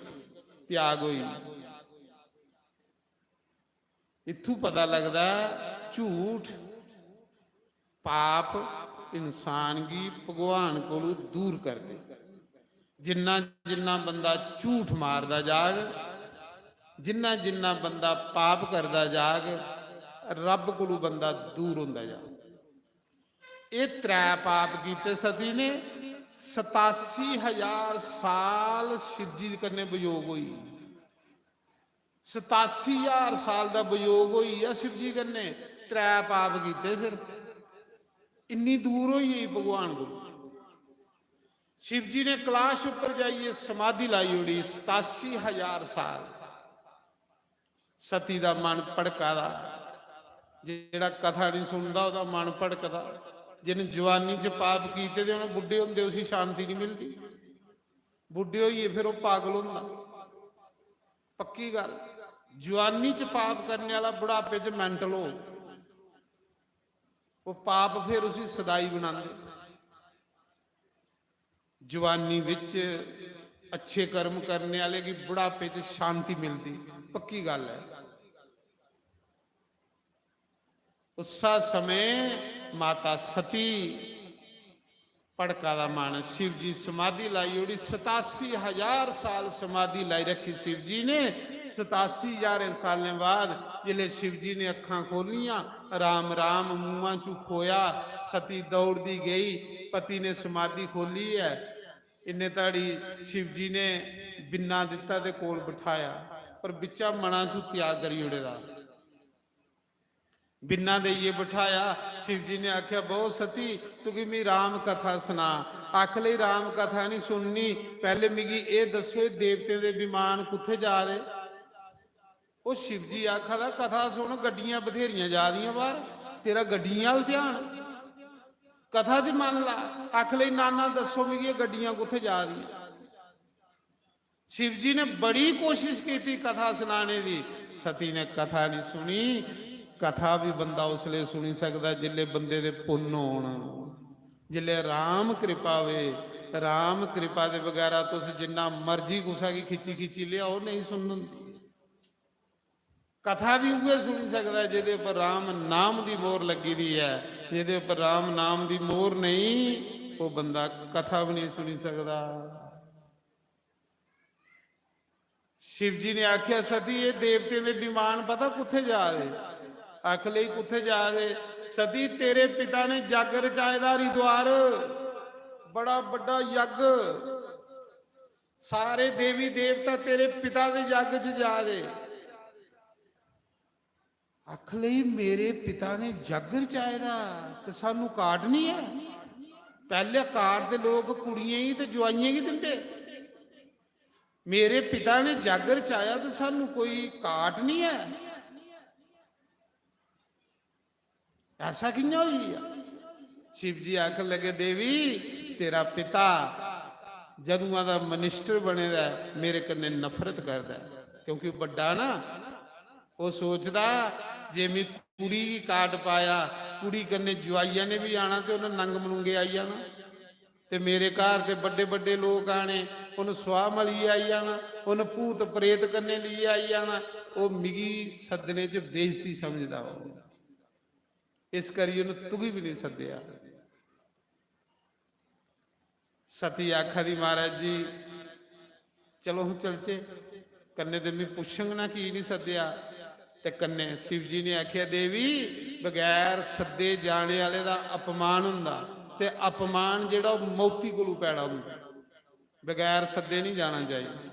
त्याग होई। इत्थू पता लगदा ऐ, झूठ, पाप इंसान गी भगवान कोलू दूर करदे। जिन्ना जिन्ना बंदा झूठ मारदा जाग, जिन्ना जिन्ना बंदा पाप करदा जाग, रब कोलू बंदा दूर होंदा जाग। एह् त्रै पाप कीते सती ने। सतासी हजार साल शिव जी कन्नै वियोग होई। सतासी हजार साल दा वियोग होई गेआ शिव जी कन्नै, त्रै पाप कीते सिर्फ, इन्नी दूर होई गेई भगवान कोल। शिव जी ने कैलाश उप्पर जाइयै समाधि लाई ओड़ी, सतासी हजार साल। सती दा मन भड़का दा, जेह्ड़ा कथा नहीं सुनदा ओह्दा मन भड़कदा। जिन जवानी च पाप कीते दे होन, बुड्ढे होंदे उसी शांति नहीं मिलदी, बुड्ढे होइयै फिर ओह् पागल होंदा। पक्की गल्ल, जुआनी च पाप करने आह्ला बुढ़ापे च mental हो, ओह् पाप फिर उसी सदाई बनांदे। जुआनी विच अच्छे कर्म करने आह्ले गी बुढ़ापे च शांति मिलदी, पक्की गल्ल ऐ। उस्सा समें माता सती भड़का दा मन, शिव जी समाधि लाई ओड़ी, सतासी हजार साल समाधि लाई रखी शिव जी ने। सतासी हजारें सालें बाद जिसलै शिव जी ने अक्खां खोलियां, राम राम मुंहां चू खोया, सती दौड़दी गेई, पति ने समाधि खोली ऐ। इन्ने धड़ी शिव जी ने बिन्ना दित्ता ते कोल बठाया, पर बिच्चा मना चू त्याग करी ओड़े दा। बिन्ना देइयै बठाया। शिव जी ने आखेआ, "बौह् सती, तुगी मी राम कथा सना।" आख लगी, "राम कथा निं सुननी, पैह्ले मिगी एह् दस्सो, एह् देवतें दे विमान कुत्थै जा दे?" ओह् शिव जी आखा दा, "कथा सुन, गड्डियां बथेरियां जा दियां बाह्र, तेरा गड्डियें अ'ल्ल ध्यान, कथा च मन ला।" आख लगी, "नाना, दस्सो मिगी, एह् गड्डियां कुत्थै जा दियां?" शिव जी ने बड़ी कोशिश की थी कथा सुनाने दी, सती ने कथा नहीं सुनी। कथा भी बंदा उसले सुनी सकदा जिसले बंदे दे पुन्न होन, जिसले राम कृपा होवे। राम कृपा दे बगैरा तुस जिन्ना मर्जी कुसा गी खिच्ची खिच्ची लियाओ, नहीं सुनन होंदी। कथा भी उ'ऐ सुनी सकदा जेह्दे उप्पर राम नाम दी मोहर लग्गी दी ऐ। जेह्दे उप्पर राम नाम दी मोहर नेईं, ओह् बंदा कथा भी नहीं सुनी सकदा। शिव जी ने आखेआ, "सती, एह् देवतें दे विमान पता कुत्थै जा दे?" आख लगी, "कुत्थै जा दे?" "सती, तेरे पिता ने जग रचाए दा हरिद्वार, बड़ा बड्डा यज्ञ, सारे देवी देवता तेरे पिता दे यज्ञ च जा दे।" आख लगी, "मेरे पिता ने जग रचाए दा ते सानू काट नहीं है?" पैह्ले काट ते लोक कुड़ियें गी ते जुआइयें गी दिंदे। "मेरे पिता ने जग रचाया ते सानू कोई काट नहीं है?" ऐसा कि'यां होई गेआ? शिव जी आखन लगे, "देवी, तेरा पिता जदुआं दा minister बने दा ऐ, मेरे कन्नै नफरत करदा ऐ, क्योंकि बड्डा ना, ओह् सोचदा जे मी कुड़ी गी काट पाया, कुड़ी कन्नै जुआइया ने बी आना ते उ'नें नंग मनुंगे आई जाना।" ते मेरे घर ते बड्डे बड्डे लोक आने, उन स्वाह मलियै आई जाना, उन भूत प्रेत कन्नै लेइयै आई जाना, ओह् मिगी सद्दने च बेइज्जती समझदा। ओह् इस करियै उन तुगी बी नहीं सद्देआ। सती आखा दी, महाराज जी, चलो हूं चलचे। कन्नै ते में पुच्छङ ना की नहीं सद्देआ। ते कन्नै शिव जी ने आखेआ, देवी, बगैर सद्दे जाने आह्ले दा अपमान हुंदा, ते अपमान जेह्ड़ा ओह् मौती कोलू पैड़ा हुंदा। बगैर सद्दे नहीं जाना चाहिदा।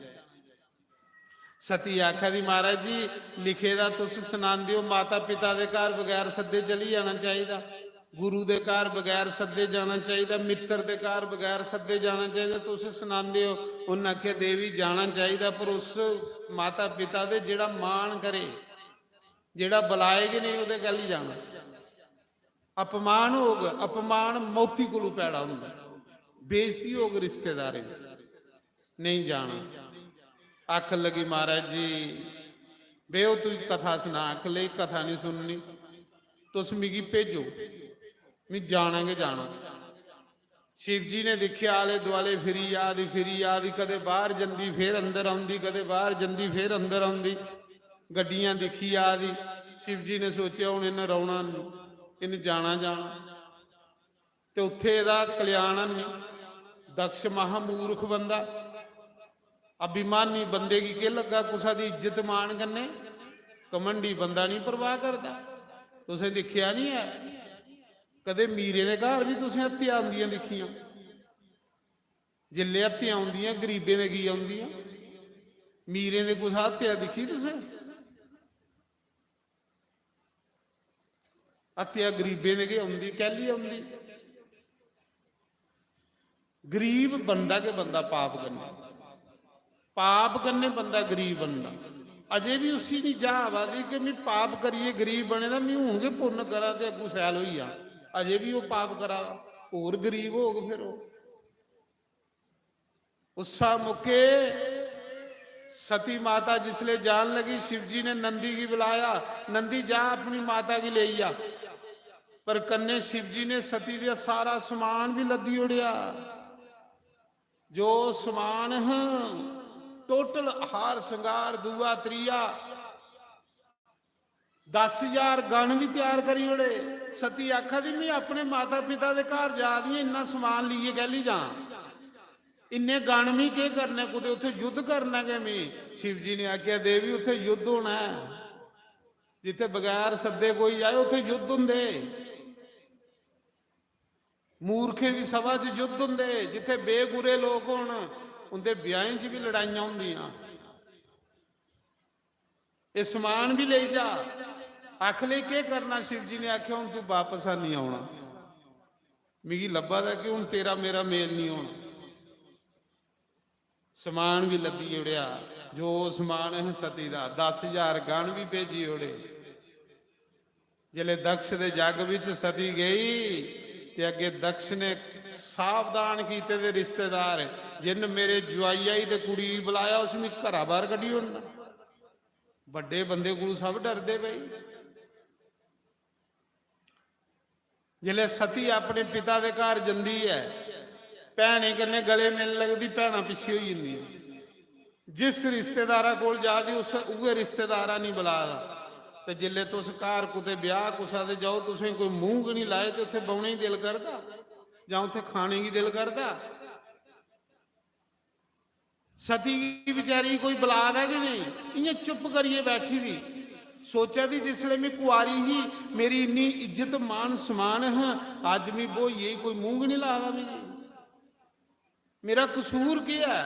सती आखा दी, महाराज जी, लिखे दा तुस सनांदे ओ, माता पिता दे घर बगैर सद्दे चली जाना चाहिदा, गुरु दे घर बगैर सद्दे जाना चाहिदा, मित्तर दे घर बगैर सद्दे जाना चाहिदा। तुस सनांदे ओ, उन्न आखेआ, देवी, जाना चाहिदा, पर उस माता पिता दे जेह्ड़ा मान करे, जेह्ड़ा बलाए गै नेईं, ओह्दे कैल्ली जाना? अपमान होग, अपमान मौती कोलू पैड़ा हुंदा, बेइज्जती होग रिश्तेदारें च, नेईं जाना। आखन लगी, महाराज जी, बेओ, तुगी कथा सना। आखन लगी, कथा नहीं सुननी, तुस मिगी भेजो, में जाना गै जाना। शिव जी ने दिक्खेआ, आले दुआले फिरी जा दी, फिरी जा दी, कदे बाहर जंदी, फिर अंदर औंदी, कदे बाहर जंदी, फिर अंदर औंदी। गड्डियां दिक्खी जा दी। शिव जी ने सोचेआ, हुन इन्न रौह्ना निं, इन्न जाना जाना। ते उत्थे एह्दा कल्याण निं। दक्ष महामूर्ख बंदा, अभिमानी बंदे गी केह् लग्गा कुसा दी इज्जत मान कन्नै? घमंडी बंदा निं परवाह करदा। तुसें दिक्खेआ निं ऐ, कदे मीरें दे घर बी तुसें हत्या होंदियां दिक्खियां? जिसलै हत्या होंदियां, गरीबें दे की औंदियां? मीरें दे कुसा हत्या दिक्खी तुसें? हत्या गरीबें दे गै औंदी, कैल्ली औंदी? गरीब बनदा गै बनदा पाप कन्नै, पाप कन्नै बंदा गरीब बनदा। अजे बी उसी निं जाह आवा दी कि में पाप करियै गरीब बने दा, में हून गै पुन्न करां ते अग्गूं सैल होई जां। अजे बी ओह् पाप करा दा, होर गरीब होग फिर ओह्। उस्सा मौके सती माता जिसले जान लगी, शिव जी ने नंदी गी बुलाया, "नंदी, जा, अपनी माता गी लेई आ।" पर कन्ने शिव जी ने सती दा सारा समान भी लद्दी ओड़ेआ। जो समान ह, टोटल हार श्रृंगार, दूआ, त्रीया, दस हजार गण भी त्यार करी ओड़े। सती आखा दी, "में अपने माता पिता दे घर जा दी आं, इन्ना समान लेइयै कैल्ली जां? इन्ने गण मी केह् करने, कुतै उत्थै युद्ध करना गै मी।" शिव जी ने आखेआ, "देवी, उत्थै युद्ध होना ऐ। जित्थै बगैर सद्दे कोई आए, उत्थै युद्ध होंदे। मूर्खें दी सभा च युद्ध होंदे, जित्थै बेगुरे लोक होन, उं'दे ब्याहें च बी लड़ाइयां होंदियां।" "एह् समान बी लेई जा।" आखले, "केह् करना?" शिव जी ने आखेआ, "हुन तू बापस निं औना। मिगी लब्भा दा कि हुन तेरा मेरा मेल निं होना।" समान बी लद्दी ओड़ेआ, जो समान ह सती दा, दस हजार गण बी भेजी ओड़े। जिसलै दक्ष दे जग बिच सती गई ते अग्गे दक्ष ने सावधान कीते दे रिश्तेदार, "जिन्न मेरे जुआइया गी ते कुड़ी गी बुलाया, उसी मी घरा बाहर कड्ढी ओड़ना।" बड्डे बंदे कोलू सब डरदे भाई। जिसलै सती अपने पिता दे घर जंदी ऐ, भैनें कन्नै गले मिलन लगदी, भैनां पिच्छे होई जंदियां। जिस रिश्तेदारा कोल जा दी, उस, उ'ऐ रिश्तेदारा निं बुला दा। ते जिसलै तुस घर कुतै ब्याह कुसै दे जाओ, तुसें कोई मूंह गै निं लाए, ते उत्थै बौह्ने गी दिल करदा जां उत्थै खाने गी दिल करदा? सती गी बेचारी गी कोई बुला दा गै नेईं, इ'यां चुप करियै बैठी दी, सोचा दी, "जिसलै में कुआरी ही, मेरी इन्नी इज्जत मान सम्मान ह, अज्ज मी ब्होइयै गी कोई मूंह गै निं ला दा मिगी। मेरा कसूर केह् ऐ?"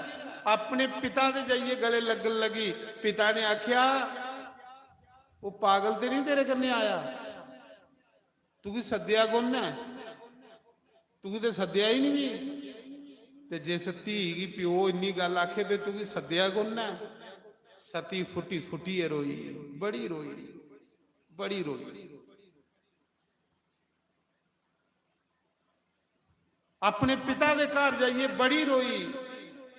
अपने पिता दे जाइयै गले लग्गन लगी। पिता ने आखेआ, "ओह् पागल ते निं तेरे कन्नै आया? तुगी सद्देआ कु'न नै? तुगी ते सद्देआ ही निं मी।" ते जिस धी गी प्यो इन्नी गल्ल आखे, "बे, तुगी सद्देआ कु'न नै?" सती फुट्टी फुट्टियै रोई, बड़ी रोई, बड़ी रोई। अपने पिता दे घर जाइयै बड़ी रोई।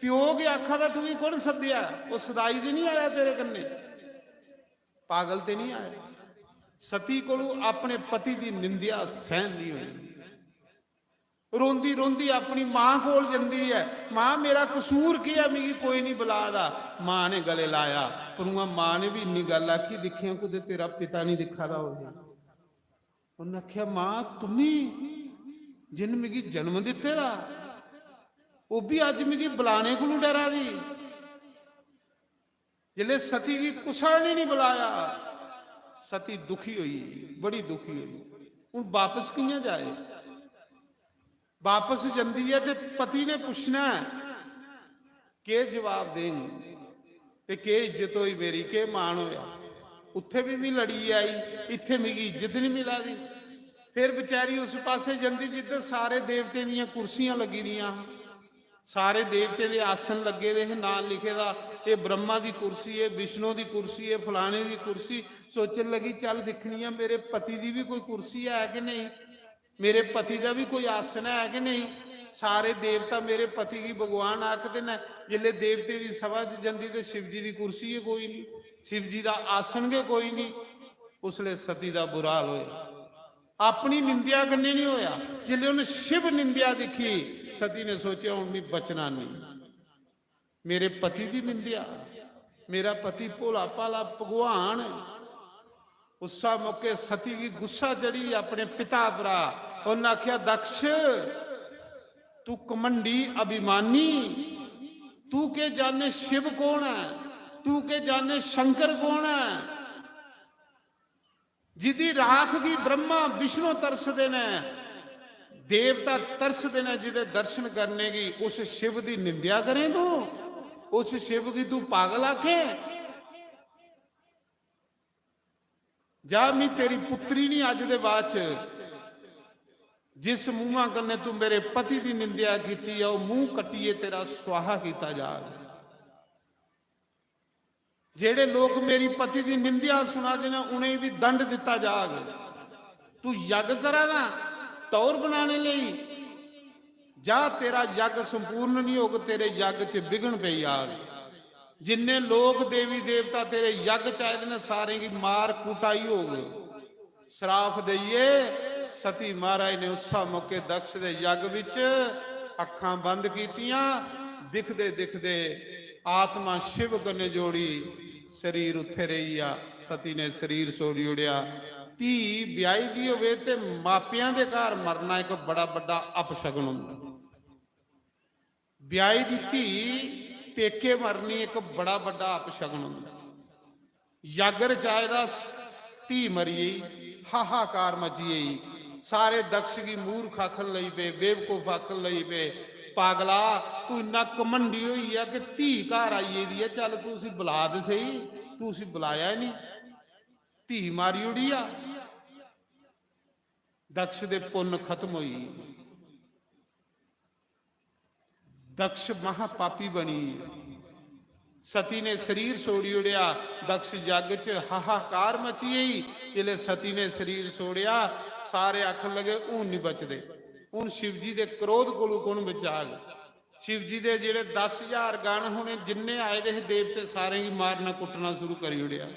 प्यो गै आखा दा, "तुगी कु'न सद्देआ? ओह् सदाई ते निं आया तेरे कन्नै? पागल ते निं आया?" सती कोलू अपने पति दी निंदेआ सैह्न निं होई। रोंदी रोंदी अपनी मां कोल जंदी ऐ, "मां, मेरा कसूर केह् ऐ, मिगी कोई नहीं बुला दा?" मां ने गले लाया, पर उ'आं मां ने भी इन्नी गल्ल आखी, "दिक्खेआं, कुतै तेरा पिता नहीं दिक्खा दा होवे।" उन्नै आखेआ, "मां, तुम्मी जिन मिगी जन्म दित्ते दा, ओह् बी अज्ज मिगी बुलाने कोलू डरा दी।" जिसलै सती गी कुसै ने नहीं बुलाया, सती दुखी होई, बड़ी दुखी होई। हून बापस कि'यां जाए? बापस जंदी ऐ ते पति ने पुच्छना ऐ, "केह् जवाब देंग? ते केह् इज्जत होई मेरी, केह् मान होया? उत्थे भी मी लड़ियै आई, इत्थे मिगी इज्जत नहीं मिला दी।" फिर बेचारी उस पासे जंदी जिद्धर सारे देवतें दियां कुर्सियां लग्गी दियां हां, सारे देवतें दे आसन लग्गे दे हे, नां लिखे दा, "एह् ब्रह्मा दी कुर्सी, एह् विष्णु दी कुर्सी, एह् फलाने दी कुर्सी।" सोचन लगी, "चल दिक्खनी आं, मेरे पति दी भी कोई कुर्सी है कि नहीं, मेरे पति दा भी कोई आसन है कि नहीं।" सारे देवता मेरे पति गी भगवान आखदे न। जिसलै देवतें दी सभा च जंदी ते शिव जी दी कुर्सी गै कोई नहीं, शिव जी दा आसन गै कोई नहीं। उसलै सती दा बुरा हाल होया। अपनी निंदेआ कन्नै नहीं होया। जिसलै उन्हें शिव निंदेआ दिक्खी, सती ने सोचेआ, "हुन मी बचना नहीं।" मेरे पति दी निंदेआ, मेरा पति भोला भाला भगवान। उस्सा मौके सती गी गुस्सा चढ़ी अपने पिता परा। उन्नै आखेआ, "दक्ष, तू घमंडी, अभिमानी, तू के जाने शिव कौन है, तू के जाने शंकर कौन है, जिदी राख गी ब्रह्मा विष्णु तरसदे ने, देवता तरसदे ने, जिदे दर्शन करने गी उस शिव दी निंदेआ करें तू, उस शिव गी तू पागल आखे? जा, मी तेरी पुत्री नहीं अज्ज दे बाद च, जिस मुंहा कन्नै तू मेरे पति दी निंदेआ कीती ऐ, ओह मुंह कट्टियै तेरा स्वाहा कीता जाग। जेड़े लोक मेरी पति दी निंदेआ सुना दे न, उ'नेंगी भी दंड दिता जाग। तू यज्ञ करा ना टौर बनाने लेई, जा, तेरा यज्ञ संपूर्ण नहीं होग, तेरे यज्ञ च विघ्न पेई जाग। जिन्ने लोक देवी देवता तेरे यज्ञ च आए दे न, सारें गी मार कुटाई होग। श्राप देइयै सती महाराज ने उस्सा मौके दक्ष दे यज्ञ विच अक्खां बंद कीतियां। दिखदे दिखदे आत्मा शिव कन्नै जोड़ी, शरीर उत्थे रेही गेआ। सती ने शरीर छोड़ी ओड़ेआ। धी ब्याही दी होवे ते मापियां दे घर मरना इक बड़ा बड्डा अपशगन होंदा। ब्याही दी धी पेके मरनी इक बड़ा बड्डा अपशगन होंदा। यज्ञ रचाए दा, धी मरी गेई, हाहाकार मची गेई। सारे दक्ष गी मूर्ख आखन लगी पे, बेवकूफ आखन लगी पे, "पागला, तू इन्ना घमंडी होई गेआ कि धी घर आई गेदी ऐ, चल तू उसी बुला ते सही, तू उसी बुलाया ही नहीं, धी मारी ओड़ी आ।" दक्ष दे पुन्न खत्म होई। दक्ष महापापी बनी। सती ने शरीर छोड़ी ओड़ेआ। दक्ष यज्ञ च हाहाकार मची गई। जिसलै सती ने शरीर छोड़ेआ, सारे आखन लगे, "हून नहीं बचदे, हून शिव जी दे क्रोध कोलू कौन बचाग?" शिव जी दे जेड़े दस हजार गण होने, जिन्ने आए दे हे देवते, सारें गी मारना कुट्टना शुरू करी ओड़ेआ।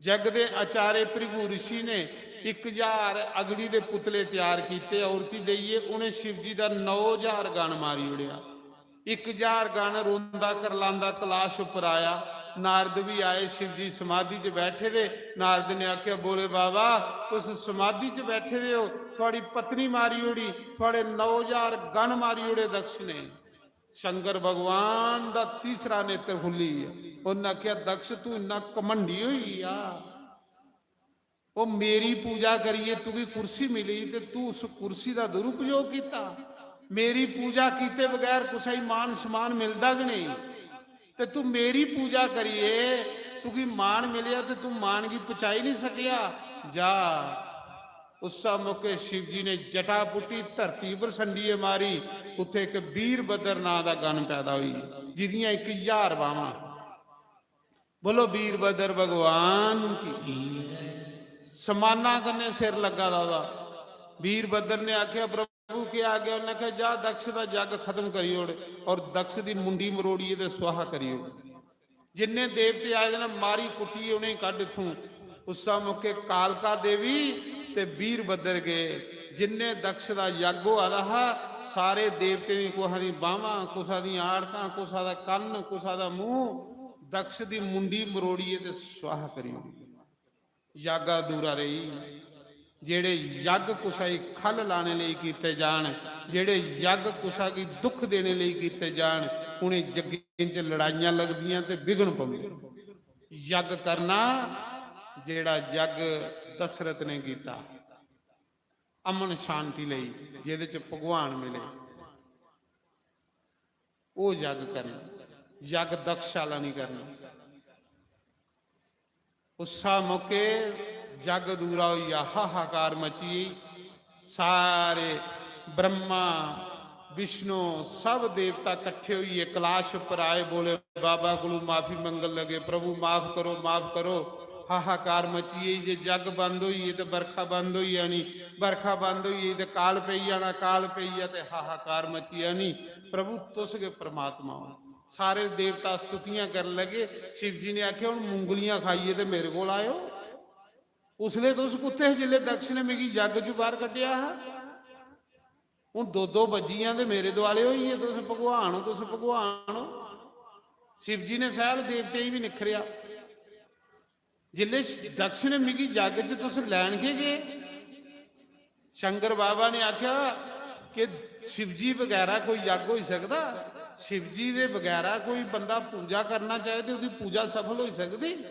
जग दे आचार्य भृगु ऋषि ने इक हजार अग्नि दे पुतले तैयार कीते, आहुति देइयै उ'नें शिव जी दा नौ हजार गण मारी ओड़ेआ। इक हजार गण रोंदा करलांदा कैलाश उप्पर आया। नारद भी आए, शिव जी समाधि च बैठे दे। नारद ने आखेआ, "भोले बाबा, तुस समाधि च बैठे दे हो, थुआड़ी पत्नी मारी ओड़ी, थुआड़े नौ हजार गण मारी ओड़े दक्ष ने।" शंकर भगवान दा तीसरा नेत्र खुल्ली गेआ। उन्नै आखेआ, "दक्ष, तू इन्ना घमंडी होई गेआ, ओह मेरी पूजा करियै तुगी कुर्सी मिली ते तू उस कुर्सी दा दुरुपयोग कीता। मेरी पूजा कीते बगैर कुसै गी मान सम्मान मिलदा गै नहीं, ते तू मेरी पूजा करियै तुगी मान मिलेआ ते तू मान गी पचाई नहीं सकेआ। जा।" उस्सा मौके शिव जी ने जटा पुट्टी, धरती पर संडिये मारी, उत्थे इक वीरभद्र नां दा गण पैदा होई, जिदियां इक हजार बावां। बोलो वीरभद्र भगवान की। समाना कन्नै सिर लग्गा दा ओह्दा। वीरभद्र ने आखेआ, "प्रभु, केह् आ गेआ?" उन्नै आखेआ, "जा, दक्ष दा जग खत्म करी ओड़ और दक्ष दी मुंडी मरोड़ियै ते स्वाहा करी ओड़।" जिन्ने देवते आए दे न, मारी कुट्टियै उ'नेंगी कड्ढ इत्थूं। उस्सा मौके कालका देवी ते वीरभद्र गे। जिन्ने दक्ष दा यज्ञ होआ दा हा, सारे देवतें दी, कुसा दी बांह्‌वां, कुसा दियां आड़कां, कुसा दा कन्न, कुसा दा मूंह, दक्ष दी मुंडी मरोड़ियै ते स्वाहा करी ओड़ी। यज्ञ अधूरा रेही। जेह्ड़े यज्ञ कुसा गी खल लाने लेई कीते जान, जेह्ड़े यज्ञ कुसा गी दुख देने लेई कीते जान, उ'नें यज्ञें च लड़ाइयां लगदियां ते विघ्न पौंदे। यज्ञ करना, जेह्ड़ा यज्ञ दशरथ ने कीता, अमन शांति लेई, जेह्दे च भगवान मिले, ओह् यज्ञ करना, यज्ञ दक्ष आह्ला निं करना। उस्सा मौके यज्ञ अधूरा होई गेआ, हाहाकार मची गेई। सारे ब्रह्मा, विष्णु, सब देवता कट्ठे होइयै कैलाश उप्पर आए, बोले, "बाबा कोलू माफी मंगन लगे, प्रभु माफ करो, माफ करो।" हाहाकार मची गेई जे यज्ञ बंद होई गे ते बरखा बंद होई जानी, बरखा बंद होई गेई ते काल पेई जाना, काल पेई गेआ ते हाहाकार मची जानी। प्रभु तुस गै परमात्मा हो। सारे देवता स्तुतियां करन लगे। शिव जी ने आखेआ, "हुन मुंगलियां खाइयै ते मेरे कोल आएओ। उसलै तुस कुत्थै हे जिसलै दक्ष ने मिगी यज्ञ चों बाह्र कड्ढेआ हा? हुन दो दो बज्जियां ते मेरे दुआले होई गे, तुस भगवान हो, तुस भगवान हो।" शिव जी ने सैल देवतें गी बी निक्खरेआ। जिसलै दक्ष ने मिगी यज्ञ च तुस लैन गै गे, शंकर बाबा ने आखेआ कि शिव जी बगैरा कोई यज्ञ होई सकदा? शिव जी दे बगैरा कोई बंदा पूजा करना चाहे ते ओह्दी पूजा सफल होई सकदी?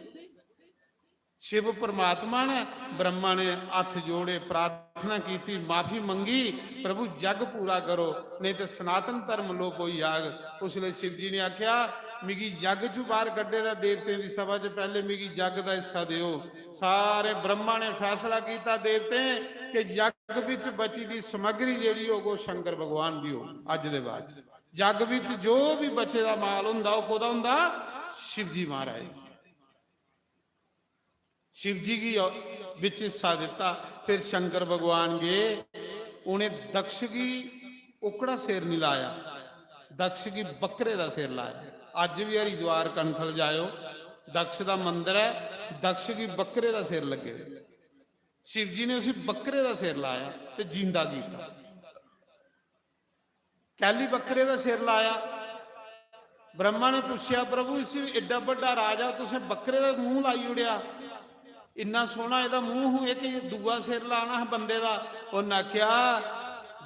शिव परमात्मा ने, ब्रह्मा ने हत्थ जोड़े, प्रार्थना कीती, माफी मंगी, "प्रभु, यज्ञ पूरा करो, नेईं ते सनातन धर्म लोप होई जाग।" उसलै शिव जी ने आखेआ, "मिगी यज्ञ चों बाह्र कड्ढे दा, देवतें दी सभा च पैह्ले मिगी यज्ञ दा हिस्सा देओ।" सारे ब्रह्मा ने फैसला कीता देवतें कि यज्ञ बिच बची दी समग्री जेह्ड़ी होग, ओह् शंकर भगवान दी होग। अज्ज दे बाद च यज्ञ बिच जो बी बचे दा माल होंदा, ओह् कोह्दा होंदा? शिव जी महाराज। शिव जी गी बिच हिस्सा दित्ता। फिर शंकर भगवान गे, उ'नें दक्ष गी ओकड़ा सिर निं लाया, दक्ष गी बक्करे दा सिर लाया। अज्ज बी हरिद्वार कनखल जाएओ, दक्ष दा मंदर ऐ, दक्ष गी बक्करे दा सिर लग्गे दे। शिव जी ने उसी बक्करे दा सिर लाया ते जींदा कीता। कैली बक्करे दा सिर लाया? ब्रह्मा ने पुच्छेआ, "प्रभु, इसी एड्डा बड्डा राजा तुसें बक्करे दा मूंह लाई ओड़ेआ? इन्ना सोह्ना एह्दा मूंह, इक एह् दूआ सिर लाना हा बंदे दा।" उन्न आखेआ,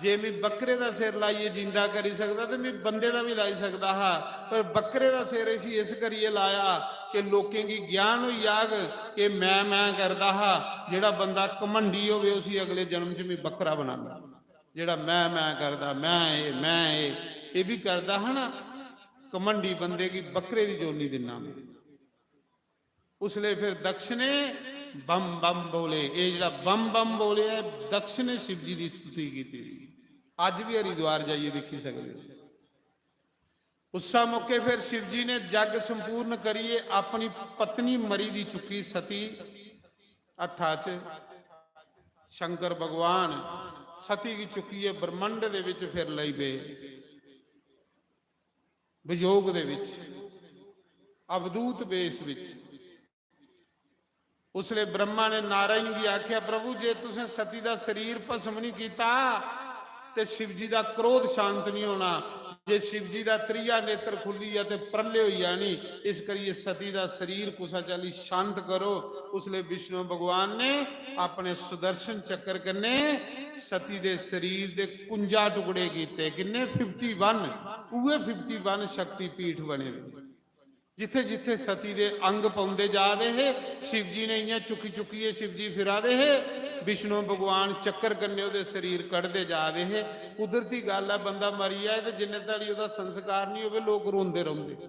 "जे मी बक्करे दा सिर लाइयै जींदा करी सकदा ते मी बंदे दा बी लाई सकदा हा, पर बक्करे दा सिर इसी इस करियै लाया कि लोकें गी ज्ञान होई जाग कि मैं, मैं करदा हा। जेह्ड़ा बंदा घमंडी होवे, उसी अगले जन्म च मी बक्करा बनांदा।" जेह्ड़ा मैं, मैं करदा, मैं एह्, मैं एह्, एह् बी करदा हा ना, घमंडी बंदे गी बक्करे दी जोनी दिन्ना मैं। उसलै फिर दक्ष ने बम बम बोले, एह् जेह्ड़ा बम बम बोले ऐ, दक्ष ने शिव जी दी स्तुति कीती दी। अज्ज बी हरिद्वार जाइयै दिक्खी सकदे ओ। उस्सा मौके फिर शिव जी ने जग संपूर्ण करियै अपनी पत्नी मरी दी चुक्की सती हत्था च। शंकर भगवान सती गी चुक्कियै ब्रह्मंड दे विच फिर लई पे, वियोग दे विच, अवधूत वेश विच। उसले ब्रह्मा ने नारायण गी आख्या, "प्रभु, जे तुसें सती दा शरीर भस्म नहीं कीता, ते शिव जी दा क्रोध शांत नहीं होना। जे शिव जी दा त्रीया नेत्र खुल्ली जा ते प्रलय होई जानी। इस करियै सती दा शरीर कुसा चाल्ली शांत करो।" उसले विष्णु भगवान ने अपने सुदर्शन चक्कर कन्नै सती दे शरीर दे कुंजा टुकड़े कीते। किन्ने? Fifty one. उए फिफ्टी वन शक्ति पीठ बने दे। जिथे जिथे सती दे अंग पौंदे जा दे हे, शिव जी ने इयां चुकी चुकिये शिव जी फिरा दे हे, विष्णु भगवान चक्कर कन्नै ओहदे शरीर कढदे जा दे हे। कुदरती गल्ल ऐ, बंदा मरी जाए ते जिन्ने धड़ी ओहदा संस्कार नहीं होवे, लोक रोंदे रौंहदे।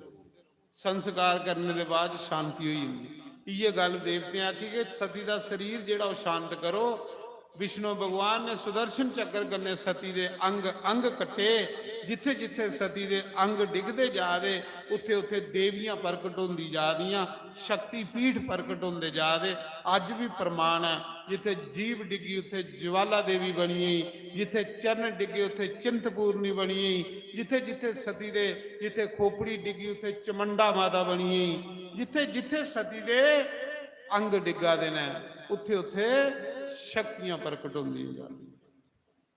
संस्कार करने दे बाद शांति होई जंदी। इयै गल्ल देवतें आखी कि सती दा शरीर जेहड़ा ओह शांत करो। विष्णु भगवान ने सुदर्शन चक्कर कन्नै सती दे अंग अंग कट्टे। जिथे जिथे सती दे अंग डिगदे जा दे, उत्थे उत्थे देवियां प्रकट होंदी जा दियां, शक्ति पीठ प्रकट होंदे जा दे। अज्ज भी प्रमाण ऐ, जिथे जीभ डिग्गी उत्थे ज्वाला देवी बनी गेई, जिथे चरण डिग्गे उत्थे चिंतपूर्णी बनी गेई, जिथे जिथे सती दे, जिथे खोपड़ी डिग्गी उत्थे चमुंडा माता बनी गेई, जिथे जिथे सती दे अंग डिग्गा दे न, उत्थे उत्थे शक्तियां प्रकट होंदियां जा दियां।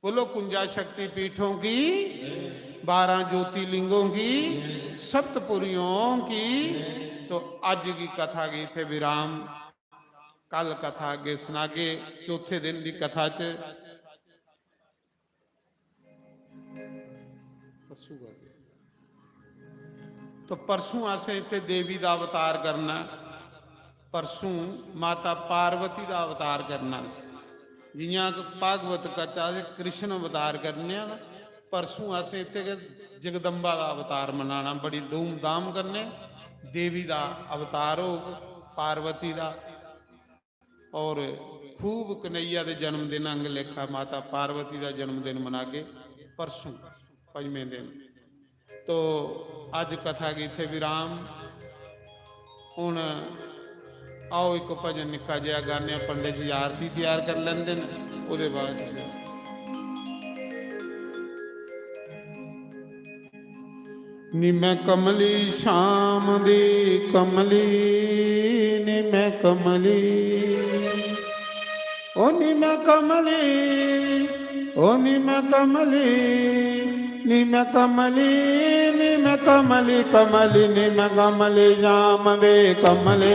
बोलो, कुंजा शक्ति पीठों की, बारह ज्योतिर्लिंगों की, सप्तपुरियों की। तो अज की कथा की इत्थे विराम। कल कथा अगे सुनागे, चौथे दिन की कथा च। परसों का। तो परसों असें इत्थे देवी दा अवतार करना, परसों माता पार्वती दा अवतार करना। जियां कि भागवत कथा च कृष्ण अवतार करने आं, परसों असें इत्थे गै जगदम्बा दा अवतार मनाना। बड़ी धूमधाम कन्नै देवी दा अवतार होग, पार्वती दा। और खूब कन्हैया दे जन्मदिन आंग लेखा माता पार्वती दा जन्मदिन मनागे परसों, पंजमें दिन। तो अज कथा गी इत्थे विराम। हुन आओ, इक भजन निक्का जेहा गाने, पंडित जी आरती त्यार कर लैंदे न, ओह्दे बाद नी मैं कमली श्याम दी कमली, नी मैं कमली, ओ नी मैं कमली, ओ नी मैं कमली, नी मैं कमली, नी मैं कमली, कमली, नी मैं कमली श्याम दे कमली,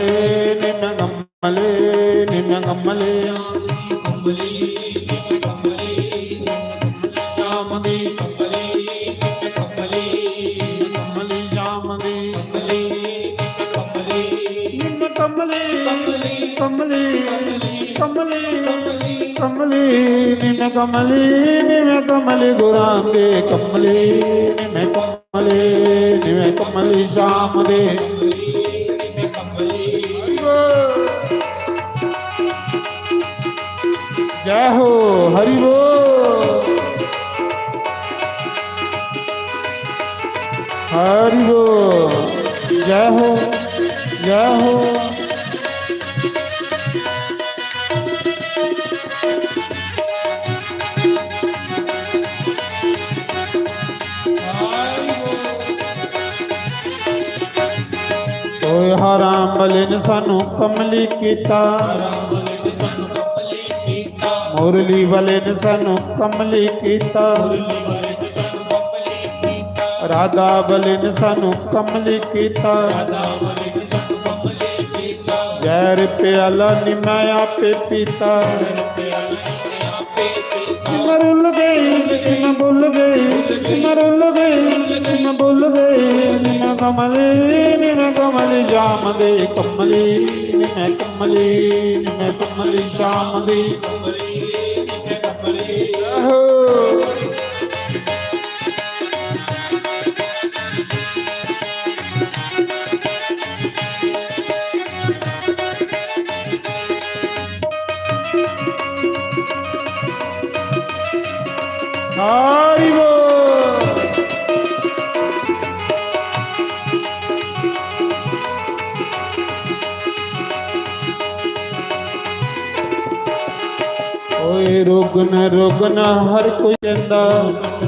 नी मैं कमली, नी मैं कमली। श्याम दी कमली, कमली, कमली श्याम दी। निम्न कमली, कमली, कमली, कमली, निम्न कमली, निम्न कमली गुराम दे कमली, निम्न कमली, निम्न कमली श्याम दे। जय हो, हरि बोल, हरि बोल, जय हो, जय हो। ओए हराम बले ने सानू कमली कीता, मुरली बले ने सानू कमली कीता, राधा बले ने सानू कमली कीता। जहर प्याला नी मैं आपे पीता। मैं रुल गई, मैं भुल गई, मैं रुल गई, मैं भुल गई। नी मैं कमली, नी मैं कमली श्याम दे कमली, नी मैं कमली, नी मैं कमली श्याम दे। आहो। हरि बोल। ओए रोगन रोगन हर कोई कहंदा,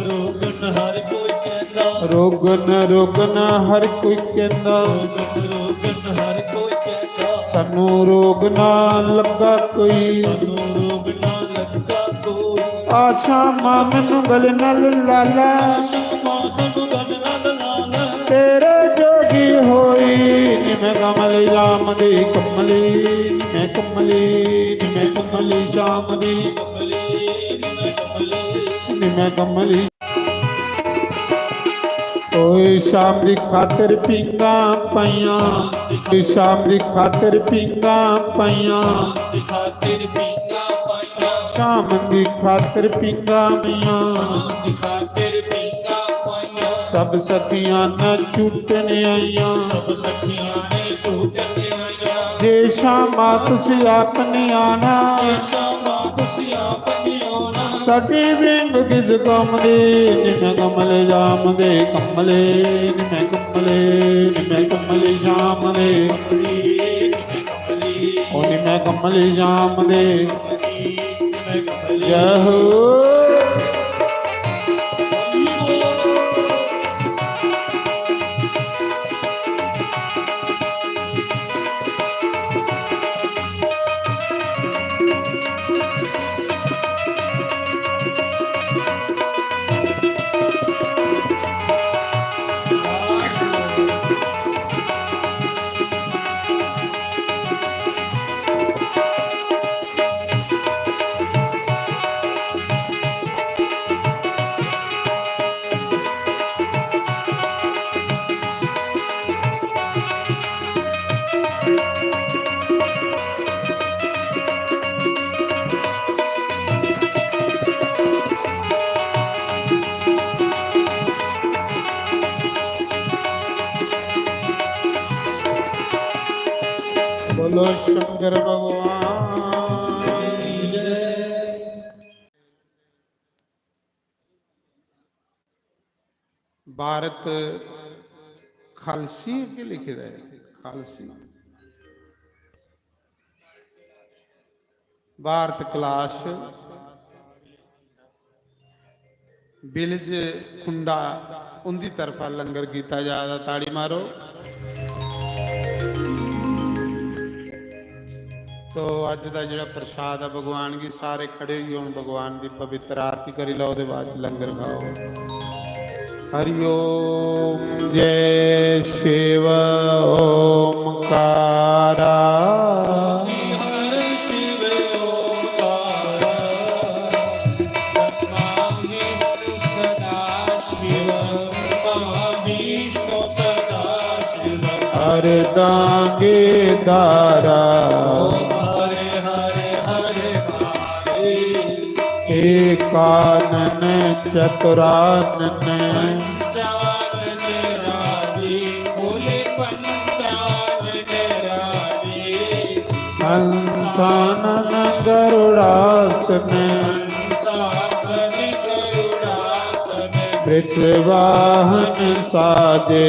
रोगन हर कोई कहंदा, रोगन रोगन हर कोई कहंदा, रोगन रोगन हर कोई कहंदा। सानू रोग ना लगा कोई, सानू रोग ना लगा कोई। आशा मां मैनू गले नाल ला ला, आशा मां सानू गले नाल ला ला। तेरे जोगी होई नी मैं कमली श्याम दी कमली, नी मैं कमली, नी मैं कमली श्याम दी कमली, नी मैं कमली, नी मैं कमली। ओए श्याम दी खातर पींगा पाइयां, ओए श्याम दी खातर पींगा पाइयां, श्याम दी खातर पींगा पाइयां। सब सखियां ने छूटन आइयां। सब सखियां ने छूटन आइयां। जे श्यामा तुसी आप नहीं आना, जे श्यामा तुसी आप नहीं आना। साडी विंग किस कम दी, निमे कमले जाम दे कमले, निमे कमले, निमे कमले जाम दे। ओ निमे कमले जाम दे। जय हो। बोलो शंकर भगवान। भारत खालसी के लिखे दा है? खालसी। भारत कलाश विलेज खुंडा, उंदी तरफा लंगर कीता जा दा। ताड़ी मारो। तो अज्ज दा जेह्ड़ा प्रसाद ऐ, भगवान गी, सारे खड़े होइयै हुन भगवान दी पवित्र आरती करी लैओ, ओह्दे बाद च लंगर खाओ। हरि ओम जय शिव ओमकारा। हर शिव ओंकारा, ब्रह्मा विष्णु सदा शिव, ब्रह्मा विष्णु सदा शिव। अर्धांगी धारा। ओम हरे हरे हरे महादेव। एकानन चतुरानन। पंचानन राजी, बोले पंचानन राजी। हंसानन गरुड़ासन। हंसासन गरुड़ासन। वृषवाहन साजे।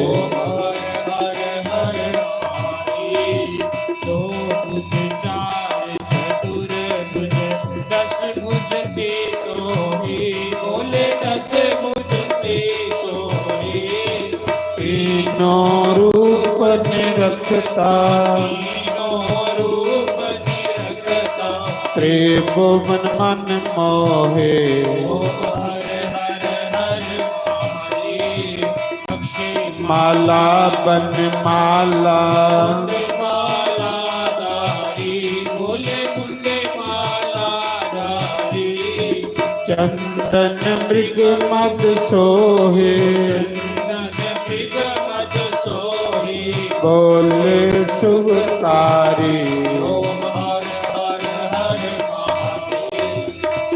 ओम हर हर हर महादेव। दो भुज चार चतुर्भुज, दस भुज ते सोही, बोले दस भुज ते सोही। तीनों रूप निरखता। तीनों रूप निरखता। त्रिभुवन मन मोहे। ओम हर हर हर महादेव। अक्षय माला बन माला। माला धारी, बोले मुंडे माला धारी। चंदन मृग मद सोहे। चंदन मृग मद सोहे। बोले सुखकारी। ओम हर हर हर महादेव।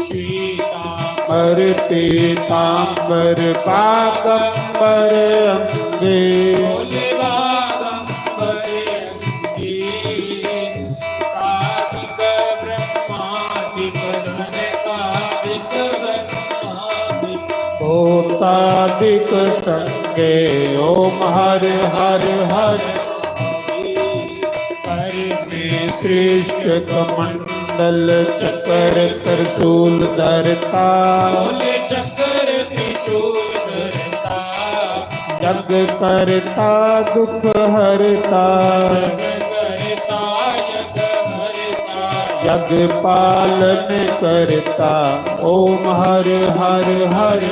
श्वेतांबर पीतांबर बागंबर अंगे। बोले बागंबर अंगे। आदिक ब्रह्मादिक सनकादिक गणादिक। भूतादिक संगे। ओम हर हर हर। कर में श्रेष्ठ कमंडल चक्र त्रिशूल धरता। बोले चक्र त्रिशूल धरता। जग करता दुख हरता। जग करता, जग हरता। जग पालन करता। ओम हर हर हर।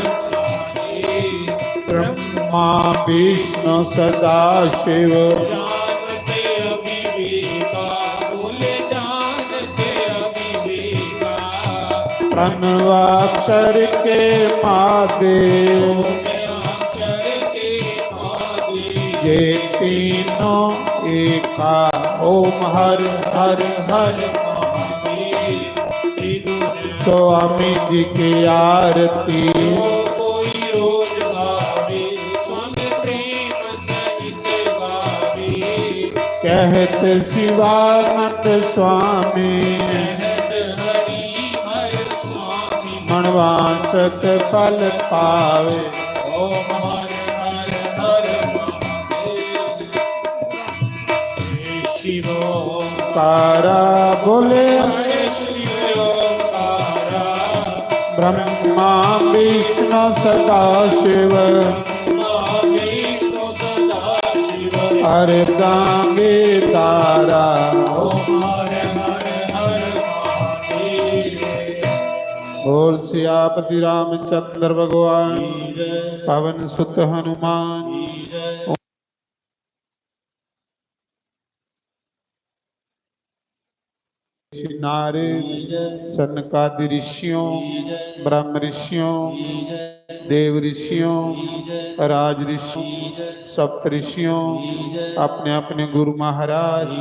ब्रह्मा विष्णु सदा शिव। जानते अविवेका, बोले जानते अविवेका। प्रणवाक्षर के महादेव। अक्षर के महादेव। ये तीनों एका। ओम हर हर हर। महादेव। स्वामी जी की आरती। जो कोई रोज गावे, स्वामी प्रेम सहित गावे। कहत शिवानंद स्वामी। कहत हरि हर स्वामी। मनवांछित फल पावे। ओम हर हर हर महादेव। शिव ओंकारा बोले। हरे शिव ओंकारा। ब्रह्मा विष्णु सदा शिव। ब्रह्मा विष्णु सदा शिव। अर्धांगी धारा। ओम हर हर हर महादेव। बोल सियापति रामचंद्र भगवान। की जय। पवन सुत हनुमान। की जय। ऋषि नारद, सनकादि ऋषियों, ब्रह्म ऋषियों, देव ऋषियों, राज ऋषियों, सप्त ऋषियों, अपने अपने गुरु महाराज,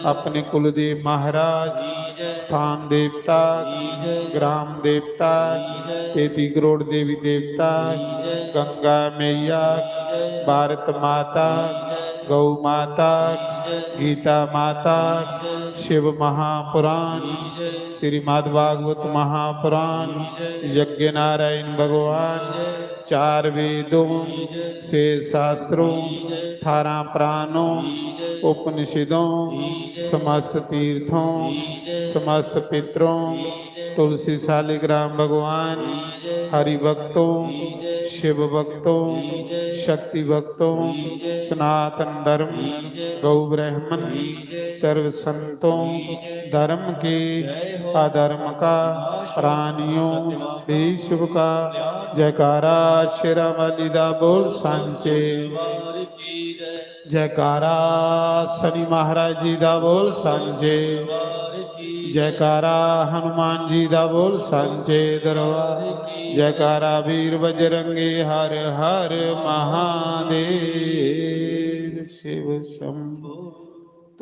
अपने कुलदेव महाराज, स्थान देवता, ग्राम देवता, तैंती करोड़ देवी देवता, गंगा मैया, भारत माता, गौ माता, गीता माता, शिव महापुराण, श्रीमद् भागवत महापुराण, यज्ञ नारायण भगवान, चार वेदों, छह शास्त्रों, अठारह पुराणों, उपनिषदों, समस्त तीर्थों, समस्त पितरों, तुलसी शालिग्राम भगवान, हरि भक्तों, शिव भक्तों, शक्ति भक्तों, सनातन धर्म, गौ ब्राह्मण, सर्व संतों, धर्म के अधर्म का, प्राणियों, विश्व का। जयकारा शेरां वाली दा बोल सांचे। जयकारा शनि महाराज जी दा बोल सांचे। जयकारा हनुमान जी दा बोल सांचे दरबार। जयकारा वीर बजरंगी, हर हर महादेव, शिव शंभो।